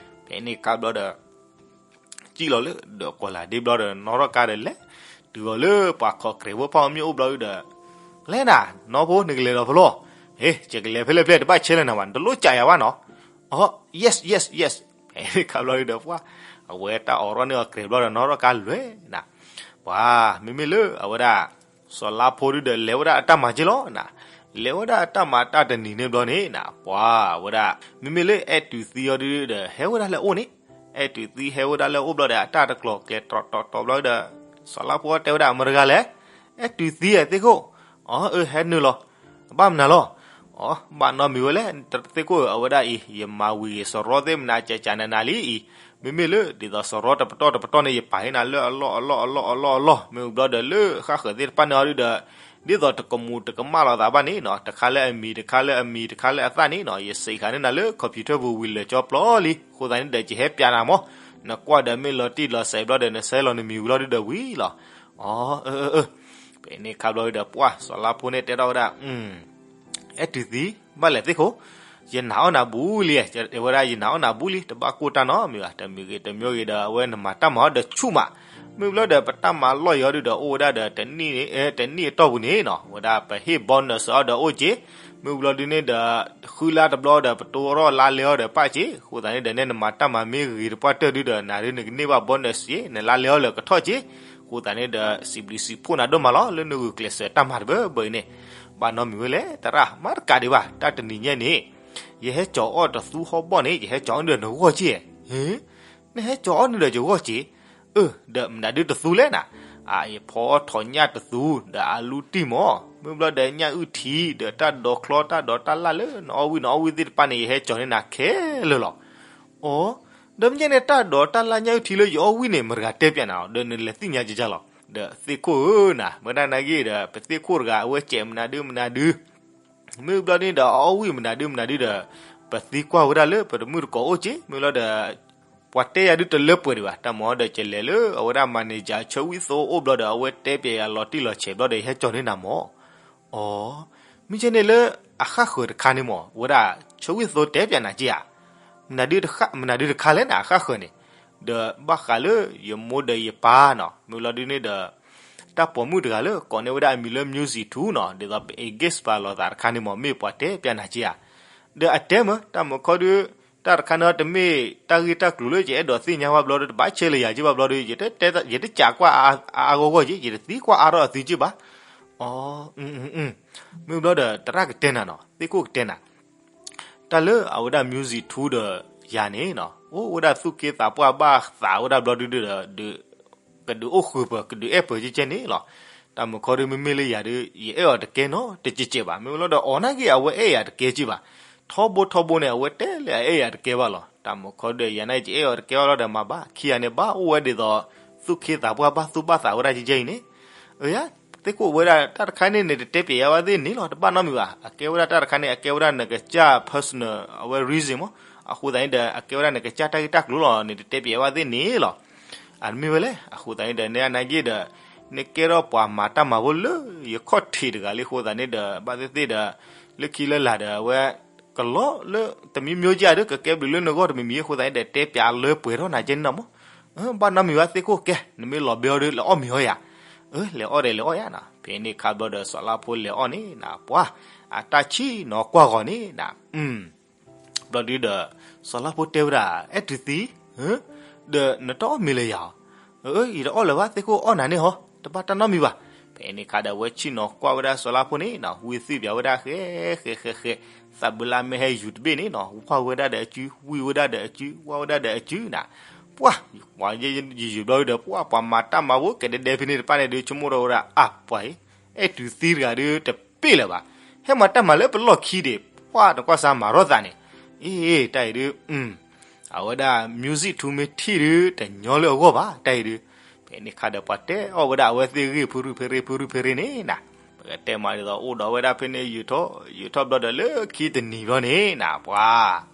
ဖဲန့ၣ်ခါဘျီဒီး ကံၣ်လီၤလၢဒီးကီၢ်လၤဒ့ဘျီဒီး နီၣ်ထီၣ်ကါဒီးလဲၤ တုၤအီၤလၢပှၤခိးကြဲးဖိဖီအီၤမ့ၢ်အိၣ်ဘျီဒုဒီး လဲၤနၤ နီၢ်ဖိ နကလဲၤဒီးဖဲလဲၣ်. ဟ့ ယကလဲၤဖဲလဲၣ်ဖဲလဲၣ် တဘၣ်ဆဲးလၢနၤဘၣ် နတလိၣ်ကးယၤဘၣ်နီၤ. အိ yes yes yes. ဖဲန့ၣ်ခါဘျီဒုဒီးပှၤ အဝဲတၢ်အိးထီၣ်န့ၢ်အီၤကြဲးဘျီဒီး နီၣ်ထီၣ်ကါလဲၤနၤ. ပှၤ မ့မ့ၢ်လၢအဝဲဒၣ် စီၤလါဖိဒုဒီး လဲၤဝဲဒၣ်အတၢ်မၤက့ၢ်လီၤနၤ. လဲၤဝဲဒၣ်အတၢ်မၤတၢ်တနံၤန့ၣ်ဘျီန့ၣ်နၤ ပှၤ အဝဲဒၣ် မ့မ့ၢ်လၢအဲၣ်တူၤသံအီၤဒုဒီး ဟဲဝဲဒၣ်လၢအအိၣ်န့ၣ် အဲၣ်တူၤသံဟဲဝဲဒၣ်လၢအအိၣ်ဘျီဒီး အတၢ်တကျိၤကျဲၤတြီးတြီးတြီးဘျီဒီး စီၤလါဖိတဲဝဲဒၣ် မတၤတဂၤလဲၣ်. အဲၣ်တူၤသံဧၢ သ့ၣ်ခိၣ်. အၢ အဲၣ်နုာ်လီၤ. ဘၣ်မနုၤလီၤ. အၢ ဘၣ်နီတမံၤဝဲလဲၣ် သ့ၣ်ခိၣ်ဧၢ အဝဲဒၣ်အံၤ ယမၤဝံၤဂ့ၤ စရီသ့ၣ်မနၤ ကကနနၤလံအံၤ. မ့မ့ၢ်လၢ ဒ်သိးစရီတပတီၢ်တပတီၢ်န့ၣ် ယပာ်ဟ့ၣ်နၤလၢအလီၢ်အလီၢ်အလီၢ်အလီၢ် မ့ၢ်ဝံၤဘျီဒီးလၢဃၣ်ဃၢၤသ့ၣ်တဖၣ်န့ၣ်အီၤဒုဒီး ဒ်သိးတကမူးတကမၣ်လိာ်သးဘၣ်န့ၣ်နီၤ တခါလၢအမံၤ တခါလၢအမံၤ တခါလၢအသၣ်န့ၣ်နီၤ ယစံးဃာ်န့ၢ်နၤလၢ computer ပူၤဝံၤလၢာ်ကၠီပျီလံ. အဃိသတးန့ၣ်ဒီး ယဟဲပျးနၤမး နကွၢ်ဒီးမ့ၢ်လီၤတံၢ်လီၤဆဲးဘျီဒီး နဆဲးလီၤနမံၤဝံၤလီၤဒုဒီးဝံၤလီၤ. အၢ အၢ အၢ ဖဲန့ၣ်ခါဘျီဒုဒီး ပှၤ စီၤလါဖိန့ၣ်တဲထီၣ်ဝဲဒၣ် အဲၣ်တူၤသံ ဘၣ်လဲၣ်သ့ၣ်ခိၣ်, ယနာ်အီၣ်နၤဘူးလံ, တဲဝဲဒၣ် ယနာ်အီၣ်နၤဘူးလံ, တဘၣ်ကိၢ်တၢ်နီတမံၤဘၣ်, တမံၤဂ့ၤတမံၤဂ့ၤဒီး အဝဲနမၤတၢ်မၤအီၤဒီးဆူၣ်မး, မ့ၢ်ဘျီဒီး ပတၢ်မၤလီၢ်ယီၤဒုဒီး အိၣ်ဝဲဒၣ်ဒီး တနံၣ်အတီၢ်ပူၤန့ၣ်နီၤ, ဝဲဒၣ်ပဟ့ၣ် bonus အီၤဒီးအိၣ်က့ၤ, မ့ၢ်ဘျီဒုန့ၣ်ဒီး ဃုလါတဘျီဒီး ပတိၢ်ထီၣ်လါလဲအီၤဒီးပၣ်က့ၤ, အဃိသတးန့ၣ်ဒီး နဲနမၤတၢ်မၤမ့ၢ်ဂ့ၤတပှၢ်တၢၢ်ဒုဒီး နၤဒုနကန့ၢ်ဘၣ် bonus က့ၤ, နလါလဲအီၤလၢကထီၣ်က့ၤ, အဃိသတးန့ၣ်ဒီး စံးဘျုးစံးဖှိၣ်နၤဒိၣ်မးလီၤ လၢနဂုာ်ကျဲးစၢးတၢ်မၤတဘၢဘၢအံၤန့ၣ်, ဘၣ်နီတမံၤဝဲလဲၣ် သရၣ် မၤတကးဒံးဘၣ် တၢ်တနံၤညါန့ၣ် ယဟဲကၠီၤအီၣ်တသူဟီၣ်ဘီၣ်န့ၣ် ယဟဲကၠီၤအီၣ်န့ၣ်ဒီးနဂီၢ်က့ၤ, နဟဲကၠီၤအီၣ်န့ၣ်ဒီးယဂီၢ်က့ၤ, အၢ ဒီးမနုၤဒုတသူလဲၣ်နၤ, အယဖီအီၣ်ထီၣ်ညၣ်တသူ ဒီးအလူတံၢ်မး, မ့ၢ်ဘျီဒီးညၣ်အုၣ်ထံ ဒီးတၢ်ဒိးချီ တၢ်ဒိးတၢ်လၣ်လၢနအီၣ်ဝံၣ်နအီၣ်ဝံၣ်သ့ၣ်တဖၣ်န့ၣ် ယဟဲကၠီၤန့ၢ်နၤခဲလၢာ်လီၤ. အိ ဒီးမ့ၢ်ကဲန့ၣ် တၢ်ဒိးတၢ်လၣ်ညၣ်အုၣ်ထံလၢယအီၣ်ဝံၣ်န့ၣ် မတၤတဂၤတဲပၠးနၤ ဒီးနလဲၤသ့ၣ်ညါကကလီၤ. ဒီးသ့ၣ်ခိၣ်ဧၢနၤ မ့ၢ်ဒၣ်နာ်က့ဒီး ပသ့ၣ်ခိၣ်တဂၤ အဝဲစဲးမနုၤဒုမနုၤဒု မ့ၢ်ဘျီဒုန့ၣ်ဒီး အအီၣ်ဝံၣ်မနုၤဒုမနုၤဒုဒီး ပသံကွၢ်ဝဲဒၣ်လၢပတမုၣ်တကိးအိၣ်က့ၤ, မ့ၢ်လီၤဒီး ပှၤတဲယၤဒုတလၢပှဲၤဒံးဘၣ်, တၢ်မၤဒီးကလဲၤလၢအဝဲဒၣ် manager ဆၢဝံၣ်သိအိၣ်ဘျီဒီး အဝဲတဲပၠးယၤလီၤတံၢ်လီၤဆဲးဘျီဒီး ယဟဲကၠီၤန့ၢ်နၤမး. အိ မ့ၢ်ကဲန့ၣ်လၢအဃၣ်ဃၢၤတခါန့ၣ်မး ဝဲဒၣ်ဆၢဝံၣ်သိတဲပၠးနၤက့ၤဧါ, မနုၤဒုတခါလဲၣ်နၤအဃၣ်ဃၢၤန့ၣ်, ဒီးဘၣ်ဃးလၢယမိၢ်ဒီးယပၢ်နီၤ, မ့ၢ်လီၤဒုန့ၣ်ဒီး တၢ်ပိာ်မုၣ်တဂၤလၢကိးန့ၢ်ဝဲဒၣ်အမံၤလၢ Music two နီၤ, ဒ်သိးပ engage ပာ်လိာ်သးတခါန့ၣ်မး မ့ၢ်ပှၤတဲပၠးနၤက့ၤဧါ. ဒီးအတဲမ့ၢ် တၢ်မုၢ်ခီဒု တၢ်တခါန့ၣ်တမ့ၢ်တၢ်ဂ့ၢ်တၢ်ကျိၤလၢယအဲၣ်ဒိးသ့ၣ်ညါဘၣ်ဘျီဒီး တဘၣ်ဆဲးလၢယၤက့ၤဘၣ်ဘျီဒီး ယတကးကွၢ်အါအါဂီၢ်ဂီၢ်က့ၤ, ယတသံကွၢ်အါထီၣ်အသုက့ၤဘၣ်. အိ မ့ၢ်ဘျီဒီး သရၣ်ကတဲနၤနီၤ, သ့ၣ်ခိၣ်ကတဲနၤ တၢ်လၢအဝဲဒၣ် Music two ဒီးယၤန့ၣ်နီၤ, အိၣ်ဝဲဒၣ်သူၣ်က့သးပှၢ်ဘၣ်သးဝဲဒၣ်ဘျီဒုဒီး ကဒုးအိၣ်ဃုာ်ပၢၤ ကဒုးအဲၣ်ပၢၤကဲကဲန့ၣ်လီၤ. တၢ်မုၢ်ခီဒု မ့မ့ၢ်လၢယၤဒု ယအဲၣ်အီၤတကဲနီတကဲကဲဘၣ်, မ့ၢ်လီၤဒီးအီၤနာ်က့ အဝဲအဲၣ်ယၤတကဲက့ၤဘၣ်. ထီဘိထီဘိန့ၣ် အဝဲတဲလၢအအဲၣ်ယၤတကဲဘၣ်လီၤ. တၢ်မုၢ်ခီဒု ယၤနာ်က့ ယအဲၣ်အီၤတကဲဘၣ်လီၤဒီးမၤဘၣ်, ခံဂၤန့ၣ် ဘၣ်အိၣ်ဝဲဒ်သိး သူၣ်က့သးပှၢ်ဘၣ်သူၣ်ဘၣ်သးဝဲဒၣ်ကဲကဲအံၤန့ၣ် ယသ့ၣ်ခိၣ်ဝဲဒၣ်တၢ်တခါန့ၣ်န့ၣ် တတဲပၠးယၤဘၣ်သ့ၣ်န့ၣ်လီၤ, တဘၣ်နီတမံၤဘၣ်. အကဲဝဲဒၣ်တၢ်တခါန့ၣ် အကဲဝဲဒၣ်နကစၢ် personal အဝဲ reason မး, အဃိသတးန့ၣ်ဒီး အကဲဝဲဒၣ်နကစၢ်တၢ်ဂ့ၢ်တၢ်ကျိၤလီၤန့ၣ် တတဲပၠးယၤဘၣ်သ့ၣ်န့ၣ်လီၤ. အမ့ၢ်ဝဲလဲၣ်, အဃိသတးန့ၣ်ဒီး နဲအနာ်က့ဒီး နကဲထီၣ်ပှၤမၤတၢ်မၤဖိလၢယခီၣ်ထံးတဂၤလံအဃိသတးန့ၣ်ဒီး ဘၣ်သ့ၣ်သ့ၣ်ဒီး လၢခံလၢလာ်ဒီး အဝဲ ကလီလၢတမံၤမံၤက့ၤဒီး ကကဲဘျုးလၢနဂီၢ်တမံၤမံၤအဃိသတးန့ၣ်ဒီး တဲပၠးလၢပှဲၤထီၣ်နၤကဲန့ၣ်နီၤမး. ဘၣ်နီတမံၤဘၣ်သ့ၣ်ခိၣ်ကဲ, နမ့ၢ်လီၤဘဲအီၤဒီး လဲၤအီၣ်မ့ၤအီၣ်ယၤ, လဲၤအီၣ်ဒီးလဲၤအီၣ်ယၤနီၤ. ဖဲန့ၣ်ခါဘျီဒီး စီၤလါဖိလဲၤအီၣ်န့ၣ်နၤ ပှၤ အတၢ်ဆံၣ်နီၤကွၢ်ဂီၤန့ၣ်နၤ ဘျီဒုဒီး စီၤလါဖိတဲဝဲဒၣ် အဲၣ်တုၤသံ, ဒီးနတအီၣ်မ့ၤလၢယၤဧါ. ယတအီၣ်လၢၤဘၣ် သ့ၣ်ခိၣ်အီၣ်နၤန့ၣ်ဟီ, တဘၣ်တၢ်နီတမံၤဘၣ်. ဖဲန့ၣ်ခါဒီးအဝဲဆံၣ်နီၤကွၢ်ဝဲဒၣ်စီၤလါဖိန့ၣ်နၤ ဝံသံပၠးဝဲဒၣ်ဃဲဃဲဃဲဃဲ, သးဘုလါမ့ၢ်ဟဲယူၤတဘ့ၣ်န့ၣ်နၤ ဝၢ်ဝဲဒၣ်ဒီးအစု ဝံၣ်ဝဲဒၣ်ဒီးအစု ဝၢ်ဝဲဒၣ်ဒီးအစုနၤ. ပှၤ ပှၤယယယုာ်ဘျီဒုဒီး ပှၤ ပှၤမၤတၢ်မၤဖိကဲဒဲဒဲဖဲန့ၣ်တဖၣ်န့ၣ်ဒုး ဆိကမိၣ်ထီၣ်ဝဲဒၣ် အါ ပှၤအံၤ အဲၣ်တုၤသံတဂၤဒုးတပ့ၢ်လၢၤဘၣ်, ဟဲမၤတၢ်မၤလၢပလီၢ်ခံဒံး ပှၤနကွၢ်စါမၤထီၣ်သးန့ၣ်, အ့ တၢ်အံၤဒုး အဝဲဒၣ် music ထူမ့ၢ်ထံၣ်ဒုး တညီလၢအဂီၢ်ဘၣ် တၢ်အံၤဒုး. ဖဲန့ၣ်ခါဒီးပှၤတဲအီၣ်ဝဲဒၣ်အဝဲသ့ၣ်ဂ့ၢ်ဖုရူၢ်ဖဲရ့ဖုရူၢ်ဖဲရ့န့ၣ်နၤ, ပကတဲမးဒ်သိးအိၣ်ဒီးဝဲဒၣ်ဖဲန့ၣ် ယူၤထီၣ်ယူၤထီၣ်ဘျီဒီးလၢခံတနံၤဘျီန့ၣ်နၤ ပှၤ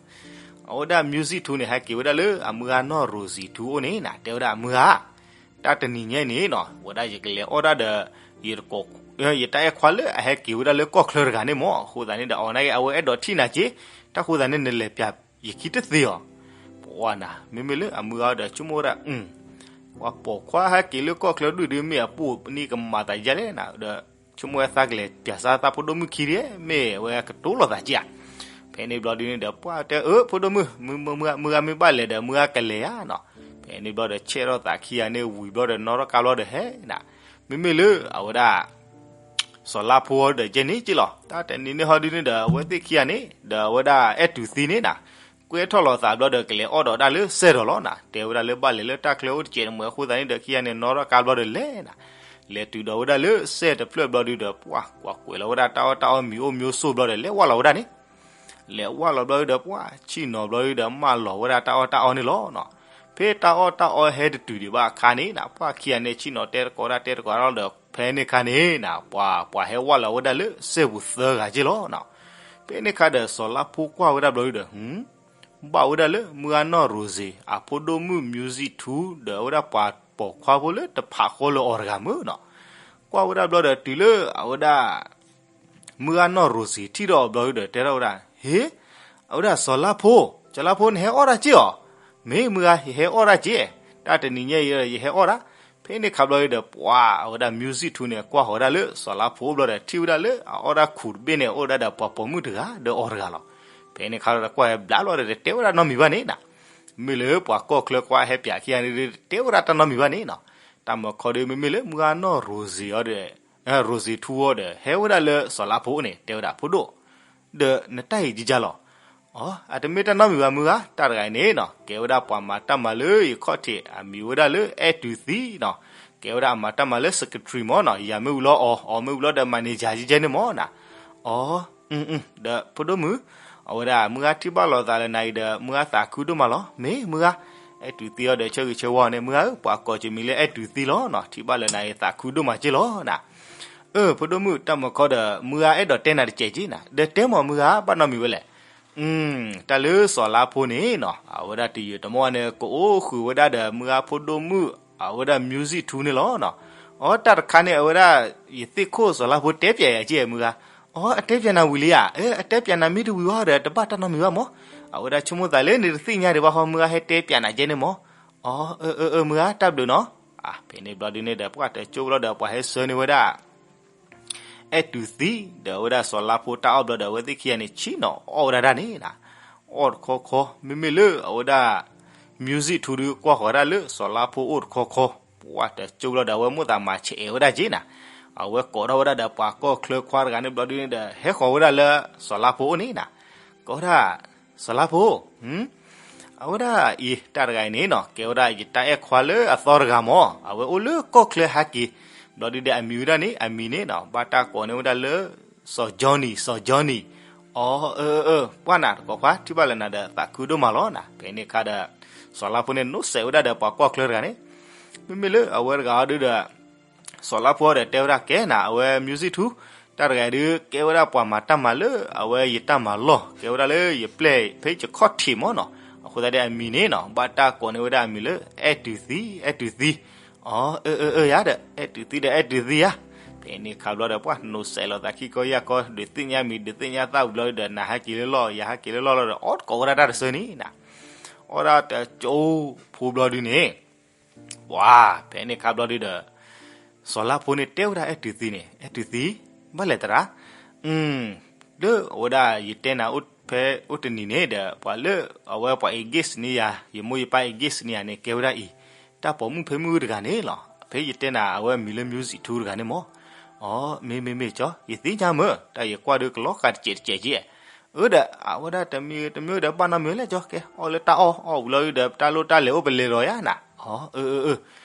အဝဲဒၣ် music ထူန့ၣ် ဟဲက့ၤဝဲဒၣ်လၢအမုၢ်ဂၤနီၢ်ရိၤစံၤထူအိၣ်န့ၣ်နၤ တဲဝဲဒၣ်အမုၢ်ဂၤ တၢ်တနံၤညါအံၤန့ၣ်နီၤ ဝဲဒၣ်ယကလဲၤအီၣ်ဒၣ်ဒီး ယတကိး ယတၢ်အဲၣ်ခွါလၢအဟဲက့ၤဝဲဒၣ်လၢကီၢ်ချၢတဂၤန့ၣ်မး အဃိသတးန့ၣ်ဒီး အဝဲနာ်က့ အဝဲအဲၣ်ဒိးထံၣ်နၤက့ၤ တၢ်ဃိသတးန့ၣ် နလဲၤပၠးယခံတသ့အီၤ ပှၤနၤ မ့မ့ၢ်လၢအမုၢ်ဂၤဒီး ဆိကမိၣ်ဝဲဒၣ် ပှၤပိာ်ခွါဟဲက့ၤလၢကီၢ်ချၢဒုးဒုး မ့ၢ်အပိာ်န့ၢ်ကမၤသးယါလဲၣ်နၤ ဒီး ဆိကမိၣ်ဝဲသးကလဲၤပၠးစါသးဖိဒိၣ်မုၣ်ခံဒံး မ့ၢ်ဝဲကတိၤလိာ်သးက့ၤဧါ. ဖဲန့ၣ်ဘျီဒုးန့ၣ်ဒီး ပှၤတဲအၢ ဖိဒိၣ်မုၣ် မုၢ်ဂၤမ့ၢ်ဘၣ်လဲၤဒီး မုၢ်ဂၤကလဲၤဧါနီၤ. ဖဲန့ၣ်ဘျီဒီး ဆဲးထီၣ်သးခံဂၤန့ၣ်ဝံၤဘျီဒီး နီၣ်ထီၣ်ကါဘျီဒီးဟဲနၤ. မ့မ့ၢ်လၢအဝဲဒၣ် စီၤလါဖိဒီးကဲန့ၣ်က့ၤလီၤ. တၢ်တနံၤန့ၣ်ဟီဒုးန့ၣ်ဒီး အဝဲသ့ၣ်ခံဂၤန့ၣ် ဒီးအဝဲဒၣ်အဲၣ်တုၤသံန့ၣ်နၤ ကွဲထီၣ်လီၤသးဘျီဒီး ကလဲၤအီၣ်ဒီးဒၣ်လၢစဲၣ်ဒီးလီၤနၤ. တဲဝဲဒၣ်လၢဘၣ်လဲၤလၢတၢ်ချၢအိၣ်တစဲးတမှဲၤအဃိသတးန့ၣ်ဒီး ခံဂၤန့ၣ် နီၣ်ထီၣ်ကါဘျီဒီးလဲၤနၤ. လဲၤတုၤဒီးဝဲဒၣ်လၢစဲၣ်တဖျၢၣ်ဘျီဒုးဒီး ပှၤ ကွၢ်ကွဲးလီၤဝဲဒၣ်တၢ်အီၣ်တၢ်အီမံၤအိၣ်မံၤအိၣ်ဆိးဘျီဒီး လဲၤဝၢ်လီၤဝဲဒၣ်န့ၣ် လဲၤဝၢ်လီၤဘျီဒုးဒီး ပှၤဆံၣ်နီၤဘျီဒုးဒီး မၢလီၤဝဲဒၣ်တၢ်အီၣ်တၢ်အီန့ၣ်လီၤနၤ. ဖဲတၢ်အီၣ်တၢ်အီဟဲတတုၤဒံးဘၣ်အခါန့ၣ်နၤ ပှၤခံဂၤန့ၣ် ဆံၣ်နီၤတဲတကိးဒၣ်တဲတကိးဒၣ်လီၤဒီး ဖဲန့ၣ်ခါန့ၣ်နၤ ပှၤ ပှၤဟဲဝၢ်လီၤဝဲဒၣ်လၢစဲၣ်ပူၤသၢဂၤက့ၤလီၤနၤ. ဖဲန့ၣ်ခါဒီး စီၤလါဖိကွၢ်ဝဲဒၣ်ဘျီဒုးဒီး ဘၣ်ဝဲဒၣ်လၢမုၢ်ဂၤနီၢ်ရိၤစ့ၤ အဖိဒိၣ်မုၣ် music ထူ ဒီးအဝဲဒၣ်ပှၤပိာ်ခွါဖိလၢတဖးဃီလၢအီၤတဂၤမုၢ်နၤ. ကွၢ်ဝဲဒၣ်ဘျီဒီးတုၤလၢအဝဲဒၣ် မုၢ်ဂၤနီၢ်ရိၤစ့ၤထံၣ်ထီၣ်အီၤဘျီဒုးဒီး တဲထီၣ်ဝဲဒၣ် ဟ့ အဝဲဒၣ်စီၤလါဖိ, စီၤလါဖိ နဟဲအီၣ်တၢ်က့ၤအီၤ. မ့ၢ်မုၢ်ဂၤ ယဟဲအီၣ်တၢ်က့ၤ, တၢ်တနံၤညါအံၤဒီး ယဟဲအီၣ်တၢ်. ဖဲန့ၣ်ခါဘျီဒီး ပှၤအဝဲဒၣ် music ထူန့ၣ် ကွၢ်ဃီၤဝဲဒၣ်လၢစီၤလါဖိအိၣ်ဘျီဒီး ထံၣ်ဝဲဒၣ်လၢအအီၣ်ဒၣ်ခူးတဘ့ၣ်န့ၣ် အိၣ်ဝဲဒၣ်ဒီးပှၤပိာ်မုၣ်တဂၤဒီးအီၤတဂၤလီၤ. ဖဲန့ၣ်ခါဒီး ကွၢ်ဟဲဘျါဘျီဒီး တတဲဝဲဒၣ်နီတမံၤဘၣ်န့ၣ်နီၤ. မ့ၢ်လၢပှၤကီၢ်ချၢကွၢ်ဟဲပၠးခံဂၤန့ၣ်ဒီး တတဲဝဲဒၣ်တၢ်နီတမံၤဘၣ်န့ၣ်နီၤ. တၢ်မၤခီဒီး မ့မ့ၢ်လၢမုၢ်ဂၤနီၢ်ရိၤစံၤအီၤဒီး ရိၤစံၤထူအီၤဒီး ဟဲဝဲဒၣ်လၢစီၤလါဖိန့ၣ် တဲဝဲဒၣ် ဖိဒိၣ်, ဒီးနတၢ်အံၤကကလီၤ. အီ အတမ့ၢ်တၢ်နီတမံၤဘၣ်မုၢ်ဂၤ, တၢ်တဂၤအံၤန့ၣ်နီၤ ကဲဝဲဒၣ်ပှၤမၤတၢ်မၤလၢယခီၣ်ထံး အမံၤဝဲဒၣ်လၢအဲၣ်တူၤသံနီၤ. ကဲဝဲဒၣ်အမၤတၢ်မၤလၢ secretary မ့ၢ်နီၤ, ယၤမ့ၢ်ဝံၤလီၤအီၤ, အီၤမ့ၢ်ဝံၤလီၤဒီး manager ကကဲန့ၣ်မ့ၢ်နီၤ. အီ ဒီးဖိဒိၣ်မုၣ်, အဝဲဒၣ်မုၢ်ဂၤထံၣ်ဘၣ်လိာ်သးလၢနၤအံၤဒီး မုၢ်ဂၤသးခုဒိၣ်မးလီၤ. မ့ၢ်မုၢ်ဂၤ, အဲၣ်တူၤသံအီၤဒီးဆၢဂ့ၤဆၢဝါန့ၣ် မုၢ်ဂၤဧၢ, ပှၤကိးကမံၤလၢအဲၣ်တူၤသံလီၤနီၤ, ထံၣ်ဘၣ်လၢနၤအံၤသးခုဒိၣ်မးက့လီၤနၤ. အၢ ဖိဒိၣ်မုၣ်, တၢ်မၤခီဒီး မုၢ်ဂၤအဲၣ်ဒိးတဲနၤတစဲးက့နၤ, ဒီးတဲမ့ၢ်မုၢ်ဂၤ ဘၣ်နီတမံၤဝဲလဲၣ်. တၢ်လၢစီၤလါဖိန့ၣ်နီၤ အဝဲဒၣ်တယုၢ်တမီၢ်န့ၣ် ကအိၣ်ဃုာ်ဝဲဒၣ်ဒီးမုၢ်ဂၤဖိဒိၣ်မုၣ် အဝဲဒၣ် music ထူန့ၣ်လီၤနီၤ. အီ တၢ်တခါန့ၣ် အဝဲဒၣ် ယသ့ၣ်ခိၣ်စီၤလါဖိတဲပၠးယၤက့မုၢ်ဂၤ. အီ အတဲပၠးနၤဝံၤလံဧါ. အၢ အတဲပၠးနၤမ့ၢ်တဝံၤဘၣ်ဒီး တဘၣ်တၢ်နီတမံၤဘၣ်မ့ၢ်. အဝဲဒၣ်ဆိကမိၣ်သးလၢနတသ့ၣ်ညါဒံးဘၣ်ဃီ မုၢ်ဂၤဟဲတဲပၠးနၤကဲန့ၣ်မ့ၢ်. အီ အၢ အၢ အၢ မုၢ်ဂၤ တၢ်ဘျုးနီၤ. ဖဲန့ၣ်ဘျီဒုန့ၣ်ဒီး ပှၤတကၠိဘျီဒီး ပှၤဟဲဆှၢန့ၢ်ဝဲဒၣ် အဲၣ်တူၤသံ ဒီးအဝဲဒၣ်စီၤလါဖိတၢ်အီၣ်ဘျီဒီး အဝဲသ့ၣ်ခံဂၤန့ၣ် ဆံးနီၤအီၣ်ဝဲဒၣ်ဒၣ်န့ၣ်နၤ. အီၣ်တခီခီ မ့မ့ၢ်လၢအဝဲဒၣ် music ထူဒုကွၢ်ဃီၤဒၣ်လၢစီၤလါဖိအိၣ်တခီခီ, ပှၤတကၠိဘျီဒီး အဝဲမိၣ်သးမၤဆဲးအဲၣ်ဝဲဒၣ်က့နၤ. အဝဲကိးထီၣ်ဝဲဒၣ်ဒီးပှၤကီၢ်ချၢခွါတဂၤန့ၣ်ဘျီဒုန့ၣ်ဒီး ဟဲဃီၤဝဲဒၣ်လၢစီၤလါဖိအိၣ်န့ၣ်နၤ. ကိးဒၣ် စီၤလါဖိ အဝဲဒၣ်အံၤ တၢ်တဂၤအံၤန့ၣ်နီၤ ကဲဝဲဒၣ်ယတၢ်အဲၣ်ခွါလၢအသီတဂၤမ့ၢ်, အဝဲအိၣ်လၢကီၢ်ချၢဟဲက့ၤ, ဘျီဒုဒီးအမံၤဝဲဒၣ်န့ၣ် အမံၤန့ၣ်နီၤ ဘၣ်တၢ်ကိးန့ၢ်ဝဲဒၣ်လၢ စီၤ Johnny, စီၤ Johnny. အီ အၢ အၢ အၢ ပှၢ်နၤတကိးခွါ ထံၣ်ဘၣ်လၢနၤဒီးသးခုဒိၣ်မးလီၤနၤ. ဖဲန့ၣ်အခါဒီး စီၤလါဖိန့ၣ် နိးစဲးဝဲဒၣ်ဒီးပှၤကီၢ်ချၢတဂၤန့ၣ်, မ့မ့ၢ်လၢအဝဲတဂၤအီၤဒုဒီး စီၤလါဖိဒီးတဲဝဲဒၣ် ကဲနၤ အဝဲ music ထူ တၢ်တဂၤအံၤဒု ကဲဝဲဒၣ်ပှၤမၤတၢ်မၤလၢအဝဲယတၢ်မၤလီၢ်, ကဲဝဲဒၣ်လၢယပျဲၢ်ဖဲယခီၣ်ထံးမ့ၢ်နီၤ. အဃိသတးဒီးအမံၤန့ၣ်နီၤ ဘၣ်တၢ်ကိးန့ၢ်ဝဲဒၣ်အမံၤလၢ အဲၣ်တူၤသံ, အဲၣ်တူၤသံ. အီ အၢ အၢ အၢ ယၤဒီး အဲၣ်တူၤသံဒီးအဲၣ်တူၤသံယၤ. ဖဲန့ၣ်အခါဘျီဒီး ပှၤနိးစဲးလိာ်သးခံကီယၢ်ကီ ဒုးသ့ၣ်ညါမံၤ ဒုးသ့ၣ်ညါသၣ်ဝံၤဘျီဒီး နဟဲက့ၤလၢလီၢ် ယဟဲက့ၤလၢလီၢ်လီၤဒီး အီၣ်တကိးဝဲဒၣ်တၢ်တဆၢန့ၣ်နၤ. အီၣ်ဒၣ်တကၠိဖိဘျီဒုန့ၣ် ပှၤ ဖဲန့ၣ်အခါဘျီဒုဒီး စီၤလါဖိန့ၣ်တဲဝဲဒၣ်အဲၣ်တူၤသံန့ၣ် အဲၣ်တူၤသံ, ဘၣ်လဲၤသရၣ်, လၢအဝဲဒၣ်ယတဲနၤအိၣ်ဖဲအိၣ်တနံၤန့ၣ်ဒီး ပှၤလၢအဝဲပှၤ engage န့ၢ်ယၤ ယမိၢ်ယပၢ် engage န့ၢ်ယၤန့ၣ် ကဲဝဲဒၣ်အံၤ တၢ်ပိာ်မုၣ်ဖဲမုၢ်တဂၤန့ၣ်လီၤ. ဖဲယတဲနၤအဝဲမံၤလၢ music ထူတဂၤန့ၣ်မ့ၢ်. အီ မ့ၢ်မ့ၢ်မ့ၢ်ကၠီ ယသ့ၣ်ညါမ့ၢ် တၢ်ယကွၢ်ဒုကလီၤဃာ်တစဲးတစဲးက့. အၢဒီး အဝဲဒၣ်တမံၤတမံၤဒီးဘၣ်နီတမံၤလဲၣ်ကၠီ ကဲအီၣ်လၢတၢ်အီၣ် အီၣ်ဝံၤလီၤဒီး တၢ်လိၣ်တၢ်လဲၤအိၣ်ပလဲၤဒီးယၤနၤ. အီ အၢ အၢ အၢ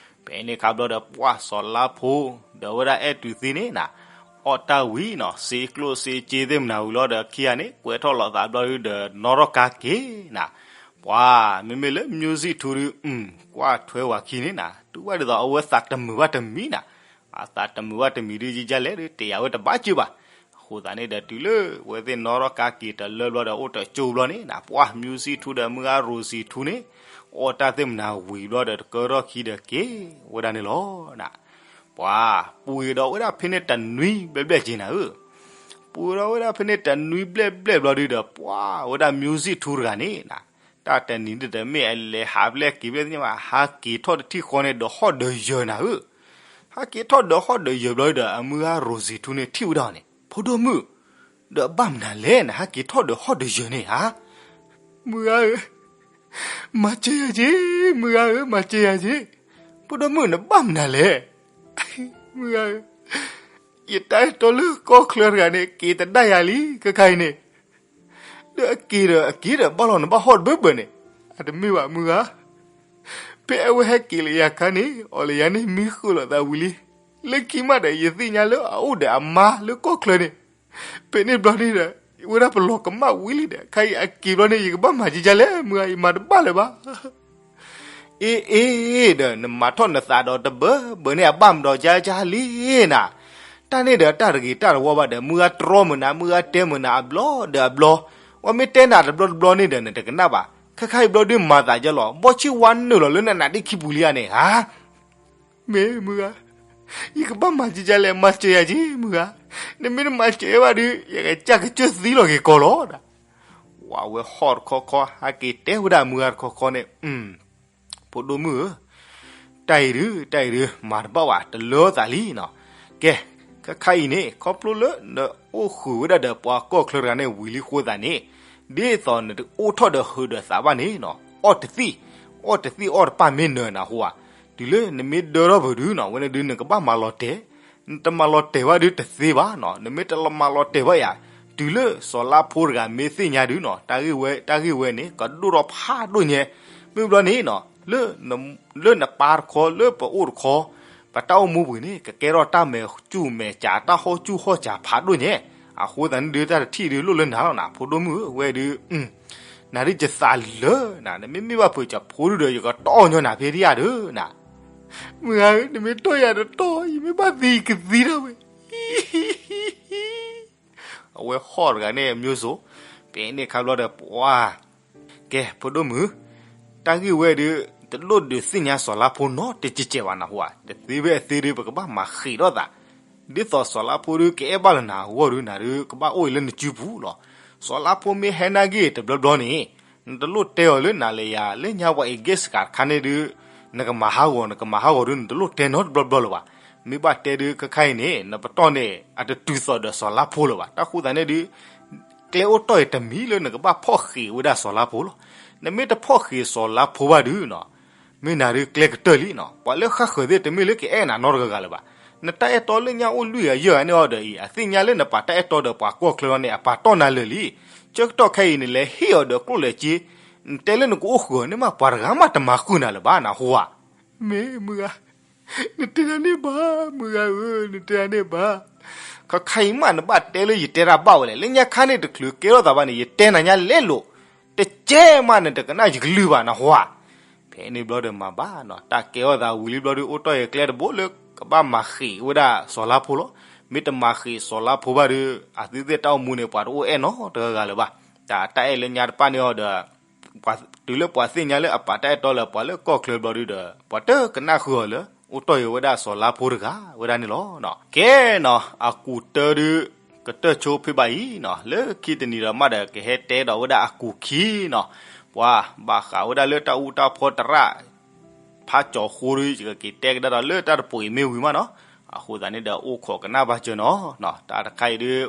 ဖဲန့ၣ်အခါဘျီဒီး ပှၤစီၤလါဖိ ဒီးအဝဲဒၣ်အဲၣ်တူၤသံန့ၣ်နၤ အီၣ်တၢ်ဝံၤနီၤ စ့ကျိၣ်စ့စ့သ့ၣ်မနၤဝံၤလီၤဒီး ခံဂၤန့ၣ် ကွဲးထီၣ်လိာ်သးဘျီဒုဒီး နီၣ်ထီၣ်ကါက့ၤနၤ. ပှၤ မ့မ့ၢ်လၢ music ထူဒု ကွၢ်ထွဲဝၤခံန့ၣ်နၤ တူၢ်ဘၣ်ဒ်သိးအဝဲသးတမုာ်ဘၣ်တမံၤနၤ. အသးတမုာ်ဘၣ်တမံၤဒု ယယလဲၣ်ဒု တယာ်ဝဲတဘၣ်ကၢဘၣ်. အဃိသတးန့ၣ်ဒီး တုၤလၢအဝဲသ့ၣ်နီၣ်ထီၣ်ကါက့ၤတလၢဘျီဒီး အိၣ်တကၠိဘျီန့ၣ်နၤ ပှၤ music ထူဒီးမုၢ်ဂၤ ရိၤစံၤထူန့ၣ် အီၣ်တၢ်သ့ၣ်မနၤဝံၤဘျီဒီး တကၢထီၣ်ခံဒီးက့ၤဝဲဒၣ်န့ၣ်လီၤနၤ. ပှၤ ပှ့ၤဒီးဝဲဒၣ်ဖဲန့ၣ်တနွံဘျဲၣ်ဘျဲၣ်က့ၤနၤဧၢ. ပှ့ၤဒီးဝဲဒၣ်ဖဲန့ၣ်တနွံဘျဲၣ်ဘျဲၣ်ဘျီဒုဒီး ပှၤ အဝဲဒၣ် music ထူတဂၤန့ၣ်နၤ တၢ်တနံၤဒုဒီး မ့ၢ်အလဲၤဟးဖျဲၣ်က့ၤဖျဲၣ်သ့ၣ်ညါဘၣ် ဟးက့ၤထီၣ်တထံၣ်ဃီန့ၣ် ဒီးဟီၣ်ဒီးယၢၤနၤဧၢ. ဟးက့ၤထီၣ်ဒီးဟီၣ်ဒီးယၢၤဘျီဒုဒီး အမုၢ်ဂၤ ရိၤစံၤထူန့ၣ် ထံၣ်ဝဲဒၣ်န့ၣ် ဖိဒိၣ်မုၣ် ဒီးဘၣ်မနုၤလဲၣ် နဟးက့ၤထီၣ်ဒီးဟီၣ်ဒီးယၢၤန့ၣ်ဧါ. မုၢ်ဂၤဧၢ, မၤစၢၤယၤက့ၤ, မုၢ်ဂၤဧၢ, မၤစၢၤယၤက့ၤ. ဖိဒိၣ်မုၣ် နဘၣ်မနုၤလဲၣ်. မုၢ်ဂၤဧၢ, ယတၢ်အဲၣ်တီလၢကီၢ်ချၢတဂၤန့ၣ် က့ၤတဒၣ်ယၤလံ ခဲခါအံၤန့ၣ် ဒီးအက့ၤဒီးအက့ၤဒီး ဘၣ်လီၤနဘၣ်ဟီၣ်တဘၢဘၢန့ၣ်, အတမ့ၢ်ဘၣ်မုၢ်ဂၤ, ဖဲအဝဲဟဲက့ၤလၢယၤခါန့ၣ် အီၤလၢယၤန့ၣ် မံဃုာ်လိာ်သးဝံၤလံ. လၢခံမးဒီး ယသ့ၣ်ညါလၢအအိၣ်ဒီးအမါလၢကီၢ်ချၢန့ၣ်, ဖဲန့ၣ်ဘျီန့ၣ်ဒီး ဝဲဒၣ်ပလီၤကမၣ်ဝံၤလံဒီး ခါအံၤအက့ၤဘျီန့ၣ် ယကဘၣ်မၤကကလဲၣ် မုၢ်ဂၤ ယမၤတဘၣ်လၢၤဘၣ်. အ့ အ့ ဒီး နမၤထီၣ်နသးဒီးတဘၢဘၢန့ၣ် အဘၣ်မဒီးကကလံနၤ. တၢ်န့ၣ်ဒီးတၢ်တဂ့ၤတၢ်တဝီဘၣ်ဒီး မုၢ်ဂၤတြီမုာ်နၤ, မုၢ်ဂၤတဲမုာ်နၤအဘျီဒီးအဘျီ, ဝဲမ့ၢ်တဲနၤတဘျီတဘျီန့ၣ်ဒီး နတကနၣ်ဘၣ်. ခဲခါအံၤဘျီဒုမၤသးကလီၤ, ဘီဆံၣ်ဝါနုာ်လီၤလၢနနါဒ့ခံပူၤလံဧါန့ၣ်ဧါ. မ့ၢ်မုၢ်ဂၤ, ယကဘၣ်မၤကကလဲၣ်, မၤစၢၤယၤက့ၤမုၢ်ဂၤ. နမ့ၢ်တမၤစၢၤဘၣ်ဒီး ယကစၢ်ကစၢၢ်သံလီၤက့ၤကီးလီၤ. ဝဲဟီၣ်တခီခီ ဟဲက့ၤတဲဝဲဒၣ်မုၢ်ဂၤတခီခီန့ၣ်, ဖိဒိၣ်မုၣ်ဧၢ, တၢ်အံၤဒုး တၢ်အံၤဒုး မၤတဘၣ်ဘၣ် တလၢသးလံနီၤ. ကဲ, ခဲခါအံၤန့ၣ် ခီဖျိလၢနအိၣ်ဃုာ်ဝဲဒၣ်ဒီးပှၤကီၢ်ချၢတဂၤန့ၣ်ဝံၤလံအဃိသတးန့ၣ်, ဒ်သိးနတအိၣ်ထီၣ်ဒီးဟုးဒီးသးဘၣ်န့ၣ်နီၤ, အီၣ်တသံၣ်, အီၣ်တသံၣ်အီၣ်တပၢ်မ့ၢ်နၢၤနၤဟူဧါ, တုၤလၢနမ့ၢ်ဒၢထီၣ်ပူၤဒုးနီၤ ဝဲန့ၣ်ဒုးနကဘၣ်မၤလီၤတဲာ်, နတမၤလီၤတဲာ်ဘၣ်ဒုးတသ့ဘၣ်နီၤ, နမ့ၢ်တမၤလီၤတဲာ်ဘၣ်ယၤ, တုၤလၢစီၤလါဖိတဂၤမ့ၢ်သ့ၣ်ညါဒုးနီၤ တၢ်ဂ့ၢ်ဝဲ, တၢ်ဂ့ၢ်ဝဲန့ၣ် ကဒိၣ်ထီၣ်ဖးဒိၣ်ညါ, မ့ၢ်ဘျီန့ၣ်နီၤ လၢ လၢနပၢ်တခီ လၢပအိၣ်တခီ, ပတၢ်အိၣ်မူပူၤန့ၣ် ကကဲထီၣ်တၢ်မဲာ်ကူၣ်မဲာ်ကး တၢ်ဟီၣ်ကူၣ်ဟီၣ်ကးဖးဒိၣ်ညါ, အဃိသတးန့ၣ်ဒုး တၢ်တထံၣ်ဒုးလိၣ်လၢနၤလီၤနၤ ဖိဒိၣ်မုၣ်ဧၢ, ဝဲဒုး နၤဒုးယသးလၢနၤ, နမ့ၢ်မ့ၢ်ဘၣ်ဖုးကဖိဒုးဒီး ယကတီၢ်ညီနၤဖဲဒံးဧါဒုးနၤ, မုၢ်ဂၤဧၢ နမ့ၢ်တီၢ်ယၤတတီၢ် ယမ့ၢ်ဘၣ်သံကသံထီၣ်ဝဲ အဝဲဟီၣ်တဂၤန့ၣ် မျိုးစုံ, ဖဲန့ၣ်ခါဘျီဒီးပှၤ, ကဲ ဖိဒိၣ်မုၣ်, တၢ်ဂ့ၢ်ဝဲဒုး တလိၣ်ဒုးသ့ၣ်ညါစီၤလါဖိနီတကဲးကဲးဘၣ်နဟူဧါ, တသ့ဖဲအသ့ဒုး ပကဘၣ်မၤဃံးထီၣ်သး, ဒ်သိးစီၤလါဖိဒုးကအဲၣ်ဘၣ်လၢနၤအဂီၢ်ဒုး နၤဒုးကဘၣ်အိၣ်အံၤလၢနစုပူၤလီၤ. စီၤလါဖိမ့ၢ်ဟဲနာ်က့ၤတဘျီဘျီန့ၣ် နတလိၣ်တဲအီၤလၢနၤလၢယၤ လၢညါပှၤအ့ၣ်က့ၣ်စကၤတခါန့ၣ်ဒုး နကမၤဟးဂီၤ နကမၤဟးဂီၤဒုး နတလိၣ်တဲနီတဘျီဘျီလၢၤဘၣ်. မ့ၢ်ဘၣ်တဲဒုး ခဲခါအံၤန့ၣ် နပတီၢ်န့ၣ် အတတုၤသိးဒီးစီၤလါဖိလၢၤဘၣ်. တၢ်ဃိသတးန့ၣ်ဒုး ကျဲအိၣ်တီၢ်အံၤတမံၤလၢနကဘၣ်ဖီၣ်ဃံးဝဲဒၣ်စီၤလါဖိလီၤ. နမ့ၢ်တဖီၣ်ဃံးစီၤလါဖိဘၣ်ဒုးနီၤ မ့ၢ်နၤဒုးကျဲကတၢၢ်လံနီၤ, ပှၤလၢဃၣ်ဃၢၤသ့ၣ်တမ့ၢ်လၢကအဲၣ်နၤနီတဂၤဂၤလၢၤဘၣ်. နတၢ်အဲၣ်တီလၢညါအိၣ်လွံၢ်ဂၤယဲၢ်ဂၤန့ၣ်အီၤဒီးအံၤ အသ့ၣ်ညါလၢနပာ်တၢ်အဲၣ်တီဒီးပှၤကီၢ်ချၢလီၤန့ၣ် အပာ်တီၢ်နၤလၢာ်လံ. ဆၢကတီၢ်ခဲအံၤန့ၣ် လဲၤဟ့ၣ်အီၤဒီးကျိၣ်လဲၤစ့, နတဲလၢနကအိၣ်ဃုာ်အီၤန့ၣ်မး ပှၤတဂၤမးတမၤဃုာ်နၤလၢၤဘၣ်နဟူဧါ. မ့ၢ်မုၢ်ဂၤ နတဲဒၣ်န့ၣ်ဘၣ်, မုၢ်ဂၤဧၢ, နတဲဒၣ်န့ၣ်ဘၣ်. ခါခါအံၤမးနဘၣ်တဲလၢယတဲတၢ်ဘၣ်ဝဲလဲၣ်, လၢညါခါန့ၣ်တချုးကဲထီၣ်သးဘၣ်န့ၣ် ယတဲနၤညါလဲလိာ်, တကဲမးနတကနၣ်ယကလုၢ်ဘၣ်နဟူဧါ. ဖဲန့ၣ်ဘျီဒီးမၤဘၣ်နီၤ, တၢ်ကဲထီၣ်သးဝံၤလံဘျီဒုး အိၣ်တီၢ်အံၤကျဲတဘိလၢကဘၣ်မၤဃံးဝဲဒၣ်စီၤလါဖိလီၤ. မ့ၢ်တမၤဃံးစီၤလါဖိဘၣ်ဒုး အသုသ့ၣ်တၢ်အိၣ်မူန့ၣ် ပှၤတအိၣ်အဲၣ်နီတဂၤဂၤလၢၤဘၣ်. တၢ်တၢ်အဲၣ်လၢညါတဖၣ်န့ၣ်အီၤဒီး တုၤလၢပှၤသ့ၣ်ညါလၢအပာ်တၢ်အဲၣ်တီလၢပှၤလၢကီၢ်ချၢဘျီဒုးဒီး ပှၤတကနၣ်ဃုာ်အီၤလၢ အိၣ်တီၢ်အံၤဝဲဒၣ်စီၤလါဖိတဂၤဝဲဒၣ်န့ၣ်လီၤ. ကဲနီၤ အကူာ်တၢဒုး ကတၢၢ်ဆိဖဲဘၣ်အံၤနီၤ, လၢခံတနံၤဒီးမးဒီး ကဟဲတဲဒီးဝဲဒၣ်အကူာ်ခံနီၤ, ပှၤဘၣ်ဃးဝဲဒၣ်လၢတၢ်အူတၢ်ဖီတရၣ် ဖးကၠီၤဃိဒုး ယကက့ၤတဲကဒါဒီးလၢတၢ်တပိာ်အံၤမ့ၢ်ဝံၤမးနီၤ, အဃိသတးန့ၣ်ဒီး အိၣ်ခိးကနၣ်ဘၣ်စၢၤနီၤ, တၢ်တခါအံၤဒုး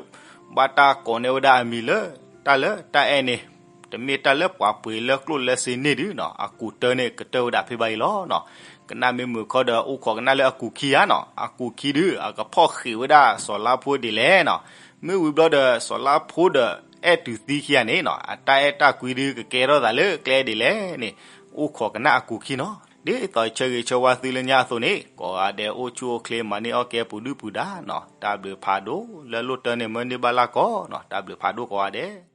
ဘၣ်တၢ်ကိးန့ၢ်ဝဲဒၣ်အမံၤလၢ တၢ်လၢတၢ်အဲၣ်န့ၣ် တမ့ၢ်တၢ်လၢပှၤပှ့ၤလၢကျိၣ်လၢစ့န့ၣ်ဒုးနီၤ, အကူာ်တၢန့ၣ်ကတၢၢ်ဝဲဒၣ်ဖဲဘၣ်အံၤလီၤ. ကနၣ်မ့ၢ်မုာ်ခီဒီး အိၣ်ခိးကနၣ်လၢအကူာ်ခံဧါနီၤ, အကူာ်ခံဒုး အကဖီၣ်ဃံးဝဲဒၣ်စီၤလါဖိဒ်လဲၣ်နီၤ, မ့ၢ်ဝံၤဘျီဒီး စီၤလါဖိဒီးအဲၣ်တုၤသံခံဂၤန့ၣ်နီၤ, အတၢ်အဲၣ်တၢ်ကွံဒုး ကကဲထီၣ်သးလၢကျဲဒ်လဲၣ်န့ၣ်, အိၣ်ခိးကနၣ်အကူာ်ခံနီၤ, ဒ်သိးဆၢဂ့ၤဆၢဝါသုလၢညါအသိးန့ၣ် ကိးဂၤဒဲးအိၣ်ဆူၣ်အိၣ်ချ့ မၤန့ၢ်အီၣ်ကဲပူၤဒုၣ်ပူၤဒါနီၤ, တၢ်ဘျုးဖးဒိၣ် လၢလိၣ်တၢန့ၣ် မၢန့ၢ်ဘၣ်လၢ်ကီနီၤ, တၢ်ဘျုးဖးဒိၣ်ကိးဂၤဒဲး.